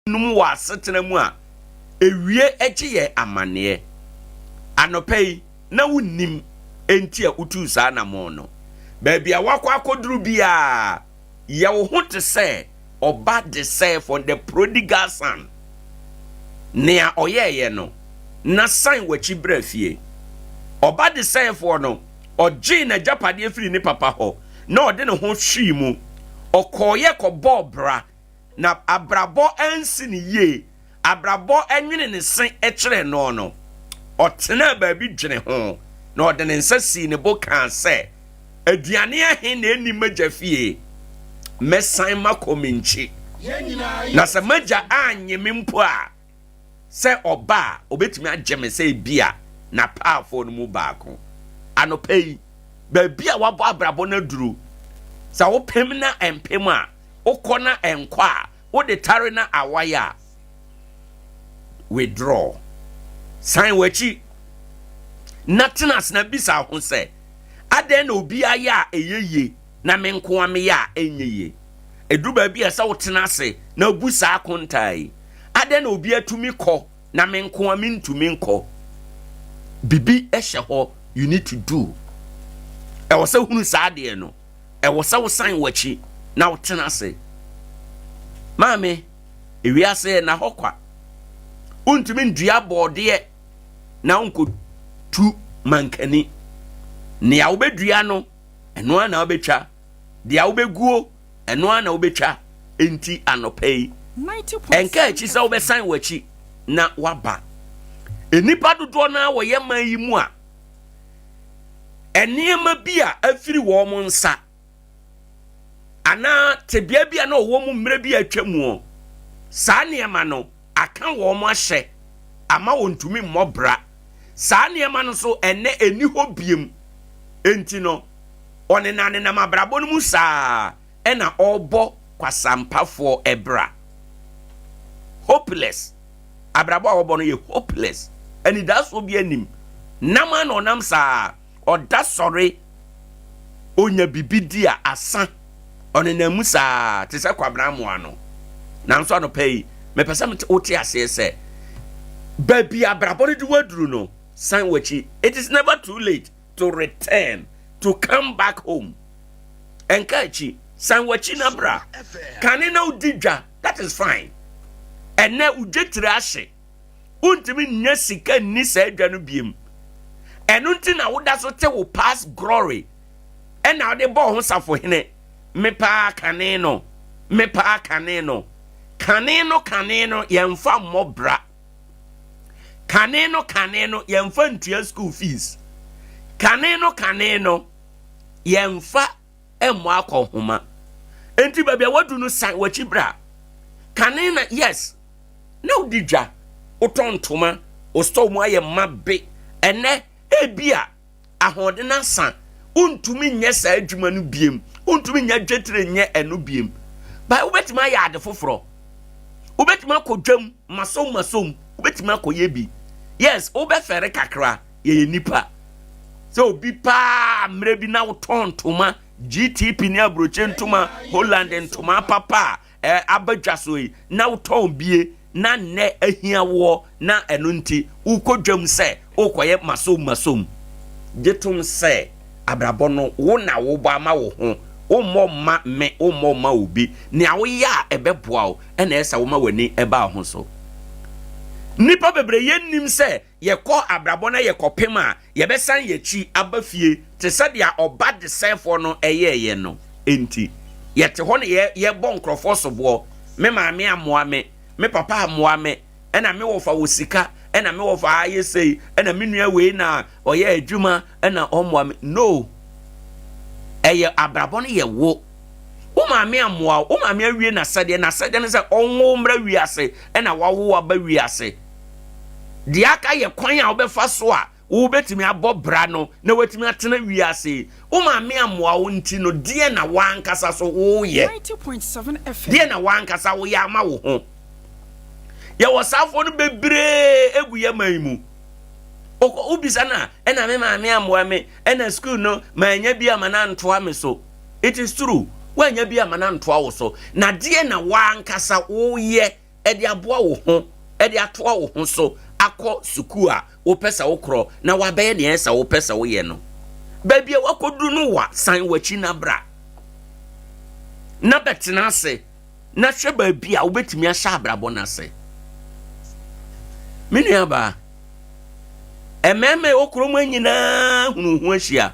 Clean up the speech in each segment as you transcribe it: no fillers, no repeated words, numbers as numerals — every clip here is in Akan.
Nom wɔ asetena mu a, ewie gye yɛn amanneɛ. Anɔpa yi, na wunnim enti a wutuu saa anammɔn no. Baabi a woakɔ akɔduru biara, yɛ wo ho te sɛ ɔba desɛefo, the prodigal son, nea ɔyɛeɛ no, na san w'akyi bra fie. Ɔba desɛefoɔ no, ɔgyee n'agyapadeɛ firii ne papa hɔ, na ɔde ne ho hwee mu. Ɔkɔeɛ kɔbɔɔ bra na abrabɔ ansi no yie, abrabɔ nwene ne se kyerɛɛ no no, ɔtenaa baabi dwene ho, na ɔde ne nsa sii ne bo kaa sɛ, Aduane ahe na ɛnni m'agya fie? Mɛsan makɔ me nkyi. Na sɛ m'agya annye me mpo a, sɛ ɔba a, ɔbɛtumi agye me sɛ ebia n'apaafoɔ no mu baako. Anɔpa yi, baabi a wabɔ abrabɔ no aduru, sɛ wopem na ɛmpem a, wokɔ na ɛnkɔ a, wode tare na awae a, withdraw. San w'akyi na tena ase na bisa ho sɛ, adɛn na obi ayɛ a ɛyɛ yie na me nko ara meyɛ a ɛnyɛ yie? Ɛduru baabi a ɛsɛ wotena ase na bu saa akontaa yi. Adɛn na obi atumi kɔ na me nko ara mentumi nkɔ? Bibi hyɛ hɔ, you need to do. Ɛwɔ sɛ hunu saa adeɛ no. Ɛwɔ sɛ wosan w'akyi na wotena ase. Maame, ewiase yɛ na hɔ kwa. Wontumi ndua bɔɔdeɛ na wonkɔtu mankani. Nea wobɛdua no, ɛno ara na wobɛtwa. Deɛ wobɛguo, ɛno ara na wobɛtwa. Enti anɔpa yi, ɛnka akyi sɛ wobɛsan w'akyi na woaba. Nnipa dodoɔ no ara wɔ yɛn man yi mu a, nneɛma bi a afiri wɔn nsa anaa tebea bi a na ɔwɔ mu mmerɛ bi a atwa mu saa nneɛma no aka wɔn ahyɛ ama wɔntumi mmɔ bra. Saa nneɛma no nso ɛnnɛ ɛnni hɔ biem. Enti no, ɔnenanenam abrabɔ no mu saa ɛna ɔrebɔ kwasampafoɔ bra. Hopeless. Abrabɔ a wɔbɔ no yɛ hopeless. Anidasoɔ bi anim. Nam a na ɔnam saa, ɔda sɔre, ɔnya biribi di a asa. Ɔnenam mu saa te sɛ Kwabena Amoah no. Nanso anɔpa yi, mepɛ sɛ wote aseɛ sɛ baabi abrabɔ no de waduru no, san w'akyi. It is never too late to return, to come back home. Ɛnka akyi, san w'akyi na bra. Kane na wodi dwa, that is fine. Ɛnɛ wo dwetire ahye. Wontumi nnya sika nni saa dwa no biem. Ɛno nti na woda so te wo past glory ɛna wode bɔɔ ho safohene. Me paa kane no, me paa kane no. Kane no kane no yɛmfa mmɔ bra. Kane no kane no yɛmfa ntua school fees. Kane no kane no yɛmfa mmɔ akɔnhoma. Enti baabi a wadu no san w'akyi bra. Kane na yes na wodi dwa, wotɔn ntoma, wo store mu ayɛ ma be. Ɛnɛ ebi a ahoɔden asa, wontumi nyɛ saa adwuma no biem, wontumi nyɛ dwetire nyɛ ɛno biem. Ba wobɛtumi ayɛ ade foforɔ. Wobɛtumi akɔ dwam masom masom, wobɛtumi akɔyɛ bi. Yes, wobɛfɛre kakra, yɛyɛ nipa. Sɛ obi paa mmerɛ bi na wotɔn ntoma, GTP ne aburokye ntoma, Holland ntoma papa a aba dwa so yi na wotɔn bie na nnɛ ahia woɔ na ɛno nti wokɔ dwam sɛ wokɔyɛ masom masom. Gye tom sɛ abrabɔ no wo na wobɔ ama wo ho, wommɔ mma me, wommɔ mma obi. Nea woyɛ a ɛbɛboa wo ɛna ɛsɛ sɛ woma w'ani ba wo ho so. Nnipa bebree yɛnnim sɛ Yɛkɔ abrabɔ na yɛkɔpem a, yɛbɛsan yɛn akyi aba fie te sɛ deɛ ɔba desɛefoɔ no yɛeɛ no. Enti, yɛte hɔ na yɛbɔ nkurɔfoɔ soboɔ, Me maame ammoa me, me papa ammoa me, ɛna me wɔfa wɔ sika, ɛna me wɔfa ayɛ sei, ɛna me nua wei na ɔyɛ adwuma, ɛna ɔmmoa me. No! Ɛyɛ abrabɔ no yɛ wo. Wo maame ammoa wo, wo maame awie n'asɛdeɛ, n'asɛdeɛ ne sɛ ɔnwo wo mmra wiase, ɛna wawo wo aba wiase. Deɛ aka yɛ kwan a wobɛfa so a wobɛtumi abɔ bra no na woatumi atena wiase yi. Wo maame ammoa wo nti no, deɛ na w'ankasa so woyɛ? Deɛ na w'ankasa woyɛ ama wo ho? Yɛwɔ saafoɔ no bebree egu yɛ man yi mu. Wobisa no a, ɛna me maame ammoa me, ɛna sukuu no manya bi ama no antoa me so. It is true, woanya bi ama no antoa wo so. Na deɛ na w'ankasa woyɛ? de aboa wo ho de atoa wo ho so akɔ sukuu a wopɛ sɛ wokorɔ na woabɛyɛ nea ɛsɛ sɛ wopɛ sɛ woyɛ no. Baabi a woakɔduru no wa, san w'akyi na bra na bɛtena ase na hwɛ baabi a wobɛtumi ahyɛ abrabɔ no ase. Me nuabaa, mmarima ɛwɔ kurom ha nyinaa hunu ho ahyia.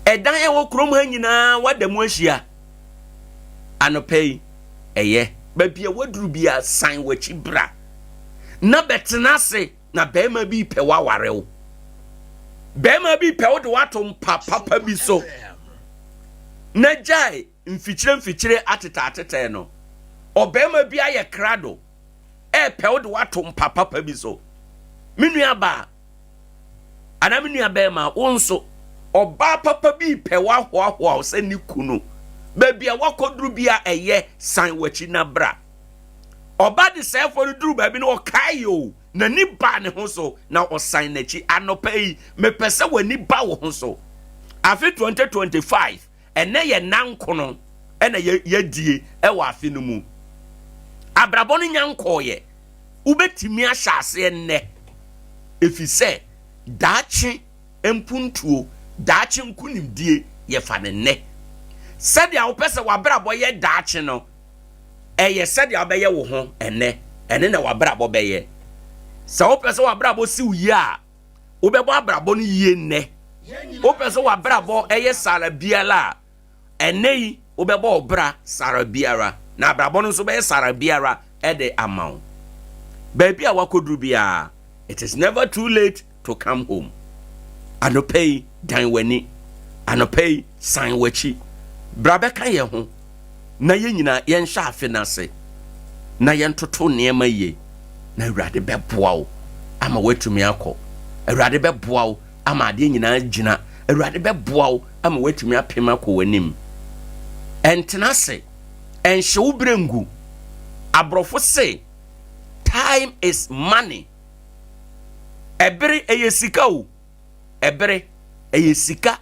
Ɛdan ɛwɔ kurom ha nyinaa wada mu ahyia. Anɔpa yi, ɛyɛ baabi a waduru bi san w'akyi bra na bɛtena ase na bɛrima bi pɛ waware wo. Bɛrima bi pɛ wo de wato mpa papa bi so na gyae mfikyire mfikyire atetɛ no. Ɔbɛrima bi ayɛ krado ɛɛpɛ wo de wato mpa papa bi so. Me nua baa anaa me nua bɛrima, wo nso ɔbaa papa bi pɛ wahoahoa wo sɛ ne kunu. Baabi a wakɔduru bi a ɛyɛ, san w'akyi na bra. Ɔba de sɛɛfoɔ no duru baabi no ɔkae o, n'ani baa ne ho so na ɔsan n'akyi. Anɔpa yi, mepɛ sɛ w'ani ba wo ho so. Afe 2025, ɛnɛ yɛ nankono ɛna yɛdie ɛwɔ afe no mu. Abrabɔ no nya nkɔɔyɛ. Wobɛtumi ahyɛ aseɛ nnɛ, ɛfiri sɛ daakye mpuntuo, daakye nkonimdie yɛfa ne nnɛ. Sɛdeɛ wopɛ sɛ w'abrabɔ yɛ daakye no, ɛyɛ sɛdeɛ wobɛyɛ wo ho ɛnnɛ, ɛne na w'abrabɔ bɛyɛ. Sɛ wopɛ sɛ w'abrabɔ si wo yie a, wobɛbɔ abrabɔ no yie nnɛ. Wopɛ sɛ w'abrabɔ ɛyɛ sara biara a, ɛnnɛ yi wobɛbɔ wo bra sara biara, na abrabɔ no nso bɛyɛ sara biara ɛde ama wo. Baabi a wakɔduru biara, it is never too late to come home. Anɔpa yi, dan w'ani. Anɔpa yi, san w'akyi. Bra bɛka yɛn ho na yɛn nyinaa yɛnhyɛ afe no ase na yɛntoto nneɛma yie, na Awurade bɛboa wo ama woatumi akɔ. Awurade bɛboa wo ama adeɛ nyinaa gyina. Awurade bɛboa wo ama woatumi apem akɔ w'anim. Ɛntena ase, ɛnhyɛ wo berɛ ngu. Aborɔfo se time is money. Ɛbere ɛyɛ sika o. Ɛbere ɛyɛ sika.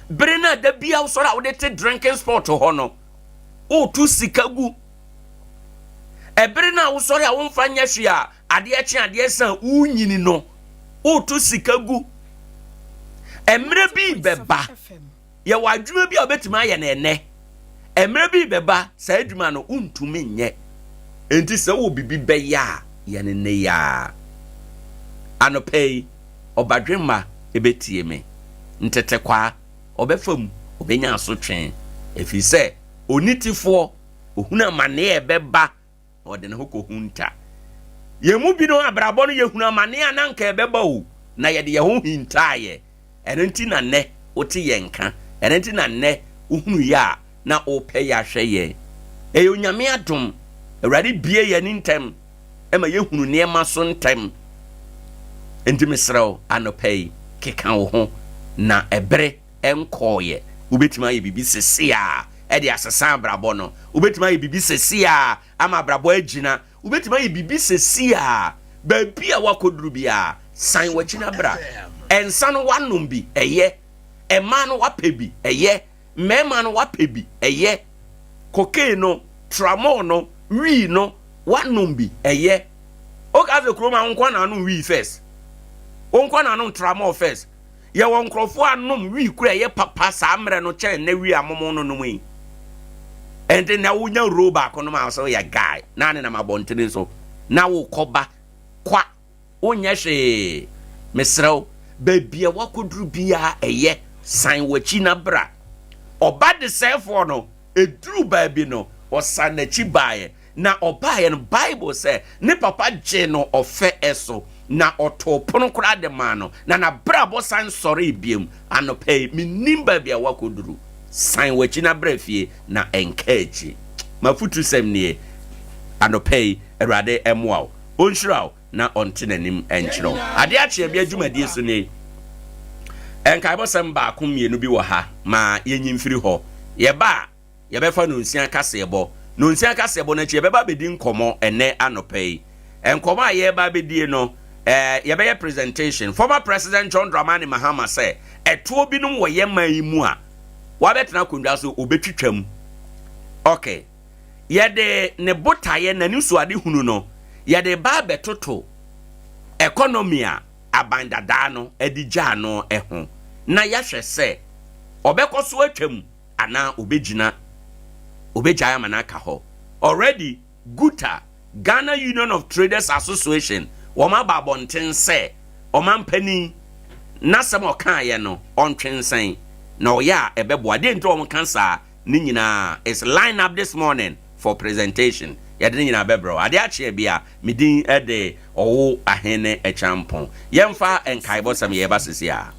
Bere no a da bia wosɔre a wode te drinking spot hɔ no, woto sika gu. Ɛbere no a wosɔre a womfa nyɛ hwee a adeɛ kye adeɛ san wonyini no, woto sika gu. Mmerɛ bi bɛba, yɛwɔ adwuma bi a wobɛtumi ayɛ no ɛnɛ. Mmerɛ bi bɛba, saa adwuma no wontumi nyɛ. Enti sɛ wowɔ biribi bɛyɛ a, yɛ no nnɛ yi ara. Anɔpa yi, ɔbadwemma bɛtie me. Ntetekwaa, ɔbɛfa mu, ɔbɛnya asotwe, ɛfiri sɛ onitefoɔ, ɔhunu amanneɛ a ɛbɛba na ɔde ne ho kɔhunta. Yɛn mu binom abrabɔ no, yɛhunu amanneɛ a na anka ɛbɛba o, na yɛde yɛn ho hintaeɛ. Ɛno nti na nnɛ wote yɛn nka. Ɛno nti na nnɛ wohunu yɛ a na wopɛ yɛ ahwɛ yɛn. Ɛyɛ Onyame adom. Awurade bue yɛn ani ntɛm ma yɛhunu nneɛma so ntɛm. Enti mesrɛ wo anɔpa yi, keka wo ho na ɛbere nkɔɔyɛ. Wobɛtumi ayɛ biribi sese a ɛde asesa abrabɔ no. Wobɛtumi ayɛ biribi sese a ama abrabɔ agyina. Wobɛtumi ayɛ biribi sese a baabi a woakɔduru biara, san w'akyi na bra. Nsa no woanom bi, ɛyɛ. Mmaa no woapɛ bi, ɛyɛ. Mmarima no woapɛ bi, ɛyɛ. Cocaine no, tramol no, wii no, woanom bi, ɛyɛ. Woka sɛ kurom a wo nko na anom wii first. Wo nko na anom tramol first. Yɛwɔ nkurɔfoɔ anom wii kura ɛyɛ papa saa mmerɛ no kyɛn nnɛ wii a momo no nom yi. Ɛnti na wonya roll baako nom a sɛ woyɛ guy na ne nam abɔntene so na wokɔba kwa, wonyɛ hwee. Mesrɛ wo, baabi a woakɔduru biara ɛyɛ, san w'akyi na bra. Ɔba desɛefoɔ no, ɛduru baabi no, ɔsan n'akyi baeɛ. Na ɔbaeɛ no, Bible sɛ ne papa gyee no ɔfɛ so, na ɔtoo pono koraa de maa no, na n'abrabɔ san sɔree biom. Anɔpa yi, mennim baabi a woakɔduru. San w'akyi na bra fie, na ɛnka akyi. M'afotusɛm nie, anɔpa yi, Awurade mmoa wo, ɔnhyira wo, na ɔnte n'anim nkyerɛ wo. Adeɛ akye abia dwumadie so nie. Nkaebɔsɛm baako mmienu bi wɔ ha ma yɛnyi mfiri hɔ. Yɛba a, yɛbɛfa nonsia kaseɛbɔ. Nonsia kaseɛbɔ no akyi, yɛbɛba abɛdi nkɔmmɔ ɛnɛ anɔpa yi. Nkɔmmɔ a yɛreba abɛdie no, eh, yɛbɛyɛ presentation. Former President John Dramani Mahama sɛ, ɛtoɔ binom wɔ yɛn man yi mu a, wabɛtena akonnwa so, ɔbɛtwitwa mu. Okay. Yɛde ne botaeɛ, n'anisoadehunu no, yɛde ba abɛtoto economy a aban dadaa no de gyaa no ho na yɛahwɛ sɛ ɔbɛkɔ so atwam anaa ɔbɛgyina, ɔbɛgyae ama no aka hɔ. Already, GUTA, Ghana Union of Traders Association, wɔn aba abɔnten sɛ ɔmanpanin n'asɛm a ɔkaeɛ no ɔntwe nsɛn na ɔyɛ a ɛbɛboa. Deɛ nti a wɔka saa ne nyinaa is line up this morning for presentation. Yɛde ne nyinaa bɛbrɛ wo. Adeɛ akyeɛ bia, me din de Ɔwo Ahene Akyampong. Yɛmfa nkaebɔsɛm yɛreba sisi a.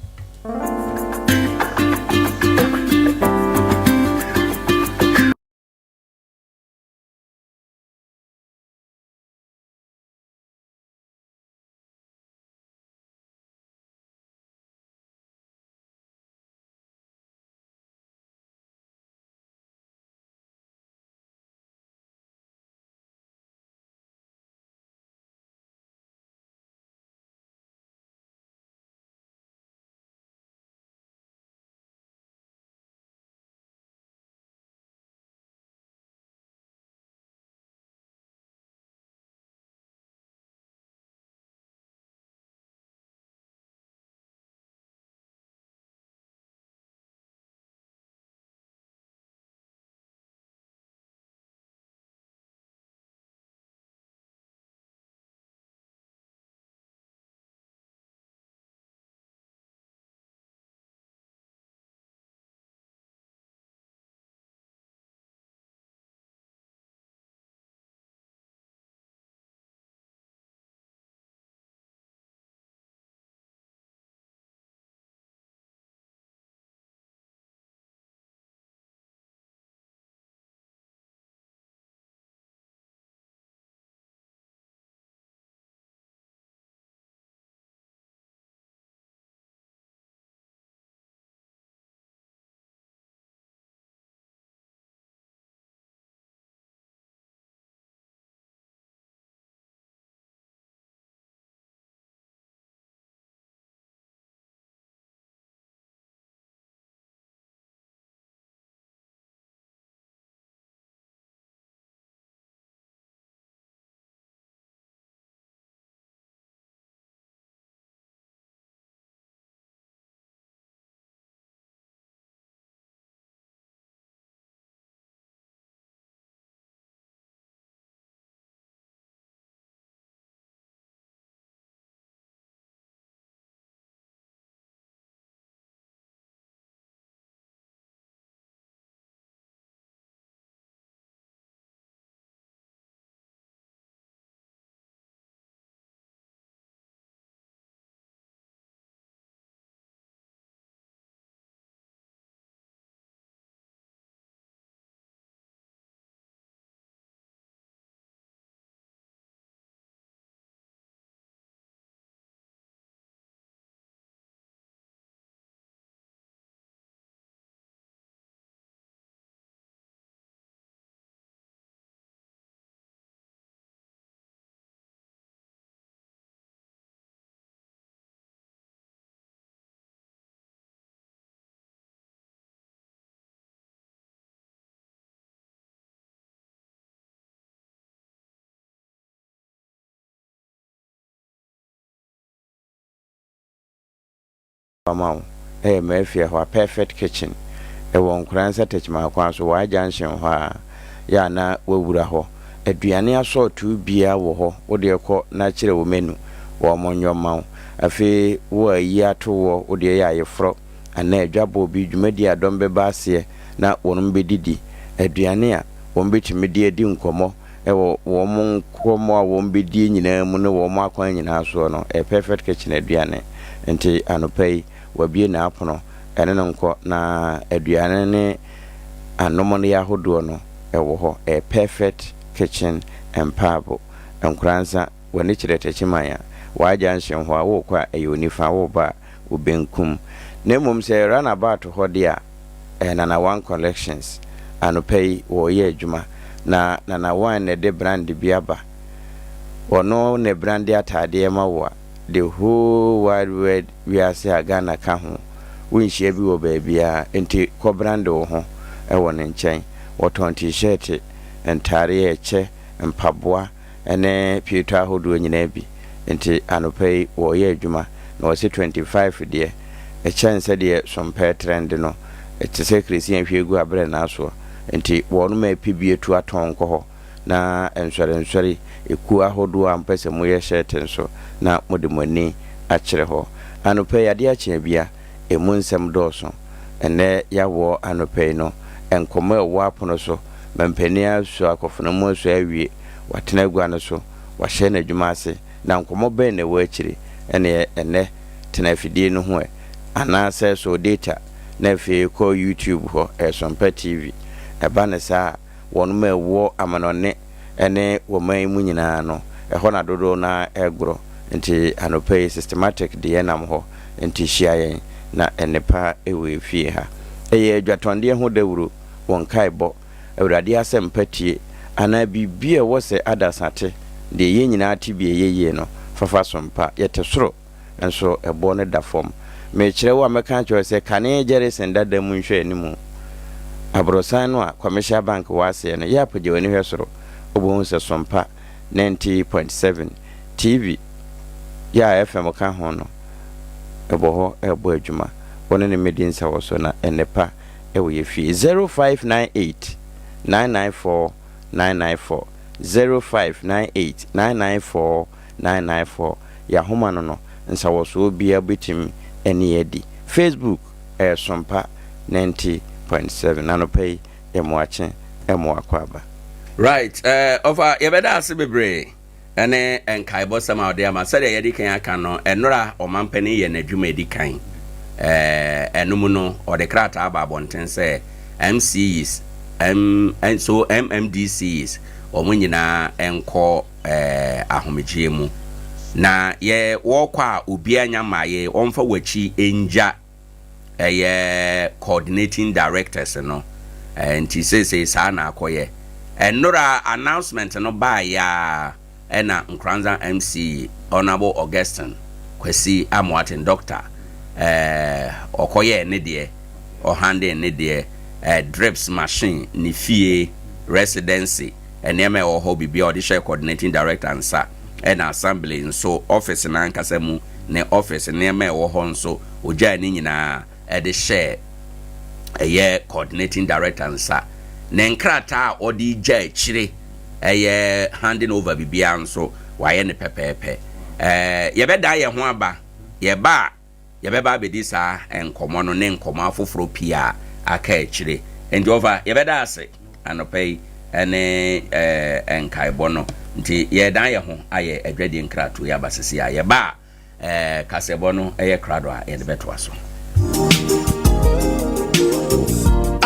Ama wo ɛyɛ Mafia hɔ a Perfect Kitchen ɛwɔ Nkoransa Techiman kwan so Y junction hɔ a yɛ a na wawura hɔ aduane asɔɔtoo biaa wɔ hɔ wodeɛ kɔ na kyerɛ wo menu wɔn nyɔ mma wo afei wo a ayi ato woɔ wodeɛ yɛ ayeforɔ anaa adwabɔ bi dwumadie a dɔm bɛba aseɛ na wɔnom bɛdidi aduane a wɔn bɛtumi de adi nkɔmmɔ wɔ wɔn nkɔmmɔ a wɔn bɛdie nyinaa mu ne wɔn akwan nyinaa soɔ no, ɛyɛ Perfect Kitchen aduane. Nti anɔpa yi, wabue n'apono, ɛne no nkɔ na aduane ne anomneɛ ahodoɔ no wɔ hɔ. Ɛyɛ Perfect Kitchen Mpaabo. Nkoransa, w'ani kyerɛ Techiman a, Waa Junction hɔ a, worekɔ a, ɛyɛ wo nifa, woreba a, wo benkum. Na mmom sɛ run about hɔ deɛ a, ɛyɛ Nana One Collections. Anɔpa yi wɔreyɛ adwuma. Na Nana One na ɛde brand bi aba. Ɔno na ɛbrande ataadeɛ ma wo a, the whole wide world wiase a Ghana ka ho, wonhyia bi wɔ baabiara. Nti kɔ brande wo ho wɔ ne nkyɛn. Wɔtɔn T-shirt. ntaareɛ, ɛkyɛ, mpaboa ne pieto ahodoɔ nyinaa bi. Nti anɔpa yi wɔreyɛ adwuma na wɔse 25 deɛ ɛkyɛn sɛdeɛ sompɛ trɛnde no, ɛte sɛ kresia hwie gu aberɛ naa soɔ. Nti wɔnom ɛpɛ bi atu atɔn nkɔ hɔ na nsɔrensɔre ekuo ahodoɔ a mpɛ sɛ moyɛ shirt nso na mode mo ani akyerɛ hɔ. Anɔpa yi adeɛ akye abia, emu nsɛm dɔɔso. Ɛnnɛ yɛawɔ anɔpa yi no, nkɔmmɔ a ɛwɔ apono so, mampanin aso akɔfena mu aso awie, watena agua no so, wahyɛ n'adwuma ase, na nkɔmmɔ bɛn na ɛwɔ akyire? Ɛneɛ ɛnnɛ tena afidie no ho ɛ, anaasɛ sɔ data na afei kɔ YouTube hɔ, ɛyɛ Sompa TV. Ɛba no saa a, wɔnom a ɛwɔ amanɔne ne wɔ man yi mu nyinaa no, ɛhɔ na dodoɔ no ara regorɔ. Nti anɔpa yi Systematic deɛ nam hɔ, nti hyia yɛn na nnepa wɔ efie ha. Ɛyɛ adwatɔndeɛ ho dawuro, wɔ nkaebɔ, Awurade asɛmpa tie, anaa biribi a ɛwɔ sɛ adasa te, deɛ yɛn nyinaa te bi a ɛyɛ yie no, fafa sompa. Yɛte soro, nso ɛboɔ no da fam. Merekyerɛ wo a mɛka akyerɛ wo sɛ kane Jerison dada mu nhwɛanimu aborosan no a Commercial Bank wɔ aseɛ no, yɛ a pagya w'ani hwɛ soro, wobɛhu sɛ Sompa 90.7 TV yɛ a FM ka ho no, ɛbɔ hɔ rebɔ adwuma. Wo ne no mmɛdi nsawɔsoɔ na nnepa wɔ yɛ fie. 0598 994 994 0598 994 994 Yɛahoma no no, nsawɔsoɔ biara wobɛtumi ne yɛn adi. Facebook, ɛyɛ Sompa 90.7. Anɔpa yi, yɛ mo akye, mo akwaaba. Right, ɔfa yɛbɛda ase bebree ɛne nkaebɔsɛm a ɔde ama. Sɛdeɛ yɛde kan aka no, ɛnora ɔmampanin yɛ n'adwuma edi kan. Ɛno mu no, ɔde krataa aba abɔnten sɛ MCEs M so MMDCs wɔn nyinaa nkɔ ahomegyeɛ mu, na yɛ wɔrekɔ a, obiara nya mmaayɛ wɔmfa wɔakyi ngya ɛyɛ coordinating directors no. Nti seesei saa na akɔyɛ. Ɛnora announcement no baayɛ a, ɛna Nkoranza MC Honourable Augustine Kwasi Amoaten, doctor, ɔkɔyɛɛ ne deɛ, ɔhande ne deɛ, drips machine, ne fie residency nneɛma ɛwɔ hɔ, biribi a ɔde hyɛ coordinating director nsa, ɛna assembly nso office n'ankasa mu, ne office nneɛma ɛwɔ hɔ nso, ogyaa ne nyinaa ɛde hyɛ ɛyɛ coordinating director nsa. Ne nkrataa a ɔde gya akyire, ɛyɛ handing over, biribiara nso wayɛ ne pɛpɛɛpɛ. Yɛbɛda yɛn ho aba. Yɛba a, yɛbɛba abɛdi saa nkɔmmɔ no ne nkɔmmɔ afoforɔ pii a aka akyire. Nti ɔfa yɛbɛda ase anɔpa yi ɛne nkaebɔ no. Nti yɛdan yɛn ho ayɛ adwadie nkratoɔ yi aba sisi a yɛba a, kasɛbɔ no ɛyɛ krado a yɛde bɛtoa so.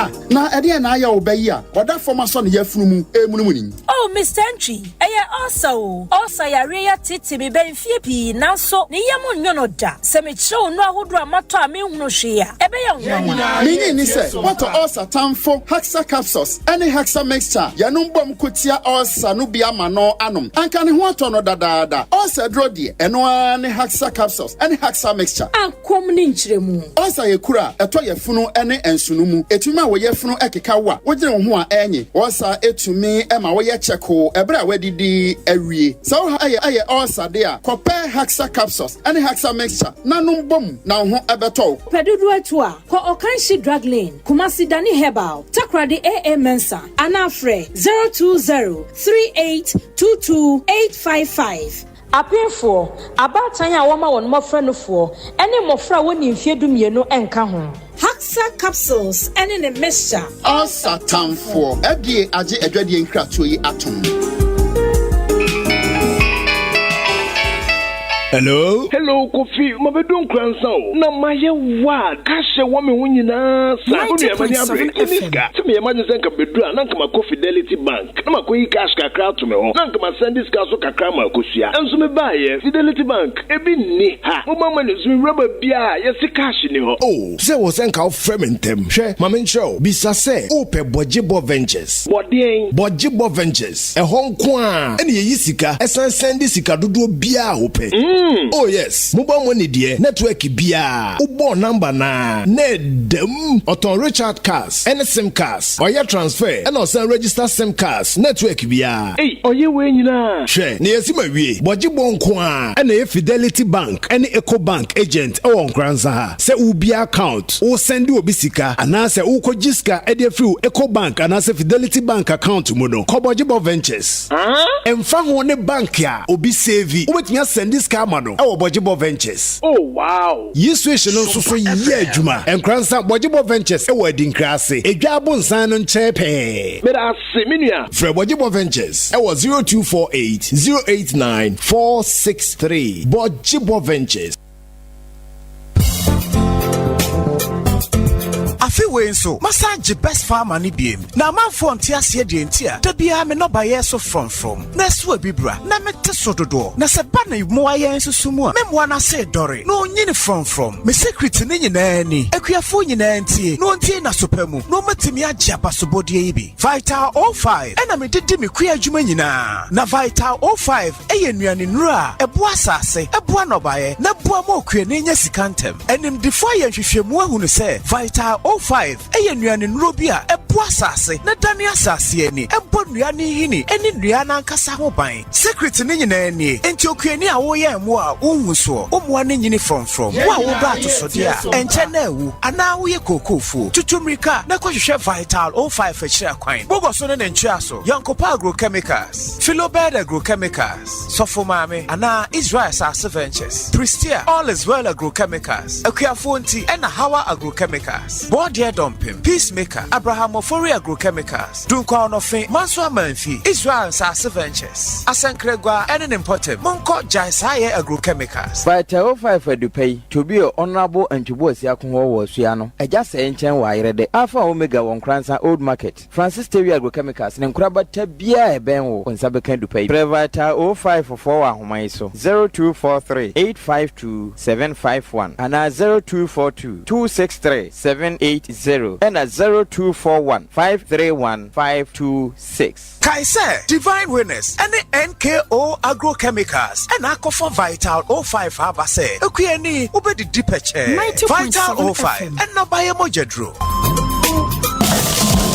Ah, na ɛdeɛ na ayɛ wo bɛyi a ɔda fam asɔ ne yafunu mu emunumuni? Oh, Mr. Ntwi, ɛyɛ ulcer o. Ulcer yareɛ yɛ tete me bɛn mfie pii, nanso ne yam nnwo no da. Sɛ mekyerɛ wo nnuro ahodoɔ a matɔ a menhunu hwee a, ɛbɛyɛ nwanwa. Menyi ni sɛ wɔtɔ ulcer tamfo Haxa capsules ɛne Haxa mixture, yɛnom bɔm kotia ulcer no bi ama no anom, anka ne ho atɔ no dadaada. Ulcer duro deɛ, ɛno ara ne Haxa capsules ɛne Haxa mixture. Akɔm ne nkyerɛmu. Ulcer yɛ kuro a ɛtɔ yɛfunu ne nsono mu. Ɛtumi a wɔyɛ funu ɛkeka wo a wogyere wo ho a ɛnye. Ulcer ɛtumi ɛma woyɛ kyɛkoo ɛberɛ a woadidi awie. Sɛ woha ɛyɛ ulcer de a, kɔpɛ Haxa capsules ɛne Haxa mixture na nom bɔ mu na wo ho ɛbɛtɔ wo. Pɛ dodoɔ atu a, kɔ Ɔkanhye Drug Lane, Kumasi Dani Herbal, Takoradi AA Mensa, anaa frɛ 020 3822 855. Apemfoɔ, abaatan a wɔma wɔn mmɔfra nufoɔ, ne mmɔfra a wɔnni mfeɛ 12 nka ho. Haxa capsules ne ne mixture. Ulcer tamfoɔ, FDA agye adwadie nkratoɔ yi atom. Hello? Hello, Kofi, mabedu Nkoransa o. Na mayɛ wad. Cash wɔ me ho nyinaa sa. Wo nua mani abere. 90.7 Menni FM. sika. Sɛ meyɛ m'adwene sɛ nka bedu a, na nka makɔ Fidelity Bank. Na makɔyi cash kakra ato me hɔ. Na nka masɛnde sika so kakra ma akosua. Nso mebaeɛ, Fidelity Bank, ebi nni ha. Mobile money nso mewura baabiara a, yɛse cash ni hɔ. Oh, sɛ wɔ sɛ nka wofrɛ me ntɛm. Hwɛ, ma menkyerɛ wo. Bisa sɛ wopɛ Bɔgyebɔ Ventures. Bɔdeɛn? Bɔgyebɔ Ventures. Ɛhɔ nko a ɛne yɛyi sika, ɛsan sɛnde sika dodoɔ biara a wopɛ. Oh yes, mobile money deɛ network biara wobɔɔ number no a na ɛda mu. Ɔtɔn recharge cards ɛne sim cards, ɔyɛ transfer ɛna ɔsan register sim cards network biara. Ei, ɔyɛ wei nyinaa? Hwɛ, na yɛasi ma wie, bɔgyebɔ nko ara ɛna ɛyɛ Fidelity Bank ɛne Ecobank agent ɛwɔ Nkoranza ha. Sɛ wobue account, wo sɛnde obi sika anaasɛ wokɔgye sika ɛde afiri wo Ecobank anaasɛ Fidelity Bank account mu no, kɔ Bɔgyebɔ Ventures. Ɛmfa ho ne bank a obi save, wobɛtumi asɛnde sika ama no wɔ Bɔgyebɔ Ventures. Oh wow! Yi switch no nso so yɛ adwuma. Nkoransa, Bɔgyebɔ Ventures wɔ Adinkra ase, Edwa Abonsan no nkyɛn pɛɛ. Meda ase, me nua. Frɛ Bɔgyebɔ Ventures wɔ 0248 089 463. Bɔgyebɔ Ventures. Afe wei nso, masan agye Best Farmer no biem. Na amanfoɔ nte aseɛ deɛ nti a da biara me nnɔbaeɛ so frɔmfrɔm, na ɛso abibira, na mete so dodoɔ. Na sɛ ɛba ne mmoa yɛn nso so mu a, me mmoa no ase redɔre, na ɔnyini frɔmfrɔm. Me secret no nyinaa ni, akuafoɔ nyinaa ntie, na wɔntie no aso pa mu, na wɔatumi agye abasobɔdeɛ yi bi. Vital 05 na mede di me kua adwuma nyinaa. Na Vital 05 yɛ nnuanennuro a ɛboa asase, ɛboa nnɔbaeɛ, na ɛboa ma okuani nya sika ntɛm. Animdefoɔ ayɛ nhwehwɛmu ahunu sɛ Vital 05 yɛ nnuanennuro bi a ɛboa asase na ɛdane asase ani, ɛbɔ nnua no nhini ne nnua no ankasa ho ban. Secret no nyinaa nie, enti okuani a woyɛn mmoa a wonhu soɔ, wo mmoa no nyini frɔmfrɔm, wo a wodɔ atosodeɛ a ɛnkyɛ na awu, anaa woyɛ kookoofuo, tutu mmirika na kɔhwehwɛ Vital 05 akyiri akwan. Bogɔso ne ne ntweaso, Yɔnkopa Agrochemicals. Philobed Agrochemicals, Sɔfo Maame, anaa Israel Asase Ventures, Prestea, All is Well Agrochemicals, Akuafoɔ Nti, ɛna Hawa Agrochemicals, Bɔɔdeɛ Dɔmpem, Peacemaker, Abraham Ofori Agrochemicals, Dunkwa Ɔnɔfe, Manso Amanfi, Israel Nsase Ventures, Asɛnkrɛgua ɛne ne mpɔtam. Monkɔ Gyae Saa Yɛ Agrochemicals. Vital 05 Adupa yi, Tobio Honourable Antwi Boasiako hɔ wɔ Asua no, Agya Sɛɛ nkyɛn wɔ Ayerɛdɛ, Alpha Omega wɔ Nkoransa Old Market. Francis Tewi Agrochemicals ne nkorabata biara a ɛbɛn wo, wo nsa bɛka adupa yi. Frɛ Vital 05 foɔ wɔ ahoma yi so, 0243 852 751 anaa 0242 263 780 ɛna 0241 531 526. Kae sɛ Divine Winners ne NKO Agrochemicals na akɔfa Vital 05 aba sɛ okuani wobɛdidi pɛkyɛɛ. Vital 05, nnɔbaeɛ mogyaduro.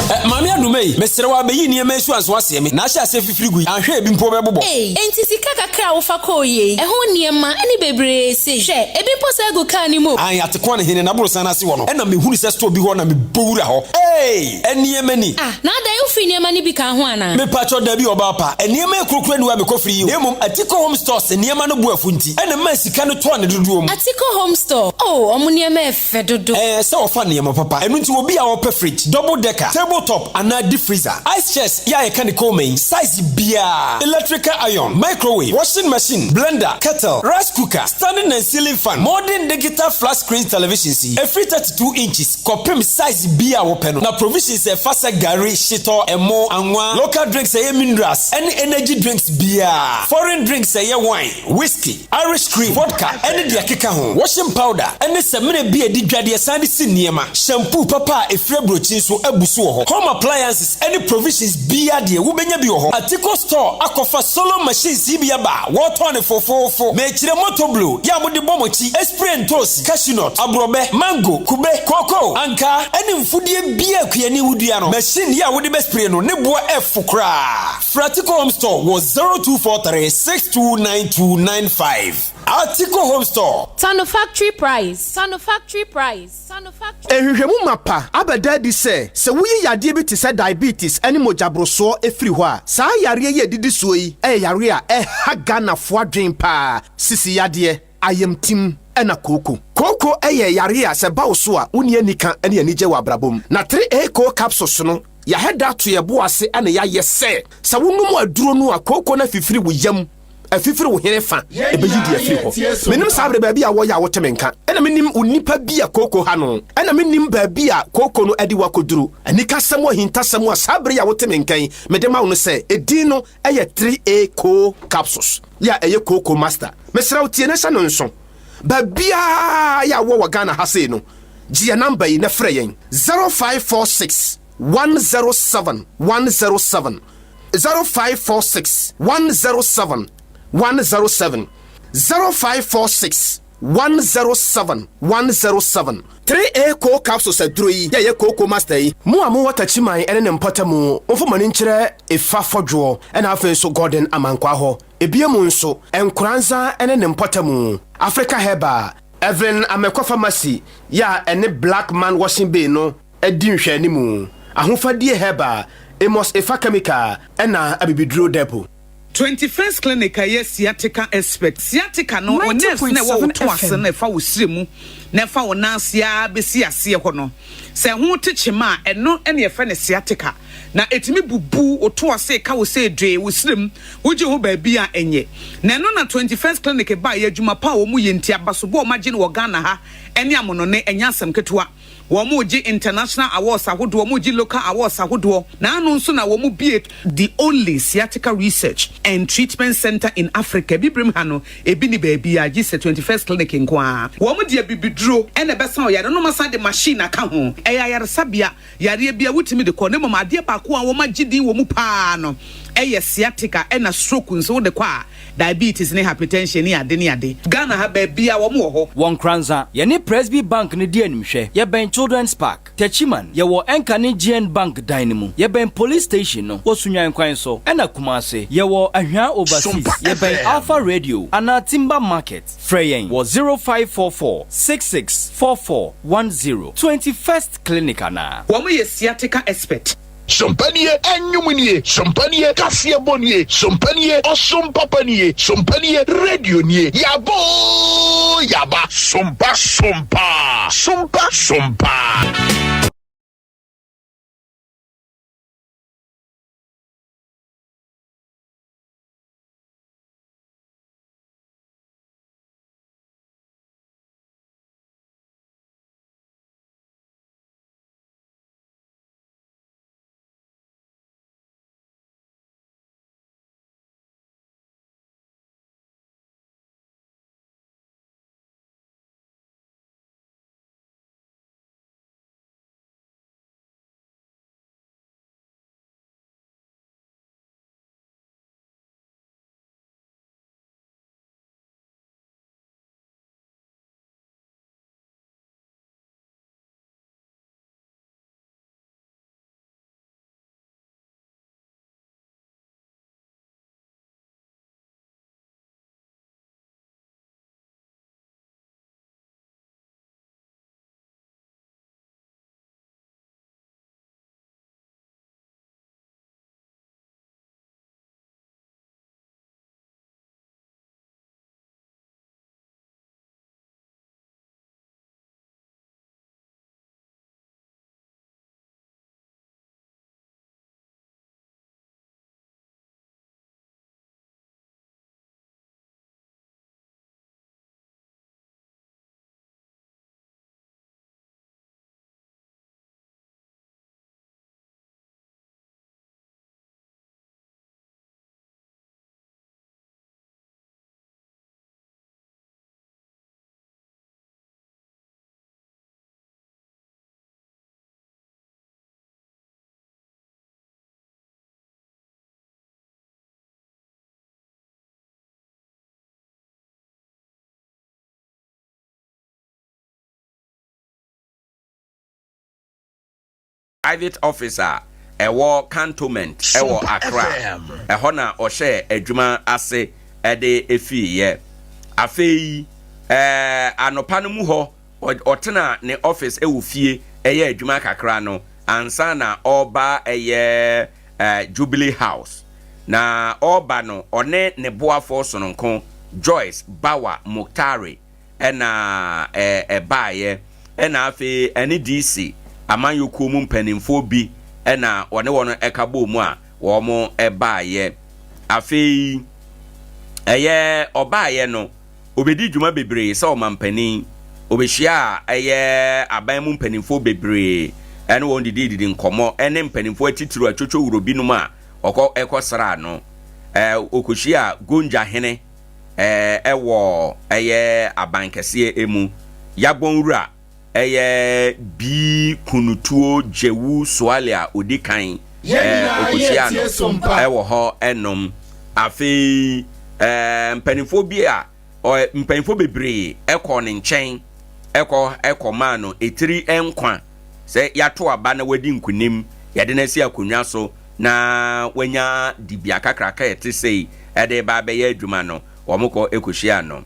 Eh, Maame Adoma ei, mesrɛ wo abɛyi nneɛma yi so anso aseɛ me na ahyɛ aseɛ fifiri gu yi, anhwɛ ebi mpo bɛbobɔ. Ei, enti sika kakra a wofa kɔɔ yie yi, ɛho nneɛma ne bebree sei? Hwɛ, ebi mpo saa gu kaa no mu o. Ae, Atekoa ne hene n'aborosan no ase hɔ no, ɛna mehunu sɛ store bi hɔ na mebɔ wura hɔ. Ei! Nneɛma ni. Ah, na adɛn, wofiri nneɛma no bi kaa ho anaa? Mepakyɛw, dabi, ɔbaa pa. Nneɛma yi korokoro aniwa a mekɔ firi yi o, na mmom Atiko Home Stores nneɛma no bo afu nti, ɛna ɛmaa sika no tɔɔ ne dodoɔ mu. Atiko Home Store, oh, wɔn nneɛma yɛ fɛ dodo. Ɛɛ, sɛ wɔfa nneɛma papa. Ɛno nti obi a ɔpɛ fridge, double decker, table top anaa deep freezer, ice chest yi a yɛka ne Coleman yi, size biara, electrical iron, microwave, washing machine, blender, kettle, rice cooker, standing and ceiling fan, modern digital flat screen televisions yi, ɛfiri 32 inches kɔpem size biara a wopɛ no, na provisions a ɛfa sɛ gari, shitɔ, ɛmo, anwa, local drinks a ɛyɛ minerals ɛne energy drinks biara, foreign drinks a ɛyɛ wine, whiskey, Irish cream, vodka ne deɛ ɛkeka ho, washing powder ne samina bi a ɛdi dwa deɛ san de si nneɛma, shampoo papa a ɛfiri aburokyi nso abu so wɔ hɔ, home appliances ne provisions biara deɛ wobɛnya bi wɔ hɔ. Atiko Store akɔfa solo machines yi bi aba a wɔretɔn no fofoofo. Mekyerɛ motor blow yɛ a mode bɔ mo akyi spray ntoosi, cashew nut, aborɔbɛ, mango, kube, kookoo, ankaa ne mfudeɛ biara a kuani wodua no. Machine yi a wode bɛ spray no ne boɔ ɛfo koraa. Frɛ Atiko Home Store wɔ 0243 629295. Atiko Home Store. Tɔ no factory price. Tɔ no factory price. Tɔ no factory. Nhwehwɛmu mapa abɛda adi sɛ, sɛ woyi yadeɛ bi te sɛ diabetes ne mogyaborosoɔ firi hɔ a, saa yareɛ yi a ɛdidi soɔ yi yɛ yareɛ a ɛha Ghanafoɔ adwene pa ara, sisi yadeɛ, ayamtim ɛna kooko. Kooko yɛ yareɛ a sɛ ɛba wo so a, wonni anika ne anigye wɔ abrabɔ mu. Na 3A Koo Capsules no Yɛahɛ da ato yɛn bo ase na yɛayɛ sɛ, sɛ wonom aduro no a, kooko no afifiri wo yam, afifiri wo hene fa, ɛbɛyi deɛ afiri hɔ. Menim saa berɛ baabi a wɔyɛ a wote me nka, ɛna menim onipa bi a kooko ha no, ɛna menim baabi a kooko no de wo akɔduru. Anikasɛm ahintasɛm a saa berɛ yi a wote me nka yi mede ma wo no sɛ, edin no yɛ 3A Koo Capsules, yɛ a ɛyɛ Kooko Master. Mesrɛ wo tie na hyɛ no nso. Baabiara yɛ a wowɔ wɔ Ghana ha sei no, gye yɛn number yi na frɛ yɛn, 0546 107 107, 0546 107 107, 0546 107 107. 3A Coal Capsules aduro yi yɛ ɛyɛ kooko master yi. Mo a mowɔ Takyiman ne ne mpɔtamu, momfa mo ani nkyerɛ Efa Fɔdwoɔ ɛna afei nso Gordon Amankwaa hɔ. Ebia mu nso, Nkoranza ne ne mpɔtamu, Africa Herbal, Evelyn Amekwa Pharmacy yɛ a ɛne Black Man Washing Bay no di nhwɛanimu, Ahofadie Herbal, Amos Efa Chemical ɛna Abibiduro Depot. 21st Clinic a ɛyɛ sciatica expert. Sciatica no, wo nerves no a ɛwɔ wo to ase no a ɛfa wo srɛ mu na ɛfa wo nan ase ara bɛsi aseɛ hɔ no, sɛ ɛho te kyema a, ɛno na yɛfrɛ no sciatica. Na ɛtumi bubu wo to ase, ka wo sɛ dwee, wo srɛ mu, wogye ho baabi a ɛnyɛ. Na ɛno na 21st Clinic baeɛ, adwuma pa a wɔyɛ nti, abasobɔ a wɔagye no wɔ Ghana ha ne amonɔne, ɛnyɛ asɛm ketewa. Wɔregye international awards ahodoɔ, wɔregye local awards ahodoɔ, na ano nso na wɔbue the only sciatica research and treatment centre in Africa. Abibirem ha no, ebi nni baabiara gye sɛ 21st Clinic nko ara. Wɔde abibiduro na ɛbɛsa ɔyare no, na wɔasan de machine aka ho. Ɛyɛ ayaresabea, yareɛ biara wotumi de kɔ, na mmom adeɛ baako a wɔagye din wɔ mu pa ara no yɛ sciatica, ɛna stroke nso wode kɔ a, Diabetes ne hypertension ne ade ne ade. Ghana ha baabiaa wɔn wɔ hɔ. Wɔ Nkoranza, yɛne Presby Bank no di animhwɛ. Yɛbɛn Children's Park. Techiman, yɛwɔ Ɛnka ne GN Bank dan no mu. Yɛbɛn Police Station no wɔ Sunyani kwan so. Ɛna Kumasi, yɛwɔ Ahwea Overseas. Yɛbɛn Alpha Radio anaa Timber Market. Frɛ yɛn wɔ 0544 66 44 10. 21st Clinic anaa. Wɔn yɛ sciatica expert. Sompa nie, ɛnwom nie, sompa nie, kaseɛbɔ nie, sompa nie, ɔsom papa nie, sompa nie, radio nie, yaba oo yaba. Sompa sompa, sompa sompa. Private office a ɛwɔ Cantonment wɔ Accra. Ɛhɔ na ɔhyɛɛ adwuma ase de fiiɛ. Afei anɔpa no mu hɔ, ɔtenaa ne office wɔ fie yɛɛ adwuma kakra no ansa na ɔreba ɛyɛ Jubilee House. Na ɔreba no, ɔne ne boafoɔ sononko Joyce Bawa Mogtari na ɛbaeɛ. Ɛna afei ɛne DC amanyɔkuo mu mpanimfoɔ bi na wɔne wɔn ɛka bɔɔ mu a wɔn baeɛ. Afei ɛyɛ ɔbaeɛ no, ɔbɛdi dwuma bebree sɛ ɔmampanin. Ɔbɛhyiaa ɛyɛ aban mu mpanimfoɔ bebree ɛne wɔn didididi nkɔmmɔ ɛne mpanimfoɔ atitiriw atwotwowuro binom a ɔkɔ ɛkɔsraa no. Ɔkɔhyiaa Gonja hene ɛwɔ ɛyɛ aban kɛseɛ mu. Yagbon wura ɛyɛ Bii Kunutuo Gyewu Soale a ɔdi kan ɔkɔhyiaa no ɛwɔ hɔ nom. Afei mpanimfoɔ bi a. Mpanyinfoɔ bebree kɔɔ ne nkyɛn kɔ kɔmaa no etiri nkwa sɛ yɛato aba na wadi nkunim, yɛde no asi akonnwa so na wanya dibea kakraka a ɛte sei de reba abɛyɛ adwuma no, wɔkɔ kɔhyiaa no.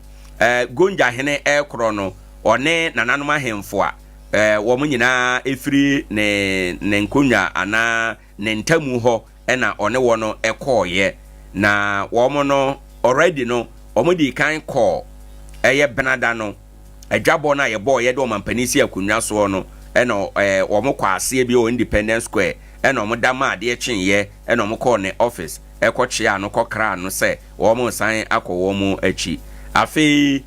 Gonja hene rekorɔ no, ɔne nananom ahemfo a wɔn nyinaa firi ne ne nkonnwa anaa ne ntamu hɔ na ɔne wɔn kɔeɛ. Na wɔn no already no, wɔn dii kan kɔɔ ɛyɛ Benada no, adwabɔ no a yɛbɔɔ yɛde ɔmampanin si akonnwa soɔ no, ɛna wɔn kɔ aseɛ bi wɔ Independence Square, ɛna wɔn da maa adeɛ kyeeɛ, ɛna wɔn kɔɔ ne office ɛkɔ kyeaa no kɔkraa no sɛ wɔn resan akɔ wɔn akyi. Afei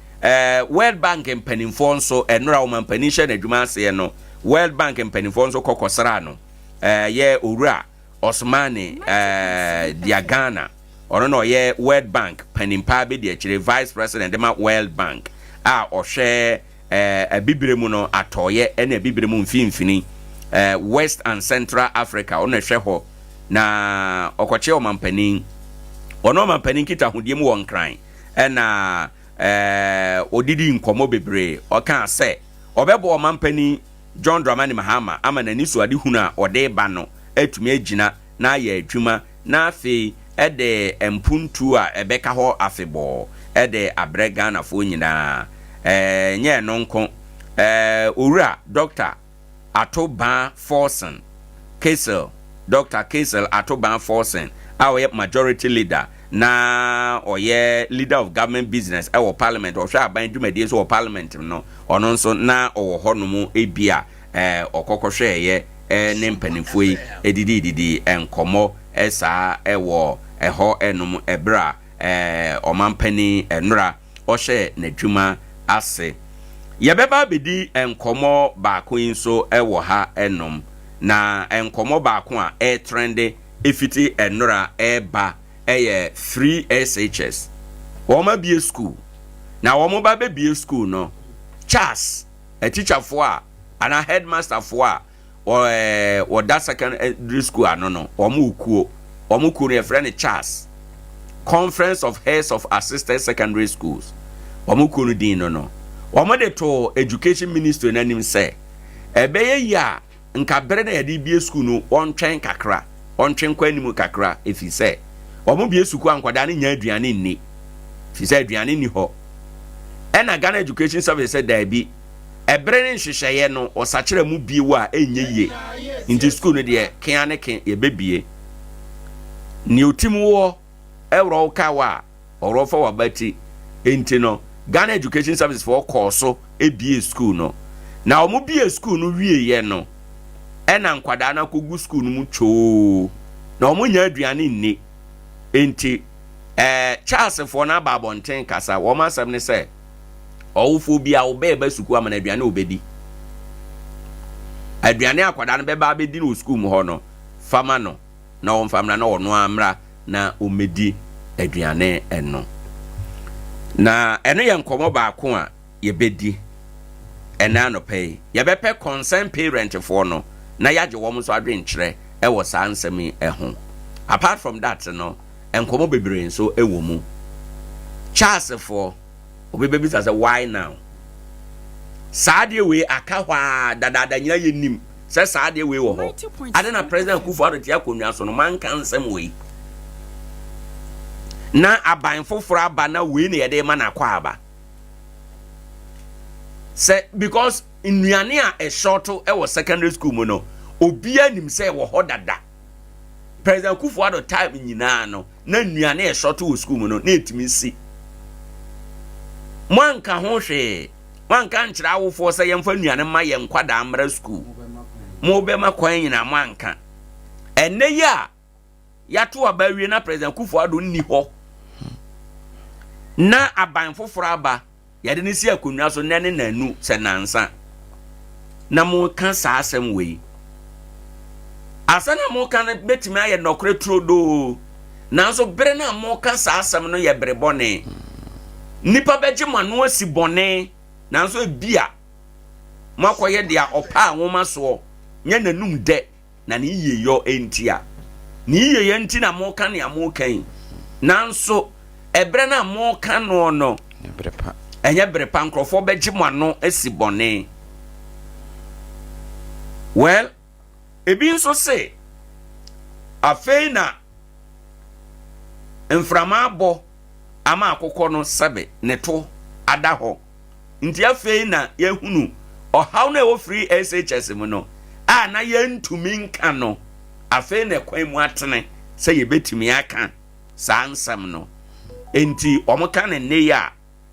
World Bank mpanimfoɔ nso, ɛnora ɔmampanin hyɛ n'adwuma aseɛ no, World Bank mpanimfoɔ nso kɔ kɔsraa no. Yɛ Owura Osmane Diagana, ɔno na ɔyɛ World Bank panin paa bɛdi akyire, Vice President de ma World Bank a ɔhwɛ Abibire mu no atɔeɛ ne Abibire mu mfimfini, West and Central Africa, ɔno na ɛhwɛ hɔ na ɔkɔkyeɛ ɔmampanin. Ɔne ɔmampanin nkitahodie mu wɔ Nkran ɛna ɔdidi nkɔmmɔ bebree. Ɔkaa sɛ ɔbɛboa ɔmampanin John Dramani Mahama ama n'anisoadehunu a ɔde reba no atumi agyina na ayɛ adwuma na afei de mpuntuo a ɛbɛka hɔ afebɔɔ de abrɛ Ghanafoɔ nyinaa. Ɛnyɛ ɛno nko, Owura Dɔkta Ato Baa Forson Cassiel, Dɔkta Cassiel Ato Baa Forson a ɔyɛ Majority Leader na ɔyɛ Leader of Government Business wɔ Parliament, ɔhwɛ aban dwumadie so wɔ Parliament no, ɔno nso na ɔwɔ hɔnom bi a ɔkɔ kɔhwɛeɛ ne mpanimfoɔ yi didididi nkɔmmɔ saa wɔ ɛhɔ nom ɛberɛ a ɔmanpanin nnora ɔhyɛɛ n'adwuma ase. Yɛbɛba abɛdi nkɔmmɔ baako yi nso wɔ ha nom, na nkɔmmɔ baako a ɛretrɛnde fiti nnora reba yɛ Free SHS. Wɔn abue sukuu, na wɔn ba bɛbue sukuu no, Charles, atikyafoɔ a anaa headmasterfoɔ a wɔ wɔda secondary school ano no, wɔn wɔ kuo. Wɔn kuo no yɛfrɛ no Charles, Conference of Heads of Assisted Secondary Schools. Wɔn kuo no din no no, wɔn de too Education Ministry no anim sɛ ɛbɛyɛ yie a Nka bere na yɛde rebue sukuu no wɔntwɛn kakra, wɔntwe nkɔ anim kakra efisɛ wɔbue sukuu a nkwadaa no nnya aduane nni efisɛ aduane nni hɔ. Ɛna Ghana Education Service sɛ daabi, ɛbere ne nhyehyɛeɛ no wɔsakyera mu bio a ɛnyɛ yie nti sukuu no deɛ kea ne ke yɛbɛbue. Nea ɔtim woɔ ɛworɔ wo kawa a ɔworɔ fa w'abati nti no Ghana Education Service foɔ kɔɔ so biee sukuu no. Na wɔn biee sukuu no wieeɛ no ɛna nkwadaa no akɔgu sukuu no mu twoo na wɔn nnya aduane nni nti ɛɛ Charles foɔ no aba abɔnten kasa. Wɔn asɛm ne sɛ ɔwofoɔ bi a wobɛɛba sukuu ama no aduane a ɔbɛdi. Aduane a akwadaa no bɛba abɛdi no wɔ sukuu mu hɔ no fa ma no. na ɔmfa mmra na ɔno ara mmra na ɔmmɛdi aduane no. Na ɛno yɛ nkɔmmɔ baako a yɛbɛdi ɛnɛ anɔpa yi. Yɛbɛpɛ concern parent foɔ no na yɛagye wɔn nso adwenkyerɛ wɔ saa nsɛm yi ho. Apart from that no, nkɔmmɔ bebree nso wɔ mu. Charles foɔ. Obi bɛbisa sɛ why now? Saa adeɛ wei aka hɔ a dadaada nyina yɛnim sɛ saa adeɛ wei wɔ hɔ. Ade na President Akufo Addo te akonnwa so no manka nsɛm wei. Na aban foforɔ aba na wei na yɛde ma no akɔ aba. Sɛ because nnuane a ɛshɔto wɔ secondary school mu no obiara nim sɛ ɛwɔ hɔ dada. President Akufo Addo time nyinaa no na nnuane a ɛsɔto wɔ sukuu mu no na ɛtumi si. Moanka ho hwee. Moanka ankyerɛ awofoɔ sɛ yɛmfa nnuane mma yɛn nkwadaa mmra sukuu. Mobɛma kwan nyinaa moanka. Ɛnnɛ yi a yɛato aba awie na President Akufo Addo nni hɔ na aban foforɔ aba Yɛde no si akonnwa so nnɛ ne nnanu, sɛ nnansa, na moreka saa asɛm wei. Asɛm a moreka no bɛtumi ayɛ nɔkorɛ turodoo, nanso bere no a moreka saa asɛm no yɛ bere bɔne. Nnipa bɛgye mo ano asi bɔne, nanso ebia moakɔyɛ deɛ ɔpɛ a nwoma soɔ nyɛ n'anum dɛ. na ne yiyeyɔ nti a. Ne yiyeyɔ nti na moreka nea moreka yi. Nanso ɛberɛ no a moreka noɔ no, bere pa. Ɛnyɛ bere pa, nkurɔfoɔ bɛgye mo ano asi bɔne. Well, ebi nso se, afei na mframa abɔ ama akokɔ no sɛbe ne to ada hɔ. Nti afei na yɛahunu ɔhaw no a ɛwɔ free SHS mu no a na yɛntumi nka no, afei na ɛkwan mu atene sɛ yɛbɛtumi aka saa nsɛm no. Enti wɔka no nnɛ yi a,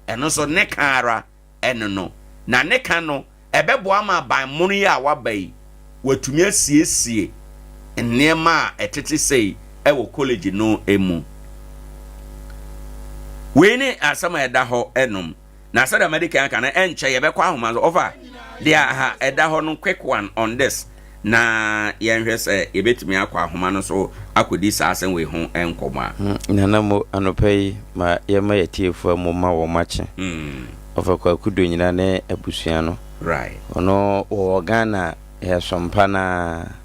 ɛno nso ne ka ara ɛno no. Na ne ka no, ɛbɛboa ma aban mono yi a waba yi, watumi asiesie nneɛma a ɛtete sei wɔ college no mu. Wei ne asɛm a ɛda hɔ nom. Na sɛdeɛ madi kan aka no, ɛnkyɛ yɛbɛkɔ ahoma so. Ɔfa deɛ aha ɛda hɔ no, quick one on this, na yɛnhwɛ sɛ yɛbɛtumi akɔ ahoma no so akɔdi saa asɛm wei ho nkɔmmɔ a. Hmm, Nana mo anɔpa yi ma yɛma yɛtiefoɔ mo ma wɔn akye. Hmm. Ɔfa Kwaku Donyina ne abusua no. Right. Ɔno wɔwɔ Ghana ɛyɛ sompa no ara.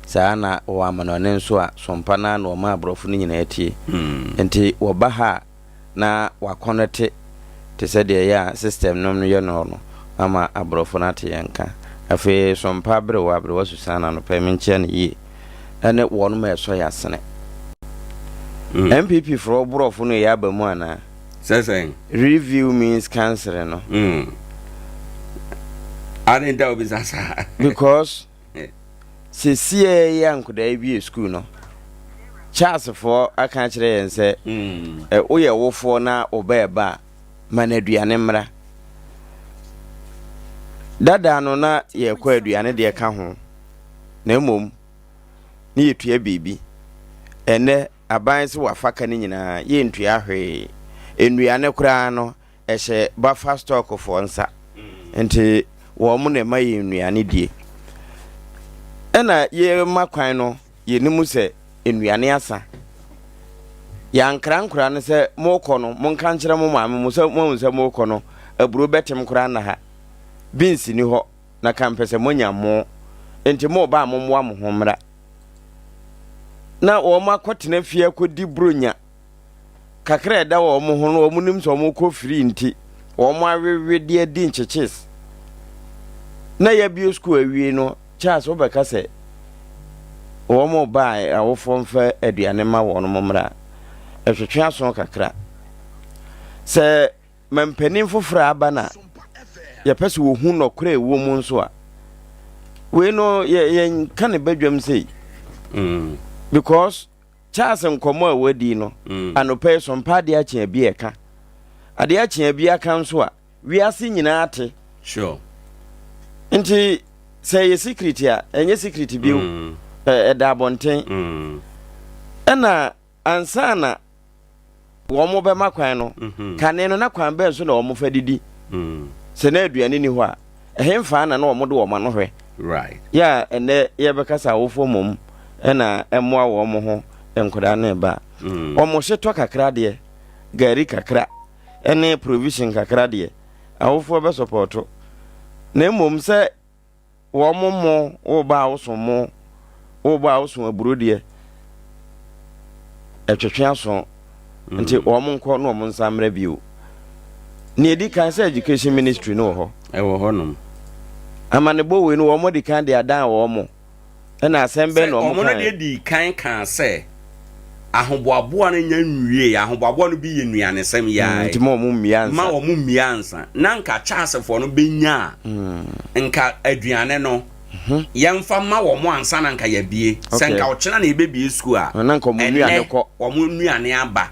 Saa na wɔwɔ amanɔne nso a sompa no ara na wɔma aborɔfo no nyinaa tie. Hmm. Nti wɔba ha a na wɔakɔnɛte te sɛ deɛ ɛyɛ a system nom no yɛ no no ama aborɔfo no ate yɛn nka. Afei sompa aberewa, aberewa Susana anɔpa yi menkyea no yie, ɛne wɔnom a ɛsɔ yɛn asene. NPP foɔ borɔfo no yɛ aba mu anaa? Sɛ sɛn? Review means cancelling no. Mm. Ade nta obisa saa. Because sesiɛ yi a nkodaa yi wie school no, Charles foɔ aka akyerɛ yɛn sɛ mm. eh, woyɛ wofoɔ na wo ba ɛba a ma no aduane mmra. Dada no na yɛkɔ aduane deɛ ka ho na mmom ne yɛtua biribi. Ɛnɛ Aban se wafa ka no nyinaa, yɛntua hwee. Nnuane koraa no, ɛhyɛ buffer stock foɔ nsa. Nti wɔn na ɛma yɛn nnuane die. Ɛna yɛma kwan no, yɛnim sɛ nnuane asa. Yɛankra nkoraa no sɛ mokɔ no, monka nkyerɛ mo maame mo sɛ moahu sɛ mokɔ no, aburo bɛtem koraa nna ha. Beans ni hɔ, na kampɛ sɛ moanya mo. Nti moba a mommoa mo ho mmra. na wɔakɔtena fie akɔdi buronya kakra a ɛda wɔn ho no, wɔn nim sɛ wɔkɔ firi nti, wɔn awewe de adi nkyekyees. Na yɛabue sukuu awie no, Charles wobɛka sɛ wɔn ba a awofoɔ mfa aduane ma wɔn mmra. Ɛtwetwe aso kakra. Sɛ mampanin foforɔ a aba na yɛpɛ sɛ wɔhu nɔkorɛ ɛwɔ mu nso a wei no yɛnka ne badwam sei mm. because Charles nkɔmmɔ a wadi no mm. anɔpa yi so mpa adeɛ akye abi ɛka adeɛ akye abi aka nso a wiase nyinaa te sure. nti sɛ ɛyɛ secret a ɛnyɛ secret bio mm. ɛda abɔnten ɛna Ansa na wɔbɛma kwan no, mhm. kane no na kwan bɛn so na wɔfa didi? Mm. Sɛ na aduane ni hɔ a, ɛhemfa na na wɔde wɔn ano hwɛ? Yɛ a ɛnɛ yɛbɛka sɛ awofoɔ mmom ɛna ɛmmoa wɔn ho nkwadaa no ba. Mm. Wɔn hyetɔ kakra deɛ, gari kakra, ɛne provision kakra deɛ, awofoɔ bɛsɔpɔɔto. Na mmom sɛ Wɔn mo, wo ba a woso mo, wo ba a woso aburo deɛ, ɛtwetwe aso. Nti mm. wɔn nkɔ na wɔn nsa mmerɛ bio. Nea edi kan sɛ education ministry no wɔ hɔ. Ɛwɔ hɔ nom. Amanebɔ wei no wɔn di kan de adan wɔn mo. Ɛna asɛm bɛn na wɔn kan. Wɔn deɛ di kan kan sɛ ahoboaboa no nya nwie ahoboaboa no bi yɛ nnuanesɛm yi ara mm, nti ma wɔn mmia ansa ma wɔn mmia ansa na nka Charlesfoɔ no bɛnya a mm. nka aduane no mhm. yɛmfa ma wɔn ansa na nka yɛabie sɛ nka ɔkyena na yɛbɛbie sukuu a ɛnɛ wɔn nnuane aba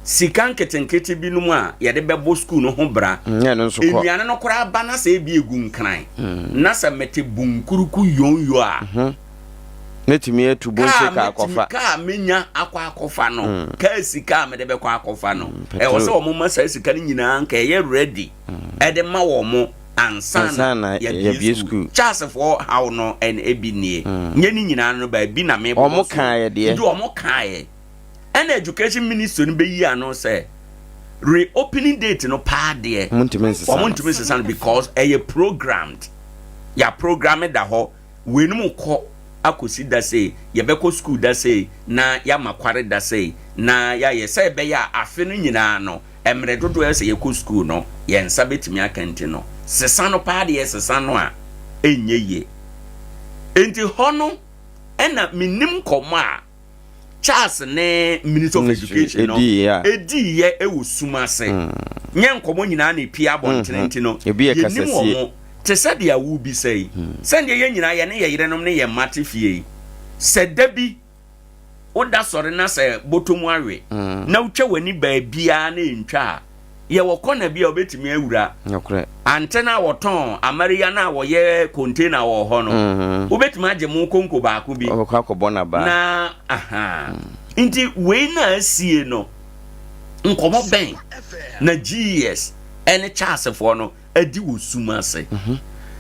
sika nketenkete binom a yɛde bɛbɔ sukuu no ho bra mm, nnuane no koraa ba na sɛ ebi egu nkran na sɛ mete bunkuruku yonyo a mhm. Mɛtumi atu bonse kaa akɔfa. Kaa menya akɔ akɔfa no. Mm. Kaa sika a mede bɛkɔ akɔfa no. Mm, ɛwɔ sɛ wɔn ma saa sika no nyinaa nka ɛyɛ ready. Mm. Ɛde ma wɔn ansa na yɛbie sukuu. Charlesfoɔ haw no ɛn ebi nie. Nye ne nyinaa no baabi na mebɔ so. Wɔn kaa yɛ deɛ. Nti wɔn kaa yɛ. Ɛna education ministry no bɛyi ano sɛ reopening date no paa deɛ. Wɔn ntumi nsesa no. Wɔn ntumi nsesa no because ɛyɛ programmed. Yɛ programme da hɔ. Weinom kɔ. akɔsi da sei, yɛbɛkɔ sukuu da sei, na yɛama kware da sei, na yɛayɛ sɛ ɛbɛyɛ a afe no nyinaa no, mmerɛ dodoɔ a ɛsɛ sɛ yɛkɔ sukuu no, yɛn nsa bɛtumi aka nti no, sesa no paa deɛ sesa no a, ɛnyɛ yie. Enti hɔ no ɛna menim nkɔmmɔ a Charles ne Minister of Education no ɛdiiɛ wɔ sum ase. Mm. Nyɛ nkɔmmɔ nyinaa na ɛpie abɔntene mm-hmm. nti no, yɛnim wɔn te sɛ deɛ wobisa yi. Mm. Sɛdeɛ yɛn nyinaa yɛne yɛ yerenom ne yɛn mma te fie yi, sɛ da bi woda sɔre na sɛ bɔtɔ mu awe mm. na wotwa w'ani baabiara na ɛntwa a, yɛwɔ kɔna bi a wobɛtumi awura. Ante no a wɔtɔn amaria no a wɔyɛ container wɔ hɔ no, mm-hmm. wobɛtumi agye mo konko baako bi. Na aha. Mm. Nti wei na asie no, nkɔmmɔ bɛn na GES ɛne Charlesfoɔ no adi wɔ sum ase. Mhm.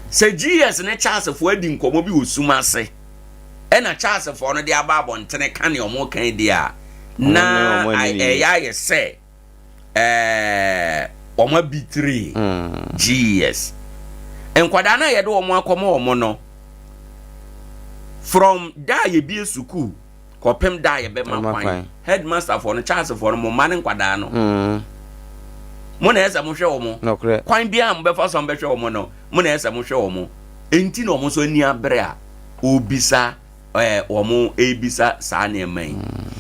Sɛ GES ne Charlesfoɔ adi nkɔmmɔ bi wɔ sum ase, ɛna Charlesfoɔ no de aba abɔntene ka nea wɔn kan deɛ a, na ɛyɛ ayɛ sɛ ɛɛ wɔn abitire mm. GES. Nkwadaa no a yɛde wɔn akɔma wɔn no, from da a yɛbie sukuu kɔpem da a yɛbɛma kwan headmaster foɔ no Charles foɔ no mo mma ne nkwadaa no mm. mo na ɛsɛ mohwɛ wɔn kwan biara mo bɛfa so bɛhwɛ wɔn no mo na ɛsɛ mohwɛ wɔn enti na wɔn nso ani abere a obisa ɛɛ wɔn ebisa saa nneɛma yi mm.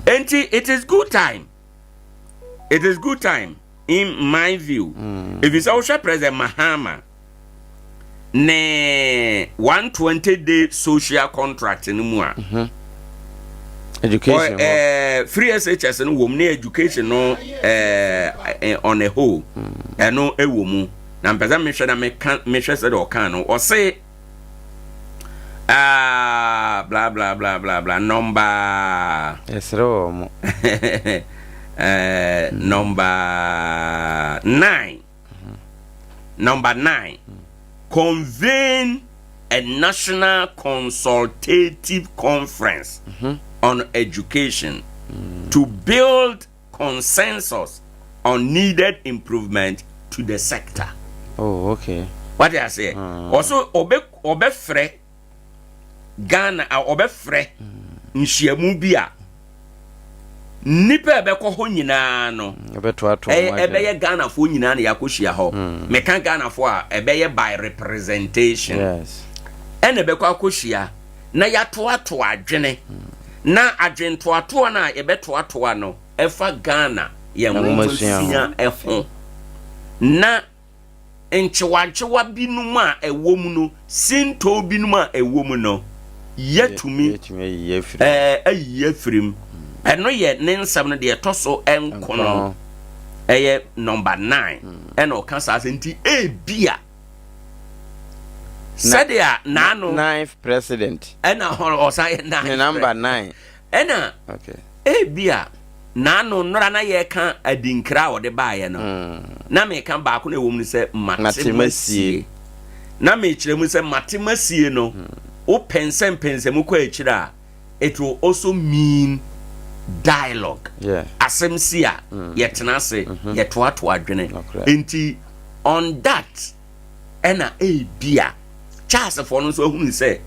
enti it is good time it is good time in my view mm. efisɛ wohwɛ President Mahama ne 120 day social contract no mu a mhm. education eh, free SHS no wɔ mu ne education no eh, eh, on a whole mm. ɛno ɛwɔ mu na mpɛ sɛ mehwɛ na meka mehwɛ sɛ deɛ ɔka no ɔse ah, bla bla bla bla bla number ɛsrɛ wɔ mo eh, number 9 Number 9, convene a national consultative conference mm -hmm. on education mm. to build consensus on needed improvement to the sector. Oh, okay. What I say? Mm. Also, obe obefre Ghana a ɔbɛfrɛ nhyiamu bi a nnipa a ɛbɛkɔ hɔ nyinaa no ɛbɛyɛ Ghanafoɔ nyinaa na yɛakɔhyia hɔ. Hmm. Meka Ghanafoɔ a ɛbɛyɛ by representation. Ɛna ɛbɛkɔ akɔhyia na yɛatoatoa adwene hmm. na adwentoatoa no a yɛbɛtoatoa no ɛfa Ghana yɛn nwomasua ho na nkyewankyewa binom a ɛwɔ mu no, sintɔ binom a ɛwɔ mu no, yɛatumi ayi afiri mu. Ɛno yɛ ne nsɛm no deɛ ɛtɔ so nkono, ɛyɛ nɔmba nine, ɛna ɔka saa sɛ nti ebia sɛdeɛ n'ano. Ninth president. Ɛna ɔsan yɛ ninth. Ne nɔmba nine. Ɛna ebia n'ano nnora na yɛreka adinkra a ɔde baeɛ no, na meka baako na ɛwɔ mu no sɛ mate masie. Na mekyerɛ mu sɛ mate masie no, wopɛnsɛmpɛnsɛ mu kɔ akyire a, it will also mean dialogue. Asɛm si a, yɛtena ase, yɛtoatoa adwene. Nti on that, ɛna ebia Charlesfoɔ no nso ahunu sɛ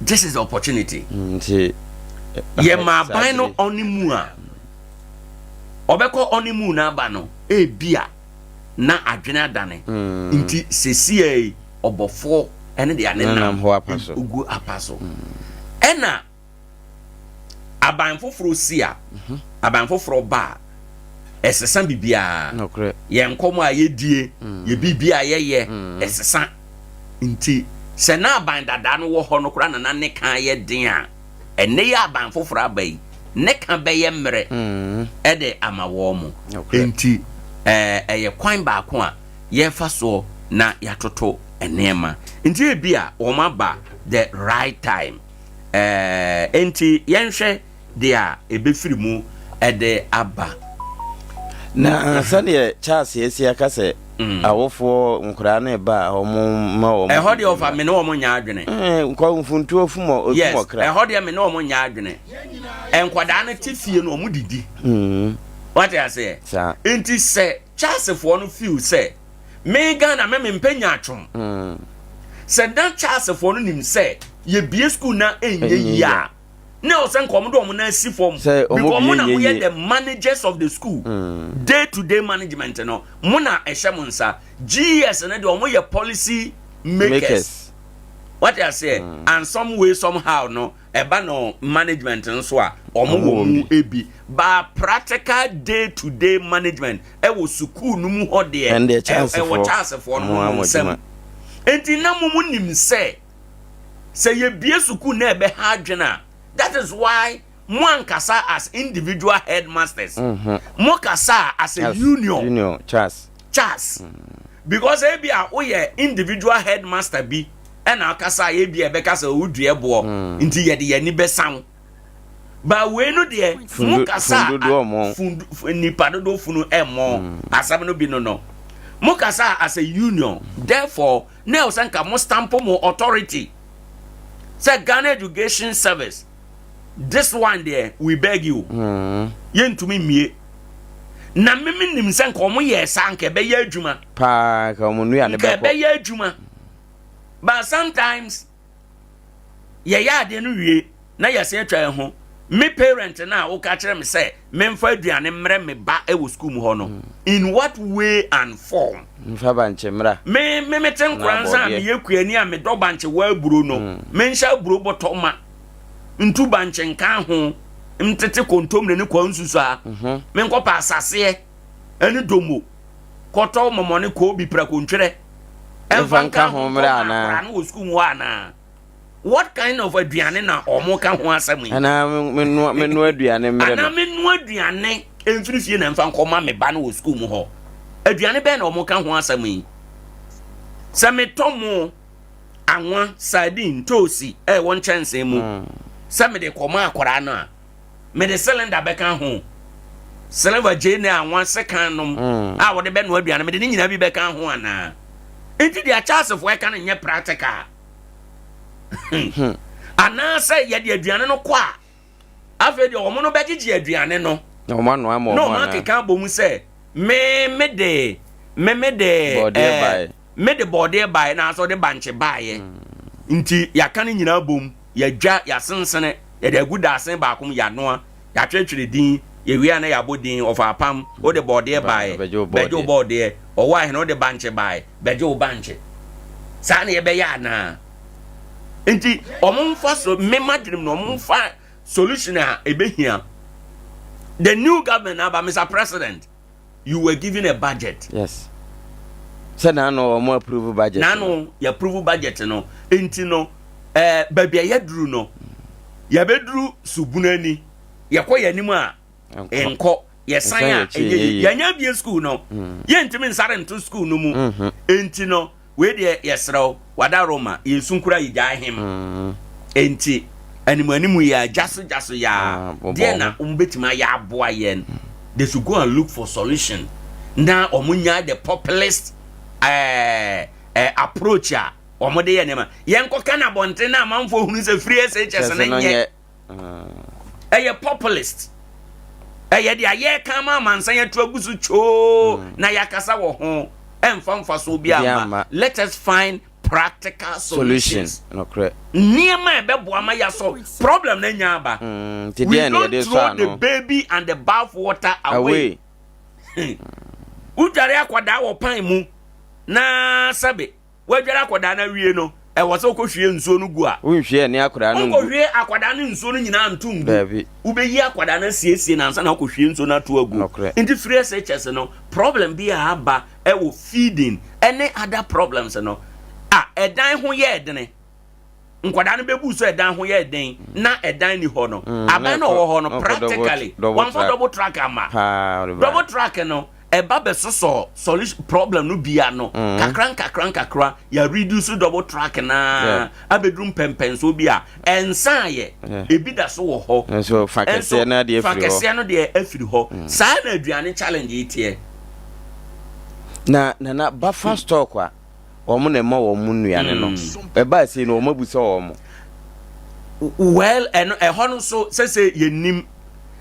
this is the opportunity. Mm, nti yɛma aban no ɔne mu a ɔbɛkɔ ɔne mu no aba no ebia na adwene adane mm. nti sesia yi ɔbɔfoɔ ɛne deɛ ne nam gu apa so mm. ɛna aban foforɔ si a, aban foforɔ ba a, ɛsesa biribiara. Yɛn nkɔmmɔ a yɛdie, mm. yɛ biribi a yɛyɛ, mm. ɛsesa. Nti sɛ na aban dada no wɔ hɔ no koraa na na ne ka yɛ den a, ɛnɛ yɛ aban foforɔ aba yi, ne ka bɛyɛ mmerɛ mm. ɛde ama wɔn mo. Nti ɛyɛ kwan baako a yɛfa soɔ na yɛatoto nneɛma. Nti ebi a wɔn aba the right time. Ɛɛ, enti yɛnhwɛ deɛ ɛbɛfiri mu de aba. Na sɛdeɛ Charles asi aka sɛ mm. awofoɔ nkoraa no ba a wɔn ma wɔn. Ɛhɔ deɛ ɔfa me ne wɔn nyɛ adwene. Nkɔ mfuntuo fum ɔ yes ɛhɔ deɛ me ne wɔn nyɛ adwene. Nkwadaa no te fie no wɔn didi. Mm. Wate aseɛ. Nti sɛ Charlesfoɔ no feel sɛ Me Ghana me mempɛ nyaatwom. Sɛ na Charles foɔ no nim sɛ yɛbie school na ɛnyɛ yie a, na ɛwɔ sɛ nka wɔn de wɔn nan si fam because wɔn na wɔyɛ the managers of the school mm. day to day management no mo na ɛhyɛ mo nsa GES no deɛ wɔn yɛ policy makers, makers. What I say mm. and some way somehow no ɛba no management nso a wɔn wɔ mu ebi ba practical day to day management ɛwɔ sukuu no mu hɔ deɛ ɛwɔ Charlesfoɔ no mu nsɛm nti na mo mu nim sɛ. Sɛ yɛbue sukuu na ɛbɛha adwene a, that is why mo ankasa as individual headmasters, mm -hmm. mo kasa as a as union. Union, Charles. Charles. Mm. Because ebi a woyɛ individual headmaster bi ɛna akasa a ebi a ɛbɛka sɛ wodua boɔ mm. nti yɛde yɛn ani bɛsan ba wei no deɛ mo kasa a nipa dodoɔ funu ɛmmɔ mm. asɛm no bi no no mo kasa as a union therefore na ɛwɔ sɛ nka mo stamp mo authority sɛ Ghana Education Service this one deɛ we beg you mm. yɛntumi mmie na mimi nim sɛ nka wɔn yɛ saa nka ɛbɛyɛ adwuma paa nka wɔn nnuane bɛkɔ nka ɛbɛyɛ adwuma but sometimes yɛyɛ adeɛ no wie na yɛsan atwa yɛn ho. Me parent no a woka kyerɛ me sɛ memfa aduane mmrɛ me ba wɔ sukuu mu hɔ no, mm. in what way and form? Mfa bankye mmra. Me me mete nkora nsa a meyɛ kuani a medɔ bankye wɔ aburo no, mm. menhyɛ aburo bɔtɔ ma ntu bankye nka ho ntete kontomire ne kwa nsusu a mhm. menkɔpa asaseɛ ne domo kɔtɔ mɔmɔne koobi prakontwerɛ ɛmfa nka ho mmra anaa no wɔ sukuu mu hɔ anaa what kind of aduane na wɔn ka ho asɛm yi. Anaa menoa menoa aduane mmerɛ no. Anaa menoa aduane mfiri fie na mfa nkɔma me ba no wɔ sukuu mu hɔ. Aduane bɛn na wɔn ka ho asɛm yi? Sɛ metɔ mo anwa, sardine, ntoosi ɛwɔ nkyɛnsee mu mm. sɛ mede kɔma akwaraa no a, mede cylinder bɛka ho. Silver gyeene anwa sekan nom mm. a wɔde bɛnoa aduane mede ne nyinaa bi bɛka ho anaa? Nti deɛ akyaasefoɔ ɛka no nyɛ practical. Hmm. Anaasɛ yɛde aduane no kɔ a, afei deɛ wɔn no bɛgyegye aduane no. Na wɔn anoa ama wɔn Na wɔn akeka abɔ mu sɛ me me de me me de bɔɔdeɛ baeɛ. Me de bɔɔdeɛ baeɛ na asɔ de bankye baeɛ. Hmm. Nti yɛaka no nyinaa bom, yɛadwa, yɛasensene, yɛde agu daasen baako mu, yɛanoa. Yɛatwerɛtwerɛ din, yɛwie a na yɛabɔ din, ɔfa apam, wode bɔɔdeɛ baeɛ, bɛgye wo bɔɔdeɛ, ɔwɔ ahene wode bankye baeɛ, bɛgye wo bankye. Saa na yɛbɛyɛ anaa? Nti wɔn mfa so, me madwenem no, wɔn mfa solution a ɛbɛhia. The new government aba, Mr. President, you were given a budget. Yes. Sɛ n'ano wɔn approve budget. N'ano yɛ approve budget no. Nti no, ɛɛ eh, baabi a yɛduru no, yɛbɛduru subunu ani. Yɛkɔ yɛn anim a, nkɔ. Yɛsan a, ɛnyɛ yie. Yɛnyɛ abie school no. Mm. Yɛntumi nsare nto school no mu. Mm-hmm. Nti no, Wei deɛ yɛsrɛ wo, w'adaworoma, yɛn su nkura yi gyae hem. Enti, animuanimu yi a, gya so gya so yi a, deɛ na wɔbɛtumi ayɛ aboa yɛn? They should go and look for solution na wɔn nyae the populist eh, eh, approach a wɔn de yɛ nneɛma. Yɛnkɔka no abɔnten na amanfoɔ hunu sɛ free SHS no nyɛ. Ɛyɛ populist. Ɛyɛ deɛ yɛreka ama amansan atu agu so kyoo mm. na yɛakasa wɔ ho ɛmfa mfasoɔ bi ama. Let us find practical solutions. Nneɛma a ɛbɛboa ma yɛasɔ problem no anya aba. Mm, we don't throw the baby and the bath water away. Wodware akwadaa wɔ pan mu na sɛbe Woadware akwadaa no awie no, ɛwɔ sɛ wokɔhwie nsuo no gu a. Wonhwie ɛne akwadaa no ngu. Wonkɔhwie akwadaa no nsuo no nyinaa nto ngu. Daabi. Wobɛyi akwadaa no asiesie no ansa na wokɔhwie nsuo no ato agu. Nokorɛ. Nti firi SHS no, problem bi a aba ɛwɔ feeding ɛne other problems no, a ɛdan ho yɛɛ dene. Nkwadaa no bɛbu so ɛdan ho yɛɛ den na ɛdan ni hɔ no. Mm, Aban na ɔwɔ hɔ no, practically, wɔamfa double track amma. Double track no, ɛba bɛsosɔ solution problem no bi ano mm. kakra nkakra nkakra yɛ reduce double track na abɛduru mpɛmpɛnsoɔ bi a ɛnsan yɛ ebi da so wɔ hɔ nso fa kɛseɛ no deɛ fa kɛseɛ no deɛ afiri hɔ mm. saa na aduane challenge yi teɛ na nana bafa mm. stock a wɔn na ɛma wɔn nnuane no ɛbaa sei no wɔn abu sɛ wɔn well ɛno ɛhɔ no nso sɛsɛ yɛnim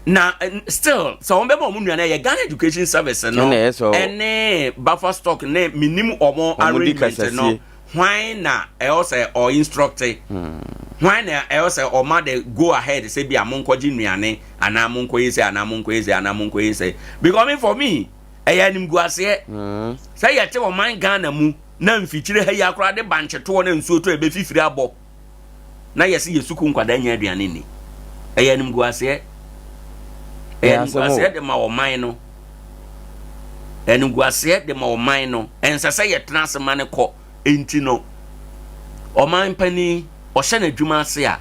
na still sɛ wɔn bɛma wɔn nnuane ɛyɛ Ghana Education Service no ɛne buffer stock ne minim wɔn arrangement no hwan na ɛwɔ sɛ ɔ instruct hmm. Hwan na ɛwɔ sɛ ɔma the go ahead sɛ bi a monkɔgye nnuane anaa monkɔyɛ sei anaa monkɔyɛ sei anaa monkɔyɛ sei? Because me for me, ɛyɛ animguaseɛ sɛ yɛte ɔman Ghana mu na mfikyire ha yi akora de bankyetoɔ na nsuo tɔ ɛbɛfifiri abɔ na yɛse yɛ sukuu nkwadaa nya aduane nni. Ɛyɛ animguaseɛ. Ɛyɛ animguaseɛ de ma ɔman no. Animguaseɛ de ma ɔman no. Ɛnsɛ sɛ yɛtena ase ma no kɔ. Enti no, ɔman panin, ɔhyɛ n'adwuma ase a,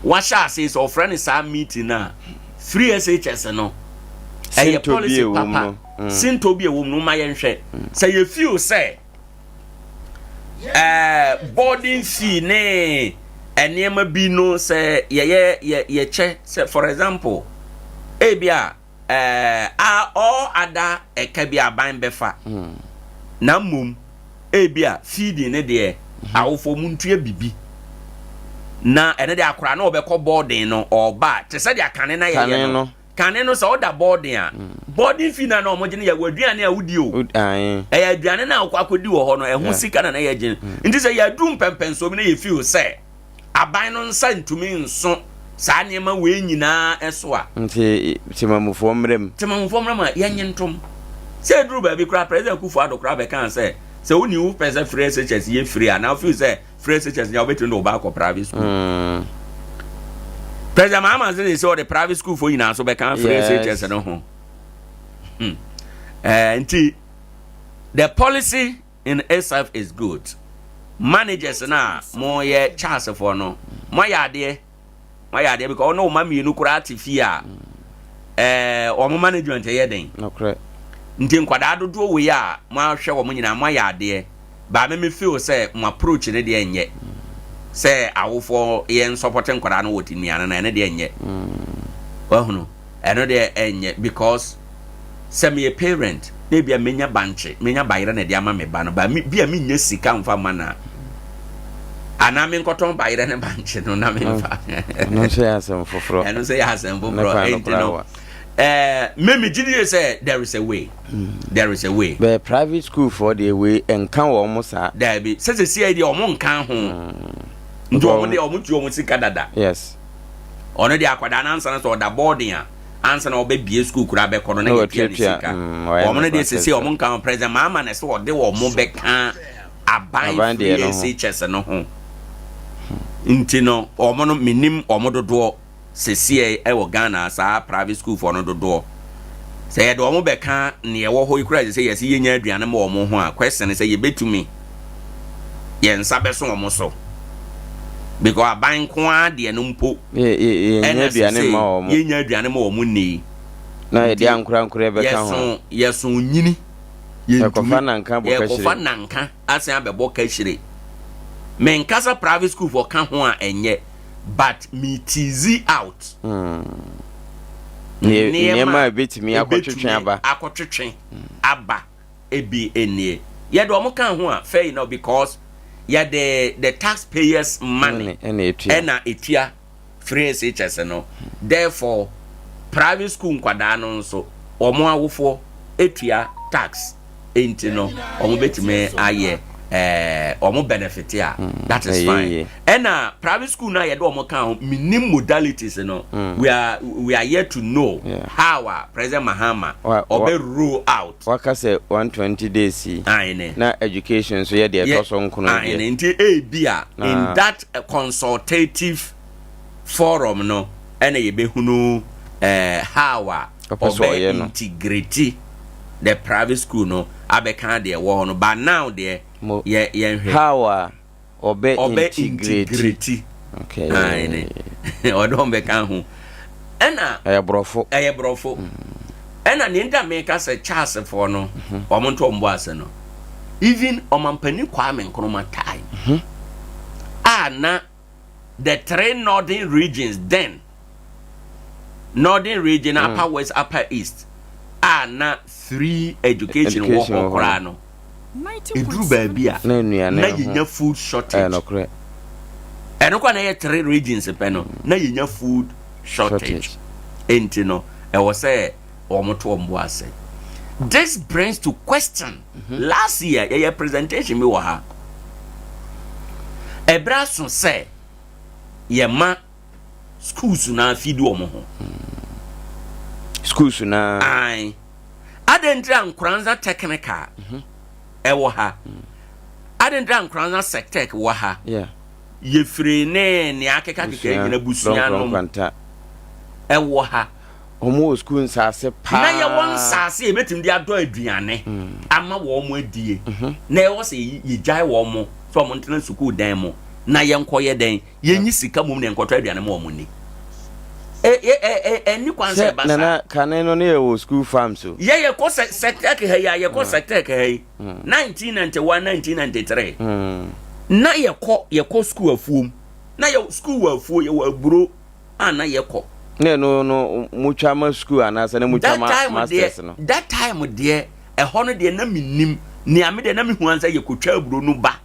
wahyɛ ase sɛ ɔfrɛ no saa meeting no a, free SHS no, ɛyɛ policy papa. Sintɔ bi a ɛwɔ mu no, ma yɛnhwɛ. Sɛ yɛ feel sɛ ɛɛ boarding fee ne nneɛma bi no sɛ yɛyɛ yɛ yɛkyɛ sɛ for example, ebi a Ɛɛ a all other ɛka bi aban bɛfa na mmom ebi a feeding ne deɛ awofoɔ mu ntua bibi na ɛno deɛ akora na ɔbɛkɔ boarding no ɔba te sɛ deɛ kane na yɛyɛ no kane no sɛ ɔda boarding a boarding fee na na wɔn gye no yɛ wɔ aduane a wodi o ɛyɛ aduane na akɔ akɔdi wɔ hɔ no ɛho sika na na yɛ gye nti sɛ yɛaduru mpɛmpɛnsoɔ bi na yɛ feel sɛ aban no nsa ntumi nso saa nneɛma wei nyinaa so a. Nti temamufoɔ mmra mu. Temamufoɔ mmra mu a, yɛnnye ntom. Sɛ ɛduru baabi koraa, President Akufo Addo koraa bɛkaa sɛ, sɛ wonni wo pɛ sɛ free SHS yɛ free a, na wo feel sɛ free SHS nyɛ a, wobɛtumi de wo ba akɔ private school. Mm. President Mahama nso de sɛ ɔde private school foɔ nyinaa nso bɛka free yes. SHS no ho. Hmm. Uh, nti, the policy in itself is good managers no a moyɛ Charles foɔ no moayɛ adeɛ moayɛ adeɛ because ɔne ɔma mmienu koraa te fie a ɛɛ wɔn management yɛ den nti nkwadaa dodoɔ wei a moahwɛ wɔn nyinaa moayɛ adeɛ baa me me feel sɛ mo approach ne deɛ nyɛ sɛ awofoɔ yɛn nsɔpɔte nkwadaa no wɔ te nnuane no ɛne deɛ nyɛ wahunu. Ɛno deɛ ɛnyɛ because sɛ meyɛ parent na ebia menya bankye, menya bayerɛ na ɛde ama me ba no, ba me bi a mennya sika mfa mma no a, anaa menkɔtɔn bayerɛ ne bankye no na memfa. Ɛno nso yɛ asɛm foforɔ. Ɛno nso yɛ asɛm foforɔ. Ɛnti no, ɛɛ me me gye die sɛ there is a way. There is a way. Bɛɛ private school foɔ deɛ wei nka wɔn mo saa. Daabi, sɛ sɛ siɛ deɛ wɔn nka ho. Nti wɔn deɛ wɔn tu wɔn sika dada. Yes. Ɔno deɛ akwadaa no ansa na sɛ ɔda boarding a ansa na ɔbɛbie sukuu koraa bɛkɔ no na yɛtua ne sika. Mm, wɔn no deɛ sese wɔn nka ho president Mahama na ɛsɛ ɔde wɔn bɛka aban free SHS no ho. Nti no wɔn no menim wɔn dodoɔ seseɛ ɛwɔ Ghana saa private school foɔ no dodoɔ. Sɛ yɛde wɔn bɛka nea ɛwɔ hɔ yi koraa sɛ yɛsɛ yɛnya aduane ma wɔn ho a question sɛ yɛbɛtumi yɛn nsa bɛso wɔn so because aban nko ara deɛ no mpo ɛna sese yɛnya aduane ma wɔn nni yi na yɛde ankorankorɛ bɛka ho yɛso nyini yɛkɔfa nanka bɔ kahyire yɛkɔfa nanka asan abɛbɔ kahyire menkasa private school fɔ ka ho a ɛnyɛ but me tease out hmm. nneɛma a ebetumi akɔtwetwe aba akɔtwetwe aba ebi nie yɛde wɔn ka ho a fair enough because yɛde the taxpayers money ɛna etua free SHS no therefore private school nkwadaa no nso wɔn awofoɔ etua tax nti no wɔn betumi ayɛ ɛɛ wɔn benefit a mm, that is fine ɛna private school na yɛde wɔn ka ho minim modalities no mm. we are we are yet to know yeah. how a president Mahama ɔbɛ roll out. Waka sɛ 120 days yi na education nso yɛ deɛ ɛtɔ so nkono deɛ. Nti ebi a in that consultative forum no ɛna yɛbɛhunu eh, how a ɔbɛ integrate the private school no abɛka deɛ ɛwɔ hɔ no but now deɛ yɛ yɛnhwɛ. How a ɔbɛ integrate. Okay. Ɔde wɔn bɛka ho. Ɛna. Ɛyɛ borɔfo. Ɛyɛ borɔfo. Ɛna nea nti a meka sɛ Charles foɔ no mhm. wɔn nto wɔn bo ase no even ɔmampanin Kwame Nkrumah time mhm. a na the three northern regions then northern region mm. upper west upper east a na free education wɔ hɔ koraa no ɛduru baabi a na yɛnya food shortage ɛno kora na ɛyɛ three regions pɛ no na yɛnya food shortage enti no ɛwɔ sɛ wɔn to wɔn bo ase this brings to question mm -hmm. last year yɛyɛ presentation bi wɔ ha ɛberɛ aso sɛ. Yɛma schools no ara feed wɔn ho. Schools no ara. Ae. Adɛn nti a Nkoranza Technical ɛwɔ ha? Adɛn nti a Nkoranza Sectec wɔ ha? Yeah. Yɛfiri ne nea akekakeka nyina busua nom ɛwɔ ha. Wɔn wɔ sukuu nsaase paa. Na yɛwɔ nsaase a yɛbɛtumi de adɔ aduane ama wɔn adie. Na ɛwɔ sɛ yɛgyae wɔn sɛ wɔn ntena sukuu dan mu na yɛnkɔyɛ dɛn? Yɛnyi sika mmom na yɛnkɔtɔ aduane ma wɔn nni. Ɛnni kwan sɛ ɛba saa. Nana, kane no ne yɛwɔ sukuu farms o. Yɛ yɛkɔ sɛktɛk ha yi a, yɛkɔ sɛktɛk ha yi. 1991, 1993. Na yɛkɔ yɛkɔ sukuu afuom. Na yɛ sukuu wɔ afuo, yɛwɔ aburo. a na yɛkɔ. Na ɛno no motwa ma sukuu anaasɛ na motwa ma masters no? That time deɛ ɛhɔ no deɛ na mennim. Nea me deɛ na mehu ara sɛ yɛkɔtwa aburo no ba.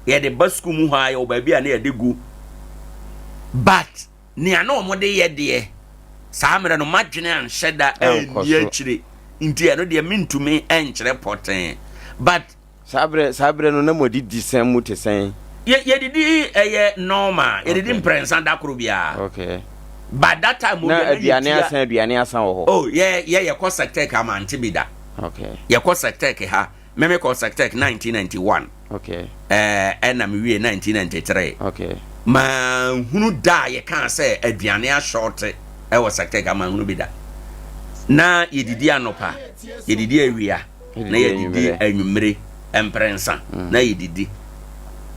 Yɛde ba sukuu mu hɔ a yɛwɔ baabi a na yɛde gu. But nea na wɔde yɛ deɛ saa mmerɛ no m'adwene anhyɛ da anni akyire nti ɛno deɛ mentumi nkyerɛ pɔtee. But Saa berɛ saa berɛ no na mo adidi sɛn mu te sɛn? Yɛ yɛdidi ɛyɛ normal yɛdidi okay. mprɛnsa da koro biara. Okay. But that time na aduane asa aduane asa wɔ hɔ. Oh yɛ yɛ yɛkɔ sectec amante bi da. Okay. Yɛkɔ sectec ha mɛmɛ kɔ sectec 1991. Okay. Ɛɛ ɛna me wie 1993. Okay. Manhunu da a yɛkaa sɛ aduane ashorte ɛwɔ sectec amanhunu bi da. Na yɛdidi anɔpa yɛdidi awia. na yɛdidi anwummere mprɛnsa mm. na yɛdidi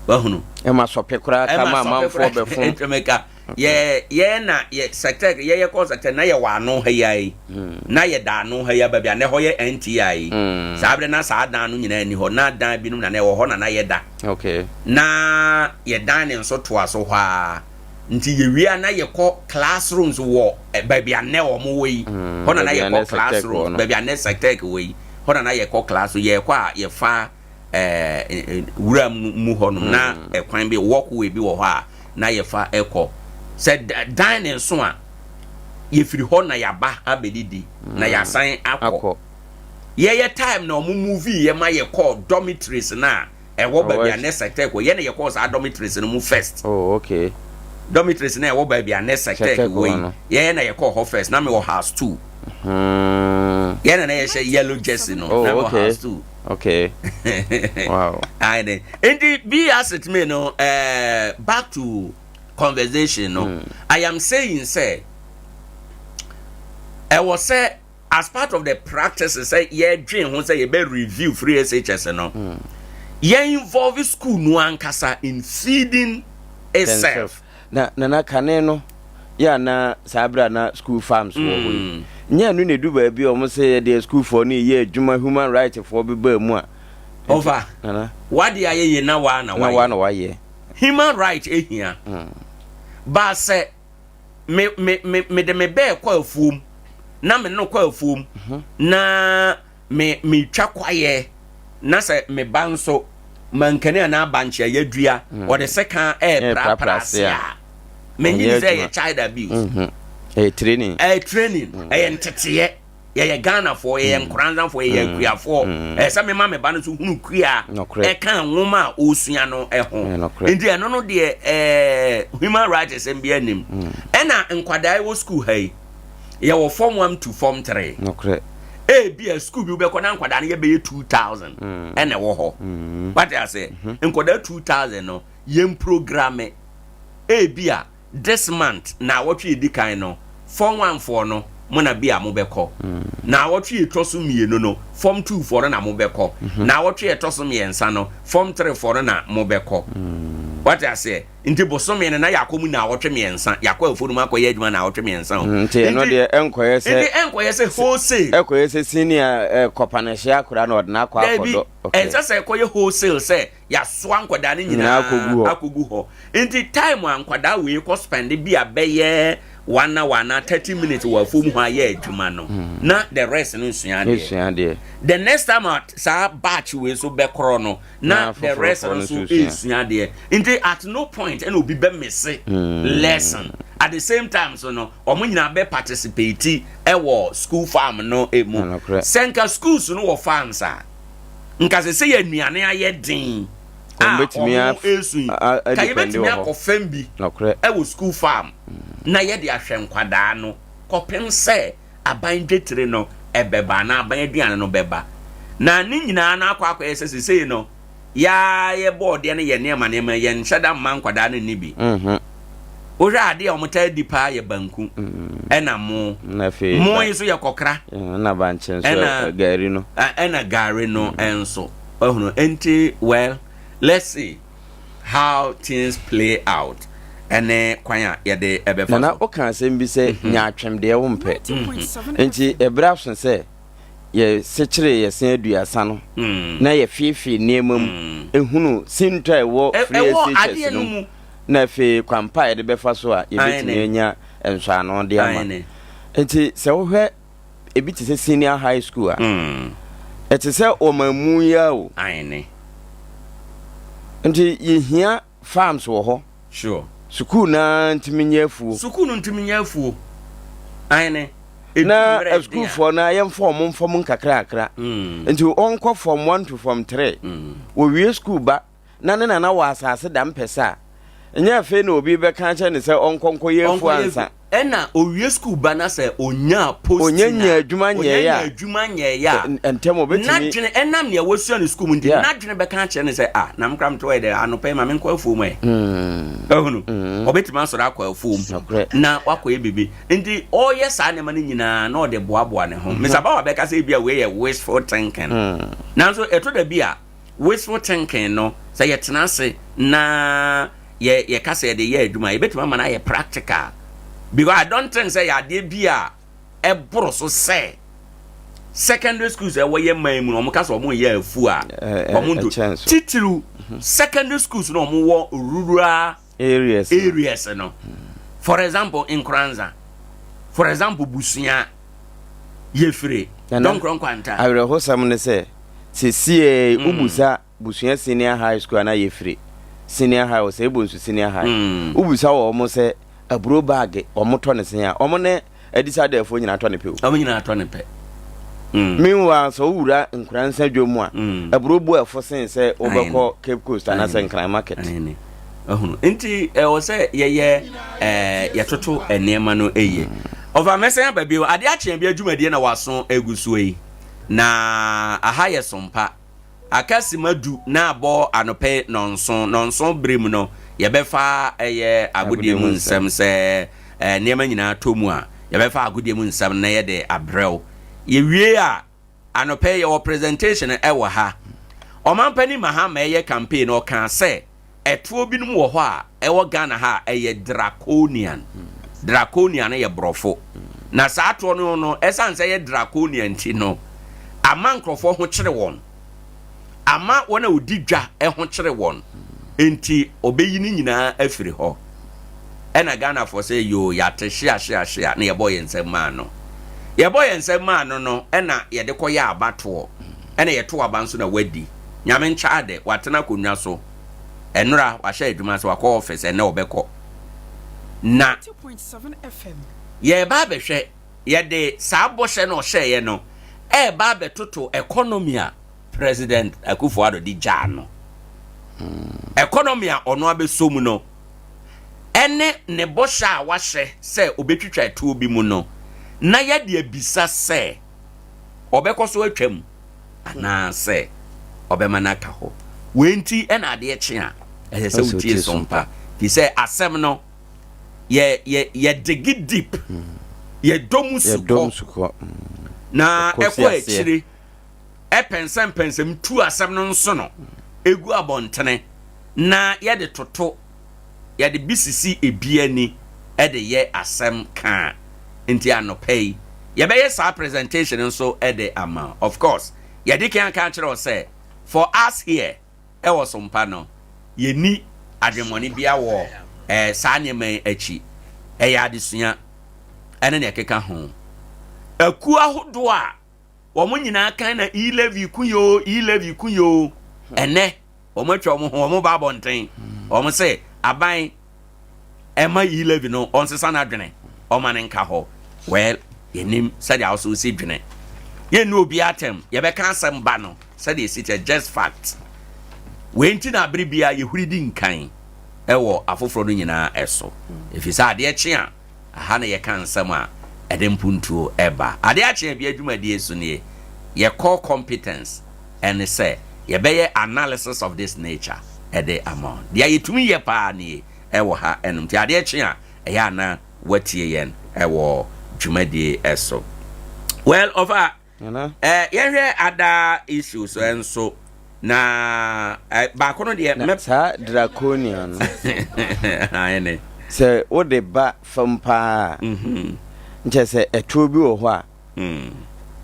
wahunu ɛma sɔpe koraa ka ma amanfoɔ bɛfo ntwemeka yɛ yɛ na yɛ sɛtɛk yɛ yɛ kɔ sɛtɛk na yɛ wɔ ano ha yi ayi mm. na yɛ da ano ha yi baabi a na ɛhɔ yɛ NTI yi mm. saa abirɛ na saa dan no nyinaa ni hɔ na dan binom na na ɛwɔ hɔ na na yɛ da okay. na yɛ dan ne nso toa so hɔ a Nti yɛwie a na yɛkɔ classrooms wɔ baabi a nnɛ wɔn wɔ yi. Mm, hɔ na na yɛkɔ classrooms baabi a nnɛ sectec wɔ yi. Hɔ na na yɛkɔ classroom yɛkɔ a yɛfa ɛɛ wura mu hɔ nom na mm. ɛkwan bi walkway bi wɔ hɔ a na yɛfa ɛkɔ. Sɛ dan ne nso a yɛfiri hɔ na yɛaba abɛdidi na mm. yɛasan akɔ. Yɛyɛ time na wɔn movie yɛ ma yɛkɔ dormitories na. ɛwɔ baabi a ne sectec wɔ yɛn na yɛkɔɔ saa dormitories no mu first. Oh okay. Dormitories na ɛwɔ baabi a ne sectec wɔ yi yɛn na yɛkɔɔ hɔ first na mewɔ house two. Hmm. Yɛn na na yɛhyɛ yellow jersey no oh, na mewɔ okay. house two. Okay. wow. Ayi ne nti bi asit me no uh, back to conversation no. I am saying sɛ ɛwɔ sɛ. As part of the practices sɛ yɛdwen ho sɛ yɛbɛ review free SHS no, yɛn involve school no ankasa in feeding itself. Na nana kane no yɛ a na saa berɛ a na school farms wɔ hɔ yi nyɛ ɛno na ɛdu baabi a wɔn sɛ yɛdeɛ schoolfoɔ no yɛ adwuma human right foɔ bɛbaa mu a. Ɔfa wade ayɛ yie na waa na wayɛ. Na waa na wayɛ. Human right ehia. Ba sɛ me me me mede me bɛɛ kɔ afuom na me no kɔ afuom mhm. na me metwa kwaeɛ na sɛ me ba nso mankani anaa bankye a yɛadua mm. ɔde sekan ɛɛprapra ase a menye ni sɛ ɛyɛ child abuse mhm. ɛyɛ training ɛyɛ training mm. ɛyɛ nteteɛ yɛyɛ Ghanafoɔ, yɛyɛ mm. Nkoranzafoɔ, yɛyɛ mm. Akuafoɔ. Mm. Ɛsɛ sɛ mema me ba no so hunu kua ɛka nwoma a ɔresua no ho. Nti ɛno no deɛ ɛɛ human rights sɛm bi anim. Ɛna nkwadaa ɛwɔ sukuu ha yi, yɛwɔ form one to form three. Ebi a sukuu bi wobɛkɔ na nkwadaa no yɛbɛyɛ 2000 ɛna ɛwɔ hɔ. Wate ase? Mm-hmm. Nkwadaa 2000 no yɛn programme ebi a This month, naawɔtwe a edi kan no, Form one foɔ no, mo na bi a mobɛkɔ. Naawɔtwe a etɔ so mmienu no, Form two foɔ no na mobɛkɔ. Naawɔtwe a ɛtɔ so mmiɛnsa no, Form three foɔ no na mobɛkɔ. Wate aseɛ? Nti bosome no, na yɛakɔ mu naawɔtwe mmiɛnsa. Yɛakɔ afuo no mu akɔyɛ adwuma naawɔtwe mmiɛnsa o. Nti ɛno deɛ ɛnkɔyɛ sɛ. Nti ɛnkɔyɛ sɛ wholesale. Ɛkɔyɛ sɛ senior kɔpanɛhye akora na ɔde no akɔ akɔdɔ. Dabi, ɛnsɛ sɛ ɛkɔyɛ wholesale sɛ yɛasoa nkwadaa no nyinaa akɔgu hɔ nti time a nkwadaa wei kɔ spend bi a bɛyɛ one hour anaa 30 minutes wɔ afuom hɔ ayɛ adwuma no hmm. na the rest no nsua adeɛ the next time a saa batch wei so bɛkorɔ no na the rest no nso esua adeɛ nti at no point ɛna obi bɛ mese hmm. lesson at the same time so no wɔn nyinaa bɛ participate ɛwɔ school farm no emu sɛ nka schools no wɔ farms a. Nka sɛ sɛ yɛ nnuane ayɛ den A wɔn resu yi, ka yɛbɛtumi akɔ fam bi wɔ school farm na yɛde ahwɛ nkwadaa no kɔpem sɛ aban dwetire no ɛbɛba anaa aban aduane no bɛba. Na ne nyinaa no akɔ akɔyɛ sɛ sesei no yaa yɛ bɔɔdeɛ no yɛ nneɛma nneɛma yɛnhyɛ da mma nkwadaa no nni bi. Wohwɛ adeɛ a wɔtaa di paa yɛ banku ɛna mo. Mo yi nso yɛ kɔkra. Ɛna bankye nso gari no. Ɛna gari no nso. Wahunu? Enti, well, let's see how things play out ɛne kwan a yɛde ɛbɛfa so. Nana, woka asɛm bi sɛ nyaatwem deɛ wompɛ. Enti ɛberɛ aso sɛ yɛ sekyere yɛ se aduasa no na yɛ feefee nneɛma mu hunu sintɔ a ɛwɔ free SHS no mu na afei kwan pa a yɛde bɛfa so a yɛbɛtumi anya nsɔano de ama. Enti sɛ wohwɛ ebi te sɛ senior high school a ɛte sɛ ɔman yi ara o. Aane. Nti yɛhia farms wɔ hɔ. Sure. Sukuu no ara ntumi nyɛ afuo. Sukuu no ntumi nyɛ afuo. Aane. Na asukuufoɔ no yɛmfa wɔn mfa mu nkakrakra. Nti wɔnkɔ form one to form three. Wɔwie sukuu ba na ne nana wɔ asase da mpɛ sɛ a, ɛnyɛ afei na obi rebɛka akyerɛ no sɛ ɔnkɔ nkɔyɛ afuo ansa. Ɛna owie sukuu ba na sɛ onyaa posting a, Onya nyaa adwuma nyɛeɛ a, onya nyaa adwuma nyɛeɛ a, ntɛm ɔbɛtumi. N'adwene, ɛnam nea wasua no sukuu mu nti, n'adwene bɛka akyerɛ no sɛ, ah, na me koraa mete hɔ yi dɛ, anɔpa yi ma menkɔ afuo mu ɛ. Ahunu? Ɔbɛtumi asɔre akɔ afuo mu na wakɔyɛ biribi. Nti ɔreyɛ saa nneɛma no nyinaa na ɔde boaboa ne ho. Mister Bauer bɛka sɛ ebia wei yɛ wishful thinking. Nanso ɛtɔ da bi a, Wishful thinking no, sɛ yɛtena ase na yɛ yɛka sɛ yɛde yɛ adwuma a, yɛbɛtumi ama no ayɛ practical. Because I don't think sɛ yɛ adeɛ bi a ɛboro so sɛ secondary schools ɛwɔ yɛ man mu no wɔn ka sɛ wɔn yɛ afu a wɔn nto titiriw secondary schools no wɔn wɔ rural areas areas no for example Nkoranza for example Busua Yefire Dɔnkorɔ Nkwanta. Awerɛhosɛm ne sɛ Sesiei wobusa Busua Senior High School anaa Yefire Senior High Osei Bonsu Senior High, wobisa wɔn sɛ aburo baage wɔn tɔ ne sɛn a, wɔn ne Adisadɛɛfoɔ nyinaa tɔ ne pɛ o. Wɔn nyinaa tɔ ne pɛ. Meanwhile, sɛ wowura Nkoransa dwa mu a, aburo bo ɛfo sen sɛ wobɛkɔ Cape Coast anaasɛ Nkran Market. Ahunu. Nti ɛwɔ sɛ yɛyɛ ɛɛ yɛtoto nneɛma no yie. Ɔfa mɛsɛn aba bio. Adeɛ akye bi adwumadie na waso egu soɔ yi. Na aha yɛ sompa. Aka sima du na abɔ anɔpɛ nɔnson. Nɔnson bere mu no, yɛbɛfa ɛyɛ agodie mu nsɛm sɛ nneɛma nyinaa tɔ mu a, yɛbɛfa agodie mu nsɛm na yɛde abrɛ wo. Yɛwie a, anɔpɛ yɛwɔ presentation ɛwɔ ha. Ɔmanpanin Mahama ɛyɛ campaign no, ɔkaa sɛ Ɛtoɔ binom wɔ hɔ a ɛwɔ Ghana ha a ɛyɛ draconian. Draconian no yɛ borɔfo. Na saa toɔ no no, ɛsiane sɛ ɛyɛ draconian nti no, ama nkurɔfoɔ ho kyere wɔn. Ama wɔn a wɔdi dwa ho kyere wɔn. Nti ɔbɛyi ne nyinaa afiri hɔ. Ɛna Ghanafoɔ sɛ yoo yɛate hyea hyea hyea na yɛbɔ yɛn nsam maa no. Yɛbɔ yɛn nsam maa no no ɛna yɛde kɔyɛ abatoɔ. Ɛna yɛto aba nso na wadi. Nyame nkyɛ ade, watena akonnwa so. Ɛnora, wahyɛ adwuma ase, wakɔ office, ɛnnɛ ɔbɛkɔ. Na yɛreba abɛhwɛ, yɛde saa bɔhyɛ no ɔhyɛeɛ no ɛreba abɛtoto economy a President Akufo-Addo de gyaa no. Economy a ɔno abɛsɔ mu no, ɛne ne bɔhyɛ a wahyɛ sɛ ɔbɛtwitwa ɛtoɔ bi mu no, na yɛde abisa sɛ ɔbɛkɔ so atwam anaasɛ ɔbɛma no aka hɔ. Wei nti na adeɛ kye a, ɛsɛ sɛ wotie so mpa. Firi sɛ asɛm no, yɛ yɛ yɛdege deep, yɛdɔ mu sukɔ, na ɛkɔ akyire, ɛpɛnsɛmpɛnsɛm tu asɛm no nsono egu abɔntene na yɛde toto yɛde bi sisi ebi ani de yɛ asɛm ka. Nti anɔpa yi, yɛbɛyɛ saa presentation nso de ama. Of course, yɛde kan aka akyerɛ wo sɛ, for us here ɛwɔ Sompa no, yɛnni adwemmɔne bia wɔ eh, saa nneɛma yi akyi. Ɛyɛ adesua ɛne nea ɛkeka ho. Akuo ahodoɔ a wɔn nyinaa kan na e-levy ko yoo, e-levy ko yoo. Ɛnɛ, wɔn atwa wɔn ho, wɔn ba abɔnten. Wɔn sɛ aban ɛma e-levy no ɔnsesa n'adwene, ɔma no nka hɔ. Well, yɛnim sɛdeɛ awoso si dwene. Yɛnni obi atɛm, yɛbɛka asɛm ba no sɛdeɛ ɛsi kyɛ, just fact. Wei nti na bere biara yɛhuri di nkan wɔ afoforɔ no nyinaa so, ɛfiri sɛ adeɛ kye a, aha na yɛka nsɛm a ɛde mpuntuo ba. Adeɛ akye a bia dwumadie so nie, yɛ core competence ne sɛ yɛbɛyɛ analysis of this nature de ama wo. Deɛ yɛtumi yɛ paa nie wɔ ha nom, nti adeɛ kye a, ɛyɛ a na woatie yɛn wɔ dwumadie so. Well, ɔfa Eh, yɛnhwɛ ada issues nso na eh, baako no deɛ mɛ. Saa draconian no. Ayɛ Sɛ wode ba fam paa. Mhm. Nkyɛ sɛ ɛtoɔ bi wɔ hɔ a. Mm.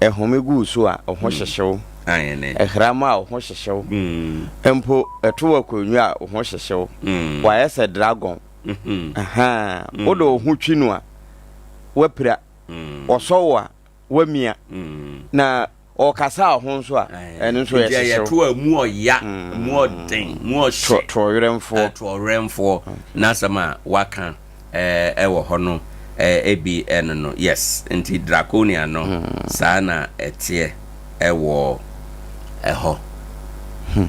Ɛhome gu so a ɔho mm. hyehyew. Ayɛ Ɛhram a ɔho hyehyew. Mm. Mpo ɛto wɔ akonnwa a ɔho hyehyew. Mm. Wayɛ sɛ dragon. Mm-hmm. Ahaa. Wode ɔho twi no a wapira. Ɔsɔ wo a wamia na ɔkasa a ɔho nso a ɛno nso yɛ hyehyew. Yɛto a mu ɔya, mu ɔden, mu ɔhyɛ. Toɔwerɛmfoɔ. Toɔwerɛmfoɔ n'asɛm a waka ɛwɔ hɔ no ebi ɛno no yes nti draconian no saa na ɛteɛ ɛwɔ ɛhɔ.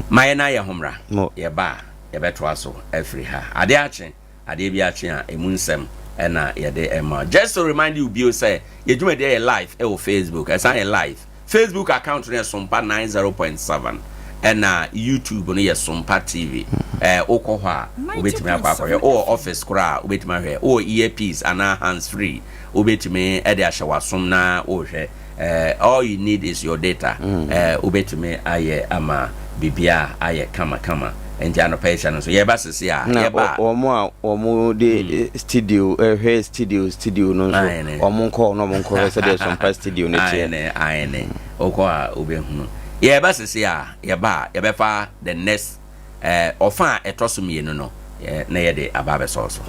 Ma yɛn ayɛ ho mmra yɛba a yɛbɛtoa so afiri ha adeɛ akye. Adeɛ bi akye a ɛmu nsɛm na yɛde ma. Just to remind you bio sɛ yɛ dwumadie yɛ live ɛwɔ Facebook. Ɛsan yɛ live. Facebook account no yɛ Sompa 90.7 ɛna YouTube no yɛ Sompa TV. Ɛɛ wokɔ hɔ a wobɛtumi akɔ akɔhwɛ. Wowɔ office koraa a wobɛtumi ahwɛ. Wowɔ earpiece anaa hands free wobɛtumi de ahyɛ w'asom na wohwɛ. Eh, all you need is your data. Eh, wobɛtumi ayɛ ama biribiara ayɛ kama kama. Nti anɔpa yi hyɛ no nso yɛba sese a Na yɛba a. wɔn a wɔn de studio ɛhwɛ studio studio no nso wɔn nkɔ na wɔn nkɔhwɛ sɛdeɛ Sompa studio no teɛ. Ayene ayene wokɔ a wobɛhunu. Yɛba sese a yɛba a yɛbɛfa the next Ɔfã a ɛtɔ so mmienu no, na yɛde aba abɛsɔw so.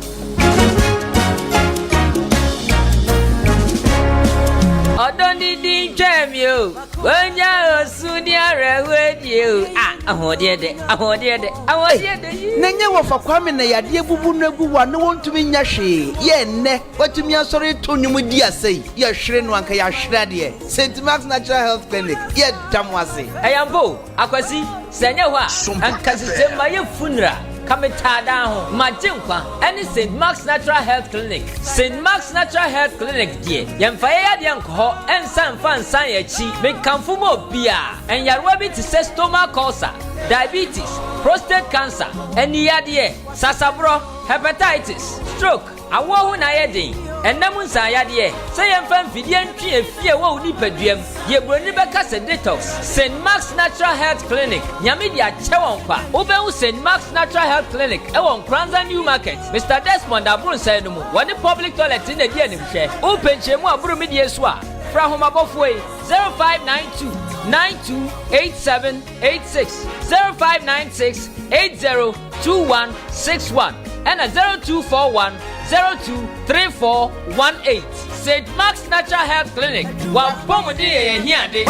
Ɔdɔ ne din twaa mi o, wonya osu ne awerɛhoɔ die o. Ah, ahoɔdeɛ dɛ, ahoɔdeɛ dɛ, ahoɔdeɛ dɛ yii. Na nyɛ wɔfa Kwame na yadeɛ bubu no agu hɔ a na wɔntumi nyɛ hwee yɛ nnɛ watumi asɔre reto nnwom di asa yi yɛhwere no anka yɛahwere adeɛ St. Mark's Natural Health Clinic yɛda mo ase. Ɛyɛ ampa o, Akwasi, sɛ ɛnyɛ hɔ a, anka sese mayɛ funeral, ka me taa daa ho. M'Agyenkwa ne St. Mark's Natural Health Clinic. St. Mark's Natural Health Clinic deɛ, yɛmfa yɛn yadeɛ nkɔ hɔ nsan mfa nsan yɛn akyi. Mekamfo ma obiara. Nyarewa bi te sɛ stomach ulcer, diabetes, prostate cancer, aniyadeɛ, sasaborɔ, hepatitis, stroke, Awoɔ ho na ayɛ den, ɛnna mu nsanyadeɛ, sɛ yɛmfa mfidie ntwe efi a ɛwɔ wo nipadua mu, deɛ buroni bɛka sɛ detox. St. Mark's Natural Health Clinic, Nyame de akyɛ wɔn kwa. Wobɛhu St. Mark's Natural Health Clinic wɔ Nkoranza New Market, Mister Desmond Abronsai no mu, wɔne public toilet no na ɛdi animhwɛ. Wopɛ nkyerɛmu a boro medie so a, frɛ ahomabɔfoɔ yi, 0592 9287 86 0596 80 2161 ɛna 0241 02 3418. St. Mark's Natural Health Clinic, w'apɔmuden yɛ yɛn hiade.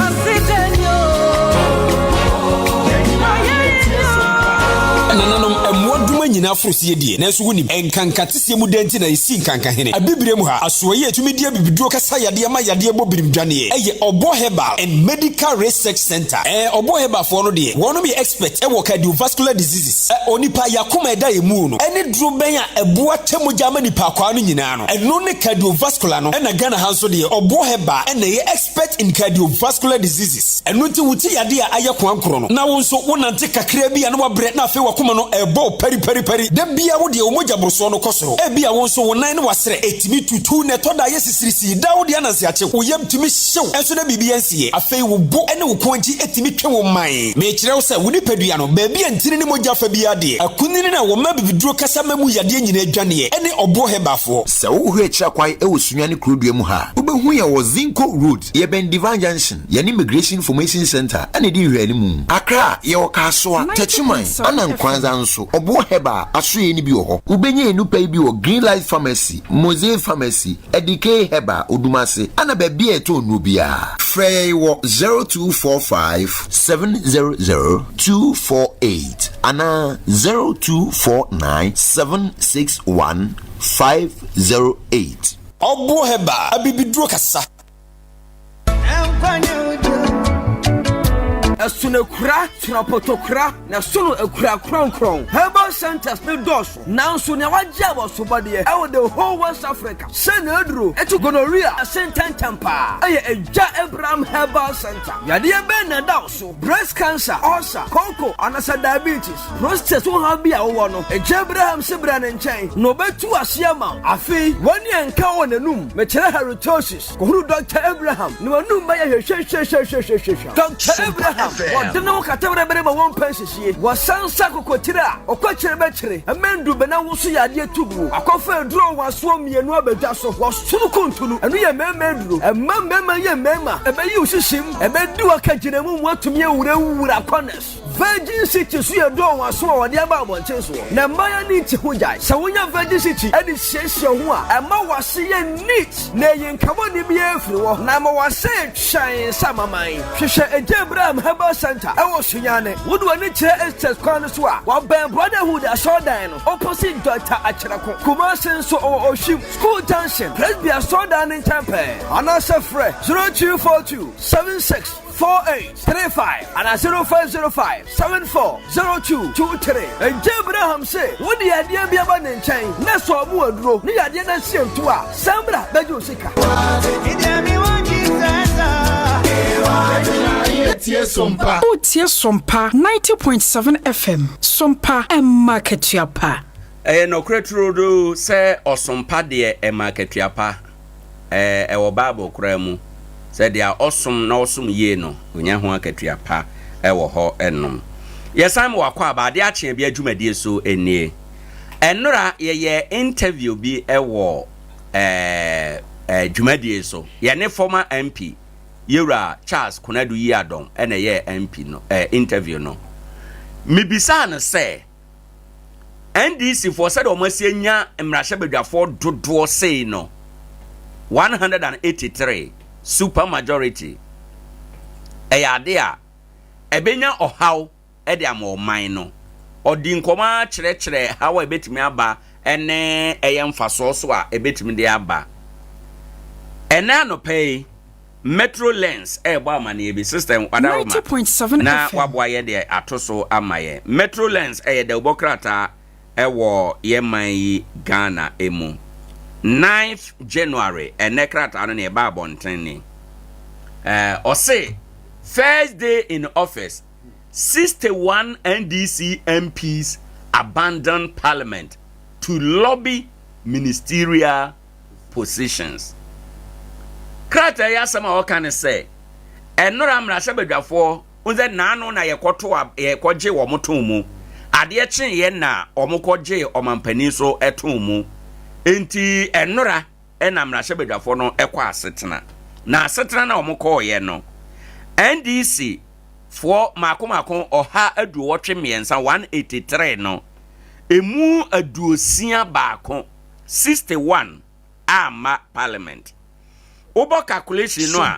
Nananom, mmoa duma nyinaa foro sie deɛ, nanso wonim, nkanka teseɛ mu dɛn nti na yɛsii nkanka hene? Abibire mu ha, asoɛeɛ a ɛtumi de abibiduro kasa yadeɛ ma yadeɛ bɔ birim dwaneɛ, ɛyɛ Ɔbɔ Herbal and Medical Research Center. Ɛɛ, Ɔbɔ Herbalfoɔ no deɛ, wɔnom yɛ expert wɔ cardiovascular diseases. Ɛ, onipa, y'akoma a ɛda yɛn mu no, ɛne duro bɛn a ɛboa kyɛ mogya ma nipa akwaa no nyinaa no, ɛno ne cardiovascular no. Ɛna Ghana ha nso deɛ, Ɔbɔ Herbal ɛna ɛyɛ expert in cardiovascular diseases. Ɛno nti wo ti yadeɛ a ayɛ koankorɔ no, na wo nso wo nante kakraa bi a na wabrɛ na afei w'akoma no ɛrebɔ wo pariparipari. Da biara wo deɛ wo mogya borosoɔ no kɔ soro. Ebia wo nso wo nan ne w'asrɛ ɛtumi tutu na ɛtɔ da a ɛyɛ sisirisii. Daa wo deɛ ananse akye wo, wo yam tumi hye wo nso na biribi ansi yɛ. Afei wo bo ne wo kɔn akyi tumi twe wo man. Mekyerɛ wo sɛ, wo nipadua no, baabi a ntini ne mogya fa biara deɛ, akunini no a wɔma abibiduro kasa ma mu yadeɛ nyinaa dwaneɛ ne ɔboɔ Heberfoɔ. Sɛ wohwɛ akyiri akwan wɔ Sunyani kurodua mu ha a, wobɛhu yɛn wɔ Zinco Road, yɛbɛn Divine Junction, yɛne Immigration Information Centre na ɛdi nhwɛanimu. Accra, yɛwɔ Kasoa, Techiman, ɛna Nkoranza nso, Ɔboɔ Herbal asoɛeɛ no bi wɔ hɔ. Wobɛnya yɛn nnupa yi bi wɔ Green Life Pharmacy, Mosaic Pharmacy, Adikei Herbal, Odumase, ɛna baabi a yɛtɔn nnuro biara. Frɛ yɛn wɔ 0245 700 248 anaa 0249 761 508. Ɔboɔ Herbal, abibiduro kasa. Ɛsono akura, sono apɔtɔkura, na ɛsono akura kronkron. Herbal centers no dɔɔso, nanso nea wagye abɔsobɔdeɛ ɛwɔ the whole West Africa sɛ n'aduro ɛtu gonorrhea ase ntɛntɛm paa ɛyɛ Agya Abraham Herbal Center. Yadeɛ bɛn na ɛda wo so? Breast cancer, ulcer, koko, anasɛ diabetes, prostate ho haw bi a wowɔ no, Agya Abraham se bra ne nkyɛn na ɔbɛtu aseɛ ama wo. Afei, w'ani anka wɔ n'anum, mekyerɛ halitosis. Kɔhunu Dɔkta Abraham na w'anum bɛyɛ hwehwehwehwehwehwehwɛ. Dɔkta Abraham, wɔde ne ho kata berebere ma wɔmpɛ nsisie. Wɔsan nsa akokotire a ɔkwakyire bɛkyere, ɛmɛ nnubɛna woso yadeɛ to guo. Akɔfa aduro nwanwasoɔ mmienu abɛdwa so. Wɔsono kuntunu, ɛno yɛ mmarima aduro. Ɛma mmarima yɛ mmarima, ɛbɛyi wo sisim, ɛbɛdi wo akagyinamu mu atumi awurawura corners. Virgin City so yɛ dɔɔ wɔn aso a wɔde aba abɔnten soɔ. Na mmaa ani nte ho gyae. Sɛ wonya Virgin City de siesie wo ho a, ɛma w'ase yɛ neat na ɛyi nkabɔne biara firi hɔ na ama w'ase yɛ hyɛnn sɛ amaman. Hwehwɛ Agya Abraham Herbal Centre wɔ Sunyani. Wode w'ani kyerɛ Estes kwan no so a, wɔabɛn Brotherhood asɔredan no opposite Doctor Akyerɛko. Kumasi nso ɔwɔ Oshim, School Junction, Presby asɔredan no nkyɛn pɛɛ. Anaasɛ frɛ 0242 76 4835 anaa 0505 74 0223. Agya Abraham se wode yadeɛ bi aba ne nkyɛn na sɛ ɔmo aduro ne yadeɛ no asie nto a, san bra bɛgye wo sika. Wotie Sompa 90.7 FM, Sompa ɛmma akatua pa. Ɛyɛ nɔkorɛ turodoo sɛ ɔsom pa deɛ ɛma akatua pa. Ɛɛ, ɛwɔ Bible koraa mu sɛ deɛ ɔsom na ɔsom yie no, ɔnya ho akatua pa wɔ hɔ nom. Yɛsan ma wakɔ aba adeɛ akye bi adwumadie so nie. Ɛnora yɛyɛ interview bi wɔ ɛɛ, ɛɛ dwumadie so. Yɛne former MP Yewura Charles Konadu Yiadom ɛna ɛyɛɛ MP no ɛɛ interview no. Mebisaa no sɛ, NDC foɔ sɛdeɛ wɔn asi anya mmarahyɛbadwafoɔ dodoɔ sei no, 183 super majority, ɛyɛ ade a ɛbɛnya ɔhaw de ama ɔman no. Ɔdi nkɔmɔ ara kyerɛkyerɛ haw a ɛbɛtumi aba ne ɛyɛ mfasoɔ so a ɛbɛtumi de aba. Ɛnɛ anɔpa yi, Metro Lens ɛrebɔ amaneɛ bi, Sister Wadaroma, 90.7 na FM. waboa yɛ de ato so ama yɛn. Metro Lens ɛyɛ dawubɔ krataa ɛwɔ yɛn man yi Ghana mu. 9th January, ɛnɛ krataa no na ɛba abɔnten ni. Ɛɛ, ɔse, first day in office, 61 NDC MPs abandon parliament to lobby ministerial positions. Krataa yi asɛm a ɔka ne sɛ, ɛnora mmarahyɛbadwafoɔ n sɛ naano na yɛkɔto a yɛkɔgye wɔn to mu. Adeɛ kyeeɛ na wɔn kɔgye ɔmampanin so to mu. Nti ɛnora ɛna mmarahyɛbadwafoɔ no ɛkɔ asetena. Na asetena na wɔn kɔɔyɛ no, NDC foɔ mako mako 183, 183 no, emu 61, 61 amma parliament. Wobɔ calculation no a,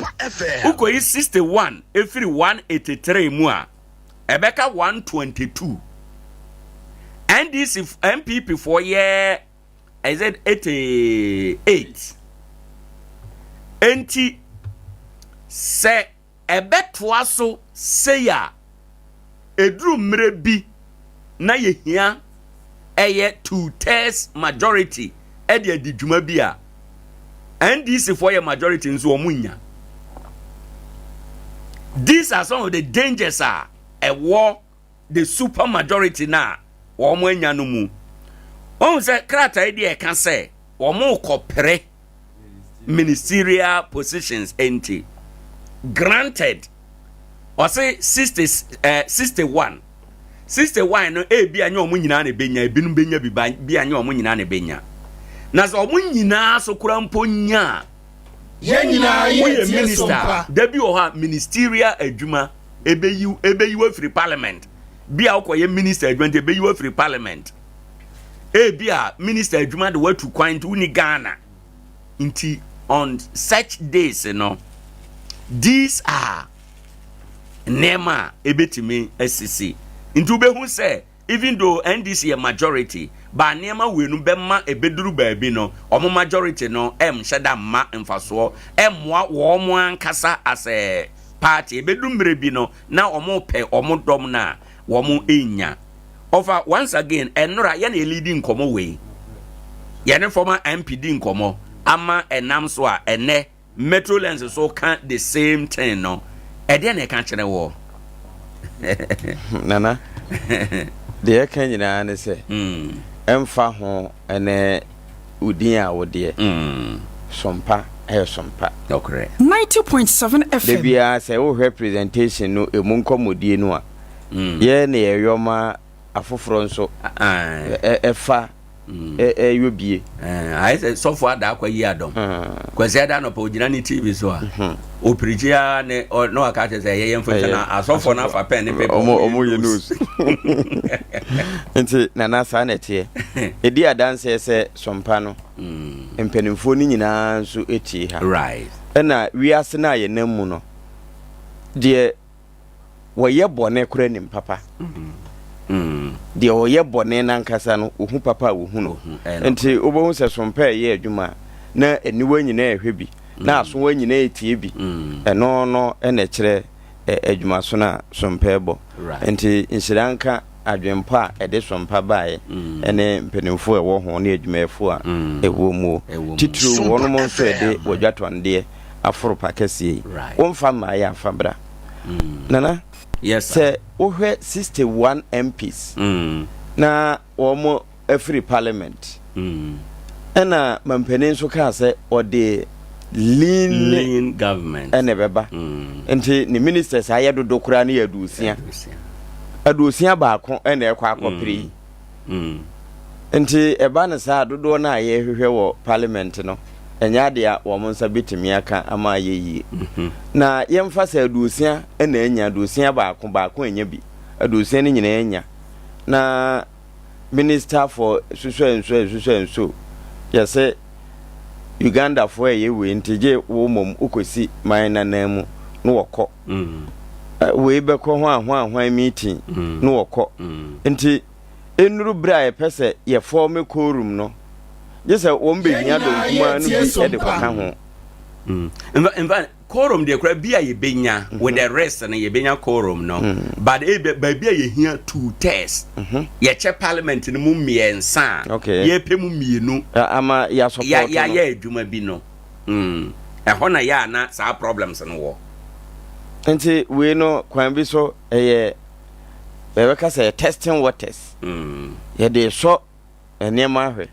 wokɔyi 61 ɛfiri 183 mu a, ɛbɛka 122. NDC NPP foɔ yɛ is it 88. Enti sɛ ɛbɛtoa so sei a, ɛduru mmerɛ bi na yɛhia ɛyɛ two thirds majority ɛde adi dwuma bi a, NDC foɔ yɛ majority nso wɔn nya. These are some of the dangers a ɛwɔ the super majority na wɔn anya no mu. Wɔn sɛ krataa yi deɛ ɛka sɛ wɔn rekɔpere ministerial positions nti, granted, ɔse 60 61 61 no, ebi anya wɔn nyinaa na ebenya, ebinom benya bi ba bi anya wɔn nyinaa na ebenya. Na sɛ wɔn nyinaa so kora mpo nya a, Yɛn nyinaa yɛ woyɛ tie minister Sompa. Da bi wɔ hɔ a ministerial adwuma ebeyi ebeyi wo afiri parliament. Bi a wokɔyɛ minister adwuma nti ebeyi wo afiri parliament. Ebi a minister adwuma de watu kwan nti woni Ghana. Nti on such days no, these are nneɛma a ebetumi asisi. Nti wobɛhu sɛ even though NDC yɛ majority, ba nneɛma wei no bɛma ebeduru baabi no, wɔn majority no ɛmhyɛ da mma mfasoɔ ɛmmoa wɔn ankasa as a party. Ebedu mmerɛ bi no na wɔn pɛ wɔn dɔm no a wɔn nnya. Ɔfa once again ɛnora yɛna yɛlidi nkɔmɔ wei. Yɛne former MP di nkɔmɔ ama ɛnam so a ɛnɛ Metro Lens so ka the same thing no. Ɛdeɛ na ɛka kyerɛ wɔ? Nana, deɛ ɛka nyinaa ne sɛ ɛmfa ho ne wo din a wodeɛ, sompa ɛyɛ sompa. Nokorɛ. 90.7 Da FM. biara sɛ wohwɛ presentation no ɛmu nkɔmmɔdie no a, yɛ na yɛyɔ ma afoforɔ nso ɛfa ɛyɔ bie. Ayɛ sɛ sɔfo Adaakwa yi adɔm. Kwasi ada anɔpa ogyina ne TV so a, opirikyi ara ne na waka kyerɛ sɛ ɛyɛ yɛn mfo na asɔfo no afa pɛn ne paper. Ɔmo yɛ news. Nti nana saa na ɛteɛ. Ɛdi adanseɛ sɛ sompa no mpanimfoɔ no nyinaa nso tie ha. Right. Ɛna wiase no a yɛnam mu no deɛ wɔyɛ bɔne koraa nim papa. Deɛ ɔyɛ bɔne no ankasa no, ɔhu papa a ɔhu no. Nti wobɛhu sɛ sompa ɛyɛ adwuma a, na aniwa nyinaa ɛhwɛ bi, na asowa nyinaa ɛtie bi. Ɛno no na ɛkyerɛ adwumasono a sompa ɛbɔ. Nti nhyira nka adwempɔ a ɛde sompa baeɛ ne mpanimfoɔ a ɛwɔ ho ne adwumayɛfoɔ a ɛwɔ muo. Titiriw wɔnom nso ɛde wɔdwatɔndeɛ aforo pa kɛseɛ yi. Womfa mmaeɛ a fa bra. Nana, sɛ wohwɛ 61 MPs na wɔn afiri parliament, ɛna mampanin nso kaa sɛ ɔde lean, lean government ɛna ɛbɛba. Nti ne ministers ayɛ dodo koraa no yɛ aduosia. Aduosia baako ɛna ɛkɔ akɔpere yi. Nti ɛba no saa a, dodoɔ no a yɛrehwehwɛ wɔ parliament no, ɛnyɛ adeɛ a wɔn nsa bɛtumi aka ama ayɛ yie. Na yɛmfa sɛ aduosia na anya, aduosia baako, baako annya bi, aduosia no nyinaa anya. Na minister for susɔ nsuo nsusɔ nsuo, yɛse Ugandafoɔ ɛyɛ wei nti gye wo mmom wokɔsi man no ananmu na wɔkɔ. Wei bɛkɔ hwan hwan hwan meeting na wɔkɔ. Nti nnuru bere a yɛpɛ sɛ yɛ fɔɔme quorum no, gye sɛ wɔn behia dɔm kumaa no bi de kɔka ho. In fact, quorum deɛ koraa bi a yɛbɛnya with the rest no yɛbɛnya quorum no, but ebi baabi a yɛhia two thirds, yɛkyɛ parliament no mu mmiɛnsa a, yɛpɛ mu mmienu ama yɛasɔpɔt no, yɛayɛ adwuma bi no, ɛhɔ na yɛ a na saa problems no wɔ. Nti wei no kwan bi so ɛyɛ yɛbɛka sɛ yɛ testing waters. Yɛde sɔ nneɛma ahwɛ.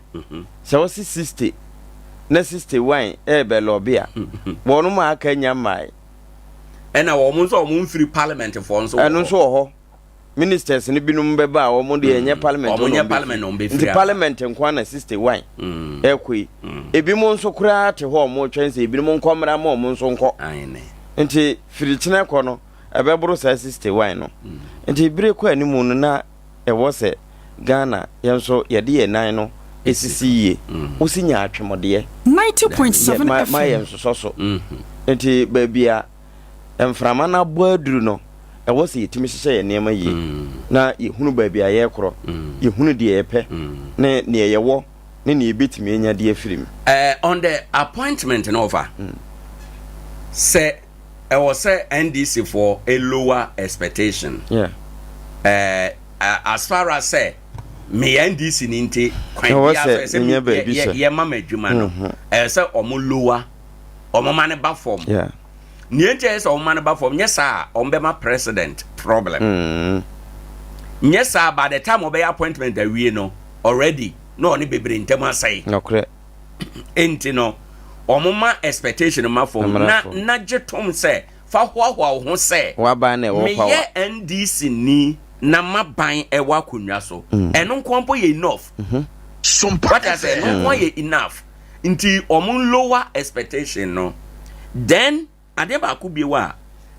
Sɛ wɔsi 60 na 61 ɛrebɛ lɔbi a, wɔn mu a aka nya mmae. Ɛna wɔn nso a wɔn mfiri parliament foɔ nso wɔ hɔ. Ɛno nso wɔ hɔ. Ministers no binom bɛba a wɔn deɛ ɛnyɛ parliament wɔn nyɛ parliament na wɔn bɛfiri. Nti parliament nko na 61 ɛkɔ yi. Ebinom nso koraa te hɔ a wɔn retwɛn sɛ ebinom nkɔ mmra ma wɔn nso nkɔ. Nti firi kyena kɔ no. ɛbɛboro saa 61 no. Nti bere kɔ anim no na ɛwɔ sɛ Ghana yɛn nso yɛde yɛn nan no sisi yie. Wosi nya atwemɔdeɛ. 90.7 FM. Ma yɛn nsosɔ so. Nti baabi a mframa no abɔ aduru no, ɛwɔ sɛ yɛtumi hyehyɛ yɛn nneɛma yie na yɛhunu baabi a yɛrekorɔ, yɛhunu deɛ yɛpɛ ne deɛ yɛwɔ ne nea yɛbɛtumi anya de afiri mu. On the appointment no ɔfa sɛ ɛwɔ sɛ NDC foɔ lower expectation. Yeah. As far as sɛ meyɛ NDC ni nti kwan biara so ɛsɛ yɛma ma adwuma no, ɛyɛ sɛ ɔmo lower, ɔmo ma no ba fam. Nea nti ɛyɛ sɛ ɔmo ma no ba fam, nyɛ saa a ɔmo bɛma president problem. Nyɛ saa by the time ɔbɛyɛ appointment awie no already na ɔne bebree ntam asɛe. Nokorɛ. Enti no, wɔma expectation ma fam na na gye tom sɛ fa hoahoa wo ho sɛ meyɛ NDC ni na m'aban ɛwɔ akonnwa so. Ɛno nko mpo yɛ enough. Wate ase? Ɛno nko yɛ enough. Nti wɔn lower expectation no. Then Adeɛ baako bio a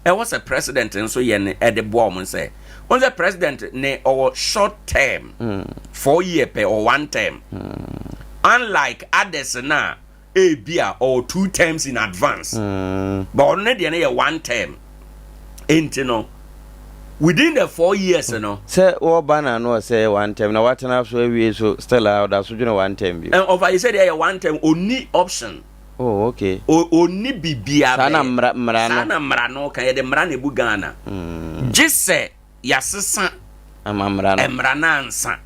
ɛwɔ sɛ president nso yɛ no ɛde boa wɔn sɛ, wɔn sɛ president ne ɔwɔ short term, 4 year pɛ or one term, unlike others na ebi a ɔwɔ two terms in advance, but ɔno ne deɛ no yɛ one term. Enti no within the 4 years no. Sɛ wɔba na ano ɔsɛ one term na watena so awie so still a ɔda so dwene one term bio. Ɔfa yi sɛ deɛ yɛ one term, ɔnni option. Oh, okay. Ɔnni biribiara Saa na mmara mmara no. Saa na mmara no ka. Yɛde mmara na ebu Ghana. Mm. Gye sɛ yɛasesa ama mmara no. Mmara no ansa.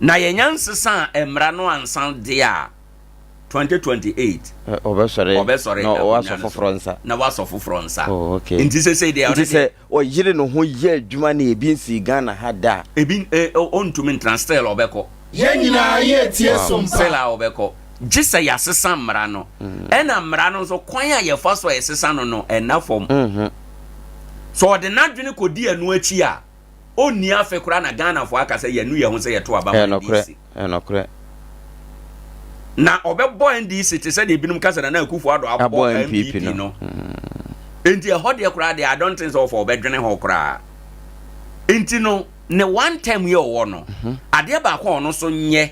Na yɛnya nsesa mmara no ansa deɛ a 2028. Ɔbɛsɔre. Ɔbɛsɔre. Na wasɔ foforɔ nsa. Na wasɔ foforɔ nsa. Oh, okay. Nti sese deɛ. Nti sɛ ɔyere ne ho yɛ adwuma na ebi nsii Ghana ha da a. Ebi eh, ɔntumi ntena still ɔbɛkɔ. Yɛn nyinaa yɛ tie som pa. Still a ɔbɛkɔ. Gye sɛ yɛasesa mmara no. Ɛna mmara no nso kwan a yɛfa so a yɛsesa no no ɛnna fam. Sɛ ɔde n'adwene kɔdi ɛno akyi a, ɔnni afe koraa na Ghanafoɔ aka sɛ yɛanu yɛn ho sɛ yɛto aba ma NDC. Ɛyɛ nokorɛ. Na ɔbɛbɔ NDC te sɛ deɛ ebinom ka sɛ Nana Akufo Addo abɔ NPP no. Nti ɛhɔ deɛ koraa deɛ I don't think sɛ ɔfɔ ɔbɛdwene ho koraa. Nti no ne one term yi a ɔwɔ no, adeɛ baako a ɔno nso nyɛ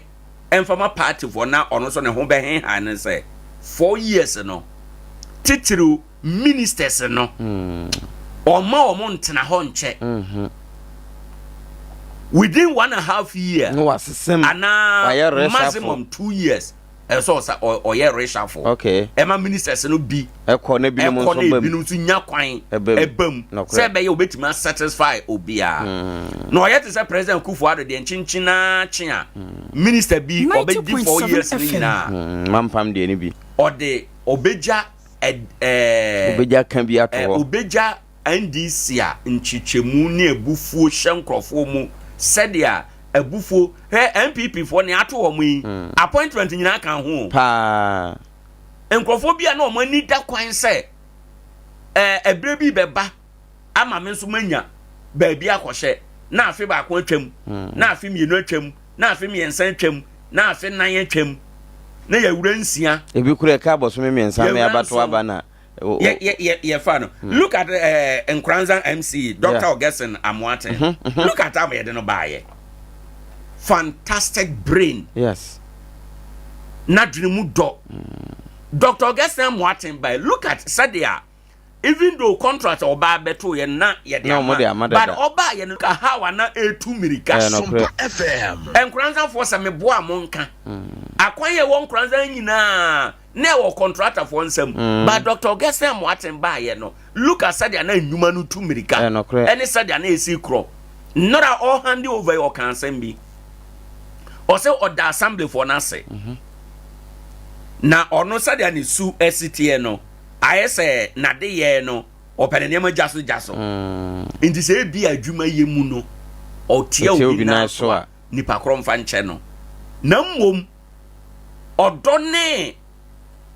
mfa ma partyfoɔ na ɔno nso ne ho bɛhenhan ne sɛ 4 years no titiriw ministers no ɔma wɔn ntena hɔ nkyɛ within one and a half year Na wasesem. anaa Wayɛ reshuffle. maximum 2 years ɛsɛ ɔsa ɔyɛ reshuffle. Ɛma ministers no bi Ɛkɔ na ebinom ɛkɔ nso na bam. ebinom nso nya kwan Ɛbam. ɛbam Nokorɛ. sɛ ɛbɛyɛ obetumi asatisfy obiara na ɔyɛ te sɛ President Akufo Addo deɛ nkyinkyin kye a minister bi ɔbɛdi 4 90.7 years no FM. nyinaa Mampam deɛ no bi. ɔde ɔbɛgya ɛ ɛɛ Obɛgya ka bi ato ɛ hɔ. Obɛgya NDC a nkyekyɛmu ne abufuo hyɛ nkurɔfoɔ mu sɛdeɛ abufuo hwɛ NPP foɔ nea ato wɔn yi appointment nyinaa ka ho o. Paa. Nkurɔfoɔ bi a na wɔn ani da kwan sɛ ɛberɛ bi bɛba ama me nso manya baabi akɔhyɛ na afe baako atwam na afe 2 atwam na afe 3 atwam na afe 4 atwam na yɛwura 6. Ebi kura ɛka abɔsome 3 me Yɛwura abato 7. aba na. Yɛ yɛ yɛ yɛfa no look at Nkoranza MC Dr. Augustine Amoaten. Look at how yɛde no baayɛ, fantastic brain. N'adwene mu dɔ. Dr. Augustine Amoaten bae, look at sɛdeɛ even though contract a ɔbaa bɛto yɛ na yɛde Na ɔmo de ama ama, but dada. ɔbaa yɛ no ka how ana etu mirika. Ɛyɛ nokorɛ. Nkoranzafoɔ sɛ meboa mo nka akwan yɛ wɔ Nkoranza nyinaa na ɛwɔ contractorfoɔ nsam but Dr. Augustine Amoaten baayɛ no, look at sɛdeɛ na nnwuma no tu mirika Ɛyɛ nokorɛ. ɛne sɛdeɛ na ɛsi korɔ. Nnora ɔhand over yi ɔka asɛm bi, ɔsɛ ɔda assemblyfoɔ no ase na ɔno sɛdeɛ ne su asi teɛ no ayɛ sɛ n'adeyɛ no ɔpɛ ne nneɛma gya so gya so nti sɛ ebi adwuma yɛ mu no ɔtia Ɔtia obi obi nan nan so so a a. nipa korɔ mfa nkyɛ no na mmom ɔdɔ ne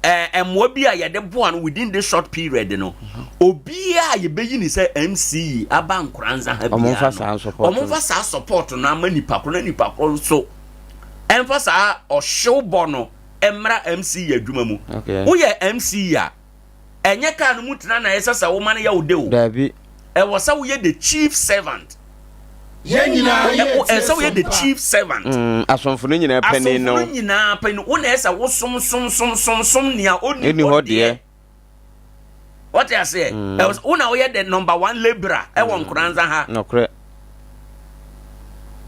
mmoa bi a yɛde boa no within this short period no obiara a yɛbɛyi ne sɛ MCE aba Nkoranza ha Ɔmo biara mfa no saa support ɔmo no. mfa saa support no ama nipa korɔ na nipa korɔ nso ɛmfa saa ɔhyew bɔ no mmra MCE adwuma mu. Woyɛ MCE a ɛnyɛ kaa no mu tena na ɛsɛ sɛ woma no yɛ wo de o. Dabi. Ɛwɔ sɛ woyɛ the chief servant. Yɛn nyinaa yɛ tie Ɛsɛ woyɛ the som pa. chief servant. Asomfo no nyinaa panin Asomfo no. no nyinaa panin wo na ɛsɛ wo som som som som som nea ɔni Ɛni hɔ hɔ deɛ. deɛ. Wɔte aseɛ ɛwɔ sɛ wo na woyɛ the number one labourer ɛwɔ Nkoranza ha. Nokorɛ.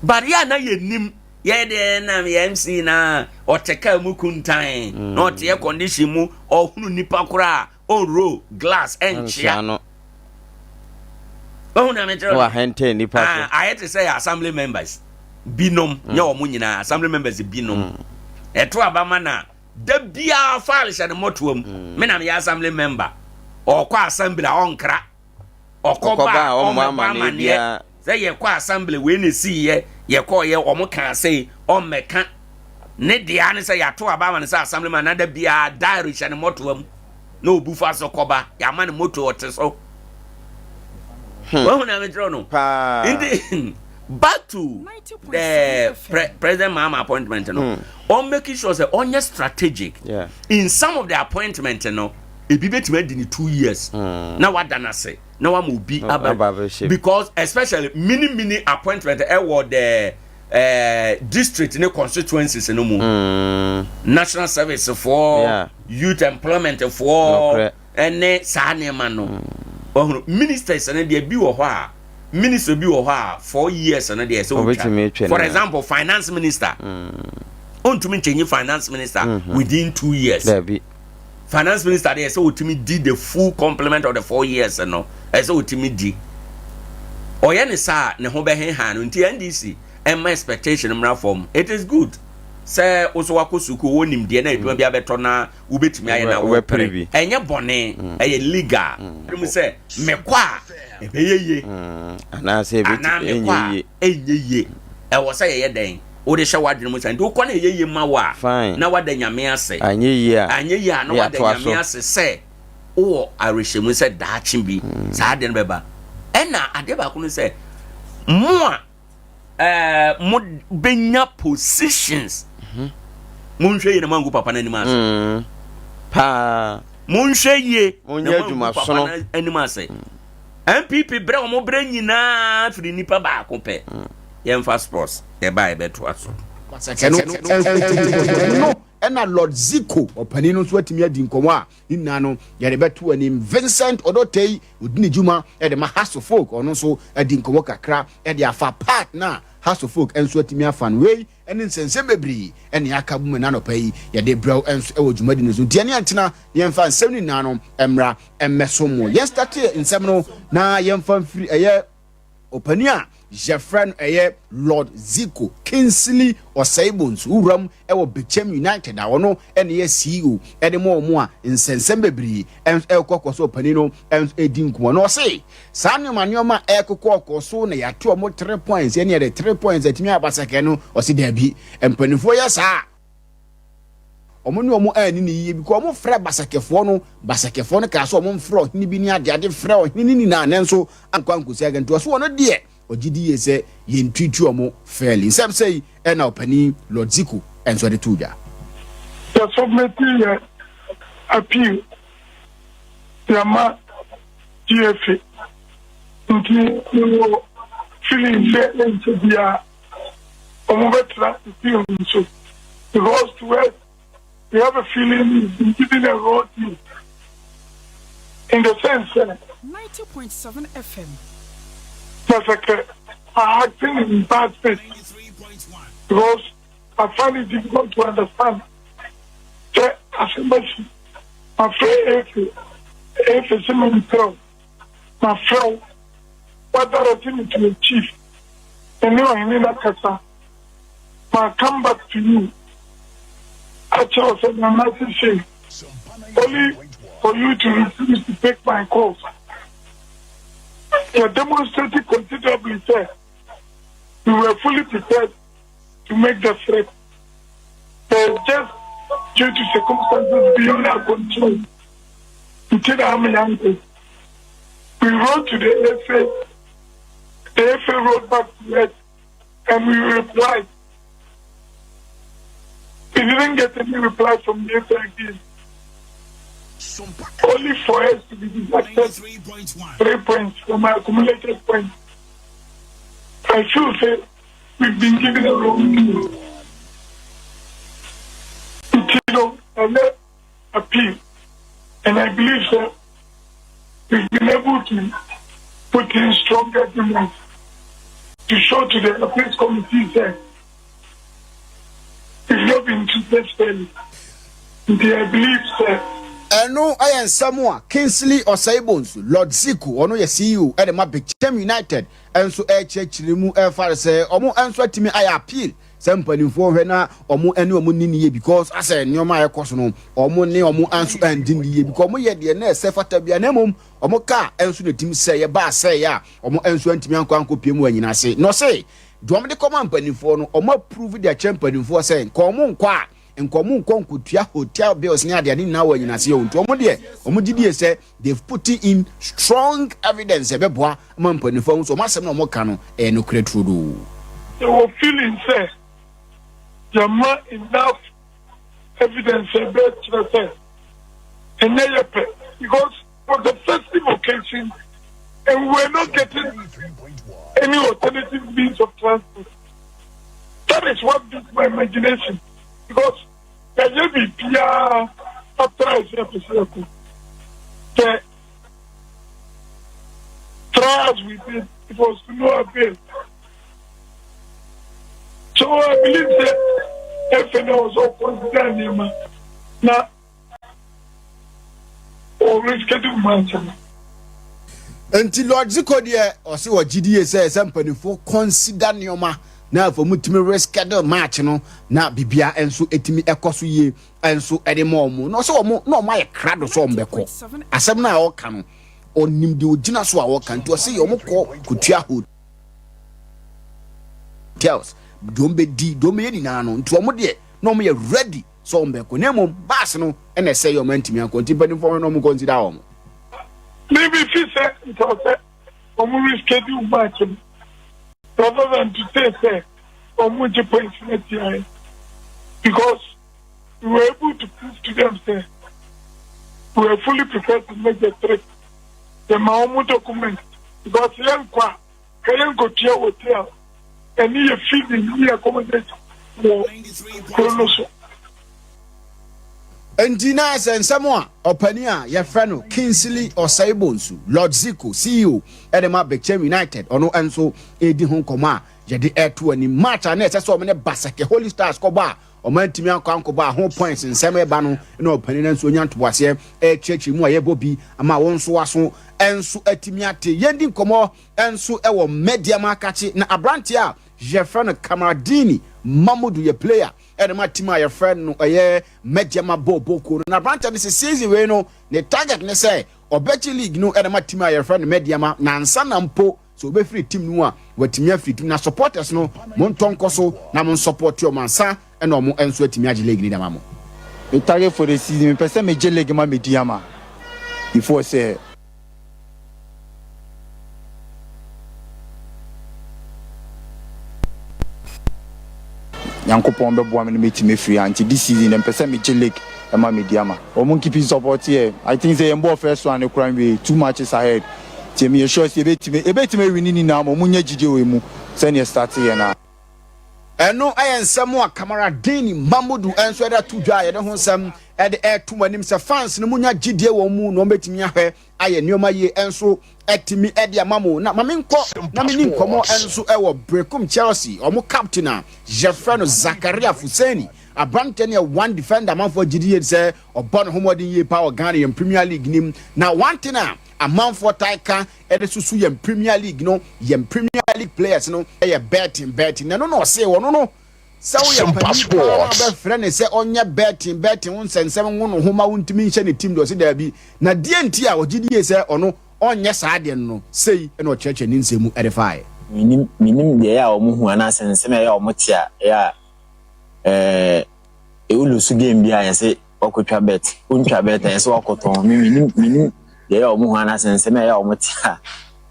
But yɛ a na yɛnim yɛ deɛ nam yɛ MC na ɔte kaa mu kuntan na ɔte air condition mu ɔhunu nipa koraa ɔnro glass ɛnkyea. Nkyea no. Ɔhu na mekyerɛ Na wahɛntɛn nipa so. Ah, ayɛ te sɛ yɛ assembly members binom nyɛ wɔn nyinaa assembly members binom ɛto aba ma na da biara file hyɛ ne mmɔtoa mu me na meyɛ assembly member ɔkɔ assembly a ɔnkra ɔkɔ Ɔkɔ ba ba a a ɔmmɔ ɔmmɛbɔ amanneɛ amanneɛ biara. sɛ yɛkɔ assembly wei na esiiɛ yɛkɔɔyɛ wɔn kaa sɛ ɔmmɛka ne deɛ ne sɛ yɛato aba ama no sɛ assembly man na da biara diary hyɛ ne mmɔtoa mu na obu fa so kɔba yɛama ne moto ɔte so wahu na mekyerɛ no Paa. Nti back to the President Mahama appointment no ɔn making sure sɛ ɔnyɛ strategic in some of the appointment no ebi bɛtumi adi ne 2 years na wada n'ase na wama obi Aba aba abɛhyɛ mu. Because especially mini mini appointment ɛwɔ the district ne constituencies no mu national service foɔ youth employment foɔ ɛne saa nneɛma no ɔhunu ministers no deɛ bi wɔ hɔ a minister bi wɔ hɔ a 4 years no deɛ sɛ Obetumi atwa otwa for ne example, finance minister ontumi nkyɛnyi finance minister within 2 years. Dabi. Finance minister deɛ ɛsɛ ɔtumi di the full complement of the 4 years no, ɛsɛ ɔtumi di. Ɔyɛ ne saa, ne ho bɛhenha no. Nti NDC ɛma expectation mmra fam. It is good sɛ wosɔ wakɔ sukuu, wɔ nimdeɛ na adwuma bi abɛtɔ na wobɛtumi ayɛ na wopere, ɛnyɛ bɔne, ɛyɛ legal mu sɛ mekɔ a ɛbɛyɛ yie anaasɛ anaa mekɔ a ɛnyɛ yie. Ɛwɔ sɛ yɛyɛ dɛn, wode hyɛ w'adwene mu sɛ nti wokɔ no ɛyɛ yie ma wo a, na wada Nyame ase. Anyɛ yie a, anyɛ yie a, na wada Nyame ase sɛ wowɔ awerɛhyɛmu sɛ daakye bi saa adeɛ no bɛba. Ɛna adeɛ baako no sɛ mo a mo bɛnya positions, monhwɛ yie na moangu papa no anim ase. Paa. Monhwɛ yie na moangu papa no anim ase. NPP brɛ, wɔn brɛ nyinaa firi nipa baako pɛ. Yɛmfa sports yɛba, yɛbɛtoa so. Ɛno ɛna Lord Zico ɔpanin no nso atumi adi nkɔmɔ a ne nyinaa no yɛde bɛto anim. Vincent Odotei, odi ne dwuma ɛde ma Hearts of Oak, ɔno nso adi nkɔmɔ kakra ɛde afa part na Hearts of Oak nso atumi afa no. Wei ɛne nsɛnsɛm bebree ɛne aka bu mu n'anɔpa yi yɛde brɛw nso ɛwɔ dwumadi no so. Nti ɛne ɛntena yɛmfa nsɛm no nyinaa no mmra mmɛso mo. Yɛn start nsɛm no na yɛmfa mfiri ɛyɛ ɔpanin a yɛfrɛ no ɛyɛ Lord Zico Kingsley Ɔsɛebonsu wuram ɛwɔ Bechem United a ɔno ɛne yɛ CEO ɛde ma ɔmo a nsɛnsɛm bebree ɛkɔ so. Ɔpanin no ɛnso ɛdi nkɔmɔ na ɔse saa nneɛma nneɛma a ɛkokɔ kɔ so na yɛato ɔmo 3 points, ɛne yɛde 3 points atumi aba sɛkɛ no. Ɔse daabi, mpanimfoɔ yɛ saa, ɔmo ne ɔmo ani ne yie bi kɔ. Ɔmo frɛ basakɛfoɔ no, basakɛfoɔ no kaa sɛ ɔmo mfrɛ ɔhene bi ne adeade frɛ ɔhene ne nyinaa, ne nso ankɔ ankosi aga. Nti ɔso ɔno deɛ ɔgye di yie sɛ yɛntutu ɔmo fairly. Nsɛm sɛ yi ɛna ɔpanin Lord Zico ɛnso de to dwa. Yɛ submit yɛ appeal yɛma GFA, nti mewɔ feeling sɛ ɛnkyɛ biara ɔmo bɛtena appeal no so, because to us we have a feeling we've been given a raw deal in the sense that 90.7 FM. Basake are acting in bad faith, because I find it difficult to understand sɛ asɛm asi, mafrɛ efe efe sɛ memprɛw, mafrɛ wo, wadirect me to a chief, ɛne ɔhene no akasa, ma come back to you akyerɛw sɛ nana sese, only for you to refuse to take my calls. You demonstrated considerably sɛ we were fully prepared to make the threat, but just due to circumstances beyond our control nti na ama yanko. We wrote to the FA, the FA wrote back to us and we replied. We didn't get any reply from the FA again, only for us to be deducted 3 points from our accumulated points. I feel say we've been given a wrong deal. Nti no, ɛnɛ appeal, and I believe that we've been able to put in strong arguments to show to the appeals committee that we've not been treated fairly. Nti I believe that Ɛno ɛyɛ nsɛm a Kingsley Ɔsɛebonsu, Lord Zico, ɔno yɛ CEO ɛde ma Bechem United, ɛnso ɛrekyerɛkyerɛ mu ɛfa sɛ ɔmo ɛnso atumi ayɛ appeal sɛ mpanimfoɔ hwɛ na ɔmo ɛne ɔmo ni ne yie, because asɛ nneɛma a ɛkɔ so no, ɔmo ne ɔmo nso ɛndi ne yie, because ɔmo yɛ deɛ na ɛsɛ fata bia, na mmom ɔmo kaa ɛnso na tim sɛ yɛba asɛ yɛ a ɔmo ɛnso antumi ankɔ ankɔ pie mu wɔ nyina ase. Na ɔsɛ deɛ ɔmo de kɔma mpanimfoɔ no, ɔmo approve de akyerɛ mpanimfoɔ sɛ nka ɔmo nkɔ a nkɔmɔ nkɔ nkotua hotel bills ne adeade nyinaa wɔ anyinase o. Nti ɔmo deɛ ɔmo gyi die sɛ they've put in strong evidence ɛbɛboa ma mpanimfoɔ ho so ɔmo asɛm na ɔmo ka no ɛyɛ nokorɛ turodoo. Yɛwɔ feeling sɛ yɛma enough evidence ɛbɛkyerɛ sɛ ɛnyɛ yɛ pɛ, because for the festive occasion and we were not getting any alternative means of transport. That is what beat my imagination, because yɛyɛ biribiara atra ɛsɛ ɛpɛ sɛ yɛkɔ. The trials we did, it was to no avail. So I believe that FNA was all consider nneɛma na wɔ reschedule match no. Nti Lord Ziko deɛ ɔse wɔ gyidie sɛ sɛ mpanimfoɔ consider nneɛma na afei wɔn tumi reschedule match no na bibia nso etumi ɛkɔ so yie nso ɛde ma wɔn na ɔsɛ wɔn na wɔn ayɛ krado sɛ wɔn bɛkɔ asɛm no a ɔka no ɔnim deɛ ɔgyina so a ɔka nti ɔsɛ yɛ wɔn kɔ kotua hotels deɛ wɔn bɛdi deɛ wɔn bɛyɛ nyinaa no nti wɔn deɛ na wɔn yɛ ready sɛ wɔn bɛkɔ na mmom bus no ɛna ɛsɛ yɛ wɔn antumi ankɔ nti mpanimfoɔ no wɔn consider wɔn. Me me fi sɛ nka ɔsɛ wɔn reschedule match no rather than to say sɛ wɔn gye points no atia yɛn because we were able to prove to them sɛ we were fully prepared to make the trip. Yɛ ma wɔn document because yɛn kɔ a ka yɛn kɔtua hotel ɛne yɛ feeding ne yɛ accommodation wɔ kuro no so. Enti na sɛ nsɛm a ɔpanin a yɛfrɛ no Kingsley Osei Bonsu, Lord Zico, CEO de ma Bechem United, ɔno nso redi ho nkɔmmɔ a yɛde reto anim. Match a na ɛsɛ sɛ wɔn ne Basake Holy Stars kɔbɔ a wɔn antumi ankɔ ankɔbɔ a ho points nsɛm reba no na ɔpanin no nso nya ntoboaseɛ rekyerɛkyerɛ mu a yɛbɔ bi ama wɔn nso aso nso atumi ate. Yɛndi nkɔmmɔ nso wɔ Medeama Akakye na aberanteɛ a yɛfrɛ no Kamaradini Mamudu yɛ player ɛde ma team a yɛfrɛ no ɛyɛ Mɛgyama bɔɔlbɔ kuo no. Na aberanteɛ no sɛ season wei no ne target ne sɛ ɔbɛgye league no ɛde ma team a yɛfrɛ no Mɛdiama na ansa na mpo sɛ ɔbɛfiri team no mu a watumi afiri team na supporters no montɔ nkɔ so na mo support ɔmo ansa ɛna ɔmo nso atumi agye league no de ama mo. Me target for the season mepɛ sɛ megye league ma Mediama before sɛ. Nyankopɔn bɛboa me na mɛtumi afiri ha nti this season deɛ mepɛ sɛ megye league ɛma Medeama. Wɔn nkeep support yɛ I think sɛ yɛn bɔɔ first one no koraa nwie two matches ahead nti meyɛ sure sɛ yɛbɛtumi yɛbɛtumi awini ne nyinaa ma wɔn nya gyidie wɔ yɛn mu sɛdeɛ start yɛ no a. Ɛno yɛ nsɛm a Kamaradini Mamodu nso de ato dwa a yɛde ho nsɛm de reto mo anim sɛ fans no munya gyidie wɔ mu na wɔbɛtumi ahwɛ ayɛ nneɛma yie nso atumi de ama mo. Na ma menkɔ na menni nkɔmmɔ nso wɔ Berekum Chelsea wɔn captain a yɛfrɛ no Zakaria Fuseni. Aberanteɛ no yɛ one defender amanfoɔ gyidi yie sɛ ɔbɔ ne ho mmɔden yie paa wɔ Ghana yɛn Premier League nim. Na one thing a amanfoɔ tae ka de susu yɛn Premier League no, yɛn Premier League players no yɛ betting betting. Na ɛno na ɔse ɔno no sɛ woyɛ panin paa na wobɛfrɛ ne sɛ ɔnyɛ betting betting wo nsɛnsɛm ngo no ho ma wontumi nhyɛ ne team de ɔse daabi. Na deɛ nti a ɔgye die sɛ ɔno ɔnyɛ saa deɛ no no, sei na ɔkyerɛkyerɛ ne nsɛm mu de faeɛ. Mennim, mennim deɛ ɛyɛ a wɔn hu anaasɛ nsɛm a ɛyɛ a wɔn te a ɛyɛ a ɛɛ wo lose game bi a yɛse wakɔtwa bet, wontwa bet a yɛse wakɔtɔn. Me mennim, mennim deɛ ɛyɛ a wɔn hu anaasɛ nsɛm a ɛyɛ a wɔn te a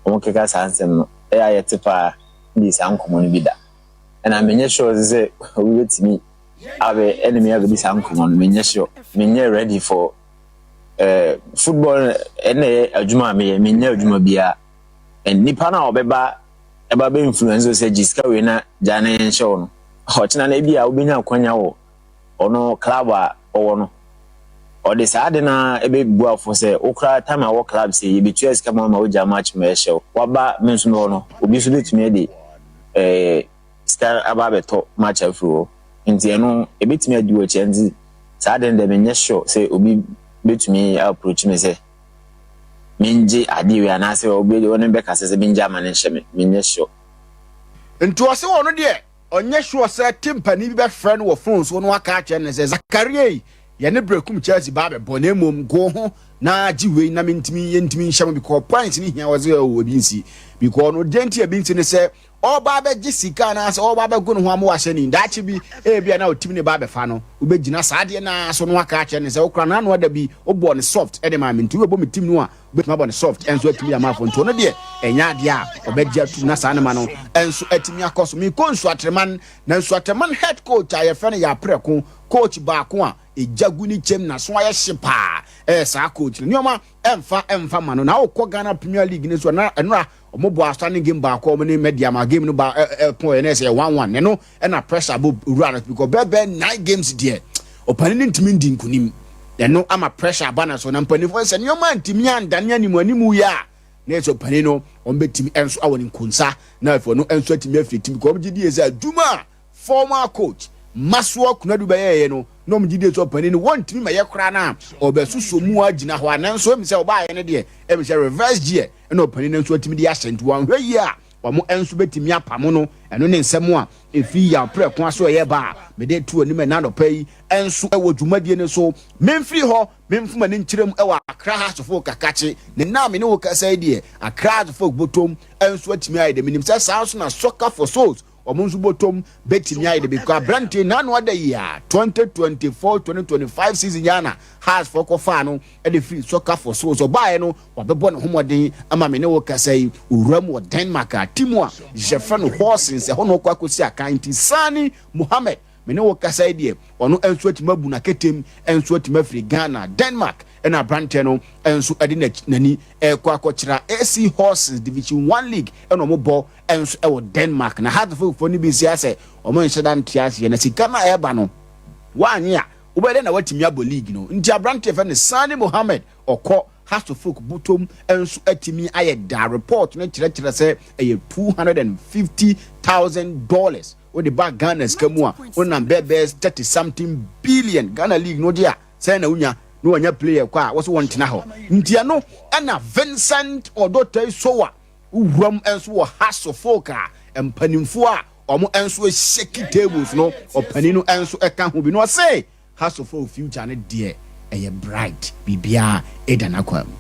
wɔn keka saa nsɛm no. Ɛyɛ a yɛte paa di saa nkɔmmɔ no bi da. Ɛna menyɛ sure sɛ obi bɛtumi abɛ ɛne me abɛdi saa nkɔmmɔ no, menyɛ sure. Menyɛ ready for eh, football ɛna ɛyɛ adwuma a meyɛ, menyɛ adwuma biara. And nipa no a ɔbɛba ɛba bɛ influence sɛ gye sika wei na gyaa na yɛnhyɛ wo no, ɔkyena no ebi a wobɛnya akwanya wɔ ɔno club a ɔwɔ no, ɔde saa ade no ara ɛbɛbu afo sɛ wo koraa time a wɔ club sɛ yɛbɛtua sika ma ma wogya match ma ɛhyɛ wo, waba me nso mewɔ no, obi nso bɛtumi de eh, sika aba abɛtɔ match afiri hɔ, nti ɛno ɛbɛtumi adi wɔ akyi. Nti saa ade no deɛ menyɛ sure sɛ obi bɛtumi approach me sɛ mengye adeɛ wei anaasɛ obi ɔne bɛkasa sɛ mengye ama no nhyɛ me, menyɛ sure. Nti ɔse ɔno deɛ ɔnyɛ sure sɛ timpani bi bɛfrɛ no wɔ phone so na waka akyerɛ no sɛ Zakaria yi yɛne Berekum Chelsea ba abɛbɔ na mmom go ho na gye wei na mentumi yɛntumi nhyɛ mo because points no hia. Ɔse oh ebi nsi because ɔno deɛ nti ebi nsi ne sɛ ɔreba abɛgye sika anaasɛ ɔreba abɛgo ne ho ama wahyɛ ne daakye bi ebi a na ɔtumi ne ba abɛfa no wobɛgyina saa adeɛ no ara so na waka akyerɛ no sɛ wokora n'ano ada bi wobɔɔ ne soft de maa me nti wobɛbɔ me team no a wobɛtumi abɔ ne soft nso atumi ama afɔ nti ɔno deɛ ɛnyɛ adeɛ a ɔbɛgye atum na saa nema no nso atumi akɔ so. Mekɔ Nsuatreman na Nsuatreman head coach a yɛfrɛ no Yɛaprɛko coach baako a ɛgya gu ne kyɛm n'aso ayɛ hye paa ɛyɛ saa coach no nneɛma ɛmfa ɛmfa ma no na wokɔ Ghana Premier League no so na ɛnora Ɔmo bɔ outstanding game baako a ɔmo ne Medeama game no ba ɛ ɛ pɔn yɛ na ɛsɛ yɛ 1-1 ɛno ɛna pressure bɔ wura no because bɛɛ 9 games deɛ ɔpanin no ntumi ndi nkunim ɛno ama pressure aba na so na mpanimfoɔ sɛ nneɛma ntumi andane animu animu yɛ a na ɛsɛ ɔpanin no wɔn bɛtumi nso awɔ ne nkonsa na afei ɔno nso atumi afiri tim because wɔn gye die sɛ adwuma a former coach Masoɔ Konadu bɛyɛeɛ no, na wɔn gyidie sɛ ɔpanin no wɔntumi mɛyɛ koraa no a, ɔbɛsosɔ mu agyina hɔ a, nanso ɛmi sɛ ɔbaeɛ no deɛ, ɛmi sɛ reverse gear ɛna ɔpanin no nso atumi de ahyɛ, nti wɔanhwɛ yie a, wɔn nso bɛtumi apamo no. Ɛno ne nsɛm a ɛfiri Yaw Prɛko asoɛeɛ ba a mede to anim ɛnnɛ anɔpa yi nso wɔ dwumadie no so. Memfiri hɔ memfa m'ani nkyerɛ mu wɔ Accra Hearts-of-Oak Kakakye, ne nna a me ne wo kasa yi deɛ, Accra Hearts-of-Oak bɔtɔm nso atumi ayɛ dɛ. Menim sɛ saa nso na Soccer for Souls wɔn nso bɔtɔm bɛtumi ayɛ dɛ because aberanteɛ n'ano ada yi a 2024-2025 season yi ara na Hearts foɔ kɔfaa no de firi Soccer for Souls. Ɔbaeɛ no wabɛbɔ ne ho mmɔden ama me ne wo kasa yi, owura mu wɔ Denmark a team a yɛfrɛ no Horsens, ɛhɔ na ɔkɔ akɔsi akan. Nti Sani Mohammed, me ne wo kasa yi deɛ, ɔno nso atumi abu n'aketem nso atumi afiri Ghana, Denmark ɛna aberanteɛ no nso de n'ani ɛrekɔ akɔkyerɛ AC Horsens Division 1 League ɛna wɔn bɔ nso ɛwɔ Denmark. Na Hearts-foɔ no bi si asɛ wɔn nhyɛ da nte aseɛ na sika no a ɛreba no wɔanye a wobɛyɛ dɛ na watumi abɔ league no. Nti aberanteɛ fɛ no Sani Mohammed ɔkɔ Hearts-folk bɔtɔm nso atumi ayɛ daa. Report no kyerɛkyerɛ sɛ ɛyɛ $250,000 wode ba Ghana sika mu a wonam bɛɛbɛɛ 30 something billion. Ghana league no de a sɛn na wonya na wanya player kɔ a wɔso wɔntena hɔ. Nti ɛno ɛna Vincent Odotei Sowa wuram nso wɔ Hearts-folk a mpanimfoɔ a wɔn nso shake tables no ɔpanin no nso ɛka ho bi na ɔse Hearts-folk future no deɛ ɛyɛ bright, biribiara ɛda n'akwan mu.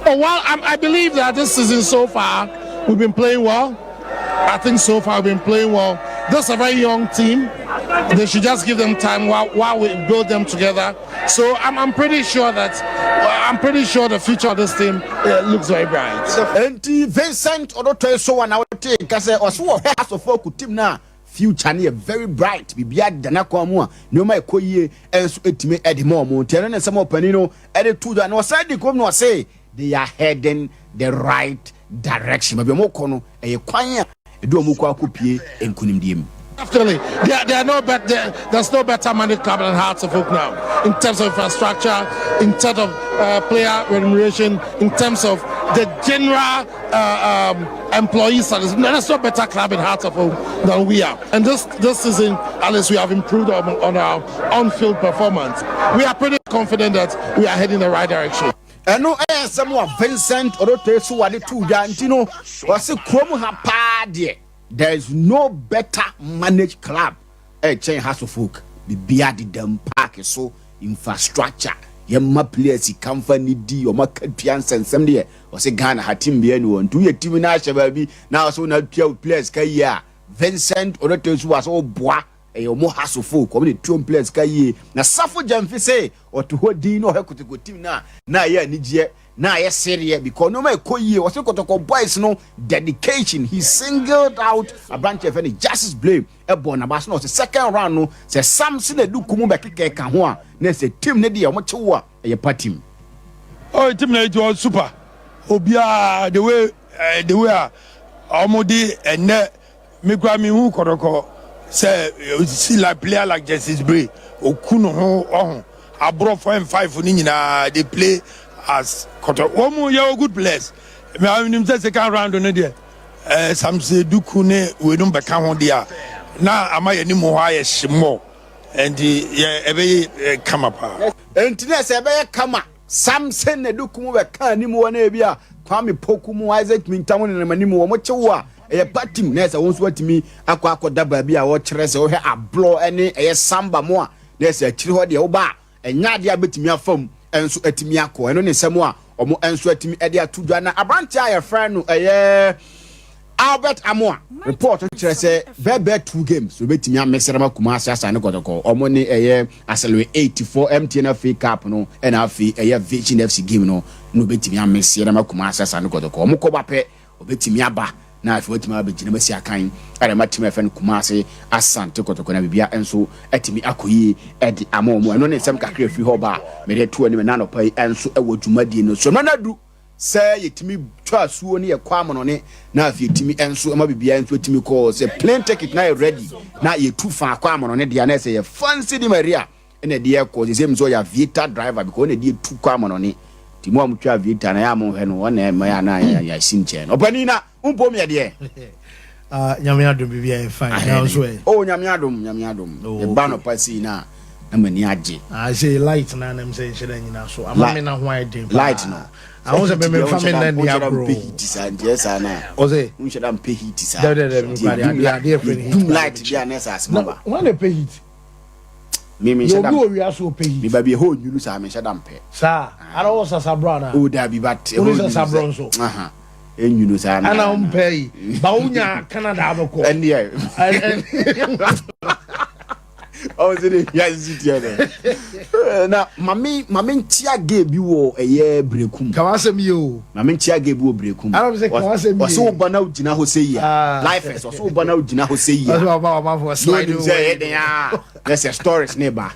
Oh, well, I believe that this season so far we've been playing well. I think so far we've been playing well. This is a very young team. They should just give them time while we build them together. So I'm pretty sure that I'm pretty sure the future of this team looks very bright. Enti Vincent Odotoi so wa na wote nka sɛ ɔso wɔhwɛ Hearts-folk team no a future no yɛ very bright, biribiara da n'akwan mu a nneɛma ɛkɔ yie nso ɛtumi ɛde ma ɔmo. Nti ɛno ne nsɛm a ɔpanin no ɛde to dwa na ɔsan di kɔm na ɔse they are heading the right direction, baabi ɔmo kɔ no ɛyɛ kwan a ɛde ɔmo kɔ akɔpie nkonimdie mu. Definitely, there are no bet, there, there's no better money club than Hearts of Oak now in terms of infrastructure, in terms of player remuneration, in terms of the general employee salaries. There's no better club in Hearts of Oak than we are. And this season, at least we have improved on our on-field performance. We are pretty confident that we are heading the right direction. Ɛno ɛyɛ nsɛm a Vincent Odotei so wade to dwa. Nti no ɔse kurom ha paa deɛ there is no better managed club ɛkyɛn Hearts of Oak. Biribiara dedam park so, infrastructure, yɛma players sika mfa ne di ɔma katua nsɛnsɛm deɛ ɔsɛ Ghana ha team bia ni wɔ. Nti woyɛ team no ahyɛ baabi na ɔsɛ wona tua wo players ka yie a, Vincent Odotei so wɔ sɛ woboa ɛyɛ ɔmo Hearts of Oak, ɔmo de tuom players ka yie. Na Safo Gyamfi sɛ ɔte hɔ din na ɔhwɛ Kotoko team no a na ayɛ anigyeɛ na ayɛ sereɛ because nneɛma ɛkɔ yie. Ɔsɛ Kotoko boys no dedication, he singled out aberanteɛ fɛ no Justice Blame ɛbɔ n'aba so na ɔsɛ second round no sɛ Samson Eduku mu bɛkeka ka ho a na sɛ team ne deɛ ɔmo kyew a ɛyɛ pa team. Oh, team na it was super. Obiara the way a ɔmo de ɛnɛ me kura mi hu Kɔtɔkɔ sɛ see like player like Justice Bray oku ne ho ɔho aborɔ 4 and 5 ne nyinaa they play as Kɔtɔ wɔn mu yɛ good players. Mɛ anim sɛ second round no deɛ Samson Duku ne weinom bɛka ho deɛ a na ama yɛn anim hɔ ayɛ hye mmɔ nti yɛ ɛbɛyɛ kama paa. Nti na sɛ ɛbɛyɛ kama Samson Eduku mu bɛka anim wɔ na ebi a Kwame Poku mu Isaac Mintam ne nenam anim wɔ mo kyew a ɛyɛ pa team na ɛsɛ wɔn nso atumi akɔ akɔda baabi a wɔkyerɛ sɛ wɔhwɛ aborɔ ne ɛyɛ samba mu a na ɛsɛ akyiri hɔ deɛ woba a ɛnyɛ adeɛ a bɛtumi afam nso atumi akɔ. Ɛno ne nsɛm a wɔn nso atumi de ato dwa. Na aberanteɛ a yɛfrɛ no ɛyɛ Albert Amoa, report kyerɛ sɛ bɛɛbɛɛ two games obɛtumi amɛsɛrɛ ma Kumase Asante Kɔtɔkɔ. Ɔmo ne ɛyɛ Aselwe 84 MTN FA Cup no ɛna afei ɛyɛ Vision FC game no na obɛtumi amɛsɛrɛ ma Kumase Asante Kɔtɔkɔ. Ɔmo kɔba pɛ obɛtumi aba na afei watumi abɛgyina bɛsi akan ɛde ma team ɛfɛ no Kumase Asante Kɔtɔkɔ na biribia nso atumi akɔ yie ɛde ama ɔmo. Ɛno ne nsɛm kakra afiri hɔ ba a mede to anim ɛna anɔpa yi nso ɛwɔ dwumadie no so. Ɛno no adu sɛ yɛtumi twa asuo ne yɛkɔ amonɔne na afei yɛtumi nso ma biribiara nso atumi kɔɔ sɛ plane ticket na yɛ ready na yɛtu fa akɔ amonɔne deɛ na ɛsɛ yɛ Fancy Di Maria ɛna ɛde ɛkɔ sɛ sɛ mi sɛ ɔyɛ aviator driver because ɔna ɛde etu kɔ amonɔne nti mu a mo twa aviator na yɛ a mo hwɛ no ɔna ɛma yɛ ana yɛ asi nkyɛn no ɔpanin na mpom yɛ deɛ. Ah, Nyame adom biribi ayɛ fine. Na nso ɛ. Oh, Nyame adom, Nyame adom. Oh, Yɛba nɔpa sei na na m'ani agye. Ah, sɛ light na anam sɛ nhyɛ da nyina so. Ama me na ho ayɛ den paa. Light no. Aho sɛ me mfa me nna ni agorɔ. Mpɛ heat saa nti ɛsa na. Ɔsɛ. Nhyɛ da mpɛ heat saa. Dɛ dɛ dɛ me kura adeɛ adeɛ fɛ ni heat. Dum light bi a na ɛsɛ asoma ba. Na wɔn na pɛ heat. Me me nhyɛ da. Obi wɔ wiase ɔpɛ heat. Me ba bi ɛhɔ onyunu saa me nhyɛ da mpɛ. Saa ara wɔ sasaborɔ anaa. O dabi but ɛhɔ onyunu sɛ. Wone sasaborɔ nso. Aha. Enyunu saa na. Ana wompɛ yi. Ba wonya Canada abɛkɔ. Ɛndeɛ. Ɔwɔ sɛ de wiase si teɛ no. Na mame mame nkyia gay bi wɔ ɛyɛ brekum. Ka w'asɛm yie o. Mame nkyia gay bi wɔ brekum. Ana sɛ ka w'asɛm yie. Ɔsɛ wo ba na wogyina hɔ sɛ yie. Life is ɔsɛ wo ba na wogyina hɔ sɛ yie. Ɔsɛ ɔba ɔba fo slide. Na onim sɛ ɛyɛ den a. Na sɛ stories ne ba.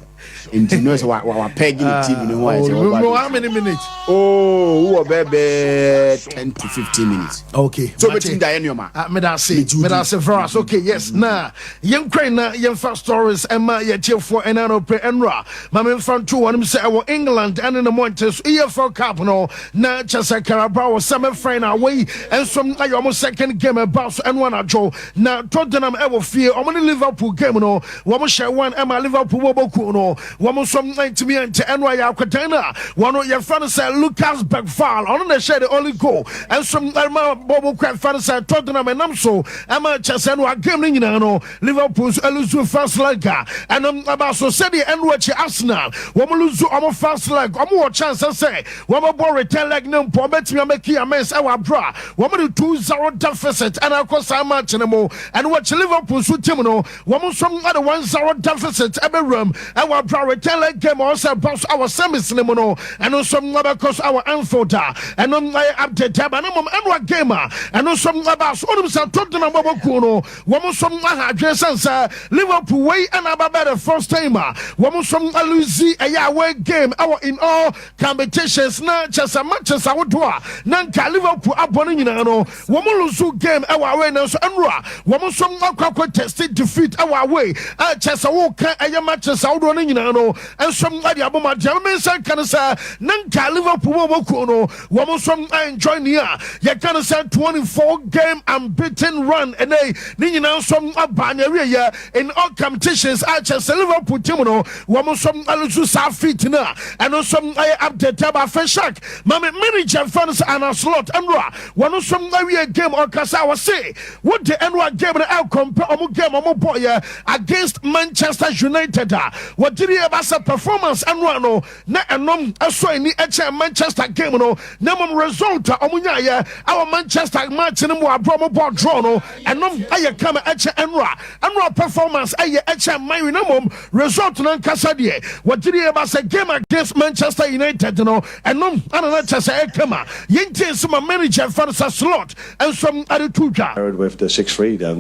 Nti no sɛ wa wa pɛgi ne TV ne ho ayɛ sɛ ɔba. Oh, how many minutes? Oh, wowɔ bɛɛ bɛɛ 10 to 15 minutes. Okay. So obetumi da yɛ nneɛma. Ah, meda ase. Meda ase Veras. Okay, yes. Na yɛnkwan na yɛmfa stories ɛma yɛtiefoɔ ɛna no pɛ ɛnora. Ma memfa nto wɔnom sɛ ɛwɔ England ɛne ne mmɔnten so EFL Cup no na kyɛ sɛ Carabao semi final wei nso ayɛ ɔmo second game ɛba so ɛno anadwo na Tottenham ɛwɔ fie ɔmo ne Liverpool game no Wɔn hyɛ wɔn ɛma Liverpool bɔbɔ kuo no. Wɔn nso ntumi nkyɛ ɛno ayɛ akɔdan no a wɔn yɛfrɛ no sɛ Lucas Bergvall, ɔno na ɛhyɛ the only goal nso ɛma bɔbɔ kuo ɛfrɛ no sɛ Tottenham ɛnam so ɛma kyɛ sɛ ɛno a game no nyinaa no Liverpool nso ɛlusu first leg a ɛno ɛba so sɛdeɛ ɛno akyi Arsenal wɔn lusu wɔn first leg, wɔn wɔ chance sɛ wɔn bɔ return leg no mpo wɔn bɛtumi amaki amends ɛwɔ abira wɔn de 2-0 deficit ɛna akɔ saa match no mu. Ɛno akyi Liverpool nso team no Wɔn nso de 1-0 deficit bɛwuram wɔ abira return leg game a ɔsɛ ba so wɔ semis no mu no. Ɛno nso bɛkɔ so wɔ Anfield a ɛno yɛ update ɛba na mmom ɛnoa game a ɛno nso ɛba so. Wonim sɛ Tottenham bɔbɔ kuo no wɔn nso aha adwene sɛn sɛ Liverpool wei ɛna aba bɛyɛ the first time a wɔn nso alose ɛyɛ away game ɛwɔ in all competitions na kyɛ sɛ matches ahodoɔ a na nka Liverpool abɔ no nyinaa no wɔn lose game ɛwɔ away, nanso ɛnora wɔn nso akɔ akɔ test defeat ɛwɔ away a kyɛ sɛ wɔka ɛyɛ matches ahodoɔ no nyinaa no nso ɛde abɔ mu adeɛ me nsa nka no sɛ na nka Liverpool wɔn wɔn kuo no wɔn nso enjoy nea yɛka no sɛ 24 game unbeaten run ɛnɛ ne nyinaa nso aba na awie in all competitions a kyɛ sɛ Liverpool team no wɔn nso alose saa feat no a ɛno nso ɛyɛ update aba. Afei Shark mame manager mfa no sɛ Arne Slot ɛnora wɔn nso awie game ɔkasa a wɔse wode ɛnora game no ɛcompare ɔmo game ɔmo bɔɔyɛ against Manchester United a wɔgyere yɛ ba sɛ performance ɛnora no na ɛnom ɛsɔ ani ɛkyɛn Manchester game no, na mmom result a ɔmo nyaayɛ ɛwɔ Manchester match no mu aborɔ ɔmo bɔɔ draw no ɛnom ɛyɛ kama ɛkyɛ ɛnora performance ɛyɛ ɛkyɛn Man U, na mmom result no nkasa deɛ wɔgyere yɛ ba sɛ game against Manchester United no ɛnom ana na kyɛ sɛ ɛkama. Yɛntie nso ma manager fa no sɛ Slot nso ade to dwa. With the 6-3, then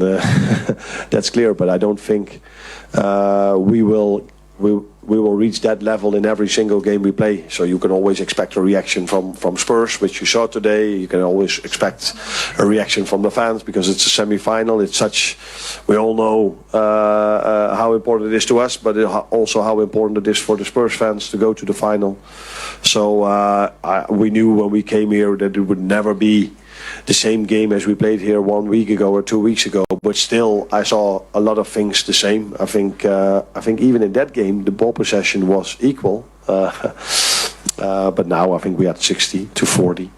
that's clear. But I don't think we will reach that level in every single game we play. So you can always expect a reaction from Spurs, which you saw today. You can always expect a reaction from the fans because it's a semi-final. It's such we all know how important it is to us, but also how important it is for the Spurs fans to go to the final. So we knew when we came here that it would never be the same game as we played here one week ago or 2 weeks ago. But still, I saw a lot of things the same. I think even in that game, the ball possession was equal. But now I think we had 60 to 40.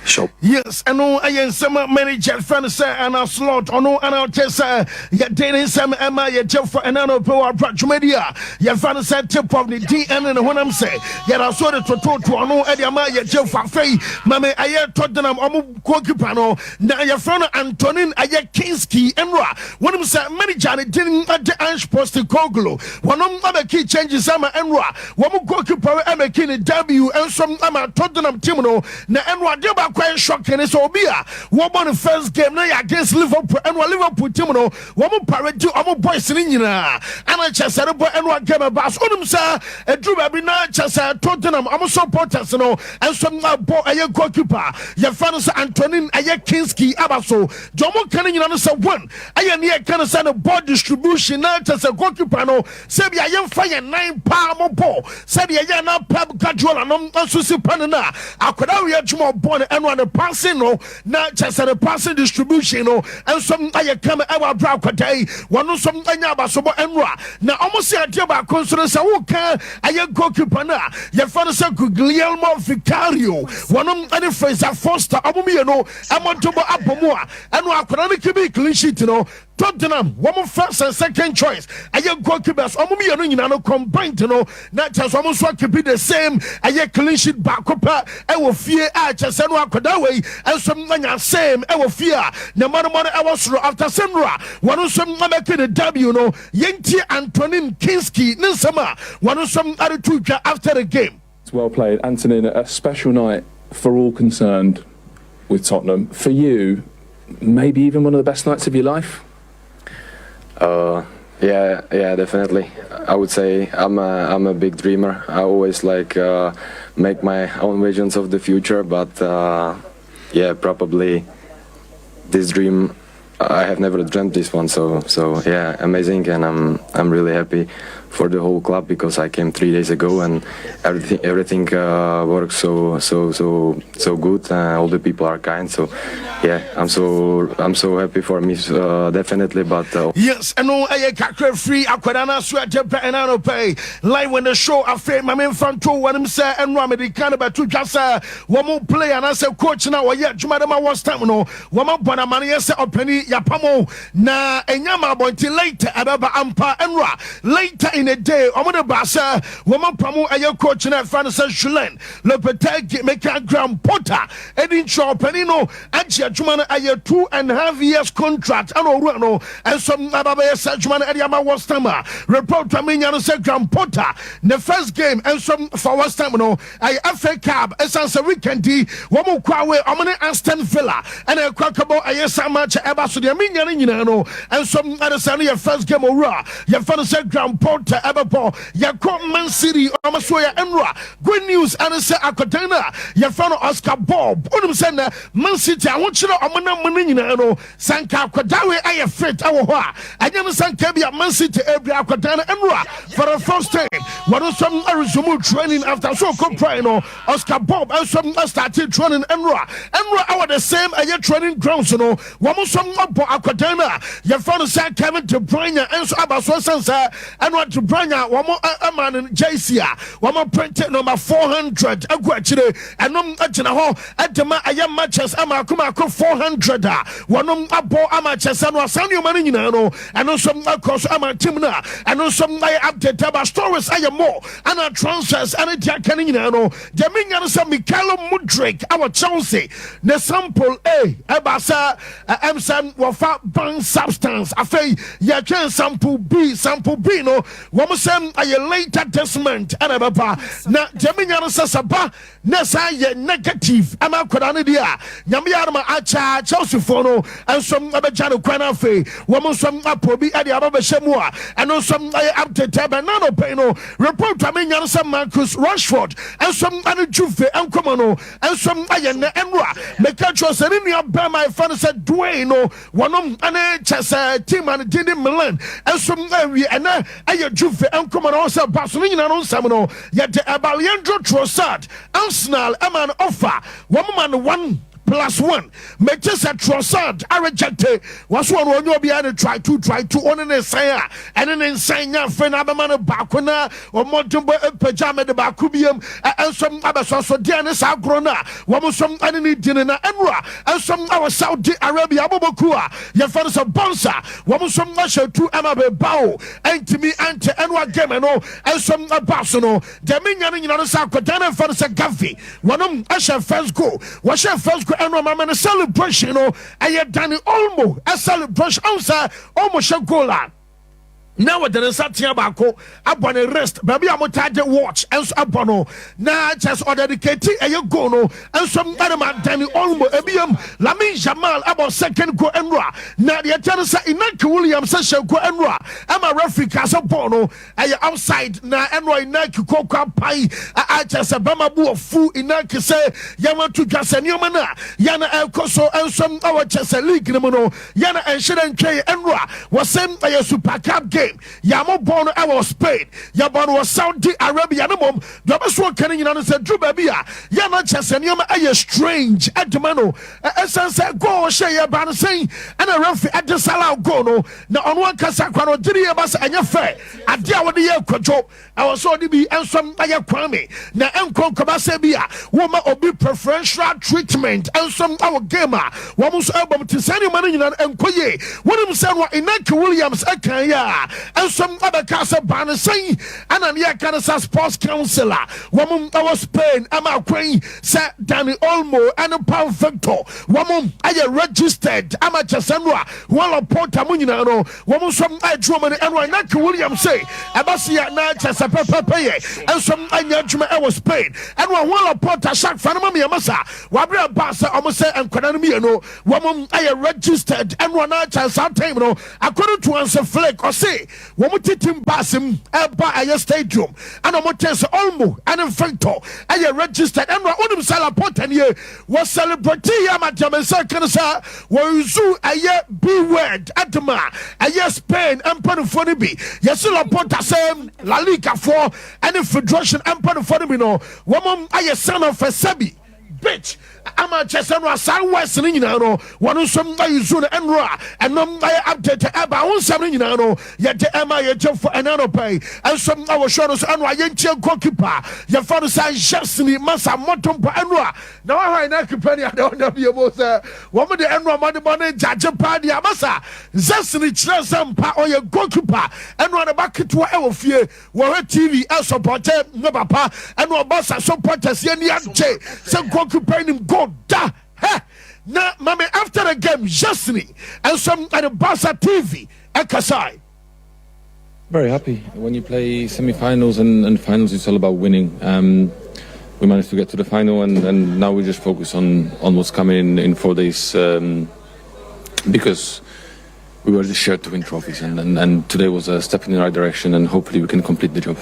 So Yes, ɛno ɛyɛ nsɛm a manager fɛ no sɛ Arne Slot ɔno ana ɔkyɛ sɛ yɛde ne nsɛm ɛma yɛkyɛfo ɛna no pɛ wɔ abra dwumadi a yɛfa no sɛ tip of ne din ɛne ne honam sɛ yɛda so de tototo ɔno ɛde ama yɛkyɛfo. Afei mame ɛyɛ Tottenham ɔmo goalkeeper no na yɛfrɛ no Antonin ɛyɛ Kinski. Ɛnora wɔnom sɛ manager ne din ade Ange Postecoglou wɔnom amake changes ama ɛnora wɔn goalkeeper amake ne debut nso ama Tottenham team no. Na ɛnora adeɛ baako a ɛyɛ ne sɛ obi a wɔbɔ no first game na yɛ against Liverpool. Ɛnora Liverpool team no wɔn parade wɔn boys no nyinaa ɛna kyɛ sɛ ɛrebɔ ɛnora game ɛba so onim sɛ ɛduru baabi na kyɛ sɛ Tottenham wɔn supporters no nso abɔ ɛyɛ goalkeeper yɛfrɛ no sɛ Antonin ɛyɛ Kinski aba so. Deɛ wɔn ka no nyinaa no sɛ one ɛyɛ ne yɛka no sɛ no ball distribution na kyɛ sɛ goalkeeper no sɛbi a yɛmfa yɛn nan paa mo bɔ sɛdeɛ ɛyɛ na Pep Guardiola no nso si pa no no a akwadaa wei adwuma ɔbɔ no. Ɛno a ne passing no na kyɛ sɛ ne passing distribution no nso ayɛ kama ɛwɔ abira akwadaa yi wɔn nso anya abasobɔ ɛnora. Na wɔn si adeɛ baako nso no sɛ woka ɛyɛ goalkeeper no a yɛfrɛ no sɛ Guglielmo Vicario, wɔn ne Fraser Forster, wɔn mmienu ɛmɔntobɔ abɔ mu a ɛno akwadaa no keep clean sheet no. Tottenham wɔn first and second choice ɛyɛ goalkeepers, wɔn mmienu nyinaa no combined no na kyerɛ sɛ wɔn nso akeep the same ɛyɛ clean sheet baako pɛ ɛwɔ fie a kyerɛ sɛ no akwadaa wei nso anya same ɛwɔ fie a ne mmanoma no ɛwɔ soro after sɛnura wɔn nso amake ne debut no. Yɛntie Antonin Kinsky ne nsɛm a wɔn nso areto dwa after the game. It's well played. Antonin, a special night for all concerned with Tottenham. For you, maybe even one of the best nights of your life? Yeah, definitely. I would say I'm a big dreamer. I always like make my own visions of the future, but yeah, probably this dream I have never dreamt this one. So yeah, amazing, and I'm really happy for the whole club because I came 3 days ago and everything works so so so so good. All the people are kind. So yeah, I'm so happy for me definitely. But Yes, ɛno ɛyɛ kakra firi akwadaa no aso agye pɛ ɛna no pɛ live on the show. Afei ma memfa nto wɔnom sɛ ɛno a mede ka no bɛto dwa sɛ wɔn play anaasɛ coach no a wɔyɛ adwuma de ma West Ham no, wɔn abɔ no amanneɛ sɛ ɔpani yapamo na ɛnya ma abɔnten later ɛbɛba ampa. Ɛno a later in the day wɔn de ba sɛ wɔn apamo ɛyɛ coach no a ɛfa no sɛ Julen Lopetegui. Meka Graham Potter ɛdi nkyerɛ ɔpani no agye adwuma no, ɛyɛ 2.5 years contract, ɛna owura no ɛnso aba bɛyɛ sɛ adwuma no ɛde ama West Ham. A report a menya no sɛ Graham Potter ne first game ɛnso for West Ham no ɛyɛ FA Cup, ɛsiane sɛ weekend yi wɔn kɔ away, wɔn ne Aston Villa ɛna ɛkɔ akɔbɔ ɛyɛ saa match ɛba so. Deɛ menya no nyinaa no ɛnso ɛde sɛ no yɛ first game owura yɛfa no sɛ Graham Potter ɛbɛbɔ. Yɛkɔ Man City, ɔmo so yɛ nwura good news ɛne sɛ akɔdan no a yɛfa no Oscar Bob, onim sɛ nnɛ Man City ahokyerɛ ɔmo nam mu no nyinaa no, sɛ nka akɔdan wei ɛyɛ fit ɛwɔ hɔ a, ɛnyɛ no sɛ nka bi a Man City ebi akɔdan no nwura for the first time wɔn nso resume training after so ɔkɔ prae no. Oscar Bob nso started training nwura ɛwɔ the same ɛyɛ training grounds no. Wɔn nso abɔ akɔdan no a yɛfa no sɛ Kevin De Bruyne nso aba so, ɛsɛn sɛ ɛno De Bruyne wɔn ɛma no jersey a wɔn print number 400 agu akyire. Ɛnom gyina hɔ ɛde ma ɛyɛ matches amaako maako 400 a wɔn abɔ ama kyɛ sɛ no asan nneɛma no nyinaa no, ɛno nso akɔ so ama team no a ɛno nso ayɛ update aba. Stories ayɛ more ɛna transfers ɛne deɛ aka no nyinaa no, deɛ menya no sɛ Mykhailo Mudrik awɔ Chelsea ne sample a ɛba sɛ ɛm sɛ wɔfa ban substance. Afei yɛtwɛn sample B. Sample B no, wɔn sɛ ɛyɛ later this month ɛna ɛbɛba, na deɛ menya no sɛ sɛ ba na saa yɛ negative ɛma akwadaa no deɛ a, Nyame yɛ aroma akyɛ Chelsea foɔ no nso ɛbɛgya no kwan. Afei wɔn nso apɔ bi ɛde aba bɛhyɛ mu a ɛno nso ɛyɛ update ɛbɛn na no pɛn no. Report a menya no sɛ Marcus Rashford nso ɛne Juve nkɔmɔ no nso ayɛ nnɛ. Ɛnura meka kyerɛ sɛ ne nua bɛrima ɛfa no sɛ Dwayne no, wɔnom ɛne kyɛ sɛ team a ne din de Milan nso awie. Ɛnɛ ɛyɛ Juve nkɔmɔ no sɛ ba so no nyinaa no nsɛm no yɛde ɛba. Leandro Trossard, Arsenal ɛma no offer, wɔn ma no 1+1. Mɛkyɛ sɛ Trossard areject wɔso wɔn onye obiara ne try two, try two, ɔne ne nsan a ɛne ne nsan nya. Afei na abɛma no baako na ɔmɔdenbɔ mpagya mɛde baako biem ɛnso abɛsɔ so deɛ ne saa agorɔ no a wɔn nso ɛne ne di no. Na ɛnura ɛnso ɛwɔ Saudi Arabia abɔbɔku a yɛfɛ no sɛ Bonsa, wɔn nso ahyɛ tu ɛma Bilbao ɛntumi ɛnte ɛnua game no ɛnso ɛba so no. Deɛ menya no nyina no sɛ akwadaa no ɛfɛ no sɛ Gavi, wɔnom ahyɛ first goal. Wɔhyɛ first goal ɛno ɔmama no celebration no ɛyɛ Dani Olmo celebration. Ɔn sɛ Olmo hyɛ goal a, na wɔde ne nsa tea baako abɔ ne wrist baabi a motaa de watch nso abɔ no, na kyerɛ sɛ ɔdedicate ɛyɛ goal no nso ɛde ma Dani Olmo. Ebiem Lamine Yamal ɛbɔ second goal ɛnura, na deɛ kyɛ no sɛ Inaki Williams hyɛ goal ɛnura ɛma referee ka sɛ bɔɔl no ɛyɛ outside, na ɛnura Inaki kɔkɔ apai a kyerɛ sɛ bɛma bu ɔfu Inaki sɛ yɛn to dwa sɛ nneɛma no a yɛn ɛkɔ so nso ɛwɔ kyerɛ sɛ league no mu no, yɛn ɛnhyɛ dɛ ntwɛn. Ɛnura wɔsɛm ɛyɛ Super Cup game. game yɛ a mobɔ no ɛwɔ Spain, yɛbɔ no wɔ Saudi Arabia. Ne mmom deɛ ɔbɛso ɔka no nyina no sɛ duru baabi a yɛ na kyɛ sɛ nneɛma ɛyɛ strange ɛdema no, ɛsiane sɛ goal hyɛ yɛ ba no sɛn ɛna referee ɛde sala goal no, na ɔno ankasa kwa no ɔgye ne yɛ ba sɛ ɛnyɛ fɛ adeɛ a wɔde yɛ Kwadwo, ɛwɔ sɛ ɔde bi nso ayɛ Kwame na ɛnkɔ nkɔba sɛ bi a wɔma obi preferential treatment nso awɔ game a wɔn nso ɛbɔ mu te sɛ nneɛma no nyinaa ɛnkɔ yie. Wɔnim sɛ no Inaki Williams ɛkan yɛ a nso ɛbɛka sɛ baa ne sɛn ɛna ne yɛka no sɛ sports council a wɔn ɛwɔ Spain ɛma akwan sɛ Dani Olmo ɛne Pau Victor wɔn ayɛ registered ama kyɛ sɛ no a Juan Laporta mu nyinaa no wɔn nso adwuma mu no. Ɛno Inaki Williams sɛ ɛba se yɛ na kyɛ sɛ pɛpɛpɛ yɛ nso anyɛ adwuma ɛwɔ Spain. Ɛno Juan Laporta shark fa no ma mmiɛnma sa wabere ba sɛ ɔmo sɛ nkwadaa no mmienu wɔn ayɛ registered. Ɛno na kyɛ saa time no, according to Hansi Flick, ɔse wɔn titi baasi mu ɛba ɛyɛ stadium ɛna wɔn te sɛ Olmo ɛne Victor ɛyɛ registered. Ɛno onim sɛ Laporta nie wɔ celebrate yɛ ama deɛ nsa kan sɛ wɔn ɛyɛ b word ɛdema ɛyɛ Spain mpanimfoɔ no bi. Yɛsi Laporta sɛ La Liga foɔ ɛne federation mpanimfoɔ no bi no wɔn ayɛ son of a sɛbi bitch ama kyɛ sɛ no asan west no nyinaa no wɔn nso ayi zu no. Ɛnoro a ɛnom ayɛ update ɛba ho nsɛm no nyinaa no yɛde ɛma yɛgyefo ɛna no pɛi ɛnso awɔ show no so. Ɛno a yɛntie goalkeeper yɛfa no sɛ Szczesny masa mmɔtompa. Ɛno a na wahɔ ɛna keeper ne ade ɔda bie mu sɛ wɔn de ɛno a mɔde bɔ ne gyagye paa deɛ masa Szczesny kyerɛ sɛ mpa ɔyɛ goalkeeper. Ɛno a ne ba ketewa ɛwɔ fie wɔhwɛ TV ɛsupporte ne papa. Ɛno ɔba sa supporters yɛ ni agye sɛ goalkeeper nim goal da hɛ na mame. After the game, Szczesny ɛnso ɛne Barca TV ɛkasae. Very happy. When you play semi-finals and finals, it's all about winning. We managed to get to the final, and now we just focus on what's coming in 4 days because we were just here to win trophies, and today was a step in the right direction, and hopefully we can complete the job.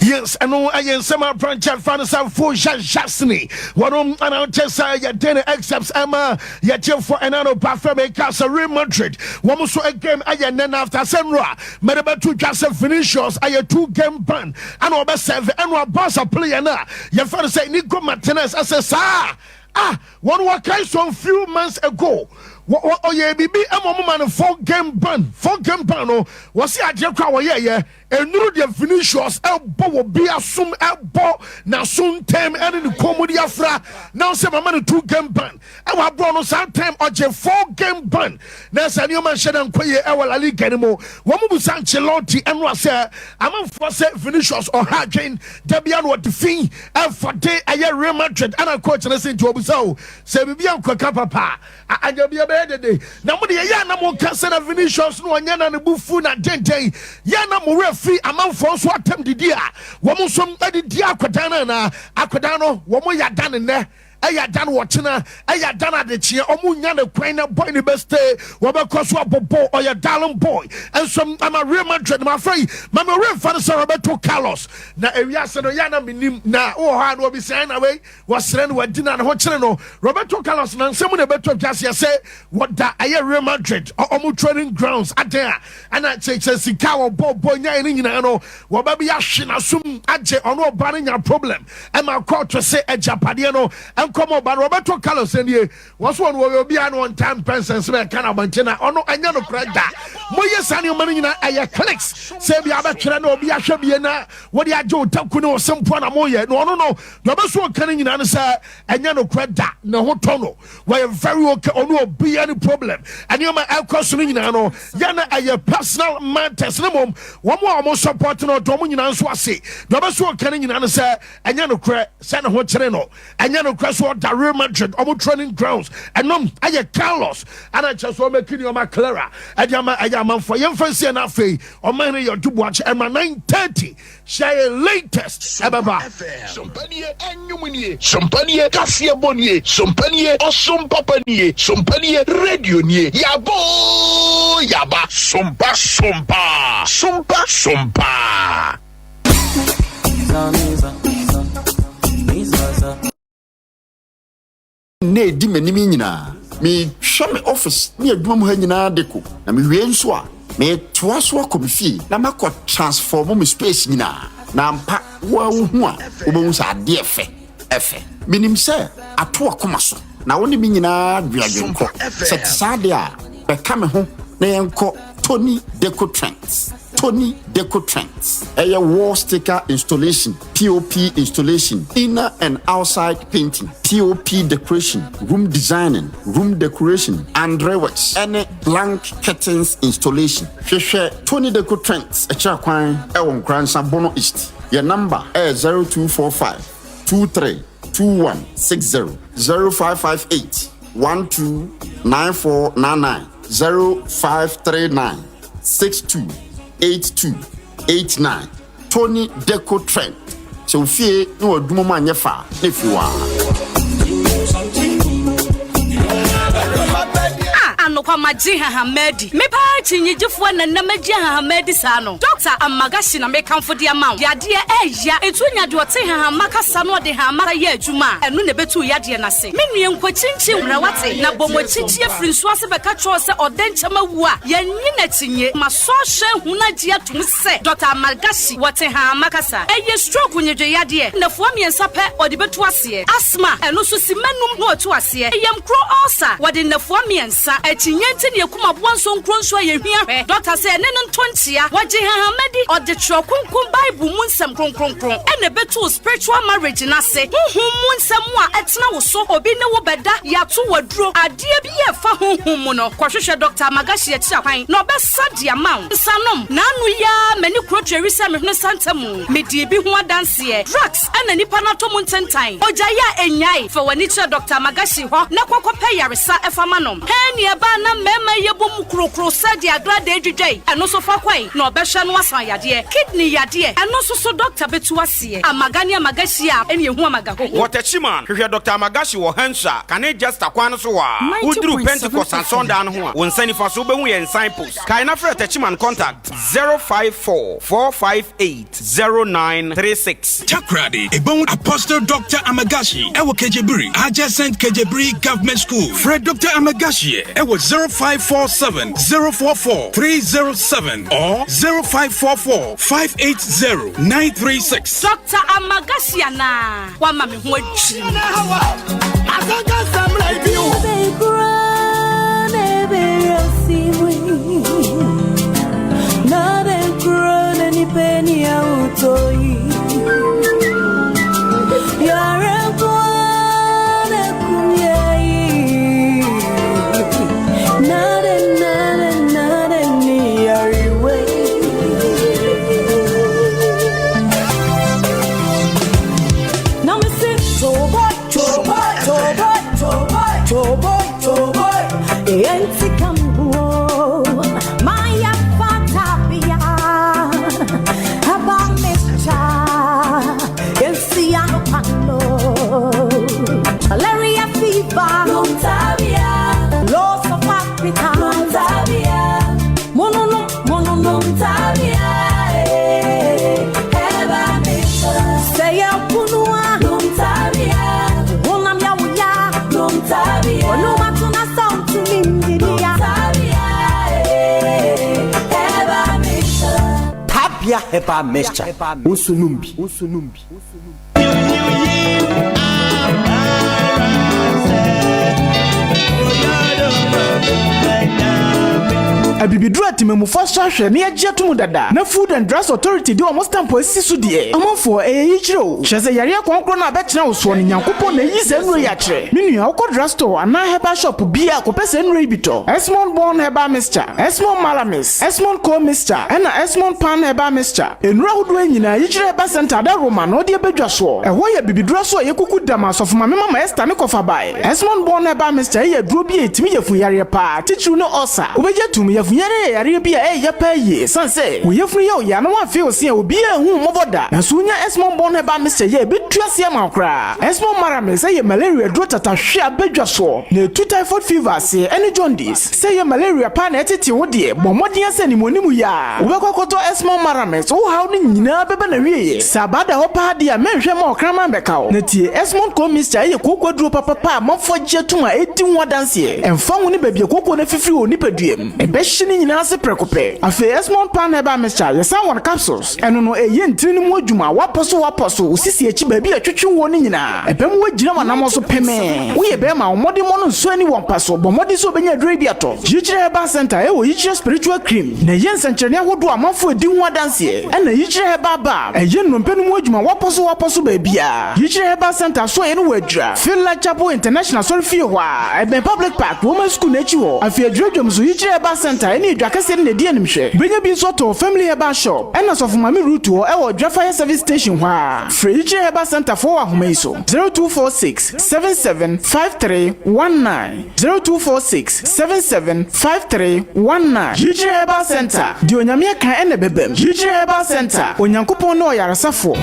Yes, ɛno ɛyɛ nsɛm aberankyɛ fa no sɛ fo Szczesny wɔnom ana kyɛ sɛ yɛde ne excerpts ɛma yɛgyefoɔ ɛna no ba fɛ meka sɛ Real Madrid wɔm nso game ɛyɛ nnɛ no after sɛ nnora mɛde bɛto dwa sɛ Vinicius ɛyɛ two game ban ana wɔbɛserve. Ɛno a Barca player no a yɛfɛ no sɛ Nico Martinez ɛsɛ saa ah wɔn wɔkae some few months ago ɔyɛ biribi ɛma ɔmo ma no four game ban. Four game ban no wɔsi adeɛ kora wɔyɛɛyɛ enuru deɛ Vinicius ɛbɔ wɔ bi asom ɛbɔ n'aso ntɛm ɛne ne kɔn mu de afra na ɔsɛ mama no two game ban. Ɛwɔ aborɔ no saa time ɔgye four game ban na ɛsɛ nneɛma nhyɛ dɛ nkɔ yie ɛwɔ La Liga no mu. Wɔn mu busa Ancelotti ɛno asɛ amanfoɔ sɛ Vinicius ɔha adwen dabia no ɔde fi ɛfa de ɛyɛ Real Madrid ɛna coach no sɛ nti ɔbusa o sɛ biribi ankɔka papa anya bi ɛbɛyɛ dede na mo de yɛyɛ ana mo ka sɛ na Vinicius no ɔnyɛ na ne bu fu na denden yɛ na mo werɛ fi amanfoɔ nso atam didi a wɔn nso de di akwadaa no anaa akwadaa no wɔn yɛ ada ne nnɛ ɛyɛ ada no wɔkyena ɛyɛ ada no adekyeɛ ɔmo nya ne kwan na boy ne bɛ stay wɔbɛkɔ so abɔbɔ ɔyɛ darling boy nso ama Real Madrid. Ma afɛ yi mame ɔwerɛ mfa no sɛ Roberto Carlos na ewiase no yɛ na menim na wowɔ hɔ a na wɔbi sɛn na wei wɔsrɛ no wadi na ne ho kyerɛ no. Roberto Carlos na nsɛm na ɛbɛtɔ dwaseɛ sɛ wɔda ɛyɛ Real Madrid ɔmo training grounds adan a ɛna kyerɛkyerɛ sika a wɔbɔ bɔ nyae no nyinaa no wɔba bi ahwe n'asom agye ɔno ɔba no nya problem ɛma kɔɔto sɛ agyapadeɛ no nkɔmɔ ɔba no. Roberto Carlos nie wɔn so wɔn wɔyɛ obiara no ɔnta mpɛnsɛnsɛm ɛka na abɔnten na ɔno ɛnyɛ no korɛ da. Moyɛ saa nneɛma no nyinaa ɛyɛ clicks sɛ ebi abɛtwerɛ na obi ahwɛ bie na wɔde agye wo taku ne ɔsɛmpoa na moyɛ na ɔno no deɛ ɔbɛso ɔka no nyinaa no sɛ ɛnyɛ no korɛ da ne ho tɔ no wɔyɛ very okay. Ɔno obiara ne problem nneɛma ɛkɔ so no nyinaa no yɛ na ɛyɛ personal matters ne mom wɔn a wɔn support no ɔdɔ wɔn nyinaa nso ase. Deɛ ɔbɛso ɔka no nyinaa no sɛ ɛnyɛ no korɛ sɛ ne ho kyerɛ no, ɛnyɛ no korɛ so ɔda Real Madrid ɔmo training grounds. Ɛnom ɛyɛ Carlos ɛna kyerɛ sɛ ɔmɛki nneɛma clearer ɛde ama ɛyɛ amanfoɔ. Yɛmfa nsie no afei ɔman no yɛ ɔdo buakye ɛma 9:30 hyɛ yɛ latest ɛbɛba. Sompanie ɛnwom nie, sompanie kaseɛ bɔ nie, sompanie ɔsom papa nie, sompanie radio nie. Yabɔ yaba sompa sompa sompa sompa. Nna edi m'anim yi nyinaa mehwɛ me office ne adwuma mu ha nyinaa de ko na mewie nso a Metoa so akɔ me fie na makɔ transform me space nyinaa. Na ampa, wo ara wohu a, wobɛhu sɛ adeɛ fɛ, ɛfɛ. Menim sɛ ato w'akoma so, na wo ne me nyinaa dwe adwenkorɔ. Sɛ ɛte saa deɛ a, bɛka me ho na yɛnkɔ Tony Deco Trends. Tony Deco Trends. Ɛyɛ wall sticker installation, POP installation, inner and outside painting, POP decoration, room designing, room decoration, Andre works, ɛne blank curtains installation. Hwehwɛ Tony Deco Trends akyira kwan wɔ Nkoransa Bono East. Yɛn number ɛyɛ 0245 23 2160, 0558 12 9499, 0539 62 82 89. Tony Deco Trend. Sɛ wo fie ne w'adwuma mu anyɛ fɛ a, na ɛfiri wo ara. Ah, anokwa magye nhahamma adi. Me paa kyinnyegyefoɔ na nnɛ magye nhahamma adi saa no. Dɔkta Amagashi na mekamfo de ama wo. Yadeɛ ɛɛya, nti wonya deɛ ɔte nhahamma kasa na ɔde nhahamma yɛ adwuma a, ɛno na ɛbɛtu wo yadeɛ no ase. Me nua nkɔkyinkyin mmra wate, na bɔ mo akyikyi afiri nsuo ase bɛka kyerɛ wo sɛ ɔdɛ nkyɛm awu a, yɛnnye no akyinnye. Masɔ ahwɛ ahunu agye atom sɛ Dɔkta Amargashi wɔ Tehama kasa. Ɛyɛ stroke nnwedwe yadeɛ, nnafua mmiɛnsa pɛ ɔde bɛtu aseɛ. Asthma, ɛno nso simma num na watu aseɛ. Yamkuro ulcer, wɔde nnafua mmiɛnsa. Akyinnye nti na yɛkum aboa nsonkuro nso a yɛhia hwɛ. Dɔkta sɛ ɛne no nto nkyea. Wɔgye hahama di, ɔde Twerɛ Kronkron Bible mu nsɛm kronkronkron na ɛbɛtu wo spiritual marriage no ase. Honhom mu nsɛm a ɛtena wo so, obi ne wo bɛda, yɛato wo aduro, adeɛ bi a ɛfa honhom mu no, kɔhwehwɛ Dɔkta Amagashi akyiri akwan na ɔbɛsa de ama wo. Nsanom, N'ano yi ara m'ani kuro tweri sɛ me hwene santa mu. Medii bi ho adanseɛ. Drugs na nipa no atɔ mu ntentan. Ogyae a ɛnnyae. Fa w'ani kyerɛ Dɔkta Amagashi hɔ na kɔ kɔpɛ yaresa fa ma no. Hɛn nea ɛbaa na mmarima yi bɔ mu krokro sɛ deɛ agradaa dwidwa yi, ɛno nso fa kɔe na ɔbɛhwɛ no asan yadeɛ. Kidney yadeɛ, ɛno nso so dɔkta bɛtu aseɛ. Amaga ne amagashi a ɛne ɛhu amaga hoho. Wɔ Techiman, hwehwɛ Dɔkta Amagashi wɔ Hansua, kane Jester kwan no so hɔ ara. Woduru Pentecost asɔndan no ho a, wo nsa nifa so wobɛhu yɛn signpost. Kae na frɛ Techiman contact 054 458 0936. Takoradi, Ebon Apostle Doctor Amagashi ɛwɔ Kejebiri, adjacent Kejebiri Government School. Frɛ Doctor Amagashi ɛwɔ 0547 044 307 or 0544 580 936. Doctor Amagashi anaa wama me ho adwiri me. Malaria fever, loss of appetite, monono, monono, Say apunua, honam ya wuya, onuma tuna sound to me, Tabia herbal mixture wo nso nom bi. Abibiduro a temamufo asɔ ahwɛ na yɛagye atom dada na Food and Drugs Authority de wɔn stamp asisi so deɛ, amanfoɔ, ɛyɛ yikyerɛ o. Kyerɛ sɛ yareɛ kɔnkorɔ no a bɛtena wo soɔ no, Nyankopɔn na ayi saa nnuro yi akyerɛ. Me nua, wokɔ drug store anaa herbal shop biara a, kɔpɛ saa nnuro yi bi tɔ. Esmond Born Herbal Mixture, Esmond Malamis, Esmond Coal Mixture, ɛna Esmond Pan Herbal Mixture. Nnuro ahodoɔ yi nyinaa, Yikyerɛ Herbal Centre ada Roma na ɔde aba dwa soɔ. Ɛhɔ yɛ bibiduro so a yɛkuku da ma Asɔfo Maame Mama Esther ne kɔfa bae. Esmond Born Herbal Mixture yɛ aduro bi a ɛtumi yafunu yareɛ paa, titiriw ne ulcer. Wobɛgye atum, yafunu yareɛ yɛ yareɛ bi a ɛyɛ ya paa yie ɛsiane sɛ wo yafunu yɛ wo ya na woamfee wo se a obiara anhu wo mmɔbɔ da. Nanso wonya Esmond Born Herbal Mixture yi a ɛbɛtu aseɛ ama wo koraa. Esmond Maramis yɛ malaria aduro tatahwe a aba dwa soɔ na ɛtu typhoid fever aseɛ ɛne jaundice. Sɛ ɛyɛ malaria paa na ɛtete wo deɛ, bɔ mmɔden ara sɛ animuanimu yi ara wobɛkɔ akɔtɔ Esmond Maramis, wo haw no nyinaa bɛba n'awieɛ. Sɛ abaa da hɔ paa deɛ a, mɛnhwɛ mma ɔkraman mmɛka wo. Na tie, Esmond Coal Mixture yɛ kooko aduro papapa a amanfoɔ agye atom a ɛdi ho adanseɛ. Ɛmfa ho ne baabi a kooko no afifiri wɔ wo nipadua mu, ɛbɛhyɛ. Ɛhye ne nyinaa ase prɛko pɛ. Afei Esmond Pan Herbal Mixture, yɛsan wɔ no capsules. Ɛno no, ɛyɛ ntini no mu adwuma, woapɔ so woapɔ so, wo sisi akyi baabi a ɛtwetwe woɔ no nyinaa. Ɛbɛma woagyina w'anammɔn so pemee. Woyɛ barima a, wo mmɔdemmɔ no nsɔ ani wɔ mpa so. Bɔ mmɔden sɛ wobɛnya aduro yi bi atɔ. Yikyerɛ Herbal Centre ɛwɔ Yikyerɛ Spiritual Cream na ɛyɛ nsɛnkyerɛnne ahodoɔ a amanfoɔ redi ho adanseɛ. Ɛna Yikyerɛ Herbal Balm, ɛyɛ nnompe no mu adwuma, woapɔ so woapɔ so baabiara. Yikyerɛ Herbal Centre asoɛeɛ no wɔ Adwira, Finland Chapel International Asɔrefie hɔ ara, ɛbɛn Public Park, Roman School no akyi hɔ. Afei Adwira dwam nso, Yikyerɛ Herbal Centre ɛne Adwa Kɛseɛ no na ɛdi animhwɛ. Wobɛnya bi nso atɔ wɔ Family Herbal Shop ɛna Sɔfo Maame Ruth hɔ ɛwɔ Adwira Fire Service Station hɔ ara. Frɛ Yikyerɛ Herbal Centre foɔ wɔ ahoma yi so, 0246 77 53 19, 0246 77 53 19. Yikyerɛ Herbal Centre, deɛ Onyame aka ɛna ɛbɛbam. Yikyerɛ Herbal Centre, Onyankopɔn ne ɔyaresafoɔ.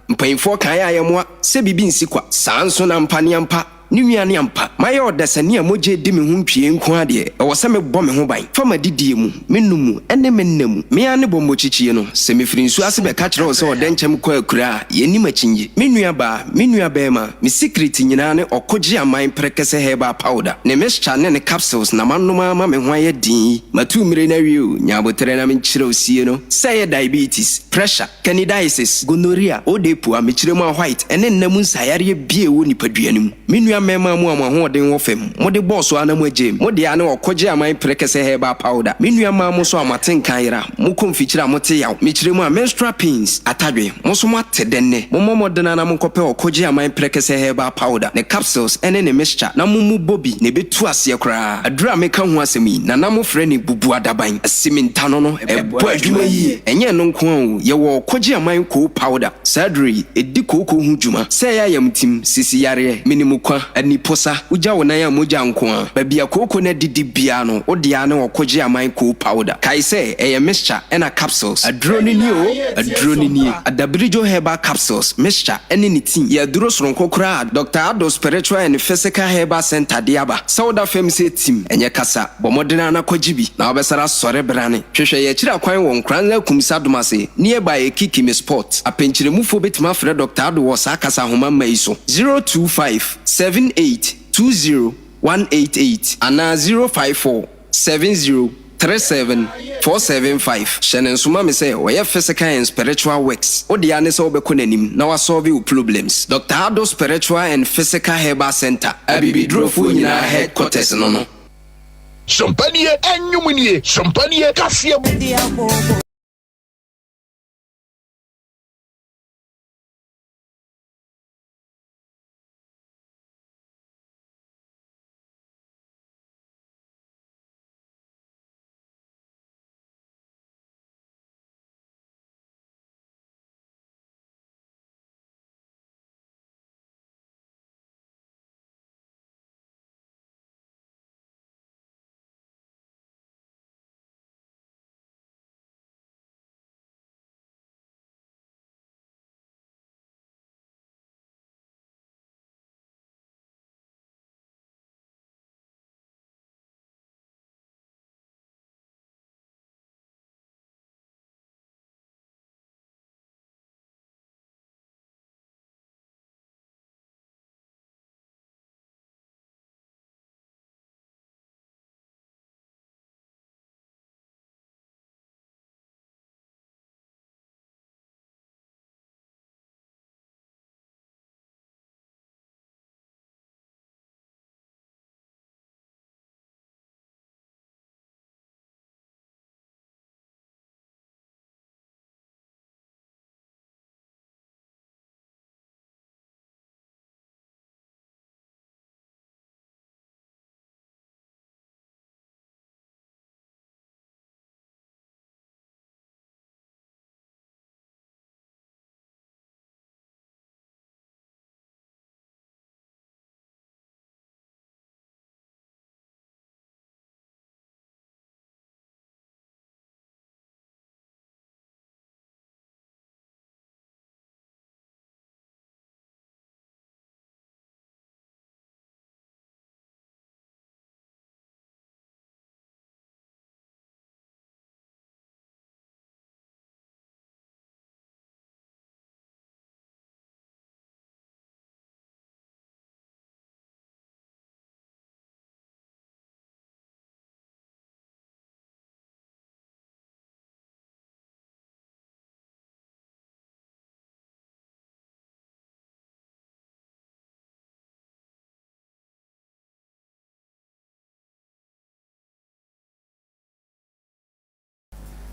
Mpanyimfoɔ kae a yɛmmoa sɛ biribi nsi kwa. Saa nso na ampa ne ampa ne nua ne ampa. Mayɛ ɔdasani a mogya redi me ho ntwie nko ara deɛ, ɛwɔ sɛ mebɔ me ho ban fa m'adidie mu, me nom mu, ne me nna mu. Me ara ne bɔmmɔkyikyie no, sɛ mefiri nsuo ase bɛka kyerɛ wo sɛ ɔdɛnkyɛm kɔ akuraa a, yɛnnim akyinnye. Me nua baa, me nua barima, me sikiriti nyinaa ne ɔkogye aman prɛkɛsɛ herbal powder, ne mixture ne ne capsules na manom ara ma me ho ayɛ den yi. Matu mmire no awie o, nya aboterɛ na menkyerɛ wo sie no. Sɛ ɛyɛ diabetes, pressure, Candidiasis, gonorrhea, odepu, amekyerɛmu a white, ne nna mu nsaeyareɛ biara a ɛwɔ nipadua no mu. Me nua mmarima mo a mo ahoɔden wɔ fam, mode bɔɔ so ara na mo agyaam. Mo dea ne ɔkogye aman prɛkɛsɛ herbal powder. Me nua mmaa mo nso a mo atenka ayera, mo kɔ mfikyire a mote yaw, mekyerɛ mu a menstrual pains, atadwe, mo nso mo ate dɛ nnɛ. Mommɔ mmɔden ara na monkɔpɛ ɔkogye aman prɛkɛsɛ herbal powder, ne capsules ne ne mixture na mo mu bɔ bi na ɛbɛtu aseɛ koraa. Aduro a meka ho asɛm yi, Nana mofrɛ no bubuadaban, asimintano no, Ɛbɔ adwuma yie. Ɛnyɛ ɛno nko ara o, yɛwɔ Ɔkɔgye Aman Koo Powder. Saa aduro yi, ɛdi kooko ho dwuma. Sɛ ɛyɛ ayamtim, sisi yareɛ, menimukwa, aniposa, wogya wo nan a mogya nko ara. Baabi a kooko no adidi biara no, wo dea ne Ɔkɔgye Aman Koo Powder. Kae sɛ, ɛyɛ mixture ɛna capsules. Aduro no nie o, aduro no nie. Adabirijo Herbal Capsules, mixture ɛne ne tea yɛ aduro soronko koraa a Doctor Addo Spiritual and Physical Herbal Centre de aba. Sɛ woda fam sɛ tim, ɛnyɛ kasa. Bɔ mmɔden ara na kɔgye bi, na wobɛsane asɔre brane. Hwehwɛ yɛn akyiri akwan wɔ Nkoranza Kumsi Adomase, nearby Ekikimi Spot. Apɛnkyerɛmufoɔ bɛtumi afrɛ Dɔkta Addo wɔ saa kasa ahoma mma yi so, 025 78 20 188 anaa 054 70 37 475. Hyɛ no nso ma me sɛ ɔyɛ physical and spiritual works. Wo dea ne sɛ wobɛkɔ n'anim na wasɔlve wo problems. Dɔkta Addo Spiritual and Physical Herbal Centre, Abibidurofoɔ nyinaa headquarters no no. Sompa nie, ɛnwom nie, sompa nie, kaseɛ.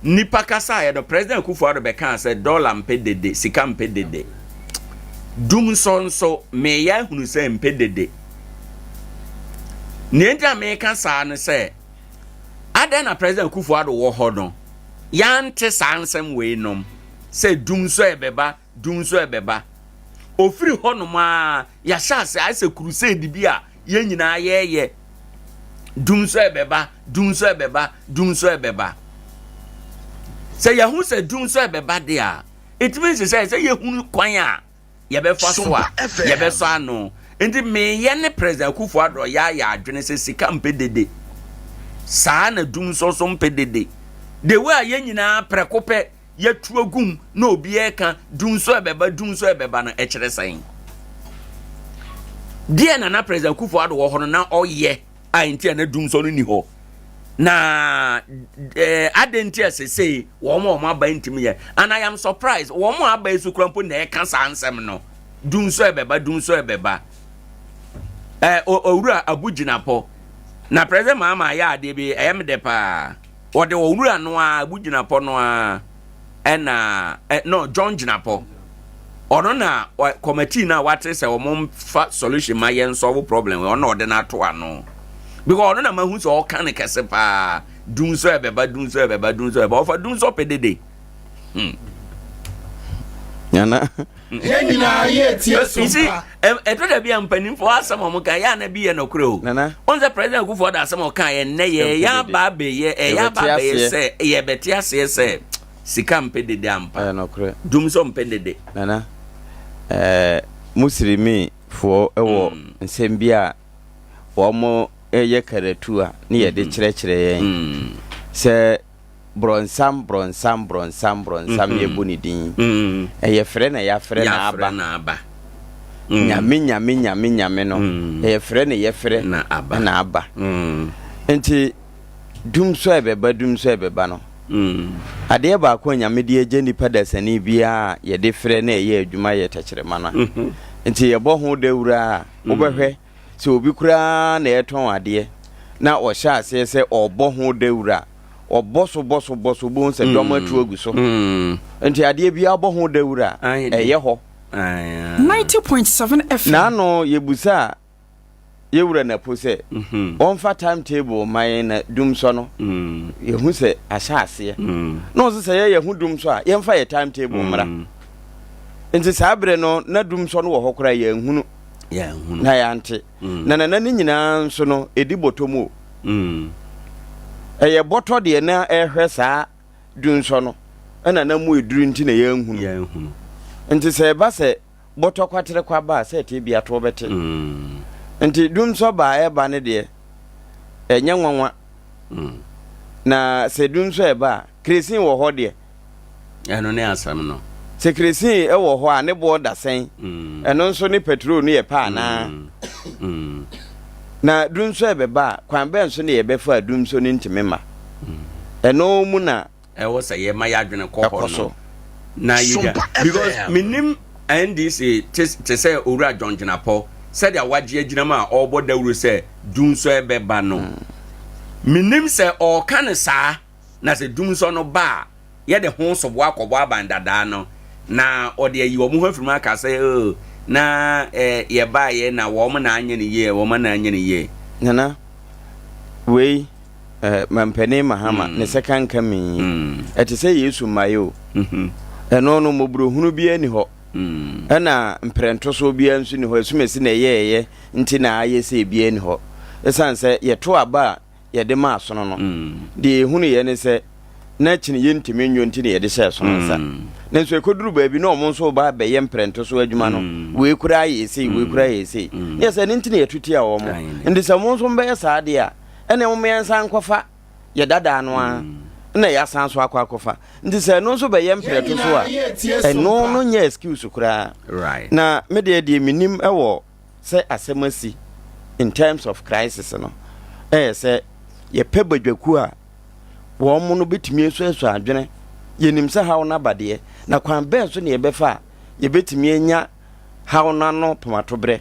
Nnipa kasaeɛ no, President Akufo-Addo bɛkaa sɛ dɔla mpɛ dede, sika mpɛ dede. Dumsɔ nso, meyɛ ahunu sɛ mpɛ dede. Nea nti a meka saa no sɛ, adɛn na President Akufo-Addo wɔ hɔ no, yɛante saa nsɛm wei nom sɛ dumsɔ ɛbɛba, dumsɔ ɛbɛba. Ofiri hɔnom a, yɛahyɛ ase ayɛ sɛ crusade bi a yɛn nyinaa yɛreyɛ. Dum nso ɛbɛba, dum nso ɛbɛba, dum nso ɛbɛba. Sɛ yɛhu sɛ dum nso ɛbɛba de a, it means sɛ sɛ yɛhunu kwan a yɛbɛfa so a yɛbɛsɔ ano. Nti meyɛ ne President Akufo Addo yɛ ayɛ adwene sɛ sika mpɛ dede. Saa na dum nso so mpɛ dede. The way a yɛn nyinaa prɛko pɛ yɛatu agu mu na obiara reka dum so ɛbɛba dum so ɛbɛba no ɛkyerɛ sɛn? Deɛ na na President Akufo Addo wɔ hɔ no na ɔyɛ a nti a na dum so no ni hɔ na ɛɛ eh, adɛn nti a sesei wɔn a wɔn aba ntumi yɛ and I am surprised wɔn a aba yi so kura mpo na ɛka saa nsɛm no dum so ɛbɛba dum so ɛbɛba ɛɛ owura Abu Jinapɔ na President Mahama ayɛ adeɛ bi ɛyɛ me dɛ paa. Wɔde owura no ara, Abu Jinapɔ no ara ɛna ɛ no John Jinapɔ. Ɔno na committee no a wate sɛ wɔn mfa solution ma yɛn solve problem ɔno na ɔde no ato ano. Because ɔno na mahu sɛ ɔka no kɛse paa. Dum so ɛbɛba, dum so ɛbɛba, dum so ɛbɛba. Ɔfa dum so pɛ dede. Hmm. Nana. Yɛn nyinaa yɛ tie so mpa. Ɛtɔ da bi a mpanimfoɔ asɛm a wɔka yɛ ana bi yɛ nɔkorɛ o. Nana. Wɔn sɛ President Akufo Addo asɛm a ɔka yɛ nnɛ yɛ yɛ aba abɛyɛ ɛyɛ aba abɛyɛ sɛ yɛbɛte aseɛ sɛ sika mpɛ dede ampa. Ɛyɛ nɔkorɛ. Dum so mpɛ dede. Nana, ɛɛ Muslimi foɔ wɔ mm. nsɛm bi a wɔn yɛ karatu a ne yɛde mm-hmm. kyerɛkyerɛ yɛn mm. sɛ Brɔnsam, brɔnsam, brɔnsam, brɔnsam mm-hmm. yɛbɔ ne din. Mm. Ɛyɛ frɛ na yɛafrɛ na aba. Na aba. Mm. Nyame, nyame, nyame, nyame no. Mm. Ɛyɛ frɛ na yɛfrɛ na aba. Na aba. Nti dum so a ɛbɛba, dum so a ɛbɛba no. Adeɛ baako a Nyame de agya nipa dasani biara a yɛde frɛ na ɛyɛ adwuma yɛ tɛkyerɛma no a. Mm-hmm. Nti yɛbɔ ho dawura a, wobɛhwɛ. Sɛ obi koraa na ɛretɔn adeɛ na ɔhyɛ aseɛ sɛ ɔrebɔ ho dawuro a, ɔbɔ so bɔ so bɔ so, wobɛhu sɛ dɔm atu agu so. Nti adeɛ biara bɔ ho dawuro a, ɛyɛ hɔ. 90.7 FM. N'ano yɛbusaa yɛwura Napo sɛ ɔmfa time table mma yɛn na dumsɔ no yɛhu sɛ ahyɛ aseɛ. Na ɔse sɛ yɛyɛ ho dumsɔ a yɛmfa yɛ time table mmra. Nti saa berɛ no na dumsɔ no wɔ hɔ koraa yɛanhunu. Yɛanhunu. Na yɛante. Mm. Na nana ne nyinaa nso no, ɛdi bɔtɔ mu o. Mm. Ɛyɛ bɔtɔ deɛ na ɛhwɛ saa dunsɔ no, ɛna na mu eduru nti na yɛanhunu. Yɛanhunu. Nti sɛ ɛba sɛ bɔtɔ kwatere kwa ba a, sɛ ɛte bi atoɔ bɛte. Mm. Nti dunsɔ ba a ɛba no deɛ, ɛnyɛ nwanwa. Mm. Na sɛ dunsɔ ɛba a, kresin wɔ hɔ deɛ. Ɛno ne asɛm no. Sɛ kerosene wɔ hɔ a, ne boɔ da sɛn? Ɛno nso ne petrol no yɛ pɛ anaa? Na dumsɔ ɛbɛba a, kwan bɛn so na yɛbɛfa a dumsɔ no ntumi mma? Ɛno mu na. Ɛwɔ sɛ yɛma yɛadwene kɔ hɔ ɛkɔ no so. na yɛgya because menim NDC te te sɛ Owura John Jinapor sɛdeɛ wagye agyina mu a ɔrebɔ dawuro sɛ dumsɔ ɛbɛba no. Menim sɛ ɔreka no saa. Na sɛ dumsɔ no ba a, yɛde ho soboɔ akɔbɔ aban dadaa no, na ɔde ayi wɔn ho afiri mu aka sɛ, Oh, na eh, yɛbaeɛ na wɔn na anyɛ no yie, wɔn na anyɛ no yie. Nana, wei eh, Mampanin Mahama ne second coming yi, ɛte sɛ Yesu mmaeɛ o. Ɛno no, mmɔborɔhunu biara nni hɔ, ɛna mprɛntosoɔ biara nso nni hɔ, asumasi na ɛyɛeɛ nti na ayɛ sei biara nni hɔ. Ɛsiane sɛ yɛto aba a, yɛde maa asono no, deɛ yɛhunuiɛ ne sɛ, na kyene yɛntumi nnwo nti na yɛde hyɛɛ asono nsa. Nanso ɛkɔduru baabi na wɔn nso reba abɛyɛ mprɛnto so adwuma no, wei koraa yɛɛ sei, wei koraa yɛɛ sei. Ne yɛ sɛ ɛno nti na yɛto tia wɔn. Nti sɛ mo nso mobɛyɛ saa deɛ a, ɛnneɛ momma yɛnsan nkɔfa yɛ dadaa no ara na yɛasan so akɔ akɔfa. Nti sɛ ɛno nso bɛyɛ mprɛto so a, ɛno no nyɛ excuse koraa. Na me deɛ deɛ menim wɔ sɛ asɛm asi in terms of crisis no ɛyɛ sɛ yɛpɛ badwakuo a wɔn no bɛtumi asuasua adwene yɛnim sɛ haw no aba deɛ na kwan bɛn so ne yɛbɛfa a yɛbɛtumi anya haw no ano pomatoberɛ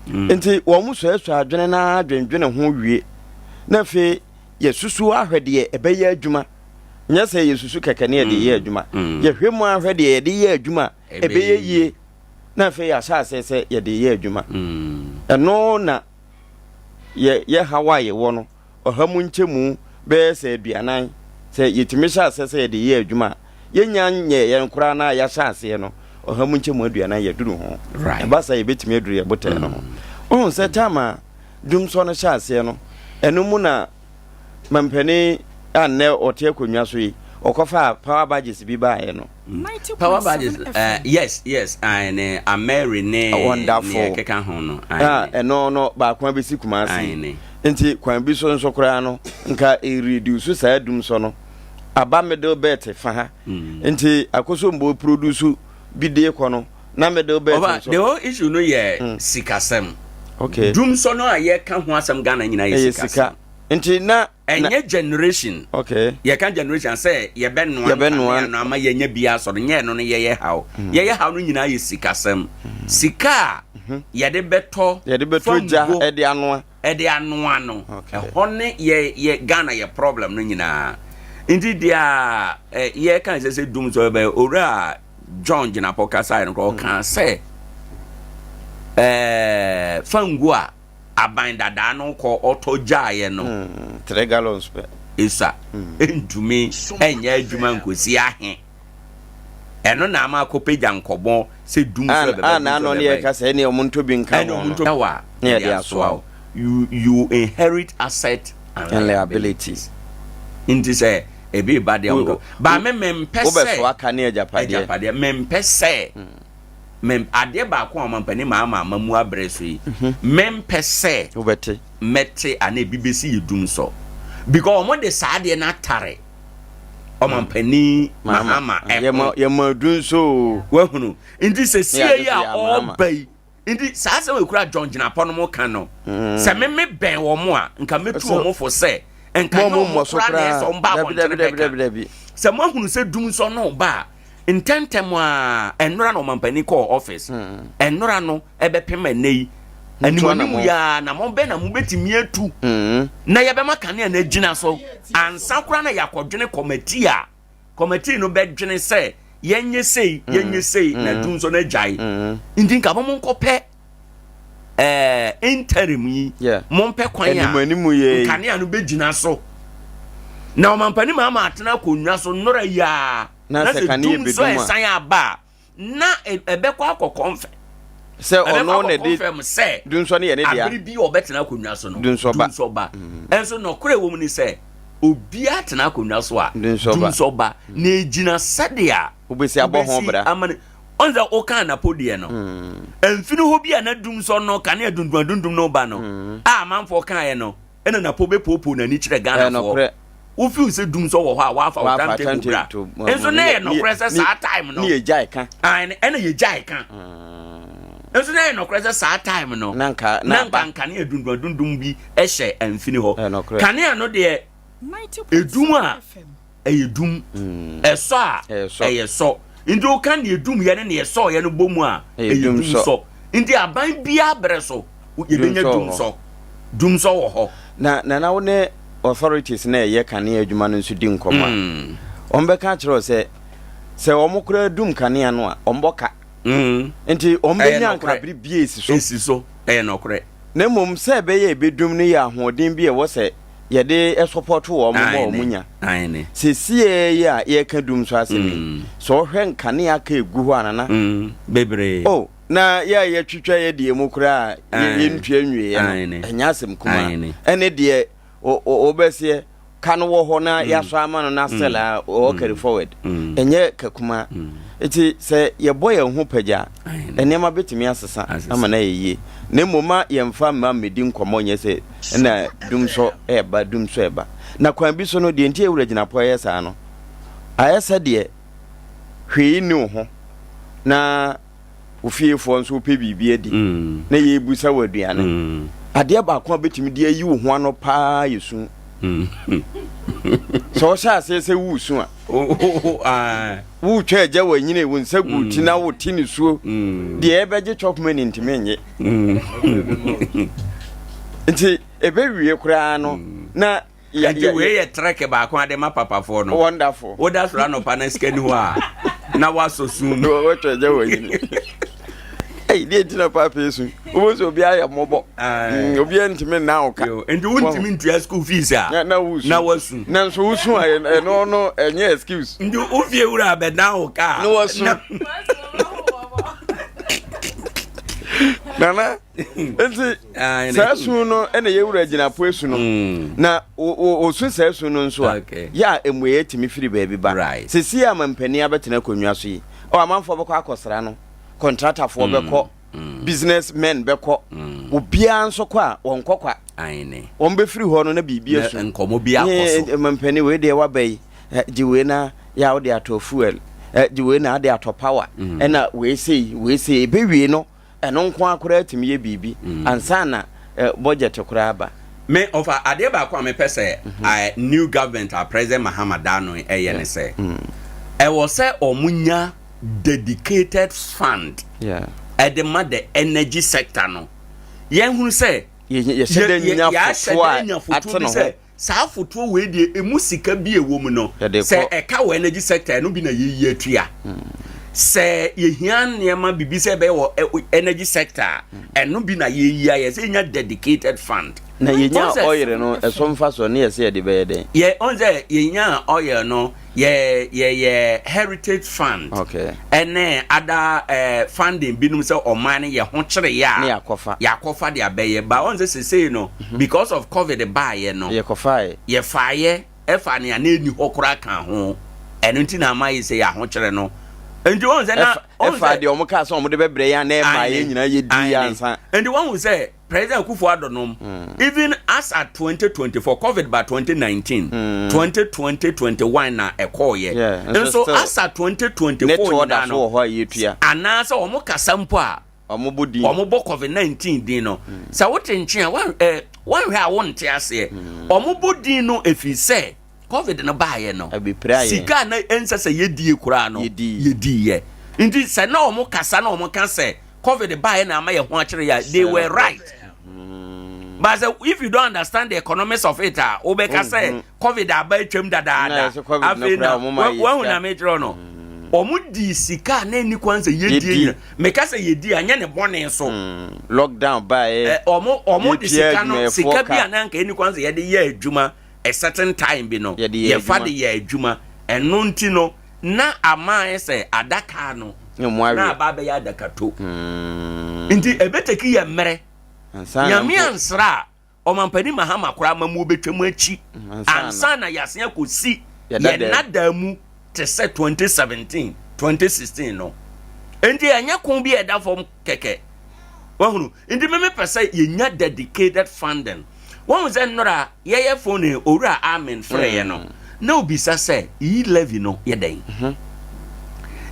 mm. nti wɔn suasua adwene no ara dwendwene ho wie na afei yɛsusu ahwɛ deɛ ɛbɛyɛ adwuma. Nyɛ sɛ yɛsusu kɛkɛ ne yɛde yɛ adwuma. Yɛhwɛ mu ara hwɛ deɛ yɛde yɛ adwuma a ɛbɛyɛ yie na afei yɛahyɛ aseɛ sɛ yɛde yɛ adwuma. Ɛno na yɛ yɛ haw a yɛwɔ no ɔha mu nkyɛmu bɛyɛ sɛ 40, sɛ yɛtumi hyɛ aseɛ sɛ yɛde yɛ adwuma a, yɛnnya nyɛɛ yɛn koraa na yɛahyɛ aseɛ no, ɔha mu nkyɛmu 40 yɛaduru ho. Ɛba saa yɛbɛtumi aduru yɛn botaeɛ no ho. Wohu sɛ time a dumsɔ no hyɛ aseɛ no, ɛno mu na mampanin a nnɛ ɔte akonnwa so yi, ɔkɔfaa power badges bi baeɛ no. Power badges, uh, yes, yes, uh, ne Ameri ne Wonderful. ne ɛkeka ho no. Ah, ɛno no baako abɛsi Kumasi. Nti kwan bi so nso koraa no, nka ɛreduce saa dumsɔ no aba middle belt fa ha. Mm. Nti Akosombo produce bi de kɔ no, na middle belt nso. The whole issue no yɛ mm. sikasɛm. Okay. Dumsɔ no a yɛka ho asɛm Ghana nyinaa yɛ sikasɛm. Nti na Ɛnyɛ generation. Okay. Yɛka generation sɛ yɛbɛnoa yɛbɛnoa no ama yɛnya bi asɔre nyɛ ɛno no yɛyɛ haw. Mm. Yɛyɛ haw no nyinaa yɛ sikasɛm. Mm. Sika a mm-hmm. yɛde bɛtɔ yɛde bɛtɔ gya ɛde anoa ɛde anoa no ɛhɔ ne yɛ yɛ Ghana yɛ problem no nyinaa. Nti deɛ yɛka sɛ sɛ dum so ɛbɛyɛ owura John Jinapor kasaeɛ no koraa ɔkaa sɛ ɛɛ fango a aban dadaa no kɔ ɔtɔ gyaeɛ no. Mm, three gallons pɛ. Esa mm. ntumi nyɛ adwuma nkosi ahe. Ɛno na ama akɔpagya nkɔbɔ sɛ dum so ɛbɛba dum so ɛbɛba. Ne yɛka sɛ ɛne ɔmo ntɔ bi nka ho no. Ɛne ɔmo ntɔ wa ne yɛde asoa wo. You you inherit asset and, and liabilities. Nti sɛ ebi ba deɛ ɔmo ba me mempɛ sɛ. Wobɛsoa ka ne agyapadeɛ. Agyapadeɛ mempɛ sɛ. Mm. Me adeɛ baako a ɔmampanin Mahama ama mu abrɛ so yi, mempɛ sɛ wobɛte mɛte anaa ebi bɛsi yɛ dum sɔ because wɔn de saa adeɛ no atare ɔmampanin Mahama ɛho. Yɛma dum so o. Wahunu nti sɛ sie yi a ɔreba yi nti saa asɛm ekura John Jinapor no mo ka no mm. sɛ me me bɛn wɔn a nka metu wɔn fo sɛ nka nyɛ wɔn kora na ɛsɛ wɔn ba abɔntene bɛka sɛ mo ahunu sɛ dum sɔ no ba a. Ntɛmntɛm ara, ɛnnora na ɔmampanin kɔɔ office. Ɛnnora no ɛbɛpem ɛnnɛ yi. Animuanimu yi ara, anammɔn bɛn na mobɛtumi atu na yɛbɛma kanea no agyina so ansa koraa na yɛakɔdwene kɔmatii a kɔmatii no bɛdwene sɛ yɛnyɛ sei, yɛnyɛ sei na dum nso no agyae. Nti nka mo monkɔpɛ ɛɛ interim yi mompɛ kwan a nkanea no bɛgyina so na ɔmampanin maa ma atena akonnwa so nnora yi ara. Na na sɛ sɛ kanea dum nso bedum a. ɛsan aba a na ɛbɛkɔ akɔ kɔnfɛ Sɛ ɛbɛkɔ ɔno akɔ na ɛde kɔnfɛm sɛ dunsɔ no yɛ ne dea. abere bi a ɔbɛtena akonnwa so no Dunsɔ ba. dunsɔ ba ɛnso nɔkorɛ wɔ mu ne sɛ obiara tena akonnwa so a Dunsɔ ba. dunsɔ ba na egyina sɛdeɛ Wobɛsi abɔ ho wobɛsi bra. ama no ɔn sɛ woka anapo deɛ no mfini hɔ bi a na dumsɔ no kanea dundum adundum no ba no a amanfoɔ kaeɛ no ɛna napo bɛpoopoo n'ani kyerɛ Ghanafoɔ. Wo feel sɛ dum sɔ wɔ hɔ a wafa wo timetable bra. Nso na ɛyɛ nɔkorɛ sɛ saa time no. Ne yɛ gyae ka. Ɛna yɛ gyae ka. Nso na ɛyɛ nɔkorɛ sɛ saa time no. Na nka na nka nkanea dundum adundum bi hyɛ amfini hɔ. Kanea no deɛ edum a ɛyɛ dum, mm. ɛsɔ a ɛyɛ sɔ. Nti woka nea edum yɛ ne nea ɛsɔ yɛ no bɔ mu a ɛyɛ dum sɔ. Nti aban biara brɛ so yɛbɛnya dum sɔ. Dum sɔ wɔ hɔ. Na nana wo ne authorities na ɛyɛ kanea adwuma no nso di nkɔmmɔ a, mm. wɔn bɛka akyerɛ wo sɛ sɛ wɔn koraa dum kanea no a wɔn bɔ ka. Mm. Nti wɔn bɛnya nka bere bie esi so. Esi so ɛyɛ nɔkorɛ. Na mmom sɛ ɛbɛyɛ ebedum no yɛ ahoɔden bi a ɛwɔ sɛ yɛde sɔpɔto wɔn ma wɔn nya. Sesie yi a yɛreka dum so asɛm yi, mm. sɛ ɔhwɛ nkanea aka egu hɔ anana. Mm, bebree. Oh, na yɛ a yɛtwitwa yɛ deɛ mu koraa a yɛntua nwieɛ no, ɛnyɛ asɛm kumaa. Ɛne deɛ wobɛseɛ ka no wɔ hɔ na mm. yɛasɔ ama no na sɛl a ɔwɔ carry forward. Ɛnyɛ ka kumaa. Nti sɛ yɛbɔ yɛn ho pagya a, nneɛma bɛtumi asesa ama no ayɛ yie. Na mmom ma yɛmfa mma mmɛdi nkɔmmɔ nyɛ sɛ na dumsɔ ɛreba, dumsɔ ɛreba. Na kwan bi so no, deɛ nti a Wura Gyinapɔ yɛ saa no, ayɛ sɛ deɛ hwee nni wo ho na wo fiefoɔ nso wopɛ biribi adi mm. na yɛrebusa wɔ aduane. Mm. Adeɛ baako a bɛtumi de ayi wo ho ano paa yɛ su. Mm. Sɛ ɔhyɛ aseɛ sɛ woresu a wotwa agya wɔ anyini wo nsa gu ti na wote ne suo deɛ ɛbɛgye chop money ntumi nye nti ɛbɛwie koraa no na. Nti wei yɛ trɛk baako ade ma papafoɔ no. Wonderful. Woda soro anɔpa na sika ni hɔ a na wasɔ sum mu. Wɔtwa gya wɔ yini. Ɛyi deɛ nti na paapa esu. Wobɛhu sɛ obiara yɛ mmɔbɔ. Mm, obiara ntumi nna wo ka. Nti wontumi ntua school fees a na wosu. Na wasu. Na nso wosu a ɛno no ɛnyɛ excuse. Nti wofie wura abɛdan wo ka. Na wasu. Nana. nti saa su no ɛna yɛwura gyinapo esu no mm. na osu saa su no nso a yɛ a emueɛ tumi firi baabi ba sisi a mampanin abɛtena akonnwa so yi ɔ amanfoɔ bɛkɔ akɔsra no kɔntratafoɔ mm. bɛkɔ mm. business men bɛkɔ obiara nso kɔ a wɔn kɔ kwa wɔn bɛfiri hɔ no na biribi asu nkɔmɔ bi akɔ so mampanin wei deɛ waba yi gye wei na yɛ a wode atɔ fuel gye wei na ade atɔ power ɛna wei sei wei sei ebewie no. Ɛno nko ara koraa tumi yɛ biribi ansa na budget koraa aba. Me ɔfa adeɛ baako a mepɛ sɛ mhm. new government a President Mahama da ano ɛyɛ ne sɛ ɛwɔ sɛ wɔn nya dedicated fund ɛde ma the energy sector no yɛn hunu sɛ yɛhyɛ dɛ nya fotoɔ a ate ne ho. Saa afotuo wei deɛ ɛmu sika bi a ɛwɔ mu no, sɛ ɛka wɔ energy sector ɛno bi na yɛyi atua. Sɛ yɛhia nneɛma biribi sɛ ɛbɛyɛ wɔ energy sector a, ɛno bi na yɛyi ayɛ sɛ yɛnya dedicated fund. Na yɛnya oil no ɛso mfasoɔ ne yɛsɛ yɛde bɛyɛ dɛn? Yɛ ɔn sɛ yɛnya oil no yɛ yɛyɛ heritage fund okay. ɛne ada eh, funding binom sɛ ɔman no yɛ ho kyereyɛ a ne yɛakɔfa yɛakɔfa de abɛyɛ ba ɔn sɛ sesei no mm -hmm. because of covid baayɛ no yɛkɔfaeɛ yɛfaeɛ ɛfa nea na ɛni hɔ koraa ka ho ɛno nti na ama yɛ sɛ yɛ ahokyerɛ no nti wɔn sɛ na ɛfa deɛ wɔn kaa sɛ wɔn de bɛbrɛ yɛn a na ɛma yɛn nyinaa yɛ di yɛ ansa nti wɔn sɛ President Akufo Addo nom mm. even as at 2024 COVID ba 2019 mm. 2020 21 na ɛkɔɔyɛ yeah. nso as at 2024 nyinaa no anaasɛ wɔn kasa mpo a wɔn bɔ din wɔn bɔ COVID 19 din no mm. sɛ wote nkyɛn a wɔn ɛɛ wɔnhwɛ a wɔnte aseɛ wɔn bɔ din no efi sɛ. Covid no baeɛ no, sika a na ɛnsɛ sɛ yɛdie koraa no, yɛdiiɛ. Nti sɛ na wɔn kasa na wɔn ka sɛ Covid baeɛ na ama yɛn ho akyerɛ yɛ, they were right. Mm. But sɛ if you don't understand the economics of it a, wobɛka sɛ mm-hmm. Covid aba atwam dadaada. Afei na wahu na mekyerɛ no. Mm. Wɔn di sika a na ɛni kwan sɛ yɛdie nyina. Meka sɛ yɛdi a nyɛ ne bɔne so. Mm. Lockdown baeɛ. Wɔn de sika no sika bi a na anka ɛni kwan sɛ yɛde yɛ adwuma. a certain time bi no yɛfa de yɛ adwuma ɛno nti no na ama ayɛ sɛ adaka no na aba abɛyɛ adakato hmm. nti ɛbɛtaki yɛ mmerɛ nyame ansra a ɔmampanin mahama koraa ma mu obɛtwa mu akyi ansa na yɛasen akɔsi yɛn nada mu te sɛ 2017 2016 no nti ɛnyɛ ko bi a ɛda fam kɛkɛ wahunu nti me mepɛ sɛ yɛnya dedicated funding wahu sɛ nnora yɛyɛ phone owura amen frɛeɛ no mm. na obisa sɛ e levy no yɛ dɛn mhm.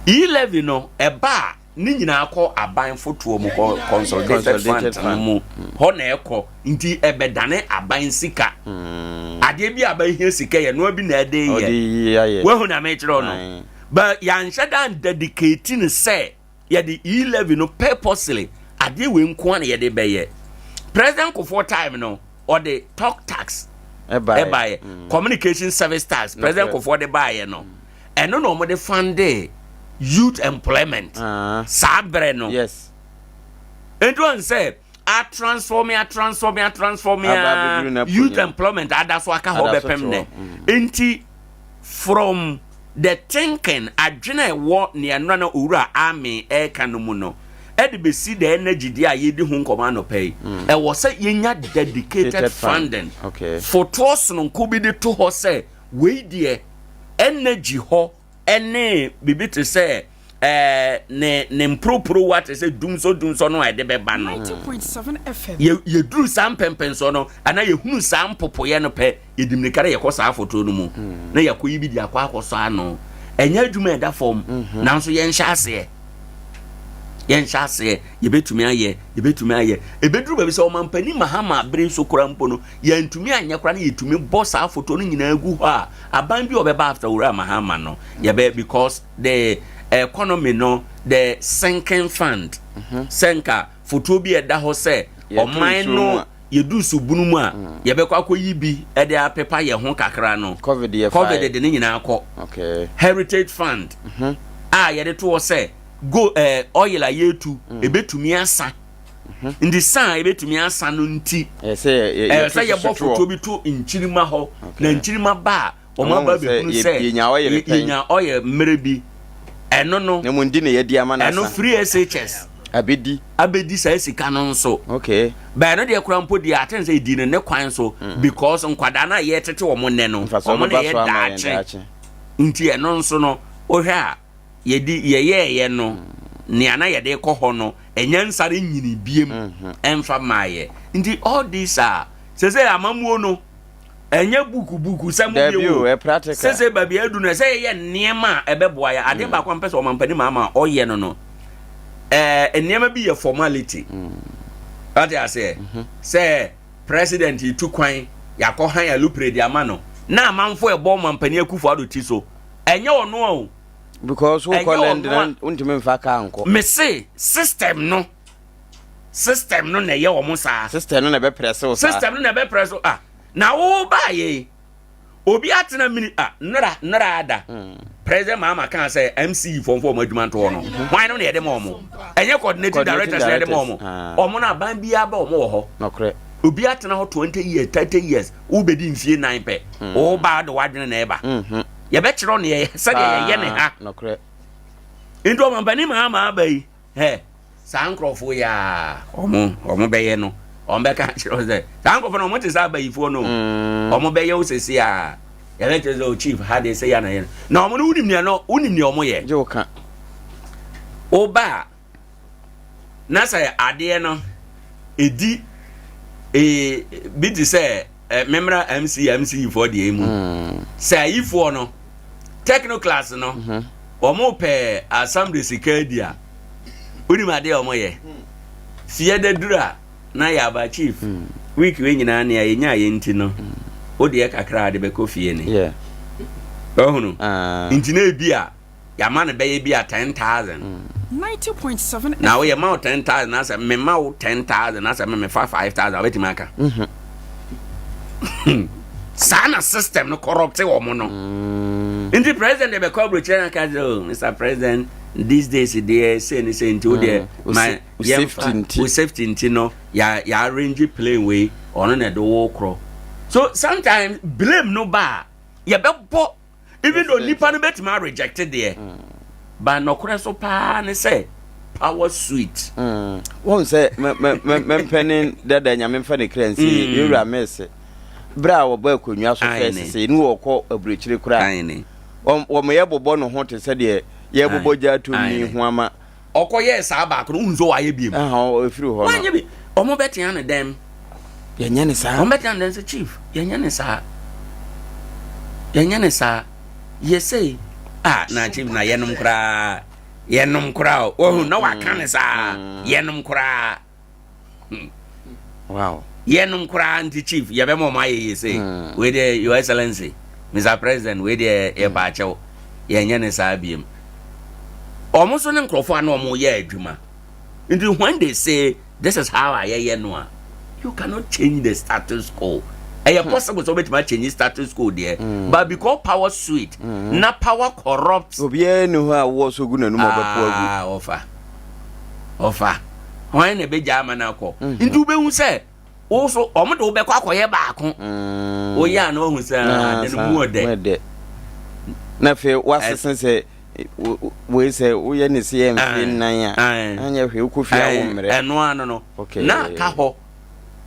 e levy no ɛba a ne nyinaa kɔ aban fotoɔ mu kɔ consolidated fund no mu hɔ na ɛkɔ nti ɛbɛdane aban sika mm. adeɛ bi a aban hia sika yɛ noa bi na ɛde yɛ wahu na mekyerɛ no but yɛanhyɛ da dedicate no sɛ yɛde e-levy no purposely adeɛ wei nko ara na yɛde bɛyɛ president Kufuor time no ɔde talk tax ɛbaeɛ mm. communication service tax president Kufuor de baeɛ no ɛno na wɔde funded youth employment ah. saa berɛ no yes nti wɔn sɛ atransform atransform atransform a youth employment ada so aka hɔ bɛpem nɛ mm. nti from the thinking adwene a ɛwɔ nea nnora na owura Amin ɛreka no mu no ɛde bɛsi the energy deɛ a yɛdi ho nkɔmɔ anɔpa yi mm. ɛwɔ sɛ yɛnya dedicated funding fotoɔ sononko bi de to hɔ sɛ wei deɛ energy hɔ ɛne biribi te sɛ ɛɛ ne ne mporoporowa te sɛ dumsɔ dumsɔ no a ɛde bɛba no yɛ yɛduru saa mpɛmpɛnsoɔ no anaa yɛhunu saa mpopoeɛ no pɛ yɛdi mmirika na yɛkɔ saa afotuo no mu hmm. na yɛakɔ yi bi de akɔ akɔsɔ ano ɛnyɛ adwuma ɛda fam mhm. nanso yɛnhyɛ aseɛ yɛnhyɛ aseɛ yɛbɛtumi ayɛ yɛbɛtumi ayɛ ɛbɛduru baabi sɛ ɔmampanin mahama bere so koraa mpo no yɛntumi anyɛ koraa na yɛtumi bɔ saa afotuo no nyinaa gu hɔ a aban bi a ɔbɛba after owura mahama no yɛbɛ because the economy no the sinking fund mhm. sɛ nka fotuo bi ɛda hɔ sɛ ɔman no. yɛdu subunu mu a mm. yɛbɛkɔ akɔyi bi de apepa yɛn ho kakra no covid yɛ covid de ne nyinaa kɔ okay. heritage fund mm -hmm. a yɛde toɔ sɛ go eh, oil a yɛtu mm. ɛbɛtumi asa mm -hmm. nti sa a ɛbɛtumi asa no nti ɛsɛ sɛ yɛbɔ fotoɔ bi to nkyirima hɔ na nkyirima ba a wɔn aba abɛhunu sɛ yɛnya ɔyɛ mmerɛ bi ɛno no na mu ndi na yɛdi ama no ɛno free SHS abɛdi abɛdi saa sika no nso okay bɛn no deɛ kora mpo deɛ aten sɛ ɛdi no ne kwan so mm. because nkwadaa no a yɛtete wɔn nnɛ no wɔn na yɛ daakye nti ɛno nso no wohwɛ a yɛdi yɛyɛɛyɛ no nea na yɛde kɔ hɔ no ɛnyɛ nsa no nyini biem mm-hmm. ɛmfa maayɛ nti all these are sɛ sɛ amammuo no ɛnyɛ buku buku sɛ mo bi o sese baabi adu no ɛsɛ yɛyɛ nneɛma a ɛbɛboa yɛ adeɛ mm. baako a mpɛ sɛ ɔmampanin maa ma ɔyɛ no no ɛɛ nneɛma bi yɛ formality ɔte mm. aseɛ mhm. sɛ president tu kwan yɛakɔ han alupere de ama no na amanfo ɛbɔ ɔmampanin akufo ado ti so ɛnyɛ ɔno o. because wokɔ london wontumi nfa kaa nkɔ. mese system no system no na ɛyɛ wɔn saa. system no na ɛbɛ press wo saa. system no na ɛbɛ press ah na wo ba yɛ yi obi atena mini ah nnora nnora ada mm. president mahama kan sɛ mce fɔm fɔ wɔn adwuma nto hɔ no mhm. wɔn no na yɛde ma wɔn ɛnyɛ coordinating directors na yɛde ma wɔn ah. wɔn no aban biara bɛ wɔn wɔ hɔ nɔkorɛ obi atena hɔ 20 years 30 years wobɛdi mfie nan pɛ mm. woba de wadwene na ɛba mhm. yɛbɛkyerɛ no yɛ sɛdeɛ yɛyɛ ne ha nti ɔmampanin mahama aba yi Hɛ, saa nkorɔfoɔ yi a wɔn wɔn bɛyɛ no, wɔn bɛka akyerɛ wo sɛ saa nkorɔfoɔ no wɔn te sɛ abayifoɔ no, mm. wɔn bɛyɛ wo sese a yɛbɛkyerɛ sɛ o oh, chief ha deɛ sɛ yɛ na yɛ no na wɔn no wonim nea no wonim nea wɔn yɛ. Gye wo ka. Woba a na sɛ adeɛ no ɛdi ee bi te sɛ eh, memmra mc mc foɔ deɛ mu mm. sɛ ayifoɔ no techno class no mhm. wɔn pɛ assembly sika di a wonim adeɛ a wɔn yɛ fie da duru a na yɛ aba chief mm. week wei nyinaa nea yɛnya yɛ nti no mm. wo deɛ kakra de bɛkɔ fie ni ɔhunu ah. nti na ebi a yɛama no bɛyɛ bi a 10000 90.7 na woyɛ ma wo 10000 na sɛ mema wo 10000 na sɛ memefa 5000 wobɛtumi aka mhm. saa na system no corrupt wɔ mo no mm. nti president de bɛkɔ aburokyerɛ na ka sɛ oh, mr president these days deɛ sei ne sei nti wo deɛ mm. ma yɛmfa wo safety nti no yɛ yɛ arrange plane wei ɔno na ɛde wo korɔ so sometimes blame no ba a yɛbɛbɔ even though nipa no bɛtumi a reject deɛ mm. but nɔkorɛ so paa ne sɛ power sweet. Mm. wɔn sɛ mɛmpɛne dada nyame mfa ne kra nsi mm. yɛwura mɛse berɛ a wɔbɔ akonnwa so fɛ sese ne wɔkɔ aburokyire koraa wɔn yɛ bobɔ no ho te sɛ deɛ yɛbobɔ gya atom ni ho ama Ɔkɔyɛɛ saa baako no, wohu sɛ wayɛ biem. Ɛfiri hɔ no. Wanyɛ bi. Wɔn bɛtea no dɛm. Yɛnyɛ ne saa. Wɔn bɛtea no dɛm sɛ chief, yɛnyɛ ne saa. Yɛnyɛ ne saa. Yɛsei. Ah, na chief na yɛnom koraa. Yɛnom koraa o. Wɔhu na waka ne saa. Mm. Yɛnom koraa. Hmm. Wow. Yɛnom koraa nti chief yɛbɛma ɔmo ayɛ yie sei. Hmm. Wei deɛ your excellency Mr President wei deɛ yɛpa hmm. akyɛw yɛnyɛ ne saa biem. Ɔmo nso ne nkurɔfoɔ a na ɔmo yɛ adwuma. Nti when they say this is how a yɛyɛ no a you cannot change the status quo. Ɛyɛ hmm. possible sɛ wobɛtumi change status quo deɛ mm. but because power sweet mm. na power corrupt. Obiara ni hɔ a wɔ so gu n'anum ɔbɛpo agu. Ah, ɔfa. Ɔfa. Hwan na ɛbɛgya ama no akɔ? Mhm. Nti wobɛhu sɛ wo so wɔn de wobɛkɔ akɔyɛ baako. Mm. Woyɛ a na wahu sɛ ah, ade no mu ɔdɛ. Na afei wasese sɛ wei sɛ woyɛ ne se yɛ mfie nnan a anyɛ hwee wokɔ fie a wo mmerɛ. Ɛno ano no. Na aka hɔ.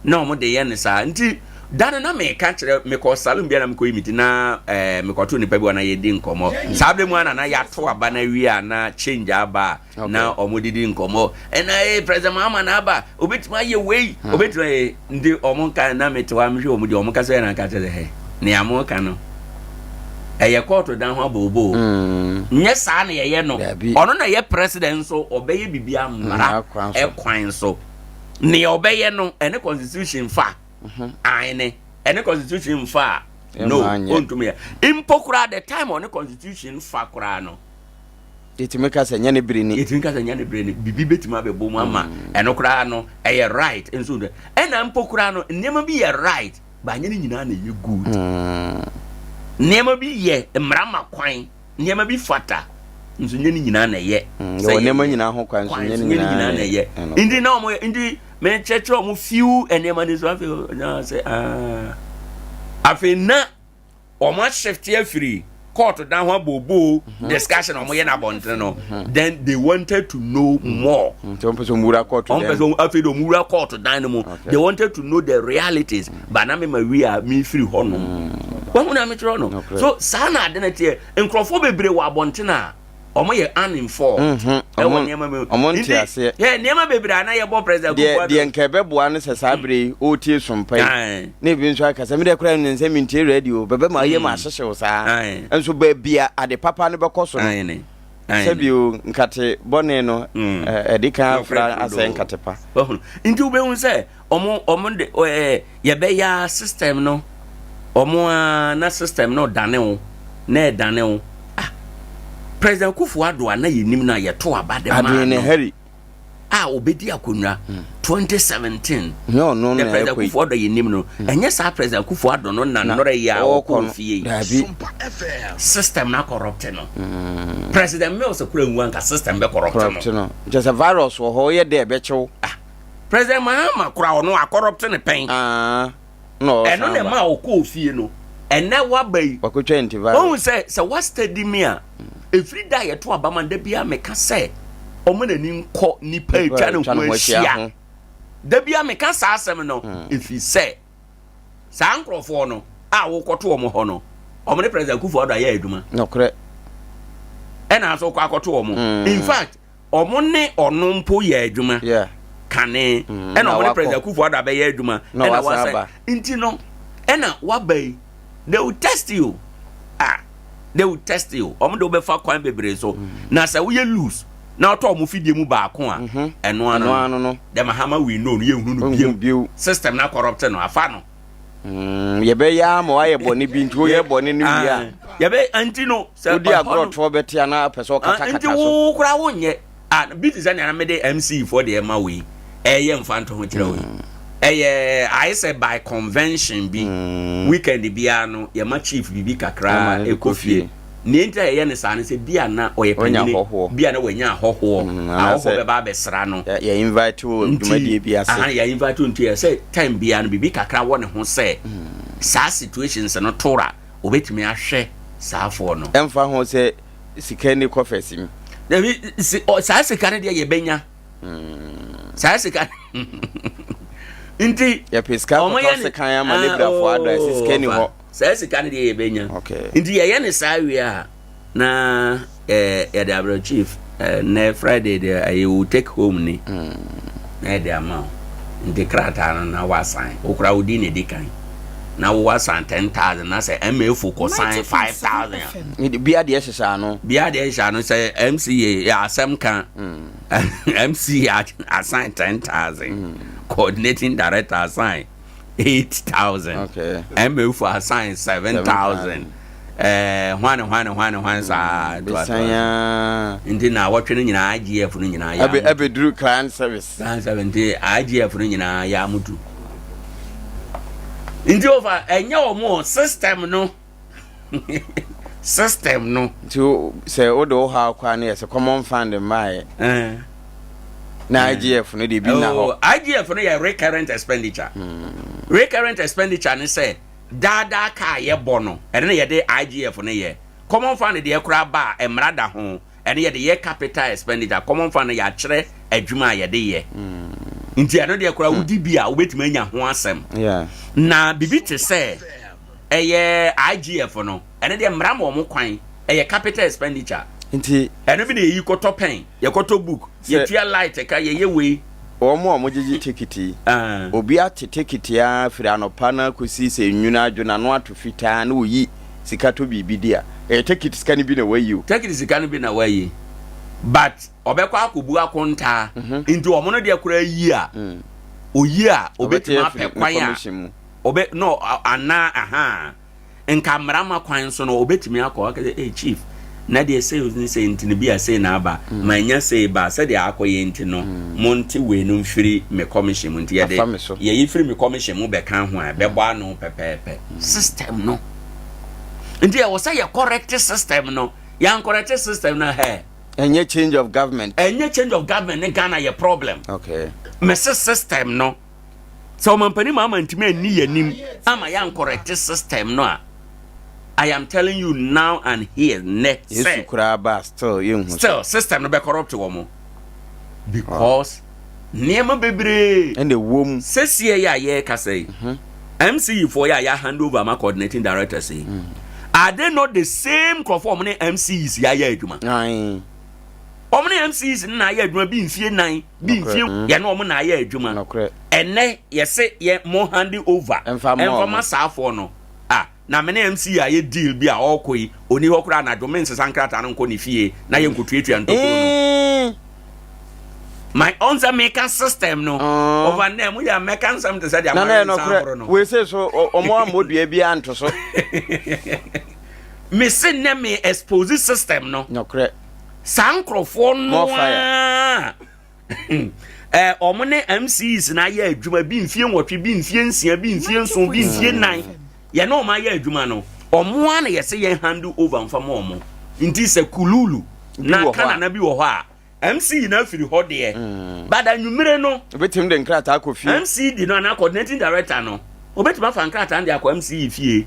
na wɔn de yɛ no saa nti da no na meka kyerɛ mekɔ salon bi a na mekɔyi me ti na ɛɛ eh, mekɔto nipa bi wɔ na yɛdi nkɔmmɔ saa bere mu a na na yɛato aba na awie a na change aba a na wɔn didi nkɔmmɔ ɛna ee eh, president mahama na aba obetumi ayɛ wei hmm. obetumi ayɛ nti wɔn nka na mete hɔ a mehwɛ wɔn di wɔn kasa yɛ na nka kyerɛ sɛ nea mo ka no ɛyɛ kɔɔto dan ho abooboo hmm. nyɛ saa na yɛyɛ no ɔno na yɛ president nso ɔbɛyɛ biribi amara ɛkwan so. Nea ɔbɛyɛ no ɛne constitution fa mhm. aene ɛne constitution fa a no ɔntumi yɛ mpo koraa the time ɔne constitution fa koraa no. Yɛtumi ka sɛ nyɛ ne bere ni. Yɛtumi ka sɛ nyɛ ne bere ni. Biribi bɛtumi abɛbɔ mu ama mm. ɛno koraa no ɛyɛ right nso ɛna mpo koraa no nneɛma bi yɛ right ba nyɛ ne nyinaa na ɛyɛ good. Mm. Nneɛma bi yɛ mmara ma kwan, nneɛma bi fata nso nyɛ ne nyinaa na ɛyɛ. Mm, sɛ nneɛma nyinaa ho kwan nso nyɛ ne nyinaa na ɛyɛ. Nti na wɔn nti mekyerɛkyerɛ wɔn few nneɛma no so afei na sɛ aa afei na. wɔn ashifte afiri court dan ho abooboo mhm. discussion wɔn yɛ n'abɔnten no mhm. then they wanted to know mhm. more. nti wɔn pɛ sɛ wɔn wura court dan wɔn pɛ sɛ afei de wɔn wura court dan no mu they wanted to know the realities but na mi ma wi a mi firi hɔ nom wɔn ho na mi kyerɛ no so saa na ade na teɛ nkurɔfoɔ bebree wɔ abɔnten a. wɔn yɛ uninformed mhm. ɛwɔ nneɛma mu wɔn nti aseɛ yɛ nneɛma bebree a na yɛbɔ president Kufuor deɛ nka ɛbɛboa no sɛ saa bere yi ɔretie sompa yi na ebi nso aka sɛ medeɛ koraa ne sɛ mentie radio bɛbɛ ma yɛ ma mm. ahyehyew saa nso baabi a ade papa no bɛkɔ so no sɛbio nkate bɔne no mm. ɛde kan afra asɛ nkate pa nti wobɛhu sɛ Ɔmo ɔmo de ɛɛ yɛbɛyɛ a system no ɔmo a na system no dane wo na ɛdane wo ah President Kufuor Addo a na yɛnim no a yɛto aba de maa no Harry a ɔbɛdi akonnwa 2017 nyɛ ɔno the na President ɛkɔ yi Kufuor Addo a yɛnim no ɛnyɛ saa President Kufuor Addo no na na nnɔrɛ yi a ɔrekɔ ɔkɔɔ no fie yi daabi system no akɔrɔpte no President Mills kora nwu anka system bɛkɔrɔpte no corrupt no nkyɛ sɛ virus wɔ hɔ woyɛ dɛ ɛbɛkyew ah President Mahama kora ɔno akɔrɔpte ne pɛn. Ah, na ɔsan Ɛno na ɛma ɔkɔɔ fie no. Ɛnɛ waba yi. Wakɔtwa antivirus. Wahu sɛ sɛ wa study me a, ɛfiri da a yɛto aba ma da biara meka sɛ ɔma n'ani nkɔ nipa atwa ne ho ahyia. Da biara meka saa asɛm no ɛfiri sɛ saa nkurɔfoɔ no a wokɔto wɔn hɔ no, wɔn ne President Akufo-Addo ayɛ adwuma. Nokorɛ. Ɛna nso wokɔ akɔto wɔn. In fact, Ɔmo ne ɔno mpo yɛ adwuma kane mm, ɛna ɔmo ne President Akufo Addo abɛyɛ adwuma ɛna wasan nti no ɛna waba yi they will test you ah they will test you ɔmo de wobɛfa kwan bebree so mm. na sɛ woyɛ loose na ɔtɔ ɔmo fidie mu baako a mhm. ɛno ano no the Mahama we know no yɛ nhunu no bio system na corrupt no afa no. Mm, yɛbɛyɛ ama wayɛ bɔne bi nti woyɛ bɔne no wie a yɛbɛ nti no sɛ wodi agorɔ toɔ bɛte anaa pɛ sɛ ɔkatakata nti wo koraa wonyɛ ah bi te sɛ nea mede MC foɔ deɛ ma wei ɛyɛ mfa nto ho kyerɛ wei mm. ɛyɛ ayɛ sɛ by convention bi mm. weekend biara no yɛma chief biribi kakra ɛkɔ fie Nea enti a yɛyɛ no saa ne sɛ bi a na ɔyɛ panyini, bi a na wanya ahɔhoɔ, mm, ahɔhoɔ bɛba abɛsra no. Yɛ invite wɔ dwumadie bi ase. Aha, yɛ invite wo nti ɛsɛ time biara no biribi kakra wɔ ne ho sɛ mm. saa situations no tora obetumi ahwɛ saa foɔ no. Ɛmfa ho sɛ sika ni kɔfɛsi mu. Dabi saa sika no deɛ yɛbɛnya. Mm. Saa sika nti. Yɛpɛ sika kɔtɔ sekan ama lebrafoɔ adɔ ɛsɛ sika ni hɔ. Saa sika no deɛ yɛbɛnya. Nti yɛyɛ no saa wie a na eh, yɛde abrɛ chief eh, nɛ Friday deɛ ɛyɛ wo take home ni mm. na yɛde ama wo. Nti krataa no na wasan wokora wo din na ɛdi kan na wo wasan 10,000 na sɛ MA fo kɔ san 5,000 a. Bia deɛ hyehyɛ ano. Bia deɛ hyehyɛ ano sɛ MC yɛ asɛm ka mm. MC asan 10,000 mm. coordinating director asan 8000 okay. MA fo asan 7000 eh, hwane hwane hwane hwane saa toatoa nti na wɔtwe no nyinaa IGF no nyinaa yɛ abɛduru client service client service nti IGF no nyinaa yɛ amutu nti ofa ɛnyɛ wɔn system no system no. Nti sɛ wode wo haw kɔ a no yɛ sɛ common fund mmaeɛ. Eh. Na eh. IGF no deɛ bi nna hɔ. Oh, IGF no yɛ recurrent expenditure. Hmm. Recurrent expenditure ne sɛ daadaa kaa yɛbɔ no ɛno na yɛde IGF no yɛ. Common fund deɛ koraa ba a mmara da ho ɛno yɛde yɛ capital expenditure. Common fund no yɛakyerɛ adwuma a yɛde yɛ. Hmm. Nti ɛno deɛ koraa wodi bi a wobɛtumi anya ho asɛm. Na biribi te sɛ Ɛyɛ IGF no, ɛno deɛ mmara ma wɔn kwan, ɛyɛ capital expenditure. Nti. Ɛno bi na yɛyi kɔtɔ pɛn, yɛkɔtɔ book, yɛtua light ka, yɛyɛ wei. Wɔn a wɔgyegye tekiti yi, obi ate tekiti ara firi anɔpa no ara kɔsi sɛ nwunu adwo n'ano ato fitaa na ɔyi sika tɔ biribi di a, ɛyɛ tekiti sika no bi na wayi o. Tekiti sika no bi na wayi but ɔbɛkɔ akɔbu akontaa nti wɔn no deɛ koraa yi a, ɔyi a ɔbɛtumi apɛ kwan a. Ɔbɛ no anaa ahaa nka mmara ma kwan so no ɔbɛtumi akɔ aka sɛ hey chief Na deɛ sei ne sei nti no bi a sei na aba, mm. manya sei ba sɛdeɛ akɔyɛ nti no, mm. monte wei no mfiri me commission mu nti yɛde yɛyi firi me commission mu bɛka ho a ɛbɛbɔ ano pɛpɛɛpɛ. Mm. System no. Nti ɛwɔ sɛ yɛ correct system no. Yɛn correct system no hɛ. Ɛnyɛ change of government. Ɛnyɛ change of government ne Ghana yɛ problem. Okay. Mese system no. Sɛ ɔmampanin maa ma ntumi anni yɛn anim ama yɛn correct system no a, I am telling you now and here nɛ sɛ. Yesu koraa ba still yɛn hu. Still system no bɛ corrupt wɔn because nneɛma bebree. Ɛna ɛwɔ mu. Sɛsie yɛ a yɛrekasa yi, MCE foɔ yɛ a yɛ hand over ama coordinating directors yi, are they not the same nkurɔfoɔ wɔn ne MCEs yɛ ayɛ adwuma? Wɔn ne MCEs no na ayɛ adwuma bi mfie nan, bi mfie yɛne wɔn na ayɛ adwuma. Ɛnɛ yɛse yɛ mo hand over ɛmfa ma saafoɔ no. Ah, na me ne MC ayɛ deal bi a ɔrekɔ yi, ɔni hɔ koraa anadwo, mensesa nkrataa no nkɔ ne fie na yɛnkɔtuatua ntokuro no. My own sɛ meka system no. Ɔfa nnɛ mo yɛ a mɛka nsɛm te sɛ deɛ ama nsa ahoro no. Wei se so ɔmo ammɔ dua bi anto so. Me se nnɛ me expose system no. Nokorɛ. Saa nkorɔfoɔ no a. Eh, wɔn ne MCs na ayɛ adwuma bi mfie nwɔtwe, bi mfie nsia, bi mfie nson, bi mfie nnan. Yɛne wɔn ayɛ adwuma no, wɔn ara na yɛsɛ yɛn hand over nfa ma wɔn. Nti sɛ kululu na kanana bi wɔ hɔ a, MC na afiri hɔ deɛ. Mm. But anwummere no, obetumi de nkrataa akɔ fie. MC di no anaa coordinating director no, obetumi afa nkrataa no de akɔ MC fie.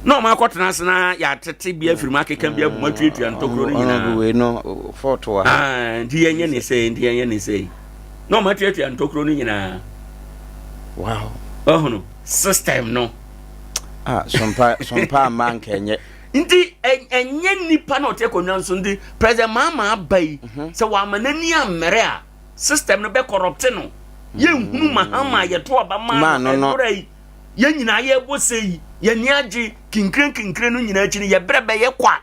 Na wɔn akɔtena ase na yɛatete bi afiri mu akeka bi abom atuatua ntokuro no nyinaa. Wei no fɔɔto wɔ ha. Ah, nti yɛnyɛ ne sei, nti yɛnyɛ ne sei. Na wɔn atuatua ntokuro no nyinaa. Wow. Ɔhono system no. Ah, sompa sompa ama nka ɛnyɛ. Nti ɛnyɛ nipa na ɔte akonnwa nso nti President Mahama aba yi mhm. sɛ wama n'ani ammɛrɛ a system no bɛ corrupt no. Yɛnhunu Mahama yɛto aba maa no ɛnora yi. Yɛn nyinaa yɛrebɔ se yi, yɛn ani agye, kinkire nkinkire no nyinaa akyi no, yɛ brɛ bɛyɛ kwa.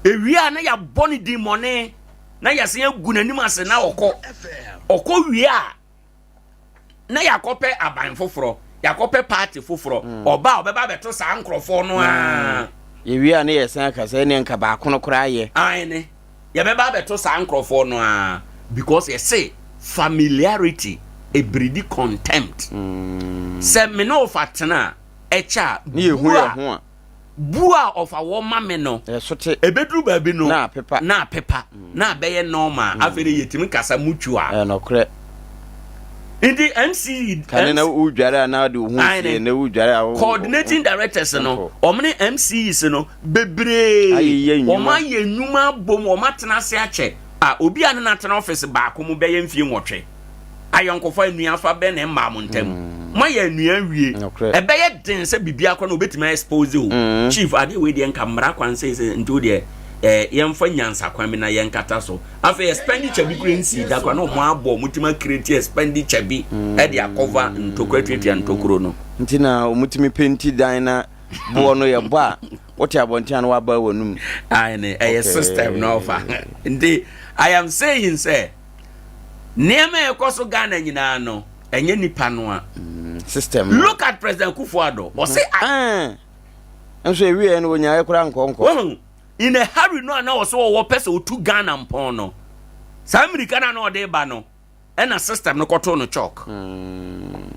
Ewie a na yɛabɔ no din mɔne, na yɛasan agu n'anim ase na ɔkɔ. Ɔkɔ wie a, na yɛakɔpɛ aban foforɔ, yɛakɔpɛ party foforɔ. Mm. Ɔba a ɔbɛba abɛto saa nkurɔfoɔ no ara. Mm. Yɛwie a na yɛsan aka sɛ ɛne nka baako no koraa yɛ. Aane. Yɛbɛba abɛto saa nkorɔfoɔ no ara because yɛse familiarity ɛbridi contempt. Sɛ me ne ɔfa tena a, ɛkyɛ a, bu a bu a ɔfa wɔ ma me no, ɛbɛduru baabi no na apepa na abɛyɛ normal. Afei de yɛtumi kasa mutual. Ɛyɛ nokorɛ. Nti MC Kane na wodware a na wode wo ho sie na wodware a coordinating directors no wɔn ne MCs no bebree wɔn ayɛ nnwuma abom wɔn atena ase akyɛ a obi a ne no atena ɔfisi baako mu bɛyɛ mfie nwɔtwe ayɔnkofa nnuafa bɛn na ɛmmaa mo ntam mm. moayɛ nnua awie ɛbɛyɛ den sɛ biribi akɔ na obɛtumi expose o mm. chief adeɛ wei deɛ nka mmara kwan sɛ sɛ nti wo deɛ eh, yɛmfa nyansa kwan bi na yɛnkata so afei expenditure bi kura nsi da kora na ɔmo abɔ ɔmo tumi akireti expenditure bi mm. ɛde akɔva ntokuro atuatua ntokuro no nti na ɔmo tumi penti dan na boɔ no yɛ bɔ a wote abɔnten a na waba w'anum. Aane, ɛyɛ system na ɔfa. Nti I am saying sɛ nneɛma a ɛkɔ so Ghana nyinaa no ɛnyɛ nipa no a. Mm, system no. Look at President Kufuor-Addo. Ɔse mm. ah. Nso ewie no onyaeɛ koraa nkɔnkɔ. Wɔn in a hurry no a na ɔsɛ ɔwɔ pɛ sɛ otu Ghana mpɔn no. Saa mmirika no a na ɔde ba no. ɛna system no kɔtoo no chalk mm.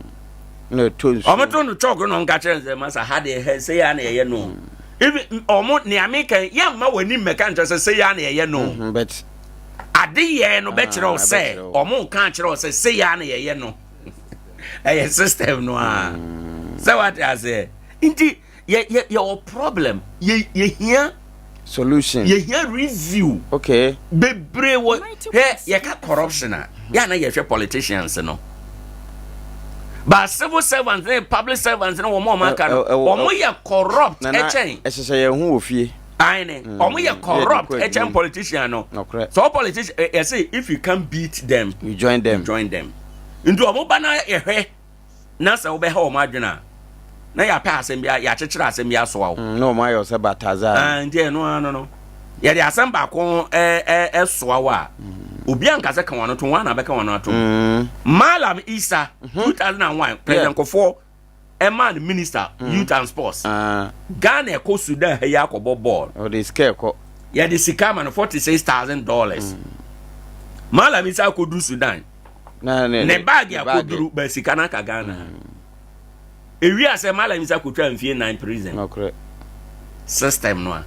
na ɛtɔ nsuo ɔmo to no chalk na ɔmo ka kyerɛ no sɛ masa ha deɛ hɛ sɛ yɛ na yɛyɛ no mm. even ɔmo nea meka yɛ mma w'ani mmɛka nkyerɛ sɛ sɛ yɛ na yɛyɛ no mm-hmm, but ade yɛ no bɛkyerɛ wo ah, sɛ ɔmo ka kyerɛ wo sɛ sɛ yɛ na yɛyɛ no ɛyɛ system no a mm. sɛ wate aseɛ nti yɛ yɛ yɛwɔ problem yɛ yɛhia solution yɛhia review okay bebree wɔ hɛ yɛka corruption a yɛ ana yɛhwɛ politicians no but civil servants ne public servants ne wɔn a wɔn aka no wɔn yɛ corrupt ɛkyɛn ɛhyehyɛ yɛn ho wɔ fie ayi wɔn yɛ corrupt ɛkyɛn politician no so all politician yɛsɛ if you can beat them you join them you join them nti wɔn ba na yɛhwɛ. na sɛ wobɛha wɔn adwene a, na yɛapɛ asɛm bi, yɛakyekyere asɛm bi asoa wo. Mm, na wɔn ayɛ sɛ bataza. Ah, nti ɛno ano no, yɛde asɛm baako ɛsoa wo a, mm. obi anka sɛ ka wɔn ano to, wɔn na bɛka wɔn ano ato. Mm. Malam Isa, 2001, mm-hmm. President Kufuor. ɛmaa no minister mm. youth and sports. Ah. Ghana ɛkɔ Sudan ha yi akɔbɔ bɔɔl. Ɔde sika ɛkɔ. Yɛde sika ama no $46,000. Mallam Isa akɔduru Sudan. Ne baagi akɔduru ba sika no aka Ghana. Ewi asɛ Mallam Isa kɔtwa mfie 9 prison. System no a.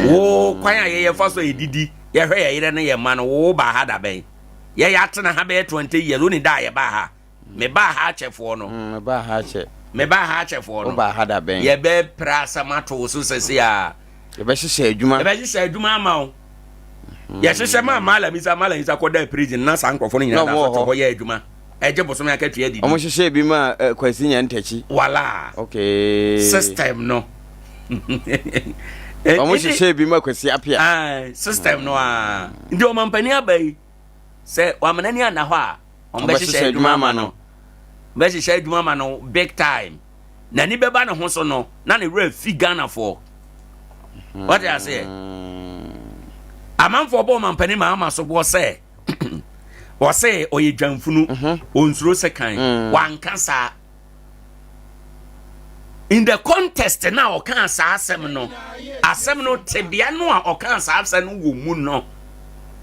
Wo kwan a yɛyɛ fa so a yɛdidi yɛhwɛ yɛ yerɛ ne yɛ mma no wo ba ha da bɛn? Yɛyɛ atena ha bɛyɛ 20 years wo ni da a yɛbaa ha. Mebaa ha akyɛfoɔ no. Mm, mebaa ha akyɛ. Mebaa ha akyɛfoɔ no. Wobaa ha da bɛn? Yɛbɛpra asɛm ato wo so sɛse a. Yɛbɛhyehyɛ adwuma. Yɛbɛhyehyɛ adwuma ama wo. Mm. Yɛhyehyɛ maa Mallam Isa, Mallam Isa kɔdaa prison na saa nkurɔfoɔ no nyinaa da so te hɔ yɛ adwuma. Ɛgye bosome akatua didi. Wɔn hyehyɛ bi ma eh, Kwasi Nyantakyi. Wala. Okay. System no. Wɔn hyehyɛ bi ma Kwasi Appiah. Ah, system no a. Nti ɔmampanin aba yi sɛ wama n'ani anna hɔ a wɔbɛhyehyɛ adwuma ama no bɛhyehyɛ adwuma ama no big time n'ani bɛba ne ho so no na ne werɛ fi ghanafoɔ wɔte aseɛ amanfoɔ bɔ ɔmampanin ma ama so boɔ sɛ wɔsɛ ɔyɛ dwamfunu mhm. ɔnsuro sekan mm. wanka saa in the context na ɔkaa saa asɛm no asɛm no tebea no a ɔkaa saa asɛm no wɔ mu no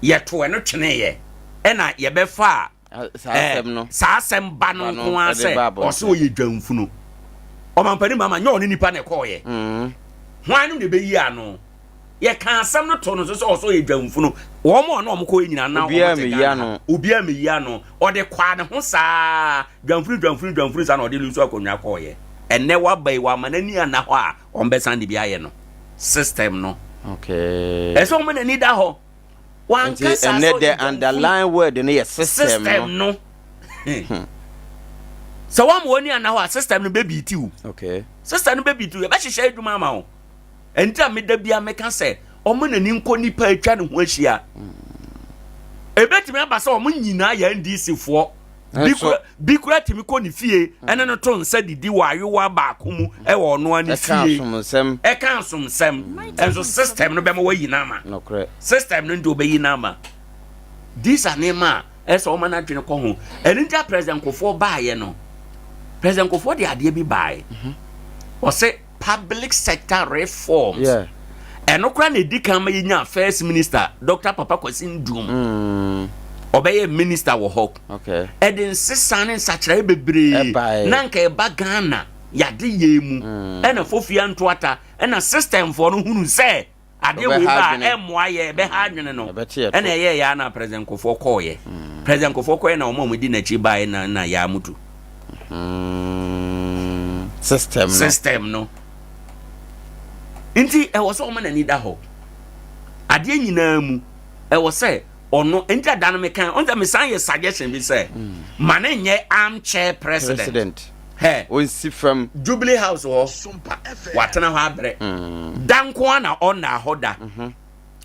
yɛto ɛno tweneeɛ ɛna yɛbɛfa a saa asɛm ba no nko ara sɛ ɔsɛ ɔyɛ dwamfunu ɔmampanin mama nyɛ ɔne nipa na ɛkɔɔyɛ mm. hwan no na ɛbɛyi ano yɛka asɛm no to no so sɛ ɔsɛ ɔyɛ dwamfunu wɔn a ɔne wɔn kɔɛ nyinaa na wɔn te Ghana obiara mmeyi ano ɔde kwaa ne ho saa dwamfunu dwamfunu dwamfunu saa na ɔde lusu akonnwa kɔɔyɛ ɛnɛ waba yi wama n'ani ana hɔ a wɔn bɛsan de bi ayɛ no system no okay ɛsɛ wɔn n'ani da hɔ wanka saa sɛ ɔyɛ the underlying word no yɛ system no hmm. sɛ wɔn wɔn ani ana hɔ a system no bɛ bi ti o okay system no bɛ bi ti o yɛbɛhyehyɛ adwuma ama wo. Ɛnti a meda bia meka sɛ ɔmo n'ani nkɔ nipa atwa ne ho ahyia. Ebetumi aba sɛ ɔmo nyinaa yɛ NDC foɔ. Bi kura tumi kɔ ne fie ɛne no to nsa didi wɔ ayowa baako mu ɛwɔ ɔno ara ne fie. Ɛka asomsɛm. Ɛnso system no bɛma wayi no ama. System no nti ɔbɛyi no ama. These are nneɛma a ɛsɛ ɔma n'adwene kɔ ho. Ɛno nti a President Kufuor baeɛ no, President Kufuor de adeɛ bi baeɛ. Ɔsɛ public sector reforms ɛno koraa na ɛdi kan ma yɛnya first minister Dr. Papa Kwasi Nduom mm. ɔbɛyɛ minister wɔ hɔ ɛde nsesa ne nsakyerɛeɛ bebree na nka ɛba Ghana yɛade yɛ mu mm. ɛna fofia ntoata ɛna systemfoɔ no hunu sɛ Adeɛ wei ba a ɛmmoa yɛ ɛbɛha adwene no ɛna ɛyɛ yɛ na President Kufuor kɔɔyɛ mm. President Kufuor kɔɔyɛ na wɔn a wɔdi n'akyi baeɛ na na yɛ amutu mm. system no system no nti ɛwɔ sɛ wɔn n'ani da hɔ adeɛ nyinaa mu ɛwɔ sɛ ɔno nti ada no meka ɔn sɛ mesan yɛ suggestion bi sɛ mm. ma ne nyɛ armchair president, president. Hɛ. Ɔnsi fam. Jubilee House hɔ, watena hɔ abrɛ. Mm. Da nko ara na ɔnna hɔ da. Mhm.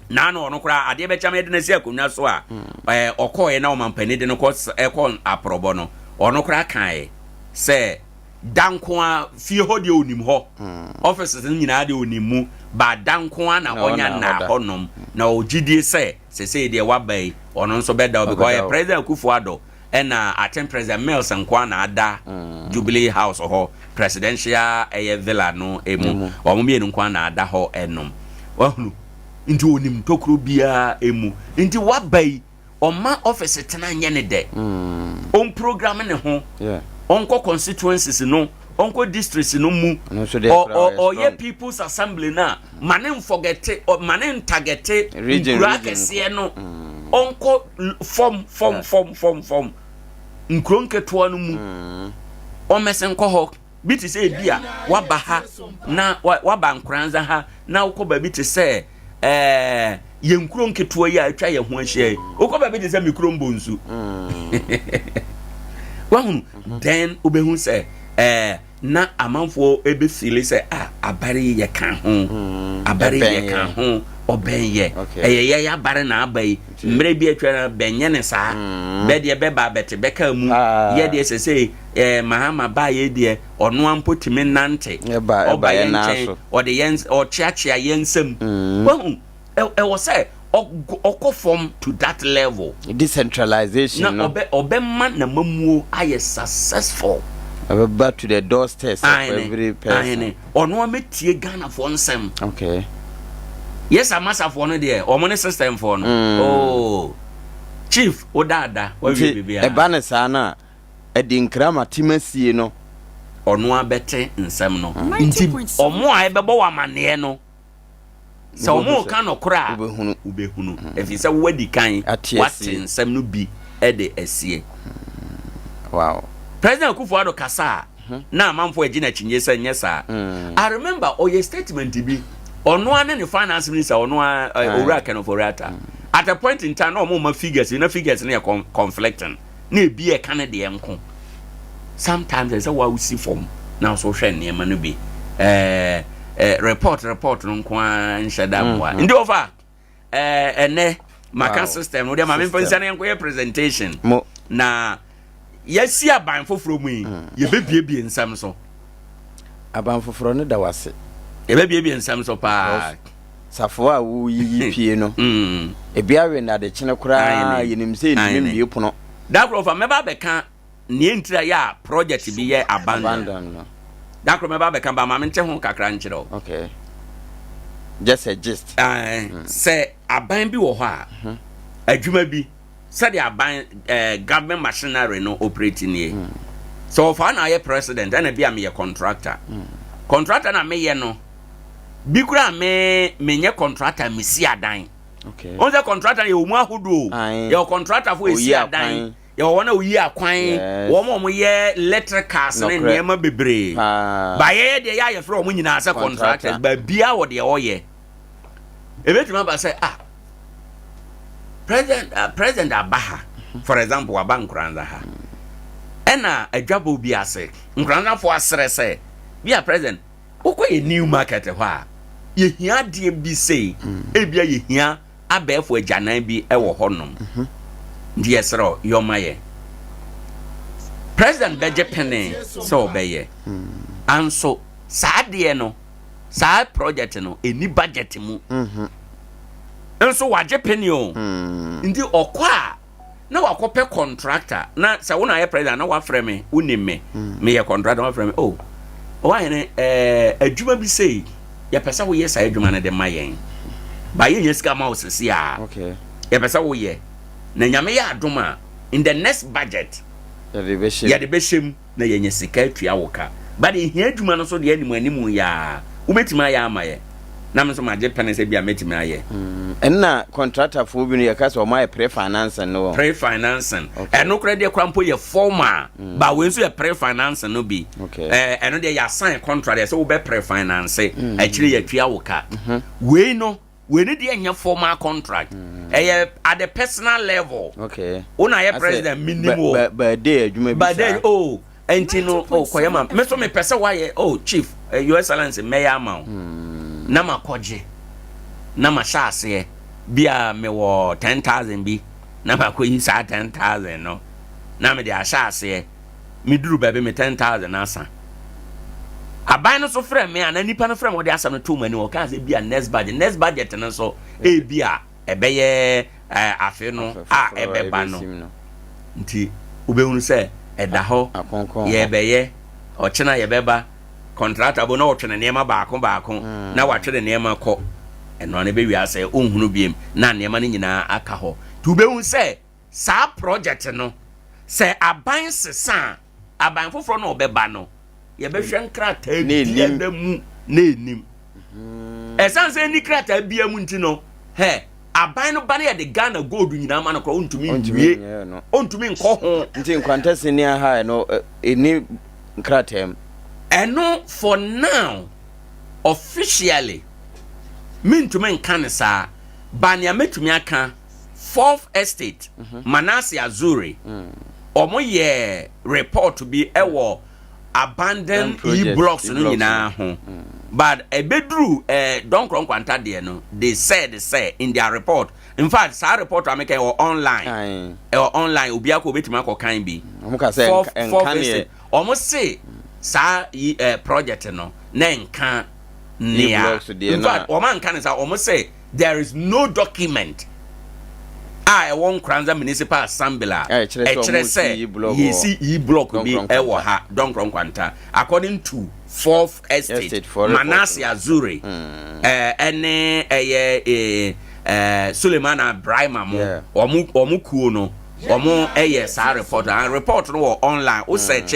Na na ɔno koraa adeɛ bɛkyɛ ma yɛde no asi akonnwa so a mm. ɛɛ ɔkɔɔɛ na ɔmampanin de no kɔ ɛkɔ aprɔbɔ no ɔno koraa kaeɛ sɛ da nko ara fie hɔ deɛ onim hɔ mm. offices no nyinaa deɛ onim mu ba da nko ara na ɔnya nna hɔnom na ɔgyidie sɛ sesei deɛ waba yi ɔno nso bɛda hɔ because ɔyɛ President Akufo-Addo ɛna aten President Mills nkoa na ada mm. Jubilee House hɔ presidential ɛyɛ villa no emu wɔn mmienu nkoa na ada hɔ ɛnom wahunu nti onim tokuro biara emu nti waba yi ɔma office tena nyɛ ne dɛ mm. ɔn program ne ho ɔnkɔ constituencies no ɔnkɔ districts no mu ɔyɛ people's assembly no a ma ne nfɔgɛte ma ne ntagɛte nkuro akɛseɛ no mm. ɔnkɔ fam fam fam fam fam nkuro nketewa no mu mm. ɔmmɛsɛ nkɔ hɔ bi te sɛ ebi a waba ha na waba nkoranza ha na wokɔ baabi te sɛ ɛɛ yɛn nkuro nketewa yi a atwa yɛn ho ahyia yi wokɔ baabi te sɛ me kuro mbonsu mm. wahunu then wobɛhu sɛ ɛɛ na amanfoɔ bɛfili sɛ ah abare yi yɛka ho mm, abare yi yɛka ho ɔbɛn yɛ ɛyɛ yɛ abare na aba yi mmerɛ bi atwa na bɛnyɛ ne saa mm. bɛdeɛ bɛba bɛte bɛka mu ah. yɛ deɛ sɛ sɛ ɛɛ mahama baa yɛ deɛ ɔno ampo tumi nante ɔba yɛn nkyɛn ɔde yɛn ɔkyeakyea yɛn nsam mm. wahu ɛwɔ sɛ ɔkɔ fam to that level. Decentralization no. Na ɔbɛ ɔbɛma n'amamuo ayɛ successful. Ɛbɛba to the doorsteps of every person. Ahene, ɔno amɛtie Ghanafoɔ nsɛm. Okay. Yes, amasafoɔ no deɛ, wɔn ne systemfoɔ no. Mm. Oh, chief, wo daada, wawie biribiara. Ɛba ne saa no a, ɛde nkira ma temasie no. Ɔno abɛte nsɛm no. Nti, wɔn a ɛbɛbɔ wɔ amaneɛ no, Sɛ wɔreka nokorɛ a, wobɛhunu, wobɛhunu, ɛfiri sɛ woadi kan Ate woate asie. nsɛm no bi de asie. Wow. President Akufo-Addo kasa a, na amanfoɔ agye no akyinnye sɛ nyɛ saa. I remember ɔyɛ statement bi, ɔno ara ne ne finance minister, ɔno ara, eh, Aye. Owura Ken Ofori-Atta. At a point in time, na wɔn ma figures bi, na figures no yɛ con- conflicting. Na ebi a ɛka ne deɛ nko. Sometimes ɛsɛ sɛ wosi fam na nso wohwɛ nneɛma no bi. Ɛɛ eh, report report no nko ara nhyɛ da mmoa. Mm-hmm. Nti ɔfa ɛɛ ɛnɛ maka system no deɛ maame mfa nsa no yɛnkɔyɛ presentation. Mo. Na yɛasi aban foforɔ mu yi mm. yɛbɛbiebie nsɛm so. Aban foforɔ no da wase. Yɛbɛbiebie nsɛm so paa. Safoa a woyiyi pie no, mm. ebi awe nnadekyene koraa yɛnim sɛ yɛntumi mmie pono. Da koro fa mɛba abɛka nea ntira yɛ a project bi yɛ abandon no. Da koro mɛba abɛka ba ma mente ho kakra nkyerɛ wo. Okay. Just a gist. Uh, mm. Sɛ aban bi wɔ hɔ a, mm-hmm. adwuma bi sɛdeɛ aban eh, government machinery no operate nie. Mm. Sɛ ɔfa na ayɛ president ɛna bi a meyɛ contractor. Mm. Contractor na meyɛ no bi koraa me menyɛ contractor mesi adan. Okay. Wɔn sɛ contractor yɛ wɔn ahodoɔ. Yɛ contractor fo esi adan. Yɛwɔ wɔn a woyi akwan, wɔn a wɔyɛ electricals ne nneɛma bebree. Ba yɛyɛ deɛ yɛ a yɛfrɛ wɔn nyinaa sɛ contractors, baabiara wɔ deɛ ɔyɛ. Ebetumi aba sɛ ah president uh, president aba ha for example waba Nkoranza ha ɛna adwabɔ bi ase Nkoranzafoɔ asrɛ sɛ bi a president wokɔ yɛ new market hɔ a yɛhia adeɛ bi sei ebia yɛhia abɛɛfo agyanan bi wɔ hɔ nom nti yɛsrɛ wo yɔ ma yɛ. President bɛgye pene sɛ ɔbɛyɛ anso saa adeɛ no saa project no ɛni budget mu nso wagye pene o nti ɔkɔ a na wakɔpɛ contractor na sɛ wo na ayɛ president na wafrɛ me wonim me mm. meyɛ contractor wafrɛ me oh wahene ɛɛ eh, adwuma bi sei yɛpɛ sɛ woyɛ saa adwuma no de ma yɛn ba yɛnyɛ sika ma wo sisi a yɛpɛ sɛ woyɛ na nyame yɛ adom a in the next budget yɛde bɛhyɛ mu na yɛanya sika atua wo ka. But ehia adwuma no so deɛ anim anim yi ara wobɛtumi ayɛ ama yɛ na me nso magye pene sɛ bi a mɛtumi ayɛ. Ɛnna kɔntratafoɔ bi no yɛka sɛ wɔn ayɛ pre-financing no wɔ. Pre-financing. Ɛno koraa deɛ koraa mpo yɛ formal. Mm. Ba wei nso yɛ pre-financing no bi. Okay. Ɛɛ ɛno deɛ yɛ assign contract yɛ sɛ wobɛ pre-finance. Mm. Akyire yɛtua wo ka. Mm-hmm. Wei no. Wei ne deɛ nyɛ formal contract. Mm. Ɛyɛ at the personal level. Okay. Wo na yɛ president minim wo. Bɛde adwuma bi saa. Bɛde oh nti no oh kɔyɛ ma me so mepɛ sɛ woayɛ oh chief eh, your excellence mɛyɛ ama wo. Mm. Na makɔgye na mahyɛ aseɛ bi a mewɔ 10,000 bi na makɔyi saa 10,000 no na mede ahyɛ aseɛ. Meduru baabi me 10,000 asa. Aban no so frɛ me a na nipa no frɛ me ɔde asɛm no too m'anim ɔkaa sɛ bi a next budget next budget no nso ebi a ɛbɛyɛ eh, afe no a ɛbɛba no nti wobɛhunu sɛ ɛda hɔ yɛbɛyɛ ɔkyena yɛbɛba contractor bo na ɔtwe ne nneɛma baako baako mm. na watwe ne nneɛma kɔ ɛno ano bɛwie asɛ ɔnhunu biem na nneɛma no nyinaa aka hɔ nti wobɛhu sɛ Saa project no, sɛ aban sesa a, aban foforɔ no a ɔbɛba no, yɛbɛhwɛ nkrataa biara mu na ɛnim. Ɛsiane sɛ ɛni krataa biara mu nti no, hɛ, aban no ba no yɛde Ghana gold nyinaa ma no koraa, ɔntumi nwie, ɔntumi nkɔ ho. Nti Nkwanta Senior High no, ɛni nkrataa mu? Ɛno for now, officially, mentumi nka no saa, but nea mɛtumi aka, Fourth Estate, Manasseh Azure, wɔn yɛɛ report bi wɔ abandoned e-blocks no nyinaa ho. But ɛbɛduru eh, Dɔnkorɔ Nkwanta deɛ no, they said sɛ in their report, in fact saa report a meka ɛwɔ online, ɛwɔ online, obiara kɔ obɛtumi akɔ kan bi. Fourth, Fourth Estate, wɔn se saa yi eh, project no na nka nea, in fact wɔn anka ne saa, wɔn se There is no document. a ɛwɔ Nkoranza Municipal Assembly a ɛkyerɛ sɛ yɛsi E-block bi wɔ ha, Dɔnkorɔ Nkwanta, according to Fourth Estate, Manasseh Azure ɛne ɛyɛ Sulemana Braimah mo, wɔn kuo no, wɔn ɛyɛ saa report and report no wɔ online, wo search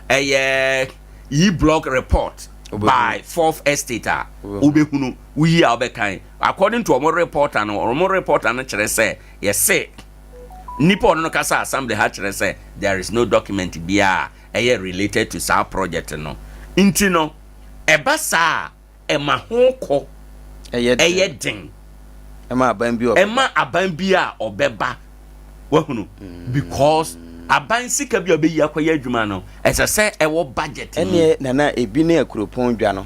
ɛyɛ E-block report by Fourth Estate a, wobɛhunu, woyi a wobɛkan. According to wɔn reporter no, wɔn reporter no kyerɛ sɛ yɛse nipa ɔno no kasa assembly ha kyerɛ sɛ there is no document biara ɛyɛ related to saa project no. Nti no ɛba saa a ɛma ho kɔ ɛyɛ den. Ɛma aban bi ɔbɛba. Ɛma aban bi a ɔbɛba wahunu because aban sika bi a ɔbɛyi akɔyɛ adwuma no ɛsɛ sɛ ɛwɔ budget mu. Ɛneɛ nana ebi ne akuropɔn dwa no.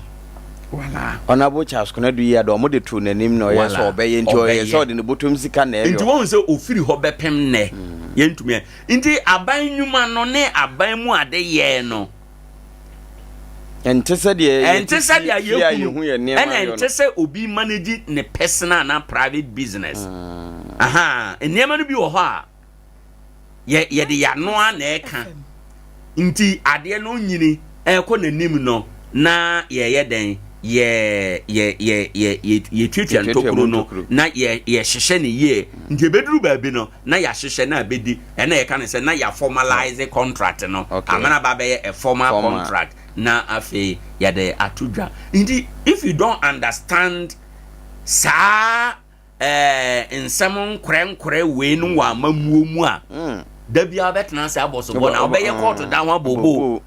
Honourable Charles Konadu yi ade ɔmo de too n'anim na ɔyɛ sɛ ɔbɛyɛ nti ɔyɛ sɛ ɔde ne bɔtɔm sika na ɛyɔ. Nti wɔn sɛ ofiri hɔ bɛpem nnɛ yɛntumi ɛ nti aban nnwuma no ne aban mu ade yɛɛ no. Ɛnte sɛ deɛ ɛnte sɛ deɛ fie a yɛhu yɛ nneɛma ɛna yɔ ɛnte no. sɛ obi manage ne personal anaa private business. Aha nneɛma no bi wɔ hɔ a. yɛ yɛde yɛano ara na ɛka nti adeɛ no nyini ɛrekɔ n'anim no na yɛyɛ dɛn yɛ yɛ yɛ yɛ yɛ yɛtuatua ntokuro no na yɛ yɛhyehyɛ ne yie nti ebeduru baabi no na yɛahyehyɛ na abedi ɛna yɛka no sɛ na yɛaformalize contract no amana ba bɛyɛ a formal contract na afei yɛde ato dwa nti if you don't understand saa ɛɛ nsɛm nkorɛnkorɛ wei no wɔ amammuo mu a mm. da biara wobɛtena ase abɔ so bɔ na wobɛyɛ mm. kɔɔto dan ho abooboo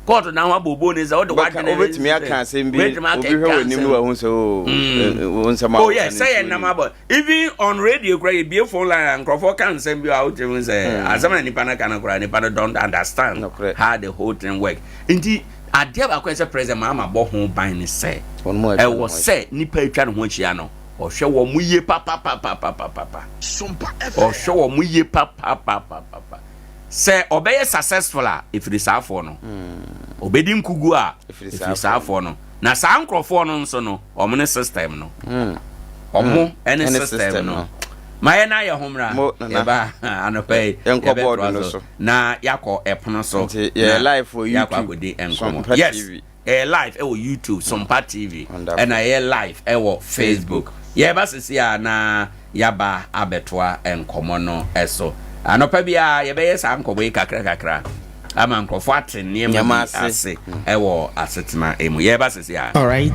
kɔɔto dan ho abooboo ne sɛ wode wadwene wobɛtumi aka asɛm bi obi hwɛ w'anim no wahu sɛ o oh, mm. eh, wo nsɛm a oh yes sɛ yɛ nam abɔ even on radio kora yɛbie phone line a nkurɔfoɔ ka nsɛm bi a wotumi sɛ asɛm na nipa no ka no kora nipa no don't understand how the whole thing work nti Adeɛ baako a ɛsɛ President Mahama bɔ ho ban ne sɛ, ɛwɔ sɛ nnipa a atwa ne ho ahyia no, ɔhwɛ wɔn yie papapapapapa. Ɔhwɛ wɔn yie papapapapa. Sɛ ɔbɛyɛ successful a, ɛfiri saa foɔ no. Ɔbɛdi nkuguo a, ɛfiri saa foɔ no. Na saa nkorɔfoɔ no nso no, wɔn ne system no. Wɔn ne system no. Ma yɛn nan yɛ ho mmra. Yɛba anɔpa yi, yɛbɛtoa so. Na yɛakɔ ɛpono so. Nti yɛyɛ live wɔ YouTube. Yɛakɔ akɔdi nkɔmmɔ. Yes, ɛyɛ live ɛwɔ YouTube, Sompa TV. Ɛna ɛyɛ live ɛwɔ Facebook. Yɛba sisi a na yɛaba abɛtoa nkɔmmɔ no ɛso. Anɔpa biara yɛbɛyɛ saa nkɔmmɔ yi kakra kakra ama nkurɔfoɔ ate nneɛma bi ase ɛwɔ asetena mu. Yɛba sisi a. All right.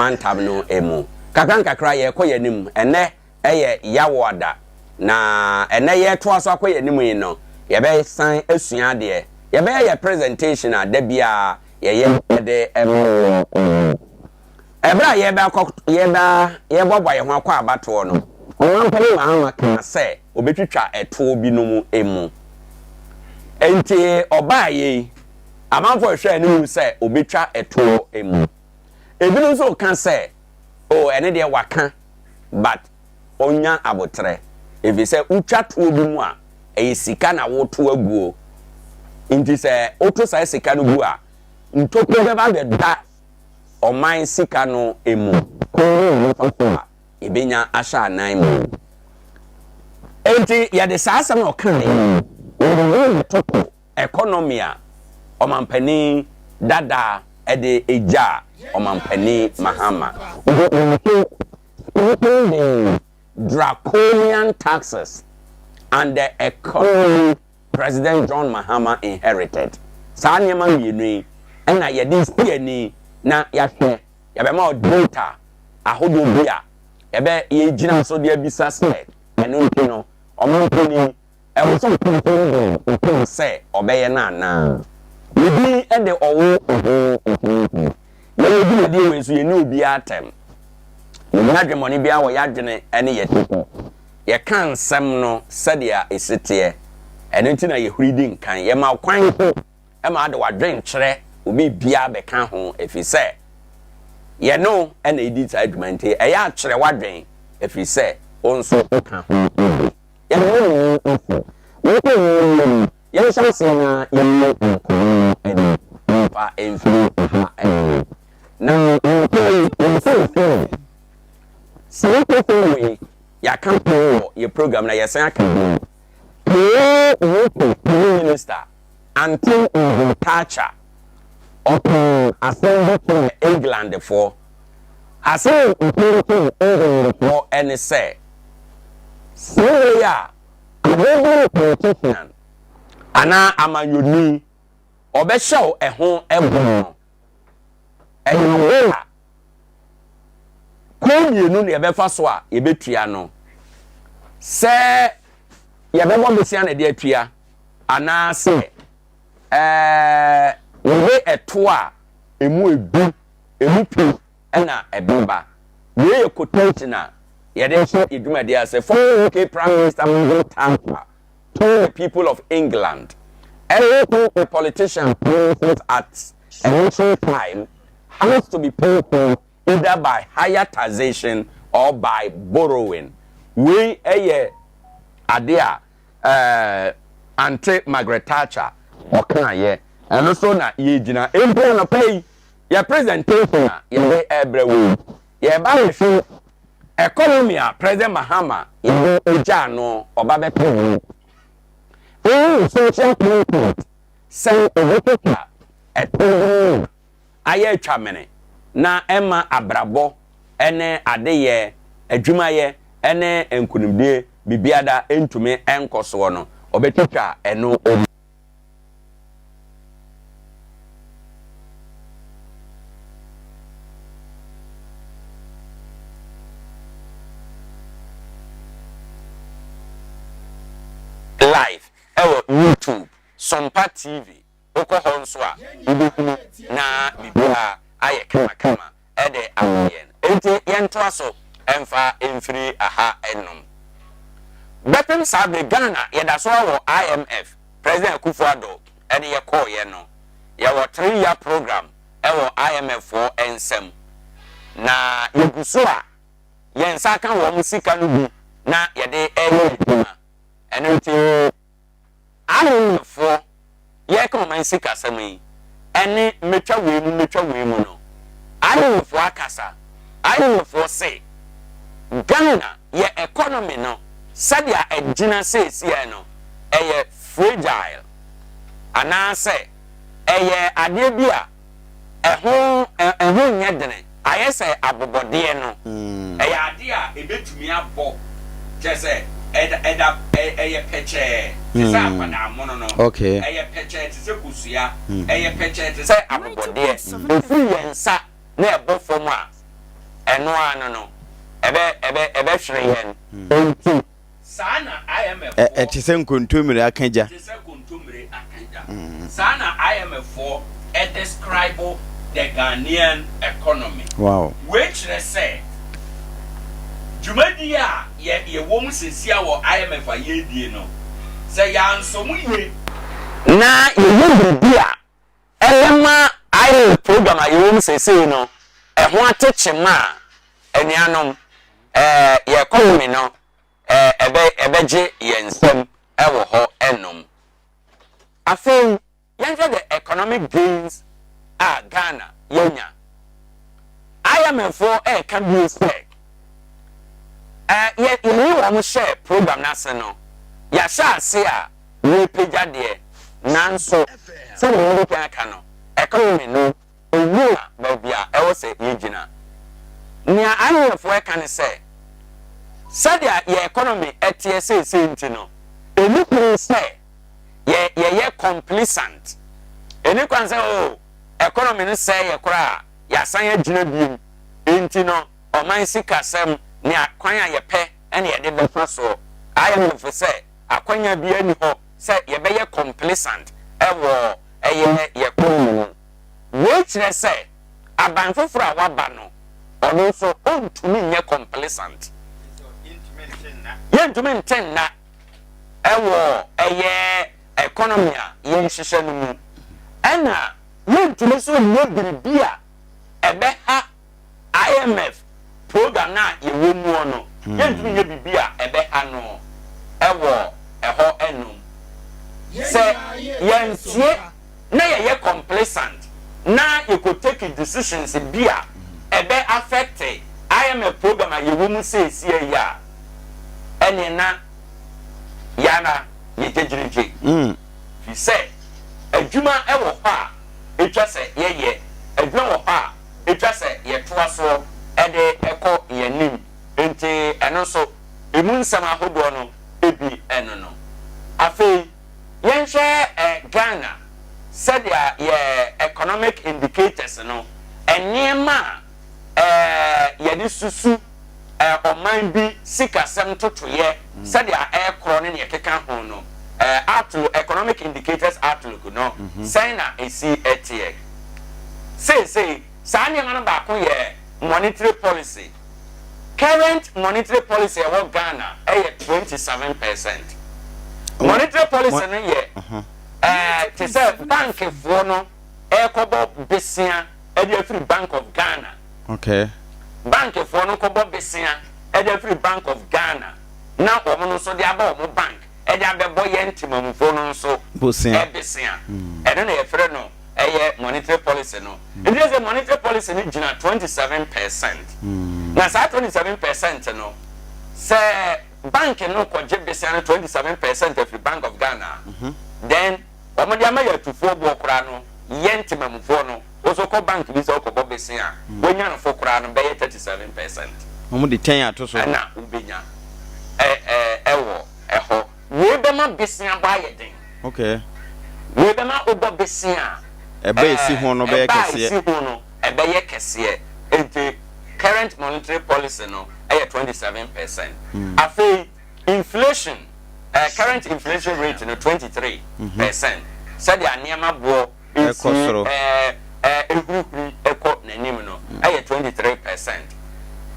mantam no mu. Nkakrankakra yɛrekɔ yɛn anim. Ɛnnɛ yɛ Yawoada, na ɛnnɛ yɛretoa so akɔ yɛn anim yi no, yɛbɛsan asua adeɛ. Yɛbɛyɛ yɛn presentation a da biara yɛyɛ de ma woɔ no. Ɛberɛ a yɛrebɛkɔ yɛreba yɛreboaboa yɛn ho akɔ abatoɔ no, Ɔmanpanin Mahama kaa sɛ ɔbɛtwitwa ɛtoɔ binom mu. Enti ɔbaeɛ yi, amanfoɔ rehwɛ anim sɛ ɔbɛtwa ɛtoɔ mu. Ebinom nso reka sɛ, oh ɛno deɛ waka but ɔnya aboterɛ ɛfiri sɛ wotwa toɔ bi mu a, ɛyɛ sika na woto aguo. Nti sɛ woto saa sika no gu a, ntokuro bɛba abɛda ɔman sika no mu. Kwan bɛn na yɛbɛfa so a yɛbɛnya ahyɛ anan mu? Enti yɛde saa asɛm a ɔkaeɛ yi, yɛde bɛtoto economy a ɔmampanin dada de gyaa ɔmampanin Mahama. Nti stopping the draconian taxes and the economy President John Mahama inherited. Saa nneɛma mmienu yi na yɛde si ani na yɛahwɛ, yɛbɛma wo data ahodoɔ bi a yɛbɛ yɛgyina so de abisa sɛ ɛno nti no ɔmampanin Ɛwɔ sɛ ɔpɛ no de ɔpɛ sɛ ɔbɛyɛ no anaa? Ne din de ɔwo ho mfomfo. Yɛwɔ dwumadie wei so, yɛnni obiara atɛm. Yɛnni adwemmɔne biara wɔ yɛadwene ne yɛn ti ho. Yɛka nsɛm no sɛdeɛ ɛsi teɛ. Ɛno nti na yɛhuri di nkan. Yɛma wo kwan nso ma wode w'adwenkyerɛ obi biara bɛka ho ɛfiri sɛ yɛne wo na ɛdi saa adwuma nti ɛyɛ a kyerɛ w'adwene ɛfiri sɛ wo nso woka ho bi. Yɛn ho nyinaa afɔ. Yɛnkɔ yɛn anim, yɛnhyɛ aseɛ na yɛmmɔ nkɔmmɔ no anim mfa mfiri ha nnom. Na anɔpa yi, yɛmfa mfiri saa kasa wei, yɛaka pɛn wɔ yɛ program na yɛsan aka bio. Kane UK Prime Minister Anton Margaret Thatcher, ɔkaa asɛm bi kyerɛɛ Englandfoɔ. Asɛm a ɔka kyerɛɛ Englandfoɔ ne sɛ, Saa bere yi a ababun politician anaa amanyɔni ɔbɛhyɛ wo ɛho bɔ no, ɛyɛ ade a kwan mmienu na yɛbɛfa so a yɛbɛtua no. Sɛ yɛbɛbɔ besia na ɛde atua anaasɛ ɛɛ wɔde ɛto a emu edu emu pii na ɛbɛba. Wei yɛ quotation a yɛde hyɛ yɛn dwumadi ase. Former UK Prime Minister Margaret Thatcher told the people of England, Everything a politician promises at election time has to be paid for either by higher taxation or by borrowing. Wei yɛ ade a ɛɛ Ante Margaret Thatcher ɔkaeɛ. Ɛno so na yɛgyina. Mpo anɔpa yi, yɛ presentation a yɛde ɛrebrɛ wo yi, yɛreba abɛhwɛ economy a President Mahama yɛde gyaa no ɔba bɛka ho. Ɛne social contract sɛ ɔbɛtwitwa ɛtoɔ bi mu ayɛ atwamene na ɛmma abrabɔ ne adeyɛ, adwumayɛ ne nkunimdie biribiara ntumi nkɔ soɔ no, ɔbɛtwitwa ɛno mu. Live ɛwɔ YouTube, Sompa TV. Wokɔ hɔ nso a, wobɛhunu na biribiara ayɛ kamakama de ama yɛn. Enti yɛntoa so mfa mfiri aha nnom. Bɛpem saa bere Ghana yɛda so ara wɔ IMF, President Akufo Addo de yɛ kɔeɛ no, yɛwɔ three year program wɔ IMF foɔ nsam. Na yɛgu so a yɛn nsa aka wɔn sika no bi na yɛde reyɛ adwuma. Ɛno nti. Amonfoɔ, yɛreka ɔman sikasɛm yi, ɛne mɛtwa wei mu mɛtwa wei mu no, Amonfoɔ akasa. Amonfoɔ se, Ghana yɛ economy no sɛdeɛ ɛgyina seesei no, ɛyɛ fragile, anaasɛ ɛyɛ adeɛ bi a ɛho ɛho nyɛ dene, ayɛ sɛ abobɔdeɛ no. Ɛyɛ adeɛ a ɛbɛtumi abɔ, kyerɛ sɛ, ɛda, ɛda, ɛyɛ pɛkyɛɛ te sɛ akwadaa mono no. Ɛyɛ pɛkyɛɛ te sɛ kosua. Ɛyɛ pɛkyɛɛ te sɛ abobɔdeɛ. Ɛfiri yɛn nsa na ɛbɔ fam a. ɛno ara no no, ɛbɛ, ɛbɛ, ɛbɛhwere yɛn. Enti, saa na IMF foɔ. Ɛte sɛ nkontommire aka gya. Te sɛ kontommire aka gya. Saa na IMF foɔ describe the Ghanaian economy. Wow. Wei kyerɛ sɛ, dwumadie a yɛ, yɛwɔ mu seesei a wɔ IMF a yɛredie no, sɛ yɛansɔ mu yie, na yɛyɛ biribi a ɛbɛma IMF program a yɛwɔ mu seesei no ɛho ate kyema a, anuanom, ɛɛ, yɛn economy no, ɛɛ, ɛbɛ, ɛbɛgye yɛn nsam wɔ hɔ nom. Afei, yɛnhwɛ the economic gains a Ghana yɛanya. IMF foɔ ɛreka bio sɛ, ɛɛ, yɛ, yɛne wɔn hyɛɛ program no ase no, yɛahyɛ ase a yɛrepagya deɛ, nanso sɛdeɛ madi kan aka no, economy no nnyina baabi a ɛwɔ sɛ yɛgyina. Nea IMF reka ne sɛ, sɛdeɛ yɛn economy teɛ seesei nti no, ɛnni kwan sɛ yɛ yɛyɛ complacent. Ɛnni kwan sɛ oh, economy no sɛeɛ koraa a, yɛasan agyina biom, enti no ɔman sikasɛm, nea kwan a yɛpɛ na yɛde bɛfa soɔ. IMF sɛ Akwanya biara nni hɔ sɛ yɛbɛyɛ complacent wɔ ɛyɛ yɛn kwan mu no. Wei kyerɛ sɛ aban foforɔ a waba no, ɔno nso ɔntumi nyɛ complacent. Yɛntumi nte nna wɔ ɛyɛ economy a yɛnhyehyɛ no mu. Ɛna yɛntumi nso nyɛ biribi a ɛbɛha IMF program no a yɛwɔ muɔ no, yɛntumi nyɛ biribi a ɛbɛha no wɔ ɛhɔ nom. Sɛ yɛntie na yɛyɛ complacent na yɛkɔ take decisions bi a ɛbɛ affect IMF program a yɛwɔ mu seesia yi a, ɛneɛ na yɛara yɛgyegyregye. Firi sɛ adwuma wɔ hɔ a ɛtwa sɛ yɛyɛ, adwuma wɔ hɔ a ɛtwa sɛ yɛtoa soɔ de kɔ yɛn anim. Enti ɛno nso, ɛmu nsɛm ahodoɔ no bi ne no. Afei yɛnhwɛ Ghana sɛdeɛ yɛn economic indicators no, nneɛma a yɛde susu ɔman bi sikasɛm ntotoeɛ sɛdeɛ ɛrekorɔ ne deɛ ɛkeka ho no, outlook, economic indicators outlook no, sɛn na ɛsi teɛ? Seesei, saa nneɛma no baako yɛ monetary policy. Current monetary policy a ɛwɔ Ghana yɛ 27%. Monetary policy no yɛ ɛɛ te sɛ bankfoɔ no ɛrekɔbɔ besea de afiri Bank of Ghana. Okay. Bankfoɔ no kɔbɔ besea de afiri Bank of Ghana na wɔn no nso de aba wɔn bank de abɛbɔ yɛn temamufoɔ no nso Bosea. besea. Ɛno na yɛfrɛ no ɛyɛ monetary policy no. Nti sɛ monetary policy no gyina 27%. Na saa 27% no, sɛ bank no kɔgye besea no 27% afiri Bank of Ghana a, then wɔde ama yɛn atufoɔ boɔ koraa no, yɛn temamufoɔ no, wo nso kɔ bank bi sɛ wokɔbɔ besea a, woanya no fo koraa no bɛyɛ 37%. Wɔn de tɛn ato so. Ɛna wobɛnya ɛ ɛ ɛwɔ ɛhɔ. Wei bɛma besea bɔ ayɛ den. Okay. Wei bɛma wobɔ besea a. Ɛba a esi ho no bɛyɛ kɛseɛ. Ɛba a esi ho no ɛbɛyɛ kɛseɛ. Enti current monetary policy no ɛyɛ 27%. Afei inflation, eh, current inflation rate no 23%. Sɛdeɛ nneɛma boɔ Ɛkɔ soro. esi eh, ehurihuri kɔ n'anim no yɛ 23%.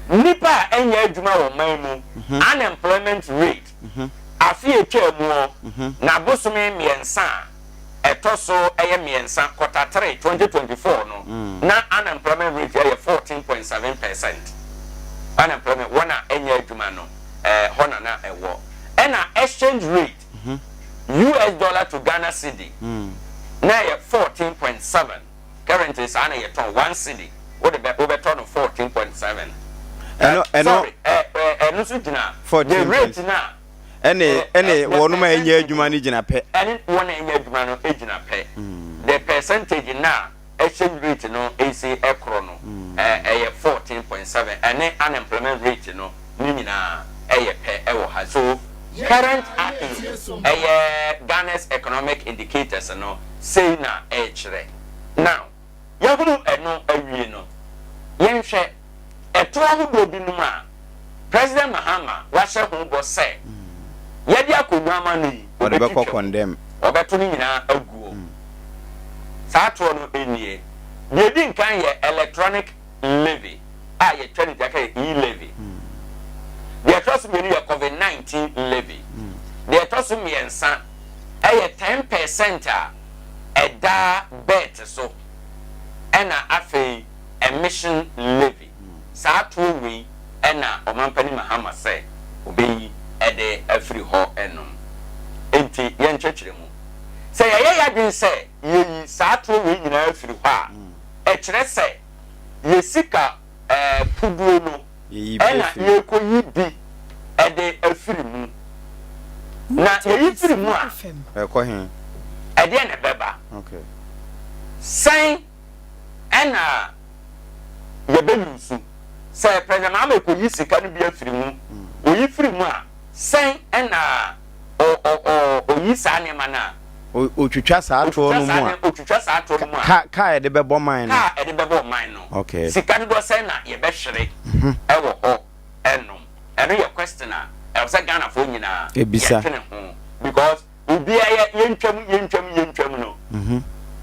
Nnipa a ɛnyɛ adwuma wɔ man mu, unemployment rate, afe a etwaa muɔ, n'abosome mmiɛnsa a ɛtɔ so ɛyɛ mmiɛnsa, quarter three, 2024 no, na unemployment rate yɛ 14.7%. Unemployment, wɔn a ɛnyɛ adwuma no, ɛhɔ na na ɛwɔ. Ɛna exchange rate, US dollar to Ghana cedi na ɛyɛ 14.7 currently saa na yɛtɔn one cedi wode bɛ wobɛtɔ no 14.7. Ɛno ɛno sorry ɛ ɛ ɛno nso gyina the rate na ɛne ɛne wɔn a ɛnyɛ adwuma no gyina pɛ. Ɛne wɔn a ɛnyɛ adwuma no gyina pɛ. The percentage na exchange rate no esi ɛkorɔ no ɛyɛ 14.7 ɛne unemployment rate no ne nyinaa ɛyɛ pɛ ɛwɔ ha. So current outlook ɛyɛ Ghana's economic indicators no sei na ɛrekyerɛ. Now yɛhunu ɛno awie no yɛnhwɛ. Ɛtoɔ ahodoɔ binom a President Mahama wahyɛ ho bɔ sɛ yɛde akonnwa ama no yi, Ɔde bɛkɔ ɔbɛtwitwa mu. condemn. Ɔbɛto ne nyinaa aguo. Saa toɔ no nie. Deɛ ɛdi nkan yɛ electronic levy a yɛtwa ne ti aka yɛ e-levy. Deɛ ɛtɔ so mmienu yɛ covid 19 levy. Deɛ ɛtɔ so mmiɛnsa ɛyɛ 10% a ɛda bet so ɛna afei emission levy. Saa toɔ wei na Ɔmanpanin Mahama sɛ ɔbɛyi de afiri hɔ nom. Enti yɛnkyerɛkyerɛ mu. Sɛ yɛyɛ yɛadwene sɛ yɛyi saa toɔ wei nyinaa firi hɔ a, ɛkyerɛ sɛ yɛ sika puduo no na yɛrekɔyi bi de afiri mu. Na yɛyi firi mu a, ɛdeɛn na ɛbɛba? Sɛn na yɛbɛlusu? Sɛ President Mahama rekɔyi sika no bi afiri mu, ɔyi firi mu a, sɛn na ɔyi saa nneɛma no a? Ɔtwitwa saa toɔ no mu a. Ɔtwitwa saa toɔ no mu a. Ka ka a yɛde bɛbɔ man no. Ka a yɛde bɛbɔ man no. Okay. Sika dodoɔ sɛn na yɛbɛhwere wɔ hɔ nom? Ɛno yɛ question a ɛwɔ sɛ Ghanafoɔ nyinaa yɛdwene ho because obiara yɛ yɛntwam yɛntwam yɛntwam no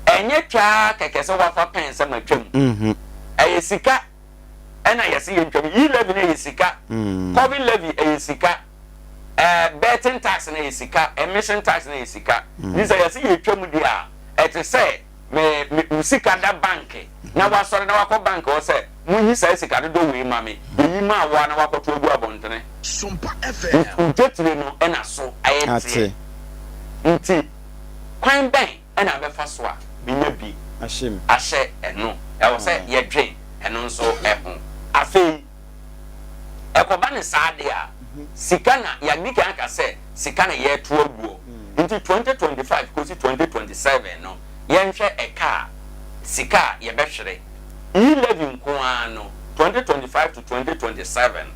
ɛnyɛ twa ara kɛkɛ sɛ wafa pɛn sɛ matwam. Ɛyɛ sika ɛna yɛse yɛntwam. Yi levy no ɛyɛ sika. Covid levy ɛyɛ sika. Ɛɛ betting tax no yɛ sika, emission tax no yɛ sika. Nti sɛ yɛse yɛtwa mu deɛ a, ɛte sɛ me me wo sika da bank na wasɔre na wakɔ bank hɔ sɛ monyi saa sika dodoɔ wei ma me, yɛyi maa wo a na wakɔto agu abɔntene. Wo dwetire no na so ayɛ teɛ. Nti kwan bɛn na abɛfa so a menya bi ahyɛ ɛno? Ɛwɔ sɛ yɛdwen ɛno nso ho. Afei. Ɛkɔba no saa deɛ a, sika na, yɛadi kan aka sɛ sika na yɛreto aguo. Nti 2025 kɔsi 2027 no, yɛnhwɛ ɛka a, sika a yɛbɛhwere. E-levy nko ara no, 2025 to 2027,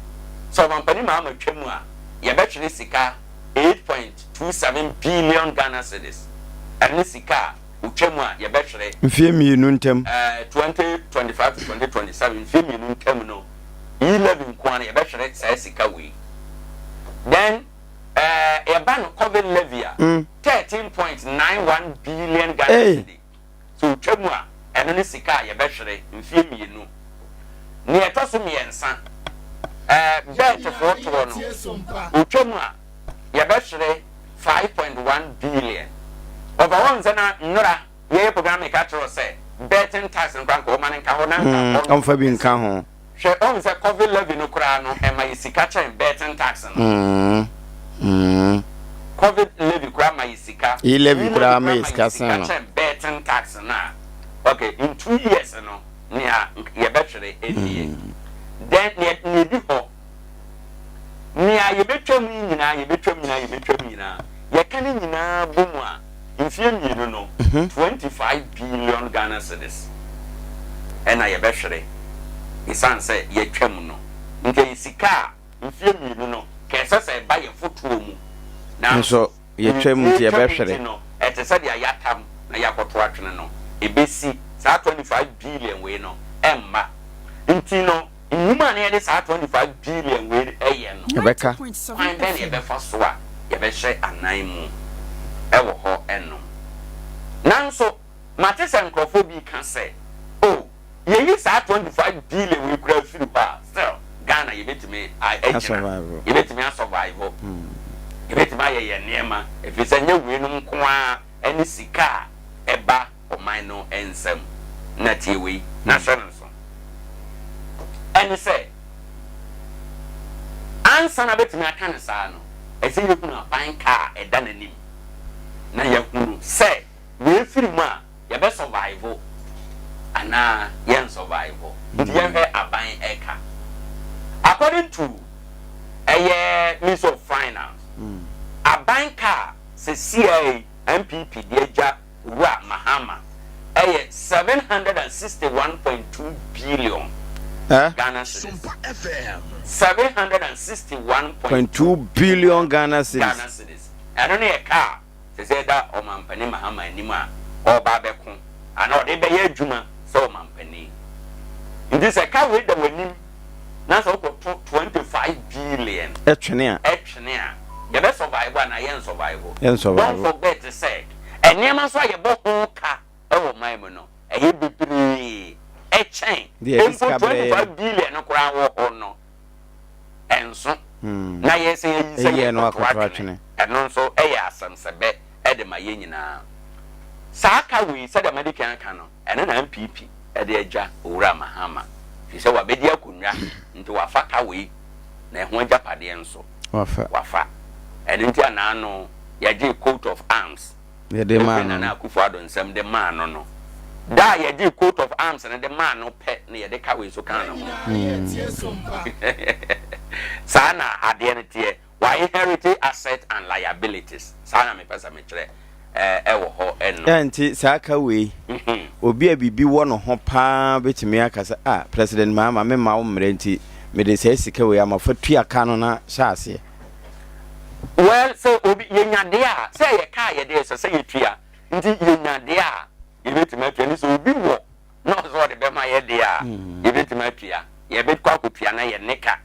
sɛ Ɔmampanin Mahama twa mu a, yɛbɛhwere sika 8.27 billion Ghana cedis. Ɛno ne sika a ɔtwa mu a yɛbɛhwere. Mfeɛ mmienu ntam. 2025 to 2027, mfeɛ mmienu ntam no, E-levy nko ara no yɛbɛhwere saa sika wei. Then eh, yɛba no covid levy a, 13.91 billion Ghana cedi. So otwa mu a, ɛno ne sika a yɛbɛhwere mfeɛ mmienu. Nea ɛtɔ so mmiɛnsa, eh, bɛɛtefoɔ toɔ no, otwa mu a, yɛbɛhwere 5.1 billion. Ɔfa hɔ nsɛ na nnora Yɛyɛ program meka kyerɛ wo sɛ betting tax no koraa nka wɔma no nka hɔ na nka ɔno Ɔmfa bi nka ho. Hwɛ ɔhu sɛ covid levy no koraa no ɛma yɛ sika kyɛn betting tax no. Covid levy koraa ma yɛ sika. E levy koraa ma yɛ sika sen no. kyɛn betting tax no a okay in 2 years no nea yɛbɛhwere nie. Then nea nea ɛdi hɔ. Nea yɛbɛtwam yi nyinaa, yɛbɛtwam nyinaa, yɛbɛtwam nyinaa, yɛka ne nyinaa bɔ mu a, mfeɛ mmienu no, 25 billion Ghana cedis ɛna yɛbɛhwere ɛsiane sɛ yɛatwam no. Nti ɛyɛ sika a mfeɛ mmienu no, ka ɛsɛ sɛ ɛba yɛn fotoɔ mu, nanso Nso yɛtwam nti yɛtwam yɛbɛhwere. nti no, ɛte sɛ deɛ yɛatam na yɛakɔto atwene no, ɛbɛsi saa 25 billion wei no, ɛmma. Nti no, Nnwuma a na yɛde saa 25 billion wei yɛ no, Ɛbɛka. kwan bɛn na yɛbɛfa so a yɛbɛhyɛ anan mu wɔ hɔ nom? Nanso, mate sɛ nkurɔfoɔ bi reka sɛ, Oh, yɛyi saa 25 billion wei koraa firi hɔ a, still Ghana yɛbɛtumi agyina, yɛbɛtumi asurvive, yɛbɛtumi ayɛ yɛn nneɛma, ɛfiri sɛ ɛnyɛ weinom nko ara ne sika a ɛba ɔman no nsam. Na tie wei, na hyɛ no nso. Ɛne sɛ, ansa na bɛtumi aka no saa no, ɛsɛ yɛhunu aban ka a ɛda n'anim, na yɛahunu sɛ wei firi mu a, yɛbɛ survive anaa yɛn survive. Nti yɛnhwɛ aban ɛka. According to ɛyɛ Ministry of Finance, aban ka a sɛsiaa yi NPP de agya Owura Mahama yɛ 761.2 billion Ghana cedis. 761.2 billion Ghana cedis. Ghana cedis. Ɛno no yɛ ka a sɛ sɛ ɛda Ɔmampanin Mahama anim a ɔreba abɛko anaa ɔde bɛyɛ adwuma sɛ ɔmampanin. Nti sɛ ka wei da w'anim. na sɛ wokɔto 25 billion Ɛtwene a. ɛtwene a, yɛbɛ survive anaa yɛn survive? Yɛn survive. Don't forget sɛ nneɛma nso a yɛbɔ ho ka wɔ man mu no, ɛyɛ bebree ɛkyɛn Deɛ yɛde mpo sika brɛ yɛn. 25 billion no koraa wɔ hɔ no, ɛnso. Na yɛsɛ yɛyi sɛ Ɛyi ɛno yɛkɔto akɔto atwene. atwene. Ɛno nso yɛ asɛmsɛbɛ de ma yɛn nyinaa. Saa ka wei, sɛdeɛ madi kan aka no, ɛno na NPP de agya Owura Mahama, firi sɛ wabɛdi akonnwa nti wafa ka wei na ɛho agyapadeɛ nso Wafa. wafa. Ɛno nti a n'ano yɛgyee coat of arms Yɛde maa firi no Nana no. Akufo Addo nsam de maa no no. Da a yɛgyee coat of arms no de maa no pɛ na yɛde ka wei nso kaa ne ho. Saa na adeɛ no teɛ. Wa inherit asset and liabilities saa na mepɛ sɛ mekyerɛ ɛwɔ hɔ ɛno. Ɛnti saa ka wei, obi a biribi wɔ ne ho paa bɛtumi aka sɛ ah President Mahama me mma wo mmerɛ nti mede saa sika wei ama fa tua ka no na hyɛ aseɛ. Well sɛ obi yɛnya deɛ a sɛ ɛyɛ ka a yɛde ɛsɛ sɛ yɛtua nti yɛnya deɛ a yɛbɛtumi atua nti sɛ obi wɔ na ɔsɛ ɔde bɛma yɛ deɛ a, yɛbɛtumi atua. Yɛbɛkɔ akɔtua na yɛne ka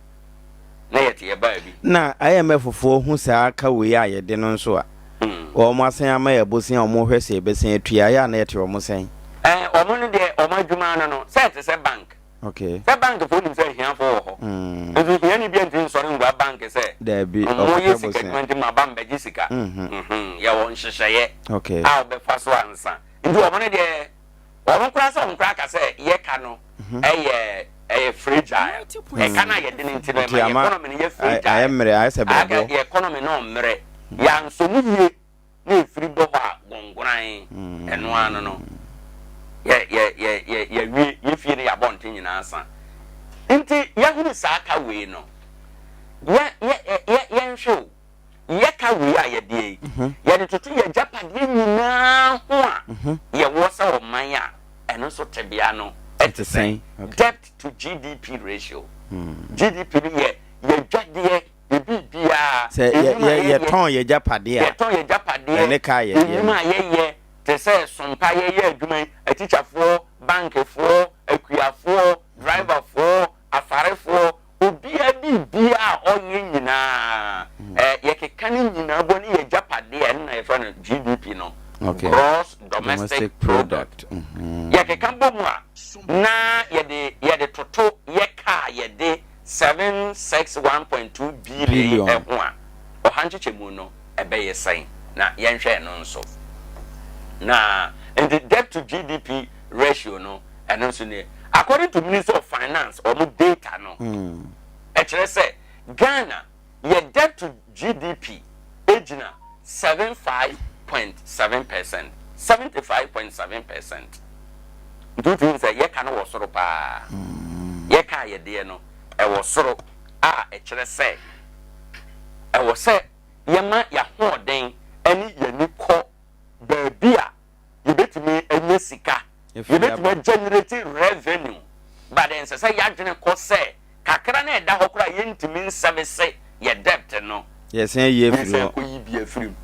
na yɛte yɛ baabi. Na IMF foɔ hu saa ka wei a yɛde no nso a, wɔn asan ama yɛ bosea a wɔn hwɛ sɛ yɛbɛsan atua, ɛyɛ a na yɛte wɔn sɛn? Ɛɛ, wɔn no deɛ wɔn adwuma ano no, sɛ ɛte sɛ bank. Okay. Sɛ bank foɔ nim sɛ ahiafoɔ wɔ hɔ. Nso hiani bi ntumi nsɔre nwura bank sɛ, Daabi, mo ɔkɔpɛ yɛ sika bosea. adwuma nti maba mbɛgye sika. Yɛwɔ nhyehyɛeɛ Okay. a wɔbɛfa so ansa. Nti wɔn no deɛ. Wɔn koraa sɛ wɔn koraa ka sɛ yɛ ka no ɛyɛ ɛyɛ fragile. Ɛka no a yɛde no nti no ɛma yɛ economy no yɛ fragile. Ayɛ mmerɛ, ayɛ sɛ brɛboɔ. Yɛ economy no mmerɛ. Yɛansɔ mu yie na efiri bɔ hɔ a gongoran ɛno ano no yɛ yɛ yɛ yɛ yɛwie yɛ fie no yɛ abɔnten nyinaa sa. Nti yɛhunu saa ka wei no yɛ yɛ yɛ yɛnhwɛ o. Yɛka wei a yɛdeɛ yi, yɛde toto yɛn agyapadeɛ nyinaa ho a yɛwɔ sɛ ɔman a, ɛno nso tebea no te sɛn? Debt to GDP ratio. GDP no yɛ yɛdwadeɛ, yɛ biribiara. Sɛ yɛtɔn yɛn agyapadeɛ a, yɛtɔn yɛn agyapadeɛ, ɛne ka yɛdeɛ no. Nnwuma a yɛyɛ te sɛ sompa yɛyɛ adwuma yi, atikyafoɔ, bankfoɔ, akuafoɔ, driverfoɔ, afarefoɔ, Obiara biribiara a ɔyɛ nyinaa, ɛ, yɛkeka ne nyinaa bɔ ne yɛ agyapadeɛ a ɛno na yɛfrɛ no GDP no, Gross Domestic Product. Yɛkeka bɔ mu a, na yɛde yɛde toto yɛ ka a yɛde 761.2 billion yi ho a, ɔha nkyekyɛmu no ɛbɛyɛ sɛn? Na yɛnhwɛ ɛno nso. Na nti debt to GDP ratio no, Ɛno nso nie. According to Ministry of Finance wɔn data no, ɛkyerɛ sɛ Ghana yɛ debt to GDP gyina 75.7 percent, 75.7 percent. Nti wotumi hu sɛ yɛka no wɔ soro paa. Yɛka a yɛdeɛ no ɛwɔ soro a ɛkyerɛ sɛ ɛwɔ sɛ yɛma yɛahoɔden ne yɛni kɔ baabi a yɛbɛtumi anya sika, yɛbɛtumi a generate revenue but ɛnsɛ sɛ yɛadwene kɔ sɛ kakra no a ɛda hɔ koraa a yɛntumi nsɛvese yɛ debt no, Yɛsan yi afiri yɛsan hɔ. kɔyi bi afiri mu.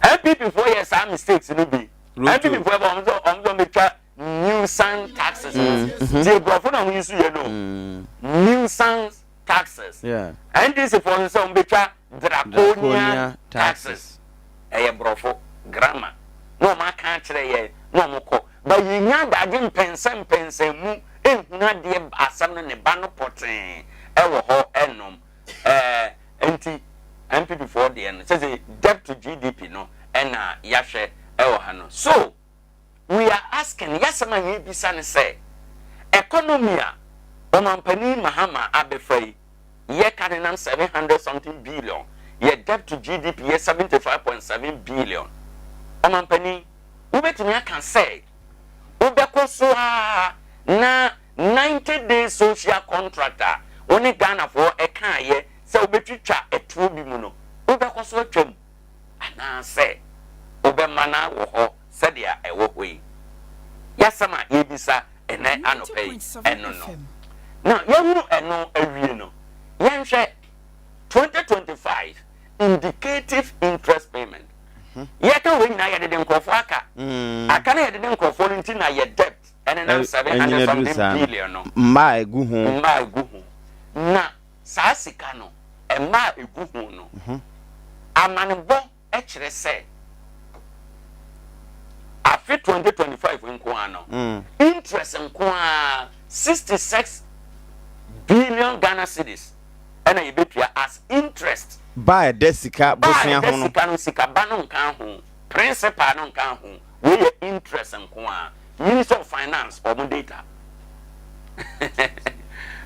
NPP foɔ yɛ saa mistakes no bi. Road NPP to. foɔ ɛbɛ wɔn sɛ wɔn sɛ wɔn bɛtwa nuisance taxes no. Tie borɔfo na wɔn yi so yɛ no o. Nuisance taxes. Yeah. NDC foɔ nso sɛ wɔn bɛtwa draconian Draconian taxes. Ɛyɛ borɔfo grammar na wɔn aka akyerɛ yɛn na wɔn kɔ. But yɛnya adagye mpɛnsɛmpɛnsɛn mu nhunu adeɛ asɛm no ne ba no pɔtee ɛwɔ hɔ ɛnom. Ɛɛ nti NPP foɔ deɛ no sɛsɛ debt to GDP no ɛna yɛahwɛ ɛwɔ ha no. So we are asking, y'asɛm a yɛrebisa ne sɛ, economy a Ɔmanpanin Mahama abɛfa yi, yɛ ka nenam 700 something billion, yɛ debt to GDP yɛ 75.7 billion. Ɔmanpanin, wobɛtumi aka sɛ wobɛkɔ so ara na 90 days social contract a wo ne Ghanafoɔ ɛkaeɛ sɛ wobɛtwitwa ɛtoɔ bi mu no, wobɛkɔ so atwam? Anaasɛ wobɛma no awɔ hɔ sɛdeɛ ɛwɔ hɔ yi? Y'asɛm a yɛrebisa ɛnnɛ anɔpa yi, ɛno no. Na yɛahunu ɛno awie no, yɛnhwɛ 2025 indicative interest payment. Yɛka wei nyinaa yɛdede nkurɔfoɔ aka. Aka no yɛdede nkurɔfoɔ no nti na yɛ debt ɛnenam 700 something billion no. Mma a ɛgu ho. Mma a ɛgu ho. Na saa sika no, mma a ɛgu ho no, amanebɔ kyerɛ sɛ afe 2025 nko ara no, interest nko ara 66 billion Ghana cedis ɛna yɛbɛtua as interest. Ba a ɛda sika bosea ho no. Ba a ɛda sika no, sika ba no nka ho, principal no nka ho, wei yɛ interest nko ara. Ministry of Finance wɔn data.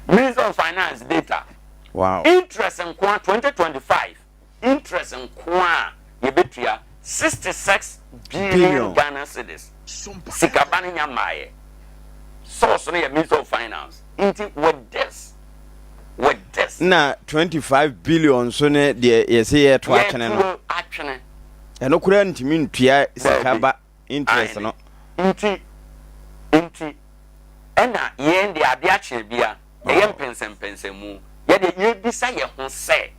Ministry of Finance data. Wow. Interest nko ara 2025 interest nko a yɛbɛtua 66 billion Ghana cedis. Sika ba no nya mmaeɛ. Source no yɛ Ministry of Finance. Nti with this, with this. Na 25 billion nso ne deɛ yɛsɛ yɛto atwene no. Yɛto atwene. Ɛno koraa ntumi ntua sika ba interest no. Nti, nti, ɛna yɛn deɛ adeɛ akye bia. Ɛyɛ mpɛnsɛmpɛnsɛmu. Yɛ deɛ yɛrebisa yɛn ho sɛ,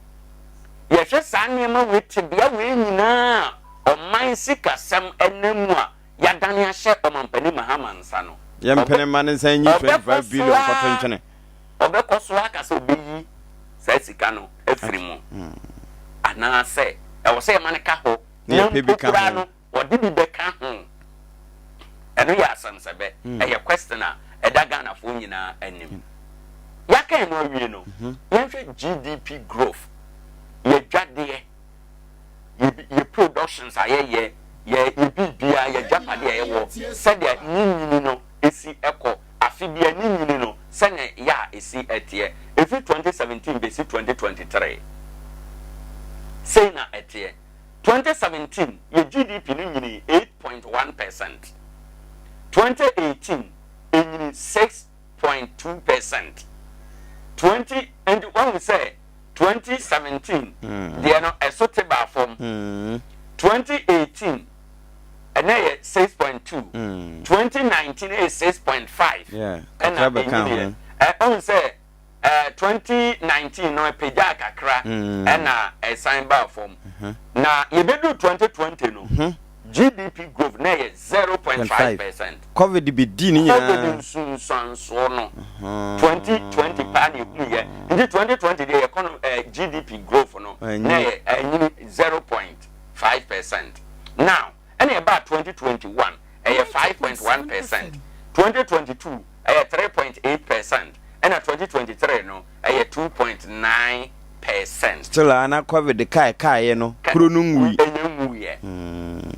yɛhwɛ saa nneɛma wei tebea wei nyinaa a ɔman sikasɛm nam mu a yɛadane ahyɛ Ɔmampanin Mahama nsa no, Yɛmpene mma ne nsa nyi 25 billion nkɔto nkyene. Ɔbɛkɔ so aka sɛ ɔbɛyi saa sika no afiri mu anaasɛ ɛwɔ sɛ yɛma no ka hɔ na mpo koraa no Wɔde bi bɛka ho. Ɛno yɛ asɛmsɛbɛ. Ɛyɛ question a ɛda Ghanafoɔ nyinaa anim. Yɛaka ɛno awie no, yɛnhwɛ GDP growth, yɛdwadeɛ, yɛ yɛ productions a yɛyɛ, yɛ yɛ biribiara, yɛ agyapadeɛ a yɛwɔ, sɛdeɛ ne nyini no si kɔ, afe biara ne nyini no sɛdeɛ yɛ a ɛsi teɛ. Ɛfiri 2017 bɛsi 2023, sei na ɛteɛ. 2017 yɛ GDP no nyinii 8.1 percent, 2018 ɛnyini 6.2 percent, 20 nti wahu sɛ 2017 deɛ no ɛso te baa fam, 2018 ɛnɛ yɛ 6.2, 2019 ɛyɛ 6.5 ɛna ɛnyiniɛ. Ɔhu sɛ 2019 no ɛpagyaa kakra ɛna ɛsan baa fam. Na yɛbɛduru 2020 no, GDP growth na ɛyɛ 0.5 percent. Covid bɛdii ne nyinaa. Covid nsunsuansoɔ no, 2020 paa na ɛhuiɛ. Nti 2020 deɛ yɛkɔ no GDP growth no na ɛyɛ ɛnyini 0.5 percent. Now, ɛna ɛbaa 2021 ɛyɛ 5.1 percent, 2022 ɛyɛ 3.8 percent, ɛna 2023 no ɛyɛ 2.9 percent. Still a na covid kae kaeɛ no kuro no nwui. Ɛnyɛ nwuiɛ.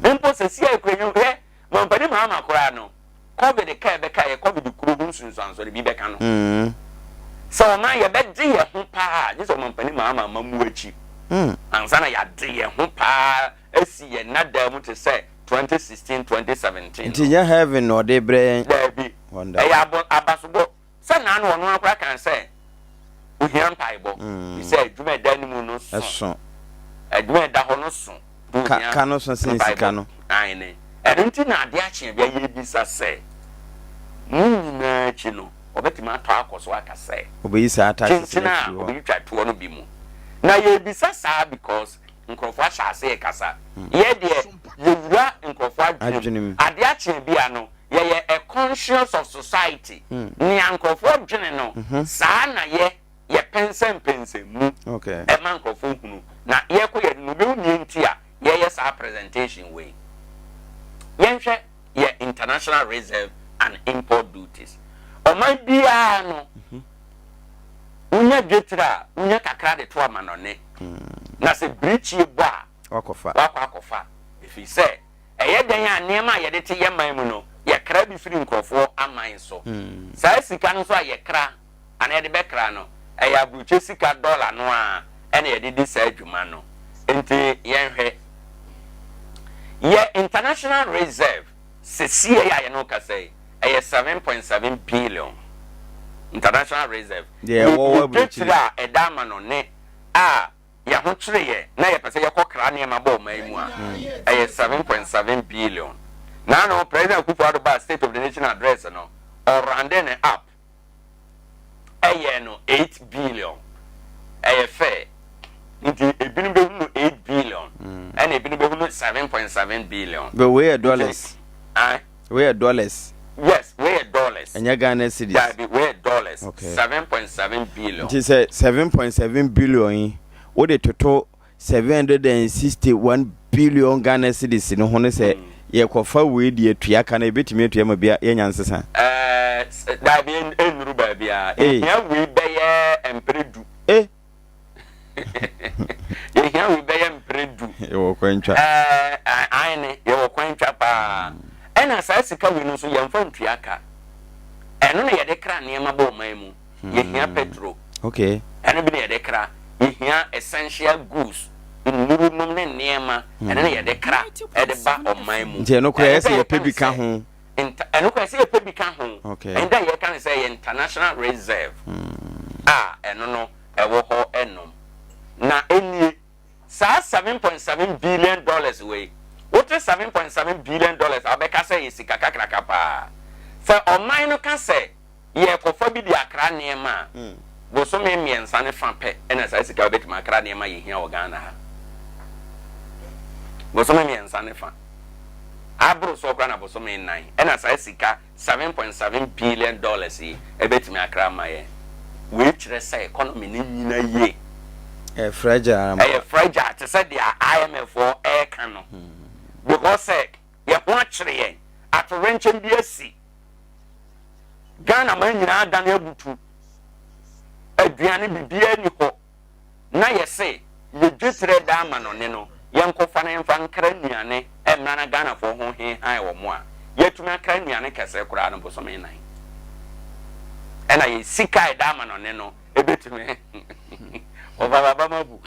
Mpo sɛsi a ekura yi hwɛ mampanin Mahama koraa no covid kae bɛkaeɛ covid kuro ho nsunsuansoɔ no bi bɛka no. Sɛ ɔman yɛbɛgye yɛn ho paa gye sɛ ɔmampanin Mahama ama mu akyi ansa na yɛagye yɛn ho paa asi yɛn nnadaa mu te sɛ 2016, 2017 no. Nti nyɛ heaven na ɔde brɛ yɛn? Daabi. Wonderful. Ɛyɛ abɔ, abasobɔ. Sɛ naano ɔno ara koraa kaa sɛ ohia mpaebɔ, efisɛ adwuma a ɛda anim no so. Ɛso. Adwuma a ɛda hɔ no so. Nti Ka, ohia ka no so sen sika mpaebɔ. no. Aane. Ɛno nti na adeɛ akye a bia yɛrebisa sɛ, ne nyinaa akyi no, ɔbɛtumi atɔ akɔ so aka sɛ, Ɔbɛyi saa taxes no kyenkyen a afiri hɔ. ɔbɛtwitwa toɔ no bi mu. Na yɛrebisa saa because nkurɔfoɔ ahyɛ ase rekasa. Yɛ deɛ yɛwura nkurɔfoɔ adwene mu. Adeɛ akye bi a no, yɛyɛ a conscious of society. Nea nkurɔfoɔ dwene no, saa na yɛ yɛpɛnsɛmpɛnsɛm mu ɛma nkurɔfoɔ hunu. Na yɛkɔ yɛ no, wobɛhu nea nti a yɛyɛ saa presentation wei. Yɛnhwɛ yɛ international reserve and import duties. Ɔman biara no, Wonya dwetire a, wonya kakra de to amanɔne, na sɛ birikyie bɔ a, Woakɔfa. woakɔ akɔfa. Ɛfiri sɛ, ɛyɛ dɛn a nneɛma a yɛde te yɛn man mu no, yɛkra bi firi nkurɔfoɔ aman so. Saa sika no nso a yɛkra anaa yɛde bɛkra no, ɛyɛ aburokyire sika dɔla no ara na yɛde di saa dwuma no. Enti yɛnhwɛ yɛn international reserve seesei a yɛne wo kasa yi, ɛyɛ 7.7 billion international reserve. Deɛ ɛwɔ wɔ Ne aburokyire. dwetire a ɛda ama no ne a yɛn ho kyere yɛ na yɛpɛ sɛ yɛkɔ kra nneɛma bɔ ɔman yi mu a, ɛyɛ 7.7 billion. Naano President Akufo-Addo baa State of the Nation Address no, ɔroundee no up ɛyɛɛ no 8 billion. Ɛyɛ fair. Nti ebinom bɛhu no 8 billion, ɛna ebinom bɛhu no 7.7 billion. But wei yɛ Nti, dollars. ae. Wei yɛ dollars. Yes, wei yɛ dollars. Ɛnyɛ Ghana cedis. Daabi, wei yɛ dollars. dollars, 7.7 billion. Nti sɛ 7.7 billion yi wode toto 761 billion Ghana cedis no ho no sɛ yɛkɔfa wei de atua ka no yɛbɛtumi atua ma bi yɛanya nsesa? Ɛɛ, daabi, ɛnnuru baabiara. Yɛhia wei bɛyɛ mpere du. Eh! Yɛhia wei bɛyɛ mpere du. Yɛwɔ kwantwa. Ɛɛ, aane, yɛwɔ kwantwa paa. Ɛna saa sika wei no nso yɛmfa ntua ka. Ɛno na yɛde kra nneɛma ba ɔman mu. Yɛhia petrol. Okay. Ɛno bi na yɛde kra. Yɛhia essential goods, nnuru nom ne nneɛma. Ɛno na yɛde kra ɛde ba ɔman mu. Nti ɛno koraa ɛsɛ yɛpɛ bi ka ho. Ɛno koraa ɛsɛ yɛpɛ bi ka ho. Okay. Ɛnda yɛka no sɛ ɛyɛ international reserve a ɛno no ɛwɔ hɔ ɛnom. Na ɛnie, saa $7.7 billion wei, wote $7.7 billion a wobɛka sɛ ɛyɛ sika kakraka paa. Sɛ ɔman no ka sɛ yɛrekɔfa bi de akra nneɛma a, bosome mmiɛnsa ne fa pɛ na saa sika wobɛtumi akra nneɛma a yɛhia wɔ Ghana ha. Bosome mmiɛnsa ne fa. Aboro soɔ koraa na bosome nnan ɛna saa sika $7.7 billion yi ɛbɛtumi akra ama yɛn. Wei kyerɛ sɛ economy no nnyina yie. Ɛyɛ fragile ampa. Ɛyɛ fragile te sɛ deɛ IMF foɔ ɛreka no. Because sɛ yɛn ho akyere yɛn, atowerɛnkyɛm bi asi. Ghana man nyinaa adane abutu. Aduane biribiara nni hɔ. Na yɛse yɛ dwetrɛ da amanɔne no yɛnkɔfa na yɛmfa nkra nnuane mmra na Ghanafoɔ ho hehae wɔn a, yɛatumi akra nnuane kɛseɛ koraa no bosome nnan. Ɛna yɛ sika a ɛda amanɔne no ɛbɛtumi wɔfa baba ma bu.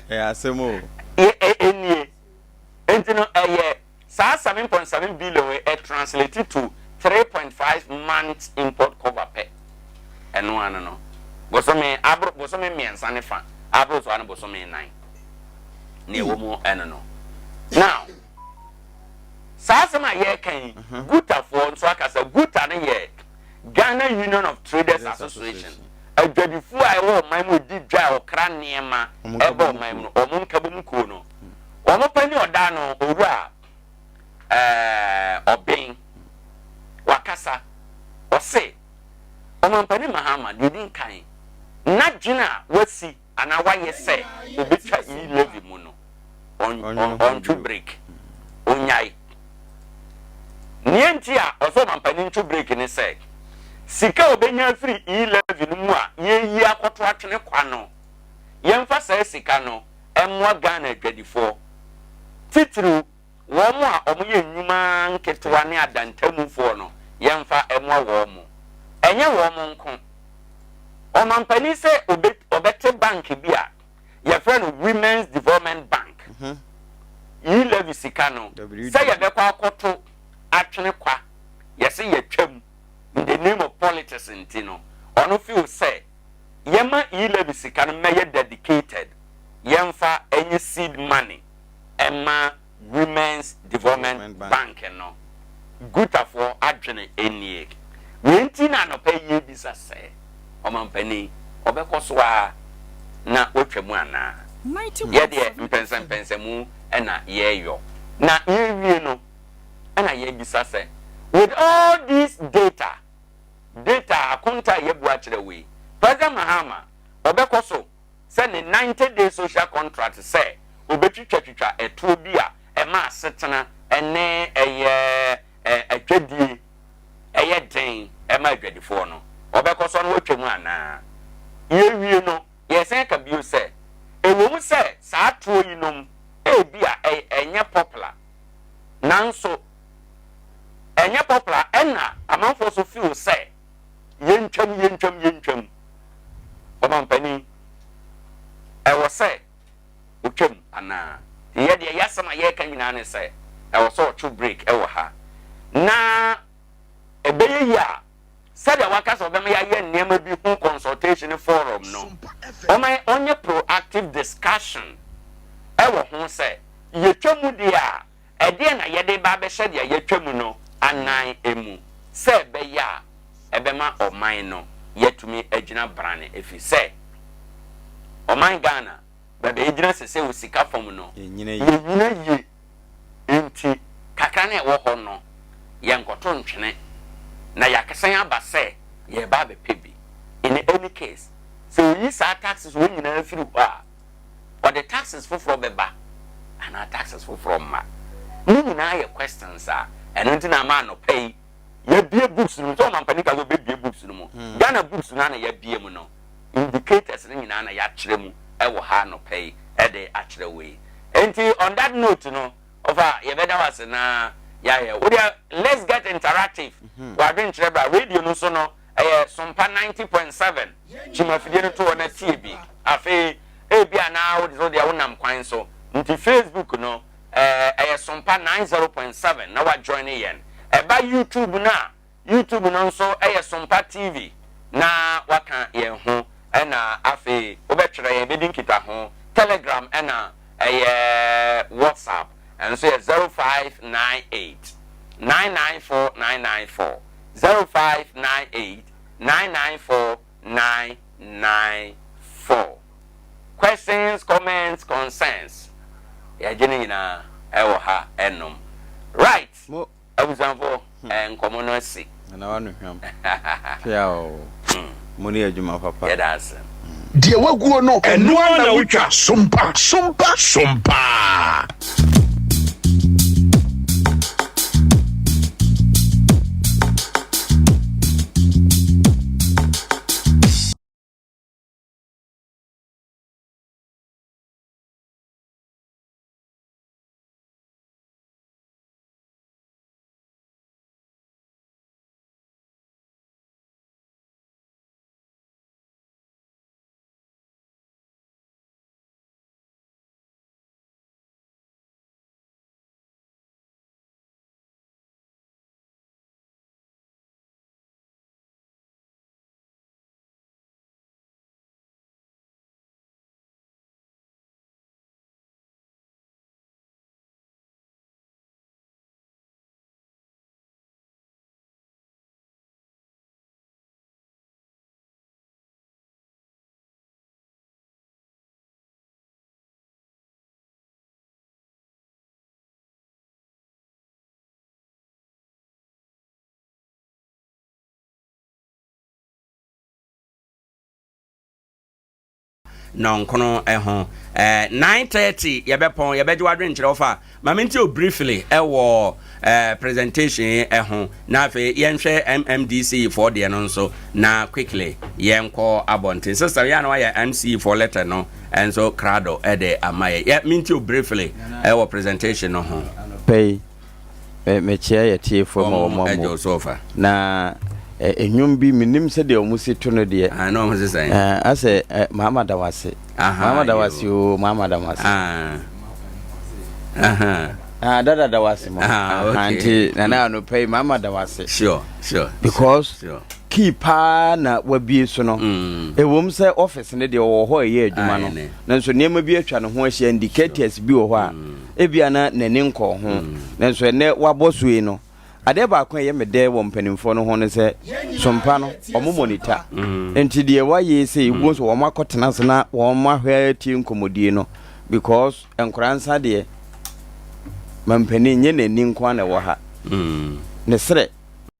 Ɛyɛ asɛm o. Ɛnie. Enti no ɛyɛ saa 7.7 billion wei ɛ translate to 3.5 months import cover pɛ. Ɛno ano no bosome aboro bosome mmiɛnsa ne fa aboro so ano bosome nnan. Nea ɛwɔ mu ɛno no. Now saa asɛm a yɛreka yi Gutafoɔ nso akasa. Guta no yɛ Ghana Union of Traders Association. Adwadifoɔ a ɛwɔ ɔman mu di dwa a ɔkra nneɛma ɛba ɔman mu no wɔn nkabom kuo no. Wɔn panin a ɔda ano, Owura eh, Obeng, wakasa. Ɔse, Ɔmampanin Mahama, deɛ ɔdi nkan, n'adwene a wasi anaa wayɛ sɛ ɔbɛtwa e-levy mu no, ɔntwe break, ɔnyae. Nea nti a ɔsɛ ɔmampanin ntwe break ne sɛ, sika a ɔbɛnya afiri e-levy no mu a yɛreyi akɔto atwene kwa no, yɛmfa saa sika no mmoa Ghana adwadifoɔ, titiriw wɔn a wɔyɛ nnwuma nketewa ne adantamufoɔ no, yɛmfa mmoa wɔn. Ɛnyɛ wɔn nko. Ɔmampanin sɛ obe ɔbɛte bank bi a yɛfrɛ no Women's Development Bank. Yi levy sika no sɛ yɛbɛkɔ akɔto atwene kwa, yɛse yɛtwam in the name of politics nti no, ɔno feel sɛ yɛma E-levy sika no mmɛyɛ dedicated, yɛmfa nyɛ seed money mma Women's Development Bank no. Gutafoɔ adwene nie. Wei nti na anɔpa yi yɛrebisa sɛ, Ɔmampanin, ɔbɛkɔ so ara na watwa mu anaa? Yɛ deɛ mpɛnsɛmpɛnsɛmu na yɛreyɔ. Na yɛrewie no na yɛrebisa sɛ, with all these data, Data akonta a yɛabu akyerɛ wo yi, President Mahama ɔbɛkɔ so sɛ ne 90 day social contract sɛ ɔbɛtwitwatwitwa ɛtoɔ bi a ɛma asetena ne ɛyɛ adwadie ɛyɛ den ma adwadifoɔ no, ɔbɛkɔ so na watwa mu anaa? Yɛwie no, yɛresan aka bio sɛ, ɛwom sɛ saa toɔ yinom ebia ɛnyɛ popular, nanso ɛnyɛ popular ɛna amanfoɔ so feel sɛ yɛntwam yɛntwam yɛntwam. Ɔmampanin, ɛwɔ sɛ ɔtwam anaa? Nti yɛ deɛ yɛasɛm a yɛreka nyinaa ne sɛ ɛwɔ sɛ ɔtwe break ɛwɔ ha na ɛbɛyɛ yie a sɛdeɛ waka sɛ ɔbɛma yɛayɛ nneɛma bi ho consultation ne forum no, ɔma ɔnyɛ proactive discussion ɛwɔ ho sɛ yɛtwa mu deɛ a Ɛdeɛn na yɛde reba abɛhyɛ deɛ yɛatwa mu no anan mu sɛ ɛbɛyɛ a ɛbɛma ɔman no yɛatumi agyina brane ɛfiri sɛ ɔman Ghana baabi a yɛgyina sesei wɔ sika fam no yɛnnyina yie nti kakra no a ɛwɔ hɔ no yɛnkɔto ntwene na yɛasan aba sɛ. Yɛreba abɛpɛ bi. In any case, sɛ oyi saa taxes wei nyinaa firi hɔ a, ɔde taxes foforɔ bɛba anaa taxes foforɔ mma? Ne nyinaa yɛ questions a ɛno nti na ama anɔpa yi yɛabue books no mu. Sɛ ɔmampanin ka sɛ ɔbɛbue books no mu. Ghana books no ara na yɛabue mu no. Indicators no nyinaa na yɛakyerɛ mu wɔ ha anɔpa yi de akyerɛ wo yi. Enti on that note no, Ɔfa yɛbɛda wo ase na yɛayɛ. Wo deɛ let's get interactive. W'adwenkyerɛ bra. Radio no so no ɛyɛ Sompa 90.7. Kyim afidie no to hɔ na tie bi. Afei ebia na wo deɛ wonam kwan so nti Facebook no ɛyɛ Sompa 90.7 na wa join yɛn. Ɛba YouTube no a YouTube no nso yɛ Sompa TV na waka yɛn ho ɛna afei wobɛtwerɛ yɛn bɛdi nkitaho. Telegram ɛna ɛyɛ WhatsApp ɛnso yɛ 0598 994 994, 0598 994 994. Questions, comments, concerns yɛgye ne nyinaa ɛwɔ ha ɛnom. Right. Abusuafo, nkɔmmɔ no asi. Nana w'ano hwam pia oo mo ne adwuma papa. Yɛda ase. Deɛ waguo no, ɛno ara na wotwa. Sompa, sompa, sompa. Nnɔnkono ho. Eh, 9:30 yɛbɛpɔn, yɛbɛgye w'adwenkyerɛ wofa. Ma mente o briefly ɛwɔ eh, presentation yi ho, na afei yɛnhwɛ MMDC foɔ deɛ no nso, na quickly yɛnkɔ abɔnten. Sister, yɛ a na wayɛ MC foɔ letter no nso krado ɛde ama yɛ. Yɛ mente o briefly ɛwɔ presentation no ho. Pɛ yi. Me mekyea yɛ tiefoɔ ma wɔn amu. Na nnwom bi menim sɛdeɛ wɔn si to no deɛ. Ah, na wɔn si sɛn? Asɛ maama da wase. Maama da wase o, maama da wase. Ah, dada da wase mo. Ah, okay. Nti nana anɔpa yi maama da wase. Sure, sure. Because sure. key paa na wabie so no. Ɛwom sɛ office no deɛ ɔwɔ hɔ ɛyɛ adwuma no. Nanso nneɛma bi atwa ne ho ahyia indicators bi wɔ hɔ a. Ebia na n'ani nkɔɔ ho, nanso ɛnnɛ wabɔ so yi no, adeɛ baako a ɛyɛ me dɛ wɔ mpanimfoɔ no ho ne sɛ, sompa no, wɔn monitor. Nti deɛ wɔayɛ yi sei, wobɛhu sɛ wɔn akɔtena ase na wɔn ahwɛ atie nkɔmmɔdie no, because nkwadaa nsa deɛ, mampanin nyɛ n'ani nko ara na ɛwɔ ha. Ne serɛ.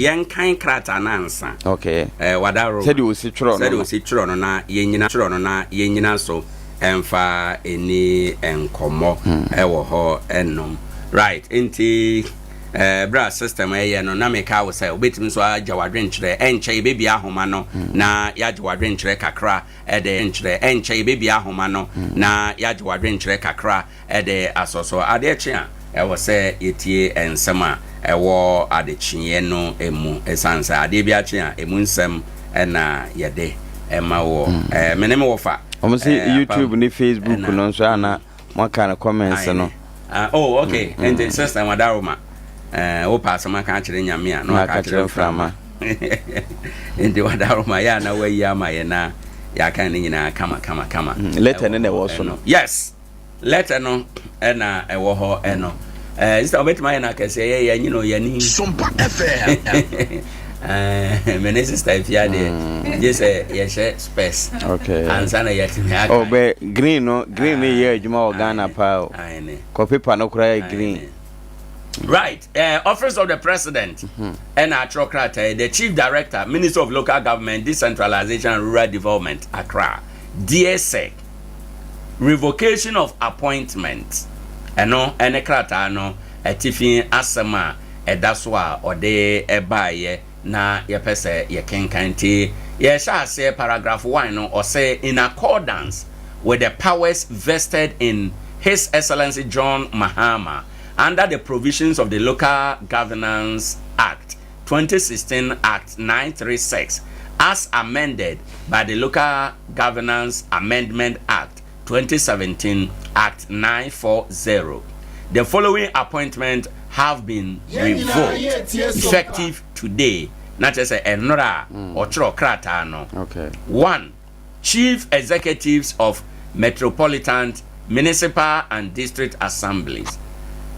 Yɛnkan krataa no ansa. Okay. Eh, wadaworo. Sɛdeɛ ɔsi twerɛ no. Sɛdeɛ ɔsi twerɛ no na yɛnyina twerɛ no na yɛnyina so ɛmfa ɛni nkɔmmɔ hmm. ɛwɔ hɔ ɛnom. Right, nti eh, berɛ a system ɛyɛ no na meka wo sɛ wobɛtumi nso agya w'adwenkyerɛ ɛnkyɛ yɛbɛbia ahoma no hmm. na yɛagye w'adwenkyerɛ kakra ɛde nkyerɛ ɛnkyɛ yɛbɛbia ahoma no hmm. na yɛagye w'adwenkyerɛ kakra de asɔ so. Adeɛ kye a, ɛwɔ sɛ yɛtie nsɛm a ɛwɔ adekyeeɛ no mu ɛsiane sɛ adeɛ biara kye a, ɛmu nsɛm na yɛde ma woɔ. Me ne me wɔfa. Wɔn se YouTube ne Facebook no nso a na moaka no comments no. Oh, okay. Nti sister Wadaroma, wopɛ asɛm aka akyerɛ Nyame a na waka akyerɛ mframa. Nti Wadaroma yɛ a na wayi ama yɛ na yɛaka ne nyinaa kama kama kama. Letter no na ɛwɔ so no. Yes. Letter no na ɛwɔ hɔ ɛno. Eh, sister wobɛtumi ayɛ no akɛseɛ yɛ yɛ nyina yɛni. Sompa FM. Eh, me ne sister afia deɛ mm. gye sɛ yɛhyɛ spɛs okay. ansa na yɛatumi aka. Oh, bɛ green no green no yɛ adwuma wɔ Ghana paa o. Kɔ paper no koraa yɛ green. Right, Office of the President ɛna atwerɛ krataa yi, the Chief Director, Ministry of Local Government, Decentralization and Rural Development, Accra, Dear Sir, Revocation of Appointment, ɛno ɛne krataa no atifi asɛm a ɛda so a ɔde baeɛ na yɛpɛ sɛ yɛkenkan nti yɛhyɛ aseɛ paragraph 1 no ɔsɛ in accordance with the powers vested in His Excellency John Mahama under the provisions of the Local Governance Act 2016 Act 936 as amended by the Local Governance Amendment Act 2017 Act 940. The following appointment have been revoked effective today. Na kyerɛ sɛ ɛnora a ɔtwerɛ krataa no. 1. Chief Executives of Metropolitan, Municipal and District Assemblies.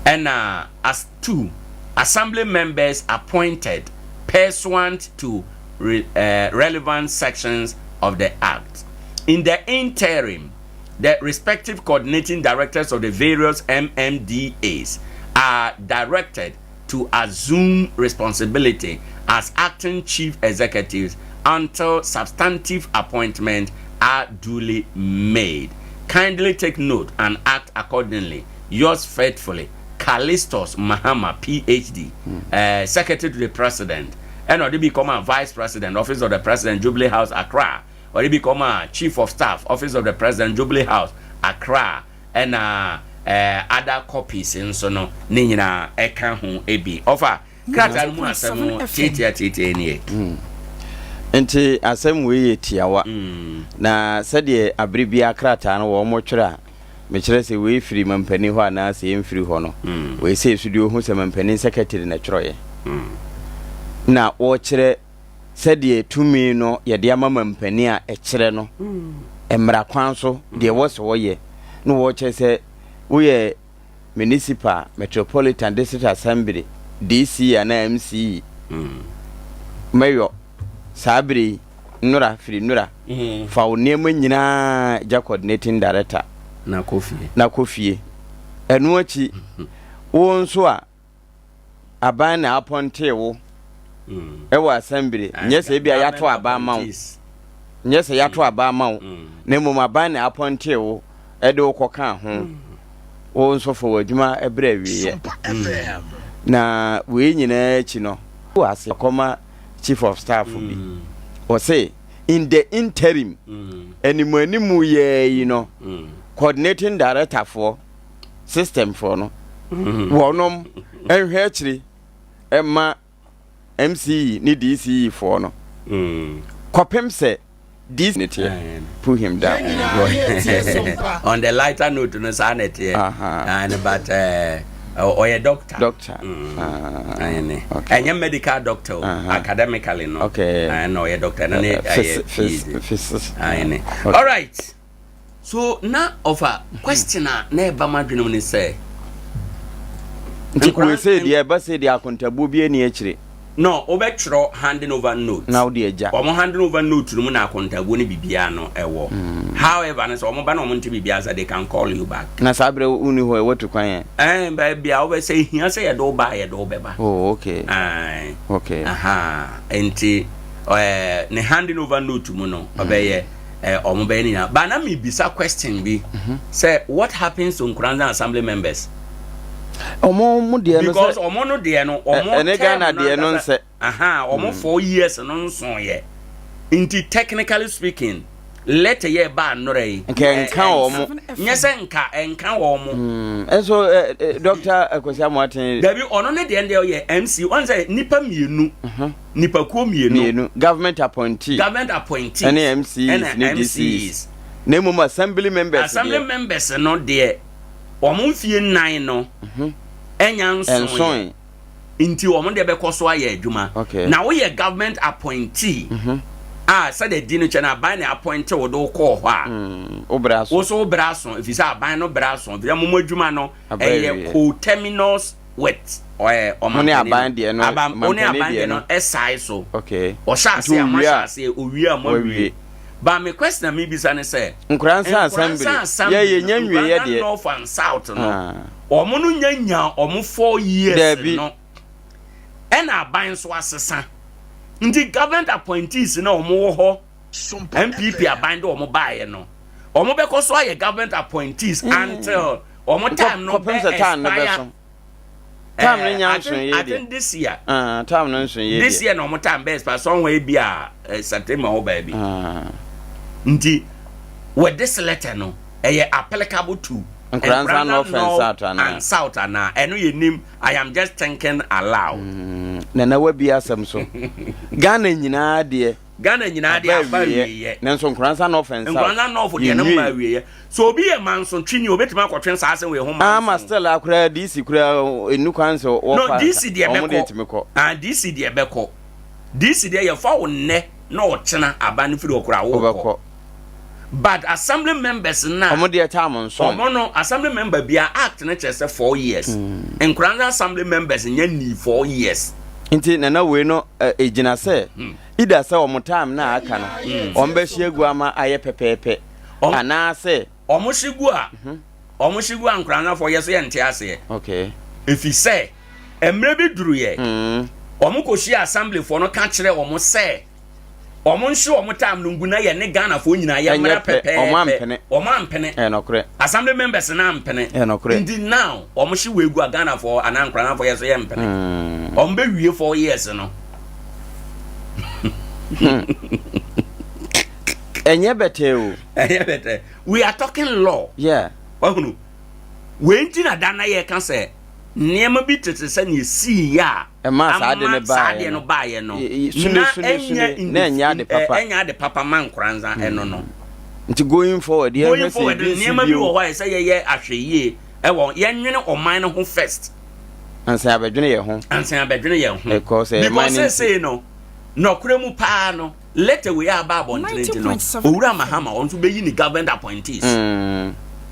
Ɛna as 2. Assembly members appointed pursuant to re, relevant sections of the Act. In the interim, the respective coordinating directors of the various MMDAs are directed to assume responsibility as acting chief executives until substantive appointments are duly made. Kindly take note and act accordingly. Yours faithfully, Callistus Mahama, PhD, Secretary to the President, and ɔde bi kɔma Vice President, Office of the President, Jubilee House, Accra. Ɔde bi kɔma Chief of Staff, Office of the President, Jubilee House, Accra, ɛna other copies nso no ne nyinaa ɛka ho bi. Ɔfa krataa no mu asɛm tiatia tiatia nie. Nti asɛm wei yɛ tiawa. Na sɛdeɛ abere biara krataa no wɔn twerɛ a, mekyerɛ sɛ wei firi mampanin hɔ anaasɛ ɛmfiri hɔ no, wei sɛ ɛsu deɛ ɔhu sɛ mampanin secretary na twerɛeɛ. Na wɔkyerɛ sɛdeɛ tumi no yɛde ama mampanin a ɛkyerɛ no mmara kwan so deɛ wɔ sɛ wɔyɛ na wɔkyerɛ sɛ woyɛ municipal, metropolitan, district assembly, DC anaa MCE, mɛyɔ saa bere yi nnora firi nnora fa wo nneɛma nyinaa gya coordinating director na kɔ fie. Na kɔ fie. Ɛno akyi, wo nso a aban na appointee wo ɛwɔ assembly, nyɛ sɛ ebi a yɛato aba ama wo, nyɛ sɛ yɛato aba ama wo, na mmom aban na appointee wo ɛde wo kɔka ho, wo nso fa w'adwuma ɛberɛ awieɛ. Na wei nyinaa akyi no, wɔ ase kɔma chief of staff bi, ɔse in the interim, animu animu yɛɛ yi no, coordinating director foɔ system foɔ no wɔnom nhwɛ akyiri ɛma MCE ne DCE foɔ no kɔpem sɛ DC ne teɛ put him down. On the lighter note no, saa na ɛteɛ. And but ɔyɛ doctor. Doctor. Ɛne ɛnyɛ medical doctor o, academically no. Ɛna ɔyɛ doctor ɛno ne ɛyɛ PhD. Physics. Ɛne all right, so na ɔfa question a na ɛba ma adwene mu ne sɛ Nti wei sɛ deɛ ɛba sɛ deɛ akontabuo bi ani akyire. No, wobɛtwerɛ handing over note. Na wode agya. Wɔn handing over note no mu na akontabuo ne biribiara no ɛwɔ. However no, sɛ wɔn ba na wɔn nte biribiara sɛ they can call you back. Na saa berɛ wonni hɔ ɛ, watu kwan ɛ? Baabi a wobɛ sɛ ehia sɛ yɛde wo ba a, yɛde wo bɛba. Oh, okay. Ɛɛ. Okay. Aha, nti ne handing over note mu no, ɔbɛyɛ ɔmo bɛyɛ ne nyinaa. Ba na mi bisa question bi sɛ what happens to Nkoranza assembly members? Ɔmo mo deɛ no Because sɛ ɔmo no deɛ no, ɔmo ɛne term Ghana no deɛ no ankasa- nsɛ. Aha, ɔmo 4 years no nso yɛ. Nti technically speaking, letter yɛ ba anora yi. Nka ɛnka wɔn. Nyɛ sɛ nka ɛnka wɔn mo. Ɛnso ɛ ɛ Dr. Akwasi Amoaten. Dabi, ɔno ne deɛ deɛ ɔyɛ MC. Ɔn sɛ nipa mmienu. Nipakuo mmienu. Mmienu, government appointee. Government appointees. Ɛne MCs ɛna ne MCs. DCs. Na mmom assembly members Assembly deɛ. members no deɛ, wɔn mfie 4 no ɛnya nson. Ɛnson. Nti wɔn deɛ bɛkɔ so ayɛ adwuma. Okay. Na woyɛ government appointee a, sɛdeɛ di no kyɛ no, aban na appointee wo de wo kɔɔ hɔ a, Wo brɛ aso. Wo so wo brɛ aso, ɛfiri sɛ aban no brɛ aso, ɛfiri sɛ mo mo adwuma no Abrɛ ɛyɛ awie. coterminous with Mo ne ɔmampanin. Aban deɛ no, Aban wo ne mampanin aban deɛ deɛ no no. ɛsae so. Okay. Ɔhyɛ ase Nti a mo owie ahyɛ a, ase, owie a mo awie. wawie. But me question a mebisa ne sɛ Nkoranza assembly. Nkoranza assembly Yɛ yɛ nya no, nwie yɛ Nkoranza deɛ. North and South no, Ah. Wɔn no nya nyaa wɔn 4 years Daabi. no. Ɛna aban nso asesa. Nti government appointees na wɔn wɔ hɔ NPP aban de wɔn baeɛ no, wɔn bɛkɔ so ayɛ government appointees until wɔn time no Kɔpem bɛ sɛ time no expire. bɛso. Time no Eh, nya I nso think, yɛ I deɛ. think this year. Ah, time no nso yɛ This deɛ. year na wɔn time bɛ expire somewhere bi a eh, September hɔ baabi. Ah. Nti with this letter no, ɛyɛ applicable to Nkoranza North and South anaa? and South anaa? Ɛno yɛ nim. I am just thinking aloud. Mm, Nana wabi asɛm so. Ghana nyinaa deɛ. Ghana nyinaa deɛ aba awieɛ. Nanso Nkoranza North and South. Nkoranza North deɛ no mma awieɛ. So obi yɛ mansotwe ni obetumi akɔtwe saa asɛm wei ho manso. Ama still akora DC kura enu kwan sɛ wɔfa. No DC deɛ Wɔn deɛ bɛkɔ. tumi kɔ. Ah DC deɛ bɛkɔ. DC deɛ yɛfa wo nnɛ na ɔkyena aba no firi hɔ koraa wokɔ. Wobɛkɔ. But assembly members na. Wɔn deɛ time nso. Wɔn no assembly member bia act no kyerɛ sɛ 4 years. Nkoranza assembly members nya nii 4 years. Nti nana wei no egyina sɛ either sɛ wɔn time na aka no wɔn bɛhyɛ agu ama ayɛ pɛpɛɛpɛ anaasɛ. Wɔn hyɛ gu a wɔn hyɛ gu a Nkoranzafoɔ yɛ so yɛ nte aseɛ. Okay. Efi sɛ mmerɛ bi duru yɛ wɔn kɔ hyia assemblyfoɔ no ka kyerɛ wɔn sɛ wɔn nhye wɔn time no ngu na yɛ ne Ghanafoɔ nyinaa yɛ mmra Ɛnyɛ pɛ, pɛpɛɛpɛ. wɔn ampene. Wɔn ampene. Ɛyɛ nɔkorɛ. Assembly members no ampene. Ɛyɛ nɔkorɛ. Nti now wɔn hye wei gu a Ghanafoɔ anaa Nkoranzafoɔ yɛ so yɛ mpene. Wɔn bɛ wie 4 years no. Ɛnyɛ bɛtɛɛ o. Ɛnyɛ bɛtɛɛ. We are talking law. Yeah. Wahunu. Wei nti na da na yɛka sɛ nneɛma bi tete sɛ nea esii yɛ a Ɛmaa saa ade no ama saa baeɛ adeɛ no. no baeɛ no Sune na sune sune ɛnyɛ na ɛnyɛ ade papa. ɛnyɛ ade papa ma Nkoranza ɛno no. Nti going forward yɛnhwɛ Going sɛ forward ebi nsi nneɛma bi bio. wɔ hɔ a ɛsɛ yɛyɛ ahwɛyie ɛwɔ yɛnwene ɔman no ho first. Ansa yɛabɛdwene yɛn ho. Ansa yɛabɛdwene yɛn ho. Ɛkɔ sɛ ɛman Because no nti. seesei no nɔkorɛ mu paa no letter wei a aba abɔntene nti no Owura Mahama ɔno nso bɛyi ne government appointees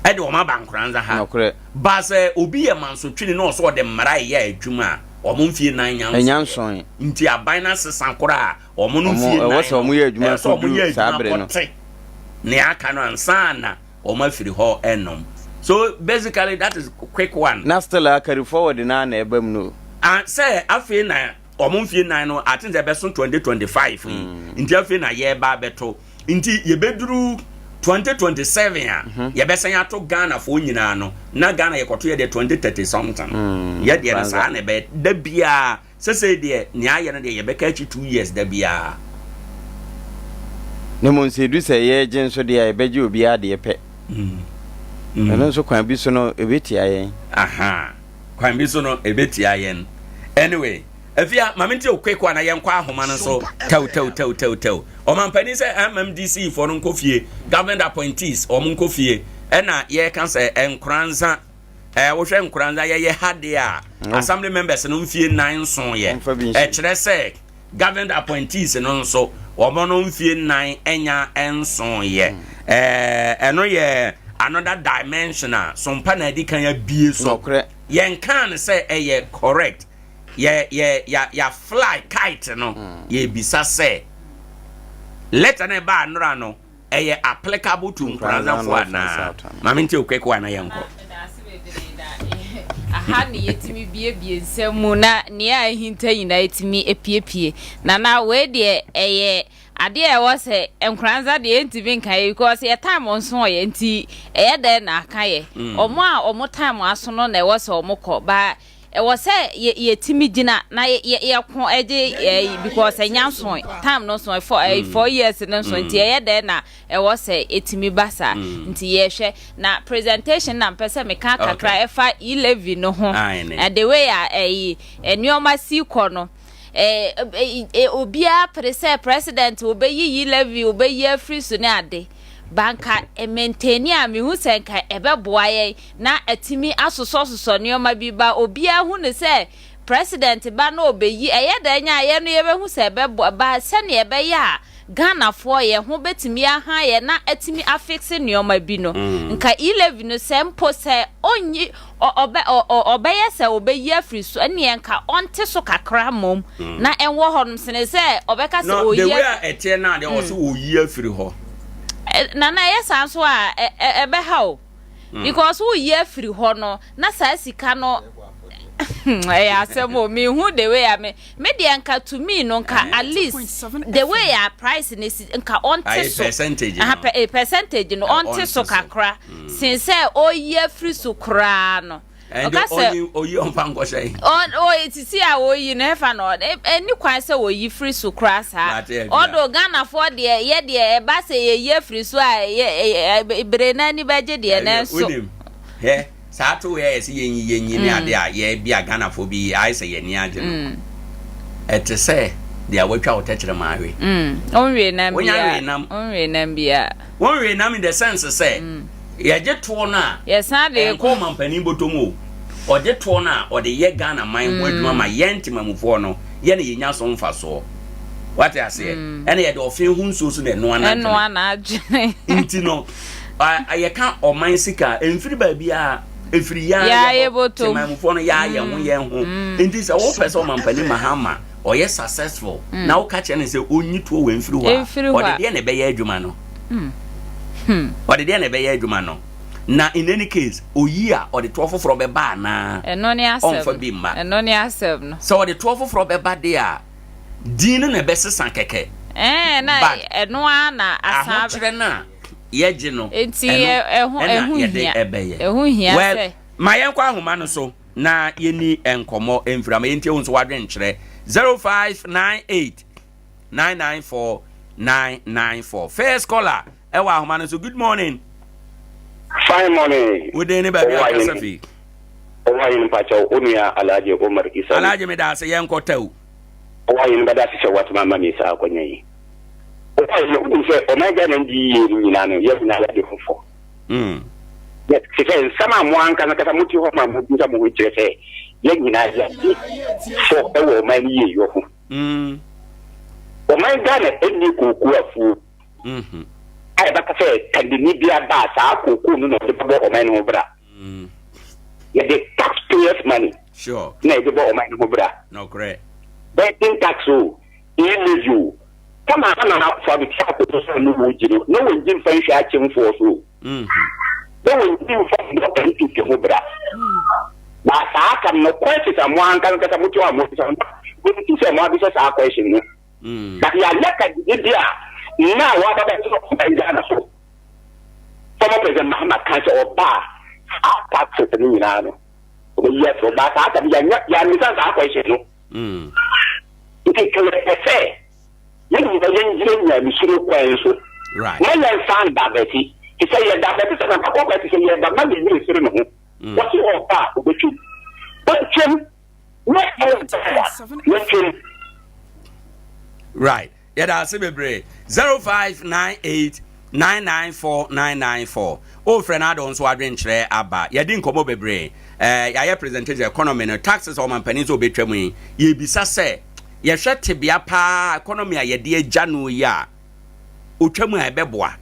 ɛde wɔn aba Nkoranza ha. Nɔkorɛ. Ba sɛ obi yɛ mansotwini na ɔsɛ ɔde mmara reyɛ adwuma a, wɔn mfie nnan nya Ɛnya nsoeɛ. nsoe. Nti aban no asesa koraa a, wɔn no Wɔn, mfie ɛwɔ nnan sɛ no, wɔyɛ adwuma ɛwɔ sɛ kɔduru wɔyɛ saa adwuma bere no. kɔte nea aka no ansa na wɔn afiri hɔ nom. So basically that is quick one. Na still a carry forward no ara na ɛba mu no o. Ah, sɛ afei na wɔn mfie nnan no, I think sɛ ɛbɛso 2025 yi, nti afei na yɛreba abɛto. Nti yɛbɛduru 2027 a yɛbɛsan ato Ghanafoɔ nyinaa no na Ghana yɛkɔto yɛ deɛ 2030 something yɛ deɛ no saa na ɛbɛyɛ da biara sɛsei deɛ nea ayɛ no deɛ yɛbɛka akyi 2 years da biara. Na mmom sɛ ɛdu sɛ yɛregye nso deɛ a yɛbɛgye obiara deɛ pɛ. Ɛno nso kwan bi so no ɛbɛtia yɛn. Aha kwan bi so no ɛbɛtia yɛn. Anyway Afia, ma mente wo quick one na yɛnkɔ ahoma no so tɛw tɛw tɛw tɛw tɛw. Ɔmampanin sɛ MMDC foɔ no nkɔ fie, government appointees wɔn nkɔ fie. Ɛna yɛka sɛ Nkoranza, ɛɛ wohwɛ Nkoranza yɛyɛ ha deɛ a, mm. assembly members no mfie nan nson yɛ. Ɛkyerɛ sɛ government appointees no nso wɔn no mfie nan nya nson yɛ. Mm. Ɛɛ ɛno yɛ another dimension a sompa na adi kan abie so. Yɛn kan sɛ ɛyɛ correct. yɛ yɛ ya ya fly kite no mm. yɛbisa sɛ letter no ɛbaa nnora no ɛyɛ applicable to nkoranzafoɔ anaa maame nti okweko ana yɛnkɔ aha ne yɛtumi biebie nsɛm mu na nea ahinta nyinaa yɛtumi epiepie na na wei deɛ ɛyɛ adeɛ a ɛwɔ sɛ nkoranza deɛ yɛntumi nka yɛ because yɛ time nso yɛ nti ɛyɛ dɛn na aka yɛ ɔmo a ɔmo time aso no na ɛwɔ sɛ ɔmo kɔ ba Ɛwɔ sɛ yɛ yɛtumi gyina na yɛ yɛ yɛko gye ɛyi because ɛnya nso time no nso four ɛyi mm. four years no nso nti mm. ɛyɛ dɛn na ɛwɔ sɛ ɛtumi ba saa mm. nti yɛhwɛ na presentation na mpɛ sɛ meka kakra ɛfa e-levy no ho the way a ɛyi nneɛma si kɔ no. Eh, eh, obiara pere sɛ president obeyi e-levy obeyi afiri so ne ade banka maintain a mehu sɛ nka ɛbɛboa yɛn na atumi asosɔsosɔ nneɛma bi ba obiara hu no sɛ president ba na ɔbɛyi ɛyɛ dɛn a yɛn no yɛbɛhu sɛ ɛbɛboa ba sɛnea ɛbɛyɛ a Ghanafoɔ yɛn ho bɛtumi aha yɛn na atumi afixe nneɛma bi no nka e-levy no sɛ mpo sɛ ɔnyi ɔbɛ ɔbɛyɛ sɛ ɔbɛyi afiri so ɛneɛ nka ɔnte so kakra mmom na ɛnwɔ hɔnom sene sɛ ɔbɛka sɛ No, the ɔyi way a ɛteɛ no a deɛ ɔsɛ ɔyi afiri hɔ. Nana ɛyɛ saa nso a ɛbɛha o. Because woyi afiri hɔ no na saa sika no ɛyɛ asɛm o mehu the way a me me deɛ nka to me no nka at least the way a price no si nka ɔnte so percentage no eh, percentage no ɔnte so kakra mm. sen sɛ ɔyi afiri so koraa no ɔka sɛ oyi ɔnfa nkɔhyɛ yi. ɔ sisi a oyi no ɛfa no ɛni kwan sɛ oyi firi so koraa saa ɔdo Ghanafoɔ deɛ yɛ deɛ ɛba sɛ yɛyi afiri so a yɛ bere n'ani bɛgye deɛ nanso. Hwɛ saa to yɛ yɛsɛ yɛnyi yɛnyi ne ade a yɛ bi a Ghanafoɔ bi ayɛ sɛ yɛn ani agye no ɛte sɛ deɛ watwa wo tɛkyerɛma awe. Ɔnwee nam biara. Ɔnwee nam biara. Wɔnwee nam in the sense sɛ yɛgye toɔ no a yɛsan de ɛnkɔ ɔmampanin bɔtɔ mu o. Ɔgye toɔ no a ɔde yɛ Ghana man ho adwuma ma yɛn temamufoɔ no yɛ na yɛnya so mfasoɔ. Wate aseɛ? Ɛna yɛde ɔfe ho nsuo so na ɛnoa n'adwene. Ɛnoa n'adwene. Nti no yɛka ɔman sika a ɛmfiri baabiara ɛfiri yɛa yɛ hɔ temamufoɔ no yɛa yɛn ho yɛn ho. Nti sɛ wopɛ sɛ ɔmampanin Mahama ɔyɛ successful mm. na woka kyerɛ no sɛ ɔnyi toɔ wɔ mfiri hɔ a ɔde deɛ na ɛbɛyɛ adwuma no mm. hmm. ɔde deɛ na ɛbɛyɛ adwuma no na in any case oyi a ɔde toɔ foforɔ bɛba anaa ɔmfa bi mma sɛ ɔde toɔ foforɔ bɛba de a din no na ɛbɛsesa kɛkɛ but ahokyerɛ no a yɛgye no ɛno ɛna yɛde ɛbɛyɛ well ma yɛnkɔ ahoma no so na yɛnni nkɔmmɔ mfiri ama yɛntie wo nso w'adwenkyerɛ 0598 994 994 first caller ɛwɔ ahoma no so good morning fine morning wo din ne baabi a wokasa fi ɔwɔ ayɛ mpakyɛw onua Alhaji Omar Isa Alhaji meda ase yɛnkɔ tɛw ɔwɔ ayɛ no bɛda ase sɛ watoma ama me saa akwanya yi ɔwɔ ayɛ no wonim sɛ ɔman Ghana ndi yie no nyinaa no yɛ nyinaa yɛade ho fɔ Mm. Te sɛ nsɛm a mo ankasa ankasa mote hɔ ma mobisa mo ho kyerɛ sɛ yɛn nyinaa yɛadi fɔ wɔ ɔman no yieyɔ ho. Mm. Ɔman Ghana nni kookoo afuo mm-hmm. a yɛbɛka sɛ kandini bi aba a saa kookoo no na ɔde bɛbɔ ɔman no ho bra. Mm. Yɛde taxpayers money sure. na yɛde bɔ ɔman no ho bra. Nokorɛ. Betting tax o, e-levy o, Kama a na Fabricia akoto sɛ ɔne wɔn gye no, na wɔngye mfa nhwɛ akyemfoɔ so o. Na wɔngye mfa mmɔ NPP ho bra. Na saa asɛm no, questions a mo ankasa mote hɔ a mobisa no, na wɔnti sɛ moabisa saa question no. But yɛanyɛ kadidi bi a na wɔaba bɛto ɔman Ghana so. Former President Mahama ka sɛ ɔba a, saa taxes no nyinaa no, ɔbɛyi afiri hɔ. But saa asɛm yɛanyɛ, yɛammisa saa question no. Nti nka yɛpɛ sɛ yɛn nyinaa yɛngyina nyamesuro kwan so na yɛnsan nda abɛte. Te sɛ yɛda abɛte sɛ nanka kɔkɔɛ te sɛ yɛda ma ne werɛ firi ne ho. Wɔse ɔba a ɔbɛtwam. Ɔntwam na ɛmfa a yɛntwam. Right. Yɛda ase bebree. 0598 994 994. Wofrɛ no ade wo nso adwenkyerɛ aba. Yɛadi nkɔmmɔ bebree. Eh, yɛayɛ presentation economy no, taxes a ɔmampanin sɛ ɔbɛtwa mu yi. Yɛbisa sɛ, yɛhwɛ tebea paa economy a yɛde agya no yi a, ɔtwa mu a ɛbɛboa?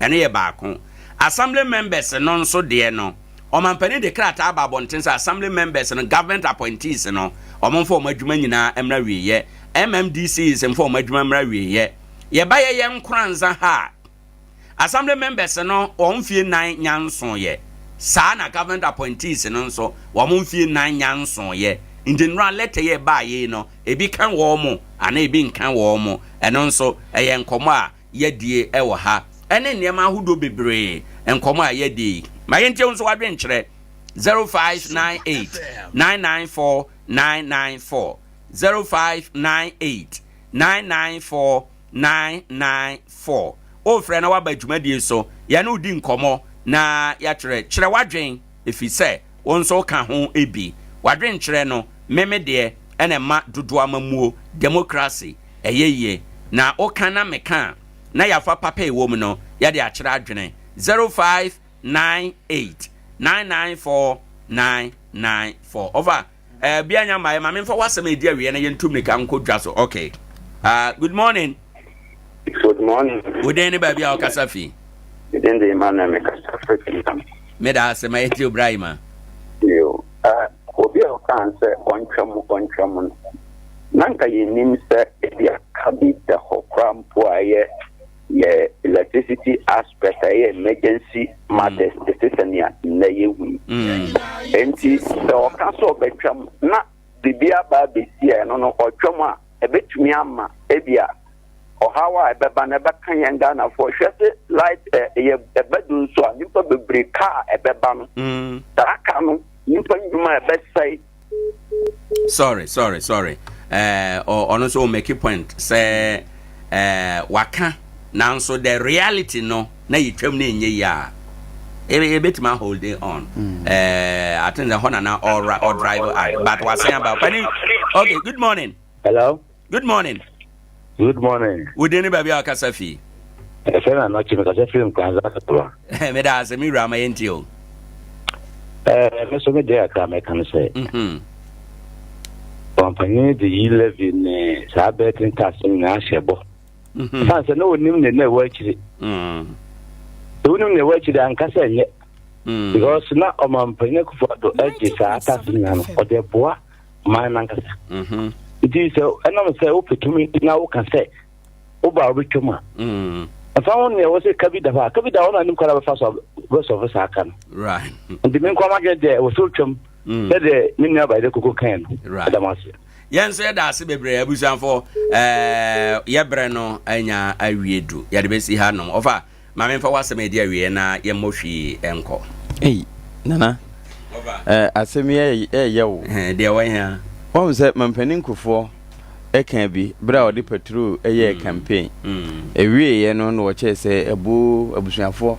Ɛno yɛ baako. Assembly members no nso deɛ no, ɔmampanin de krataa aba abɔnten sɛ assembly members no, government appointees no, wɔmfa wɔn adwuma nyinaa mmra wieɛ. MMDCs mfa wɔn adwuma mmra wieɛ. Yɛba yɛyɛ nkoranza ha a, Assembly members no wɔn mfie nnan nya nsoeɛ. Saa na government appointees no nso wɔn mfie nnan nya nsoeɛ. Nti nnora letter yi a ɛbaeɛ yi no, ebi ka wɔn anaa ebi nka wɔn. Ɛno nso ɛyɛ nkɔmmɔ a yɛadie wɔ ha. Ɛne nneɛma ahodoɔ bebree nkɔmmɔ a yɛadie yi. Ma yɛntie wo nso w'adwenkyerɛ. 0598 994 994. 0598 994 994. Wofrɛ na woaba dwumadie so, yɛne wo di nkɔmmɔ na yɛakyerɛ kyerɛ w'adwen ɛfiri sɛ wo nso woka ho bi. W'adwenkyerɛ no, me me deɛ ɛna ɛma dodoɔ amammuo, democracy, ɛyɛ yie. Na woka na meka a, na yɛafa papa a ɛwɔ mu no yɛde akyerɛ adwene. 0598 994 994. Ɔfa. Eh, bia nya mmaeɛ ma memfa w'asɛm a ɛdi awieɛ na yɛntu mmirika nkɔ dwa so. Okay. Uh, good morning. Good morning. Wo din ne baabi a wokasa fi? Me din de Emmanuel mekasa firi Kintam. Meda ase ma yɛtie obra yi ma. Yo, uh, obi a ɔkaa sɛ ɔntwa mu ɔntwa mu no, na nka yɛnnim sɛ ebi aka bi da hɔ koraa mpo a ɛyɛ yɛ electricity aspect a ɛyɛ emergency matters te sɛ sɛnea ɔntwam na biribi aba abɛsi a ɛno no ɔtwam a ɛbɛtumi ama ebia ɔhaw a ɛbɛba no ɛbɛka yɛn Ghanafoɔ. Hwɛ se light ɛ yɛ ɛba du nso a nnipa bebree ka a ɛbɛba no saa ka no nnipa nnwuma a ɛbɛsɛe. Sorry, sorry, sorry. Eh, ɔno nso make point sɛ eh, waka nanso the reality no na yɛtwam no ɛnyɛ yi a ɛbɛtumi aholding on. Eh, I think sɛ hɔ na na ɔdrive at but wasan aba. Pani, okay, good morning. Hello. Good morning. Good morning. Wo din ne baabi a wakasa fi? Ɛfɛ na nɔkye mekasa firi Nkranza Kasoa. Meda ase me wura ma yɛntie o. Ɛɛ me so me deɛ kakra mɛka no sɛ. Mhm. Ɔmpanyin de yi levy ne saa betting tax nyinaa hyɛ bɔ. Mhm. San sɛ na onim ne na ɛwɔ akyire. Mm. Sɛ wonim ne ɛwɔ akyire ankasa ɛnyɛ. Mm. Because na ɔmampanyin Akufo-Addo agye saa tax nyinaa no ɔde boa man no ankasa. Mhm. Nti sɛ ɛnam sɛ wopɛ tumi na woka sɛ woba a wobɛtwam a mm. ɛfa ho neɛ wɔ sɛ ka bi da hɔ a ka bi da hɔ na anim kwan a bɛfa so bɛsɔfo saa ka no nti me nkwa madwene deɛ ɛwɔ sɛ wotwam mm. sɛdeɛ me nua bayɛdɛ koko kan no ɛda mo ase. Yɛn nso yɛda ase bebree abusuafo ɛɛ yɛbrɛ no anya awie du yɛde bɛsi ha nom ɔfa. Ma memfa w'asɛm a ɛdi awieɛ na yɛmmɔ hwii nkɔ. Ei, Nana, eh, asɛm yi ɛyɛ wo. Deɛ wɔ hia. Wahu sɛ Mampanin Kufuor ɛkaa bi berɛ a ɔde patrol ɛyɛɛ mm. campaign. Mm. Ɛwieeɛ no na wɔkyɛɛ sɛ ɛbo abusuafoɔ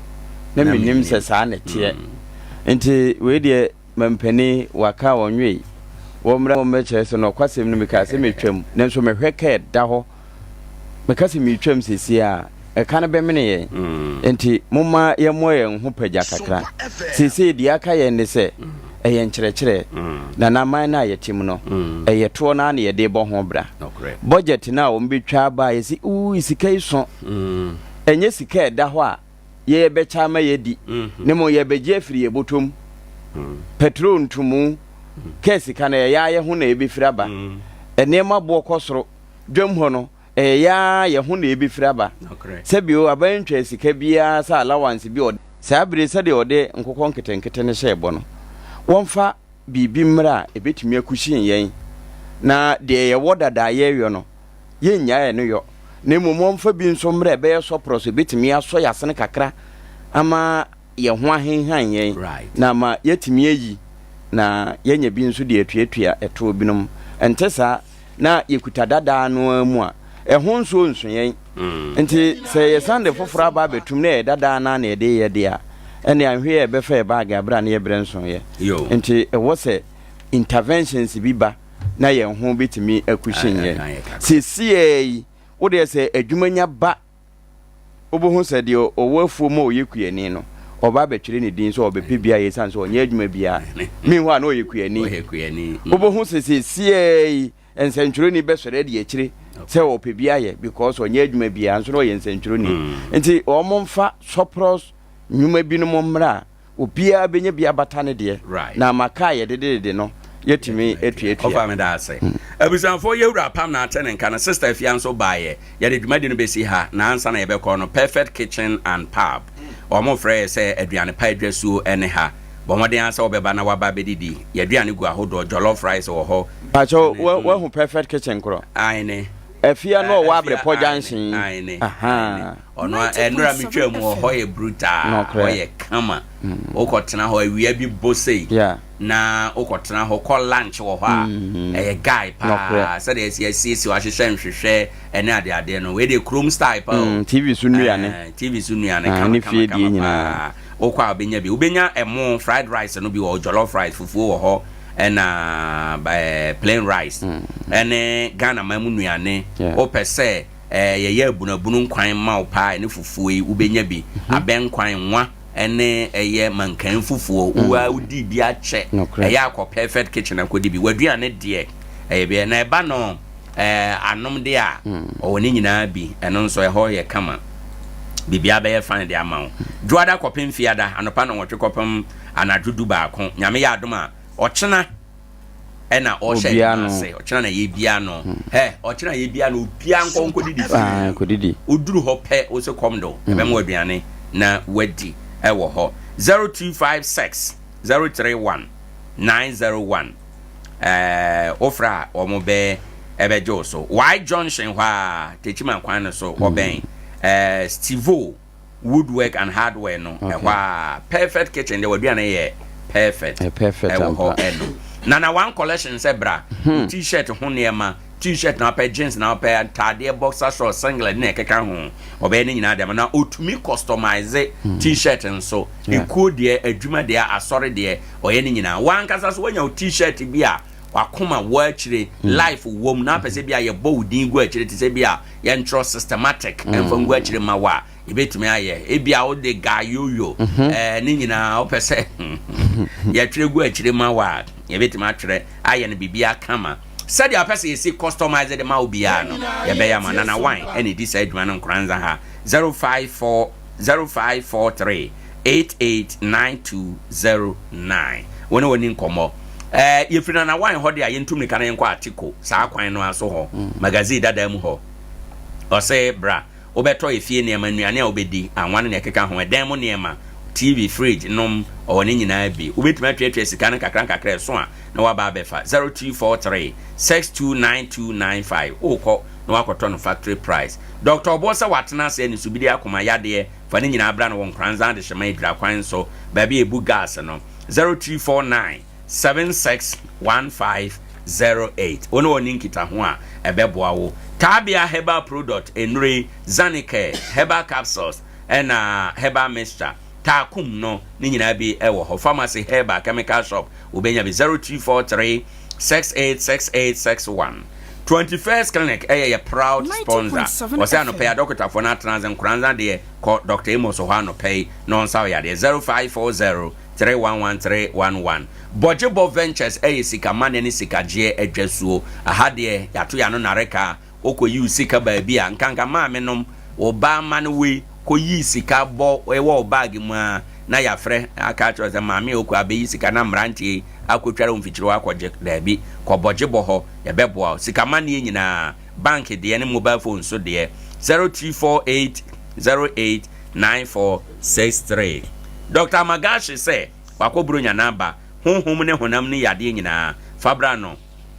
na menim sɛ saa na ɛteɛ. Mm. Nti wei deɛ Mampanin waka wɔnwei wɔmmra wɔmmɛkyerɛ sɛ nɔkwasɛm no mekaa sɛ metwam nanso mehwɛ ka ɛda hɔ Meka sɛ meretwam seesei a, ɛka no bɛmene yɛn. Enti momma yɛmmɔ yɛn ho pagya kakra. Seesei deɛ aka yɛn ne sɛ, ɛyɛ nkyerɛkyerɛ. Na na man no a yɛte mu no, ɛyɛ toɔ no ara na yɛde rebɔ ho bra. Bɔgyɛte no a wɔbɛtwa aba a yɛse, Ui, sika yi sõ. Ɛnyɛ sika a ɛda hɔ a yɛrebɛkyɛ ama yɛadi, na mmom yɛrebɛgye afiri yɛn bɔtɔ mu. Pɛtrol ntomu, kaa sika no, ɛyɛ ara yɛn ho na ɛbɛfiri aba. Nneɛma boɔ kɔ soro. dwam hɔ no, ɛyɛ yɛ ara yɛn ho na ɛbɛfiri aba. Sɛ bio, aban ntwaa sika biara sɛ allowance bi a ɔde. Saa bere yi, sɛdeɛ ɔde nkokɔ nketenkete no hyɛɛ bɔ no, wɔmfa biribi mmra a ɛbɛtumi akuhyin yɛn, na deɛ yɛwɔ dada a yɛreyɔ no, yɛnnyae ɛno yɔ, na mmom wɔmfa bi nso mmra a ɛbɛyɛ sɔporɔ so ɛbɛtumi asɔ yɛn asene kakra ama yɛn ho ahenhan yɛn na ama yɛatumi ayi na yɛanya bi nso de atuatua ɛtoɔ binom. Ɛnte saa? Na yɛkuta dadaa no ara mu a, ɛho nsuo nso yɛn. Nti sɛ yɛsan de foforɔ aba abɛtum na ɛyɛ dadaa no ara na yɛde reyɛ deɛ a, ɛnneɛ anhwɛ yie a ɛbɛfa yɛn baage aberɛ a na yɛbrɛ nsoeɛ. Nti ɛwɔ sɛ interventions bi ba na yɛn ho bɛtumi akuhyin yɛn. Seesei yi, wo deɛ sɛ adwuma nya ba Wobɛhu sɛ deɛ ɔwɔ afuo mu a ɔyɛ kuani no, ɔba abɛtwerɛ ne din sɛ ɔbɛpɛ bi ayɛ ɛsiane sɛ ɔnyɛ adwuma biara. Meanwhile na ɔyɛ kuani. Wobɛhu sɛ seesei yi nsɛntwerɛni bɛsɔre adi akyire sɛ ɔpɛ bi ayɛ because ɔnyɛ adwuma biara nso na ɔyɛ nsɛntwerɛni. Nti wɔn mfa surplus nnwuma binom mmra a Obiara bɛnya bi abata ne deɛ, na ama ka a yɛdededede no yɛatumi atuatua. Ɔfa meda ase. Abusuafoɔ yɛwura apam na ate ne nka no sister Afia nso baeɛ. Yɛde dwumadi no bɛsi ha na ansa na yɛbɛkɔ no Perfect Kitchen and Pub wɔn frɛ yɛ sɛ aduane pa adwasuo ne ha. Bɔ mmɔden ara sɛ wobɛba na waba abɛdidi. Yɛaduane gu ahodoɔ, jollof rice wɔ hɔ. Pakyɛw wahu Perfect Kitchen korɔ? Aane. Afia no ɔwɔ Abrepɔ junction yi. Aane. Aane. Ɔno a ɛnora me twaa mu hɔ, hɔ yɛ brutaa, hɔ yɛ kama. Mm. Wokɔ tena hɔ awia bi bɔ sei. Yeah. Na wokɔ tena hɔ kɔ lunch wɔ hɔ a, mm. ɛyɛ guy paa. Sɛdeɛ ɛsi asiesie wahyehyɛ nhwehwɛ ɛne adeadeɛ no. Wei deɛ kurom style paa o. Mm, TV so nnuane. Eh, TV so nnuane ah, kama kama kama paa. Wokɔ a wobɛnya bi. Wobɛnya ɛmo fried rice no bi wɔ hɔ, jollof rice, fufuo wɔ hɔ ɛna eh, plain rice. Mm. Ɛne Ghana man mu nnuane. Wopɛ sɛ Eh, yɛyɛ abunabunu nkwan ma wo paa, ɛne fufuo yi, wobɛnya bi. Mhm. Abɛn nkwan, nwa, ɛne ɛyɛ mankan fufuo. Mm. Wo a wodi bi akyɛ. Ɛyɛ akɔ perfect kitchen akɔdi bi. W'aduane deɛ, ɛyɛ bi. Na ɛba no eh, anom deɛ a, mm. ɔwɔ ne nyinaa bi. Ɛno nso ɛhɔ yɛ kama. Biribiara bɛyɛ fine de ama wo. Dwoada kɔpem fiada, anɔpa nɔnwɔtwe kɔpem anadwo du baako. Nyame yɛ adom a, ɔkyena ɛna ɔhyɛ adwuma ase ɔkyena na yɛbia no hɛ ɔkyena yɛbia no obia nkɔ nkɔdidi fie kɔdidi oduru hɔ pɛ wo sɛ kɔm do ɛbɛma aduane na wadi ɛwɔ hɔ 0256 031 901. Ɛɛ wofrɛ a wɔn bɛ ɛbɛgye wo so. Y junction hɔ a Techiman kwan no so wɔbɛn ɛɛ Stivo Woodwork and Hardware no ɛhɔ a Perfect Kitchen deɛ w'aduane yɛ perfect ɛwɔ hɔ ɛno. Nana One Collection sɛ bra hmm. t-shirt ho nneɛma t-shirt na wopɛ jeans na wopɛ ntaadeɛ boxer shorts singlet ne ɛkeka ho ɔbɛyɛ ne nyinaa deɛ na otumi customize hmm. t-shirt nso ekuo deɛ adwuma deɛ asɔre deɛ ɔyɛ ne nyinaa. W'ankasa so woanya wo t-shirt bi a w'akoma wɔ akyire, mm. life wɔ mu, na apɛ sɛ bi a yɛbɔ wo din gu akyire te sɛ bi a yɛntwerɛ systematic mm. ɛmfa ngu akyire ma wo a, yɛbɛtumi ayɛ. Ebi a wode ga yoyo mm-hmm. eh, ne nyinaa wopɛ sɛ yɛtwerɛ gu akyire ma wo a, yɛbɛtumi atwerɛ ayɛ no biribi akama. Sɛdeɛ wopɛ sɛ yɛsi customize de ma wo biara no, yɛbɛyɛ ama. Nana Wine ɛna ɛdi saa adwuma no Nkoranza ha 054 0543 889209. Wo ne wɔn ni nkɔmmɔ. Ɛɛ yɛfiri Nana Wine hɔ de a yɛntu mmirika na yɛnkɔ Atiko saa kwan no ara so hɔ, magazine dada mu hɔ. Ɔse bra, wobɛtɔ efie nneɛma, nnuane a wobɛdi, anwa ne nea ɛkeka ho, ɛdan mu nneɛma, TV, fridge nom, ɔwɔ ne nyinaa bi. Wobɛtumi atuatua sika no nkakra nkakra ɛso a na woaba abɛfa. 0243 629295. Wokɔ na woakɔtɔ no factory price. Doctor Ɔboɔ sɛ watena ase anisubidi akoma yadeɛ fa ne nyinaa bra no wɔ Nkoranza Adehyeman Adwira kwan so baabi a yɛbu gas no 0349 761508 wo ne wɔn ni nkitaho a ɛbɛboa wo. Taabea Herbal Product nnuro yi Zanicare Herbal Capsules ɛna Herbal Mixture Taakum no ne nyinaa bi wɔ hɔ Pharmacy Herbal Chemical Shop wobɛnya bi 0243 686861 21st Clinic ɛyɛ yɛ proud sponsor. Wɔsɛ anɔpɛ yi adɔkotafoɔ no atena ase nkoranza deɛ kɔ Dr. Amos hɔ anɔpɛ yi na ɔnsa wo yadeɛ 0540 311311 Bɔgyebɔ Ventures ɛyɛ sika manɛ ne sikagyeɛ adwasuo. Aha deɛ yɛato yɛn ano nareka. Wokɔ yi wo sika baabi a nkanka maame nom wo ba ama no wei kɔ yi sika bɔ wɔ wo bag mu a na yafrɛ aka akyerɛ wo sɛ maame a okɔ abɛyi sika na mmeranteɛ yi akɔtware wo mfikyire hɔ akɔgye daabi kɔ bɔgye bɔ hɔ yɛbɛboa wo sika maneɛ nyinaa bank deɛ ne mobile phone so deɛ 0348 08 9463 Doctor Amagahye sɛ wakɔ Buronya na aba honhom ne honam ne yadeɛ nyinaa fa bra no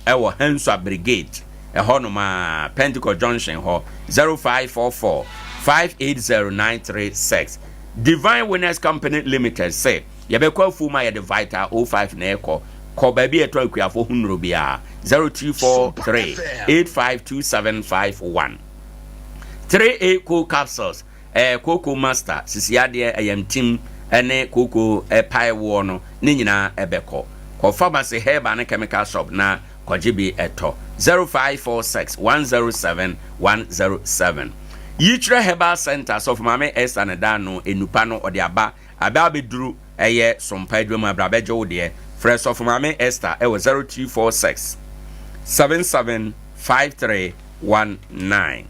ɛwɔ Hansua Brigade ɛhɔ nom a Pentecost Junction hɔ 0544 580936 Divine Winners Company Limited se yɛbɛkɔ afuom a yɛde Vital 05 na ɛkɔ kɔ baabi a yɛtɔn akuafoɔ ho nnuro biara 0243 852751 3A Cold Capsules Ɛɛ kooko master, sisi adeɛ, ɛyamtim ne kooko pae woɔ no ne nyinaa ɛbɛkɔ. Kɔ pharmacy, herbal ne chemical shop na kɔgye bi tɔ. 0546 107 107. Yikyerɛ Herbal Centre, Sɔfo Maame Esther ne da ano, nnupa no ɔde aba, abɛ abɛduru ɛyɛ Sompa adwuma mu a bra bɛgye wo deɛ. Frɛ Sɔfo Maame Esther ɛwɔ 0246 77 5319.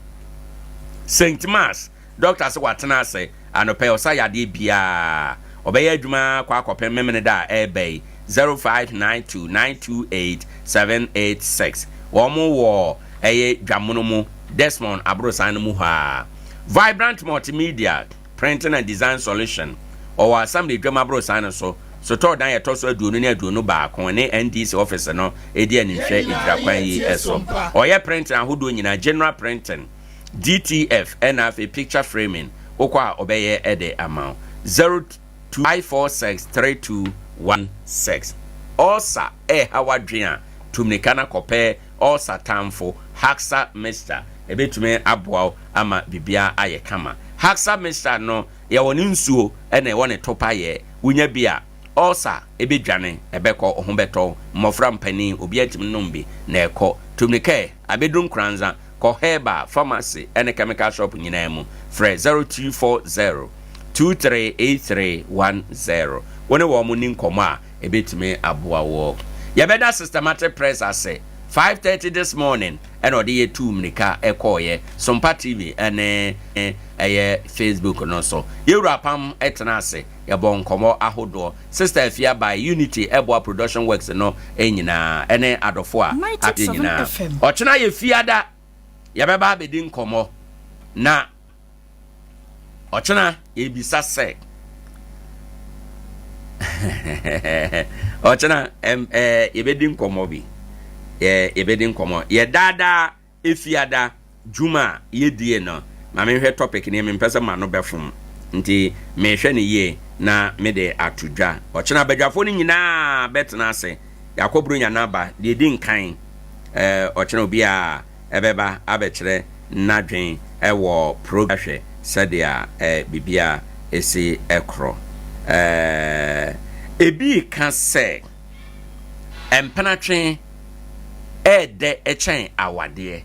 Saint Mass, Dɔkta se watena ase anɔpa yi ɔsa yadeɛ biaa. Ɔbɛyɛ adwuma ara kɔ akɔpem Memeneda a ɛreba yi 0592 928 786. Wɔn wɔ ɛyɛ Dwamono mu, Desmond aborosan no mu hɔ ara. Vibrant Multimedia. Printing and Design Solution, ɔwɔ Assembly dwam aborosan no so, sotɔɔ dan a ɛtɔ so aduonu ne 21 ne NDC ɔfese no di animhwɛ Edwira kwan yi so. Ɔyɛ printing ahodoɔ nyinaa, General Printing, DTF ɛna afei Picture Framing, wokɔ a ɔbɛyɛ de ama wo. 0246 3216. Ulcer ɛreha w'adwene a, tu mmirika na kɔpɛ ulcer tamfo, Haxa Mixture. Ɛbɛtumi aboa wo ama biribiara ayɛ kama. Haxa mixture no, yɛwɔ ne nsuo ɛna ɛwɔ ne topayɛ. Wonya bi a, ulcer ɛbɛdwane, ɛbɛkɔ, wo ho bɛtɔ wo. Mmɔfra, mpanin, obiara tumi nom bi na ɛkɔ. Tu mmirika ɛ, abɛduru Nkoranza, kɔ herbal, pharmacy ɛne chemical shop nyinaa mu. Frɛ 0240 238310. Wo ne wɔn nni nkɔmmɔ a, ɛbɛtumi aboa wo. Yɛbɛda Systematic Press ase. 5:30 this morning ɛna ɔde yɛ tuu mmirika kɔɔeɛ Sompa TV ne ɛyɛ Facebook no so. Yɛwura Apam tena ase yɛbɔɔ nkɔmmɔ ahodoɔ. Sister Afia by Unity ɛboa production works no nyinaa ɛne adɔfo a adeɛ nyinaa. Ɔkyena yɛ fiada yɛbɛba abɛdi nkɔmmɔ na Ɔkyena yɛbisa sɛ ɔkyena ɛm ɛɛ yɛbɛdi nkɔmmɔ bi. Yɛbɛdi nkɔmmɔ. Yɛ daadaa Efiada dwuma a yɛdie no, ma menhwɛ topic no yie, mempɛ sɛ m'ano bɛfom nti mehwɛ no yie na mede ato dwa. Ɔkyena badwafoɔ no nyinaa bɛtena ase, yɛakɔ Buronya no aba, deɛ ɛdi nkan, ɔkyena obiara ɛbɛba abɛkyerɛ n'adwen wɔ pro ahwɛ sɛdeɛ biribiara ɛsi korɔ. Ebi reka sɛ mpenatwe ɛɛdɛ kyɛn awadeɛ.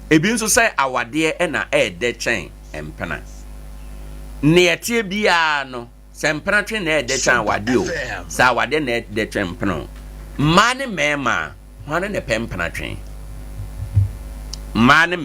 Ebi nso sɛ awadeɛ na ɛɛdɛ kyɛn mpena. Nea ɛteɛ biara no, sɛ mpenatwe na ɛɛdɛ kyɛn awadeɛ o, sɛ awadeɛ na ɛɛdɛ kyɛn mpena o, mmaa ne mmarima, hwan na ɛpɛ mpenatwe? Mmaa ne.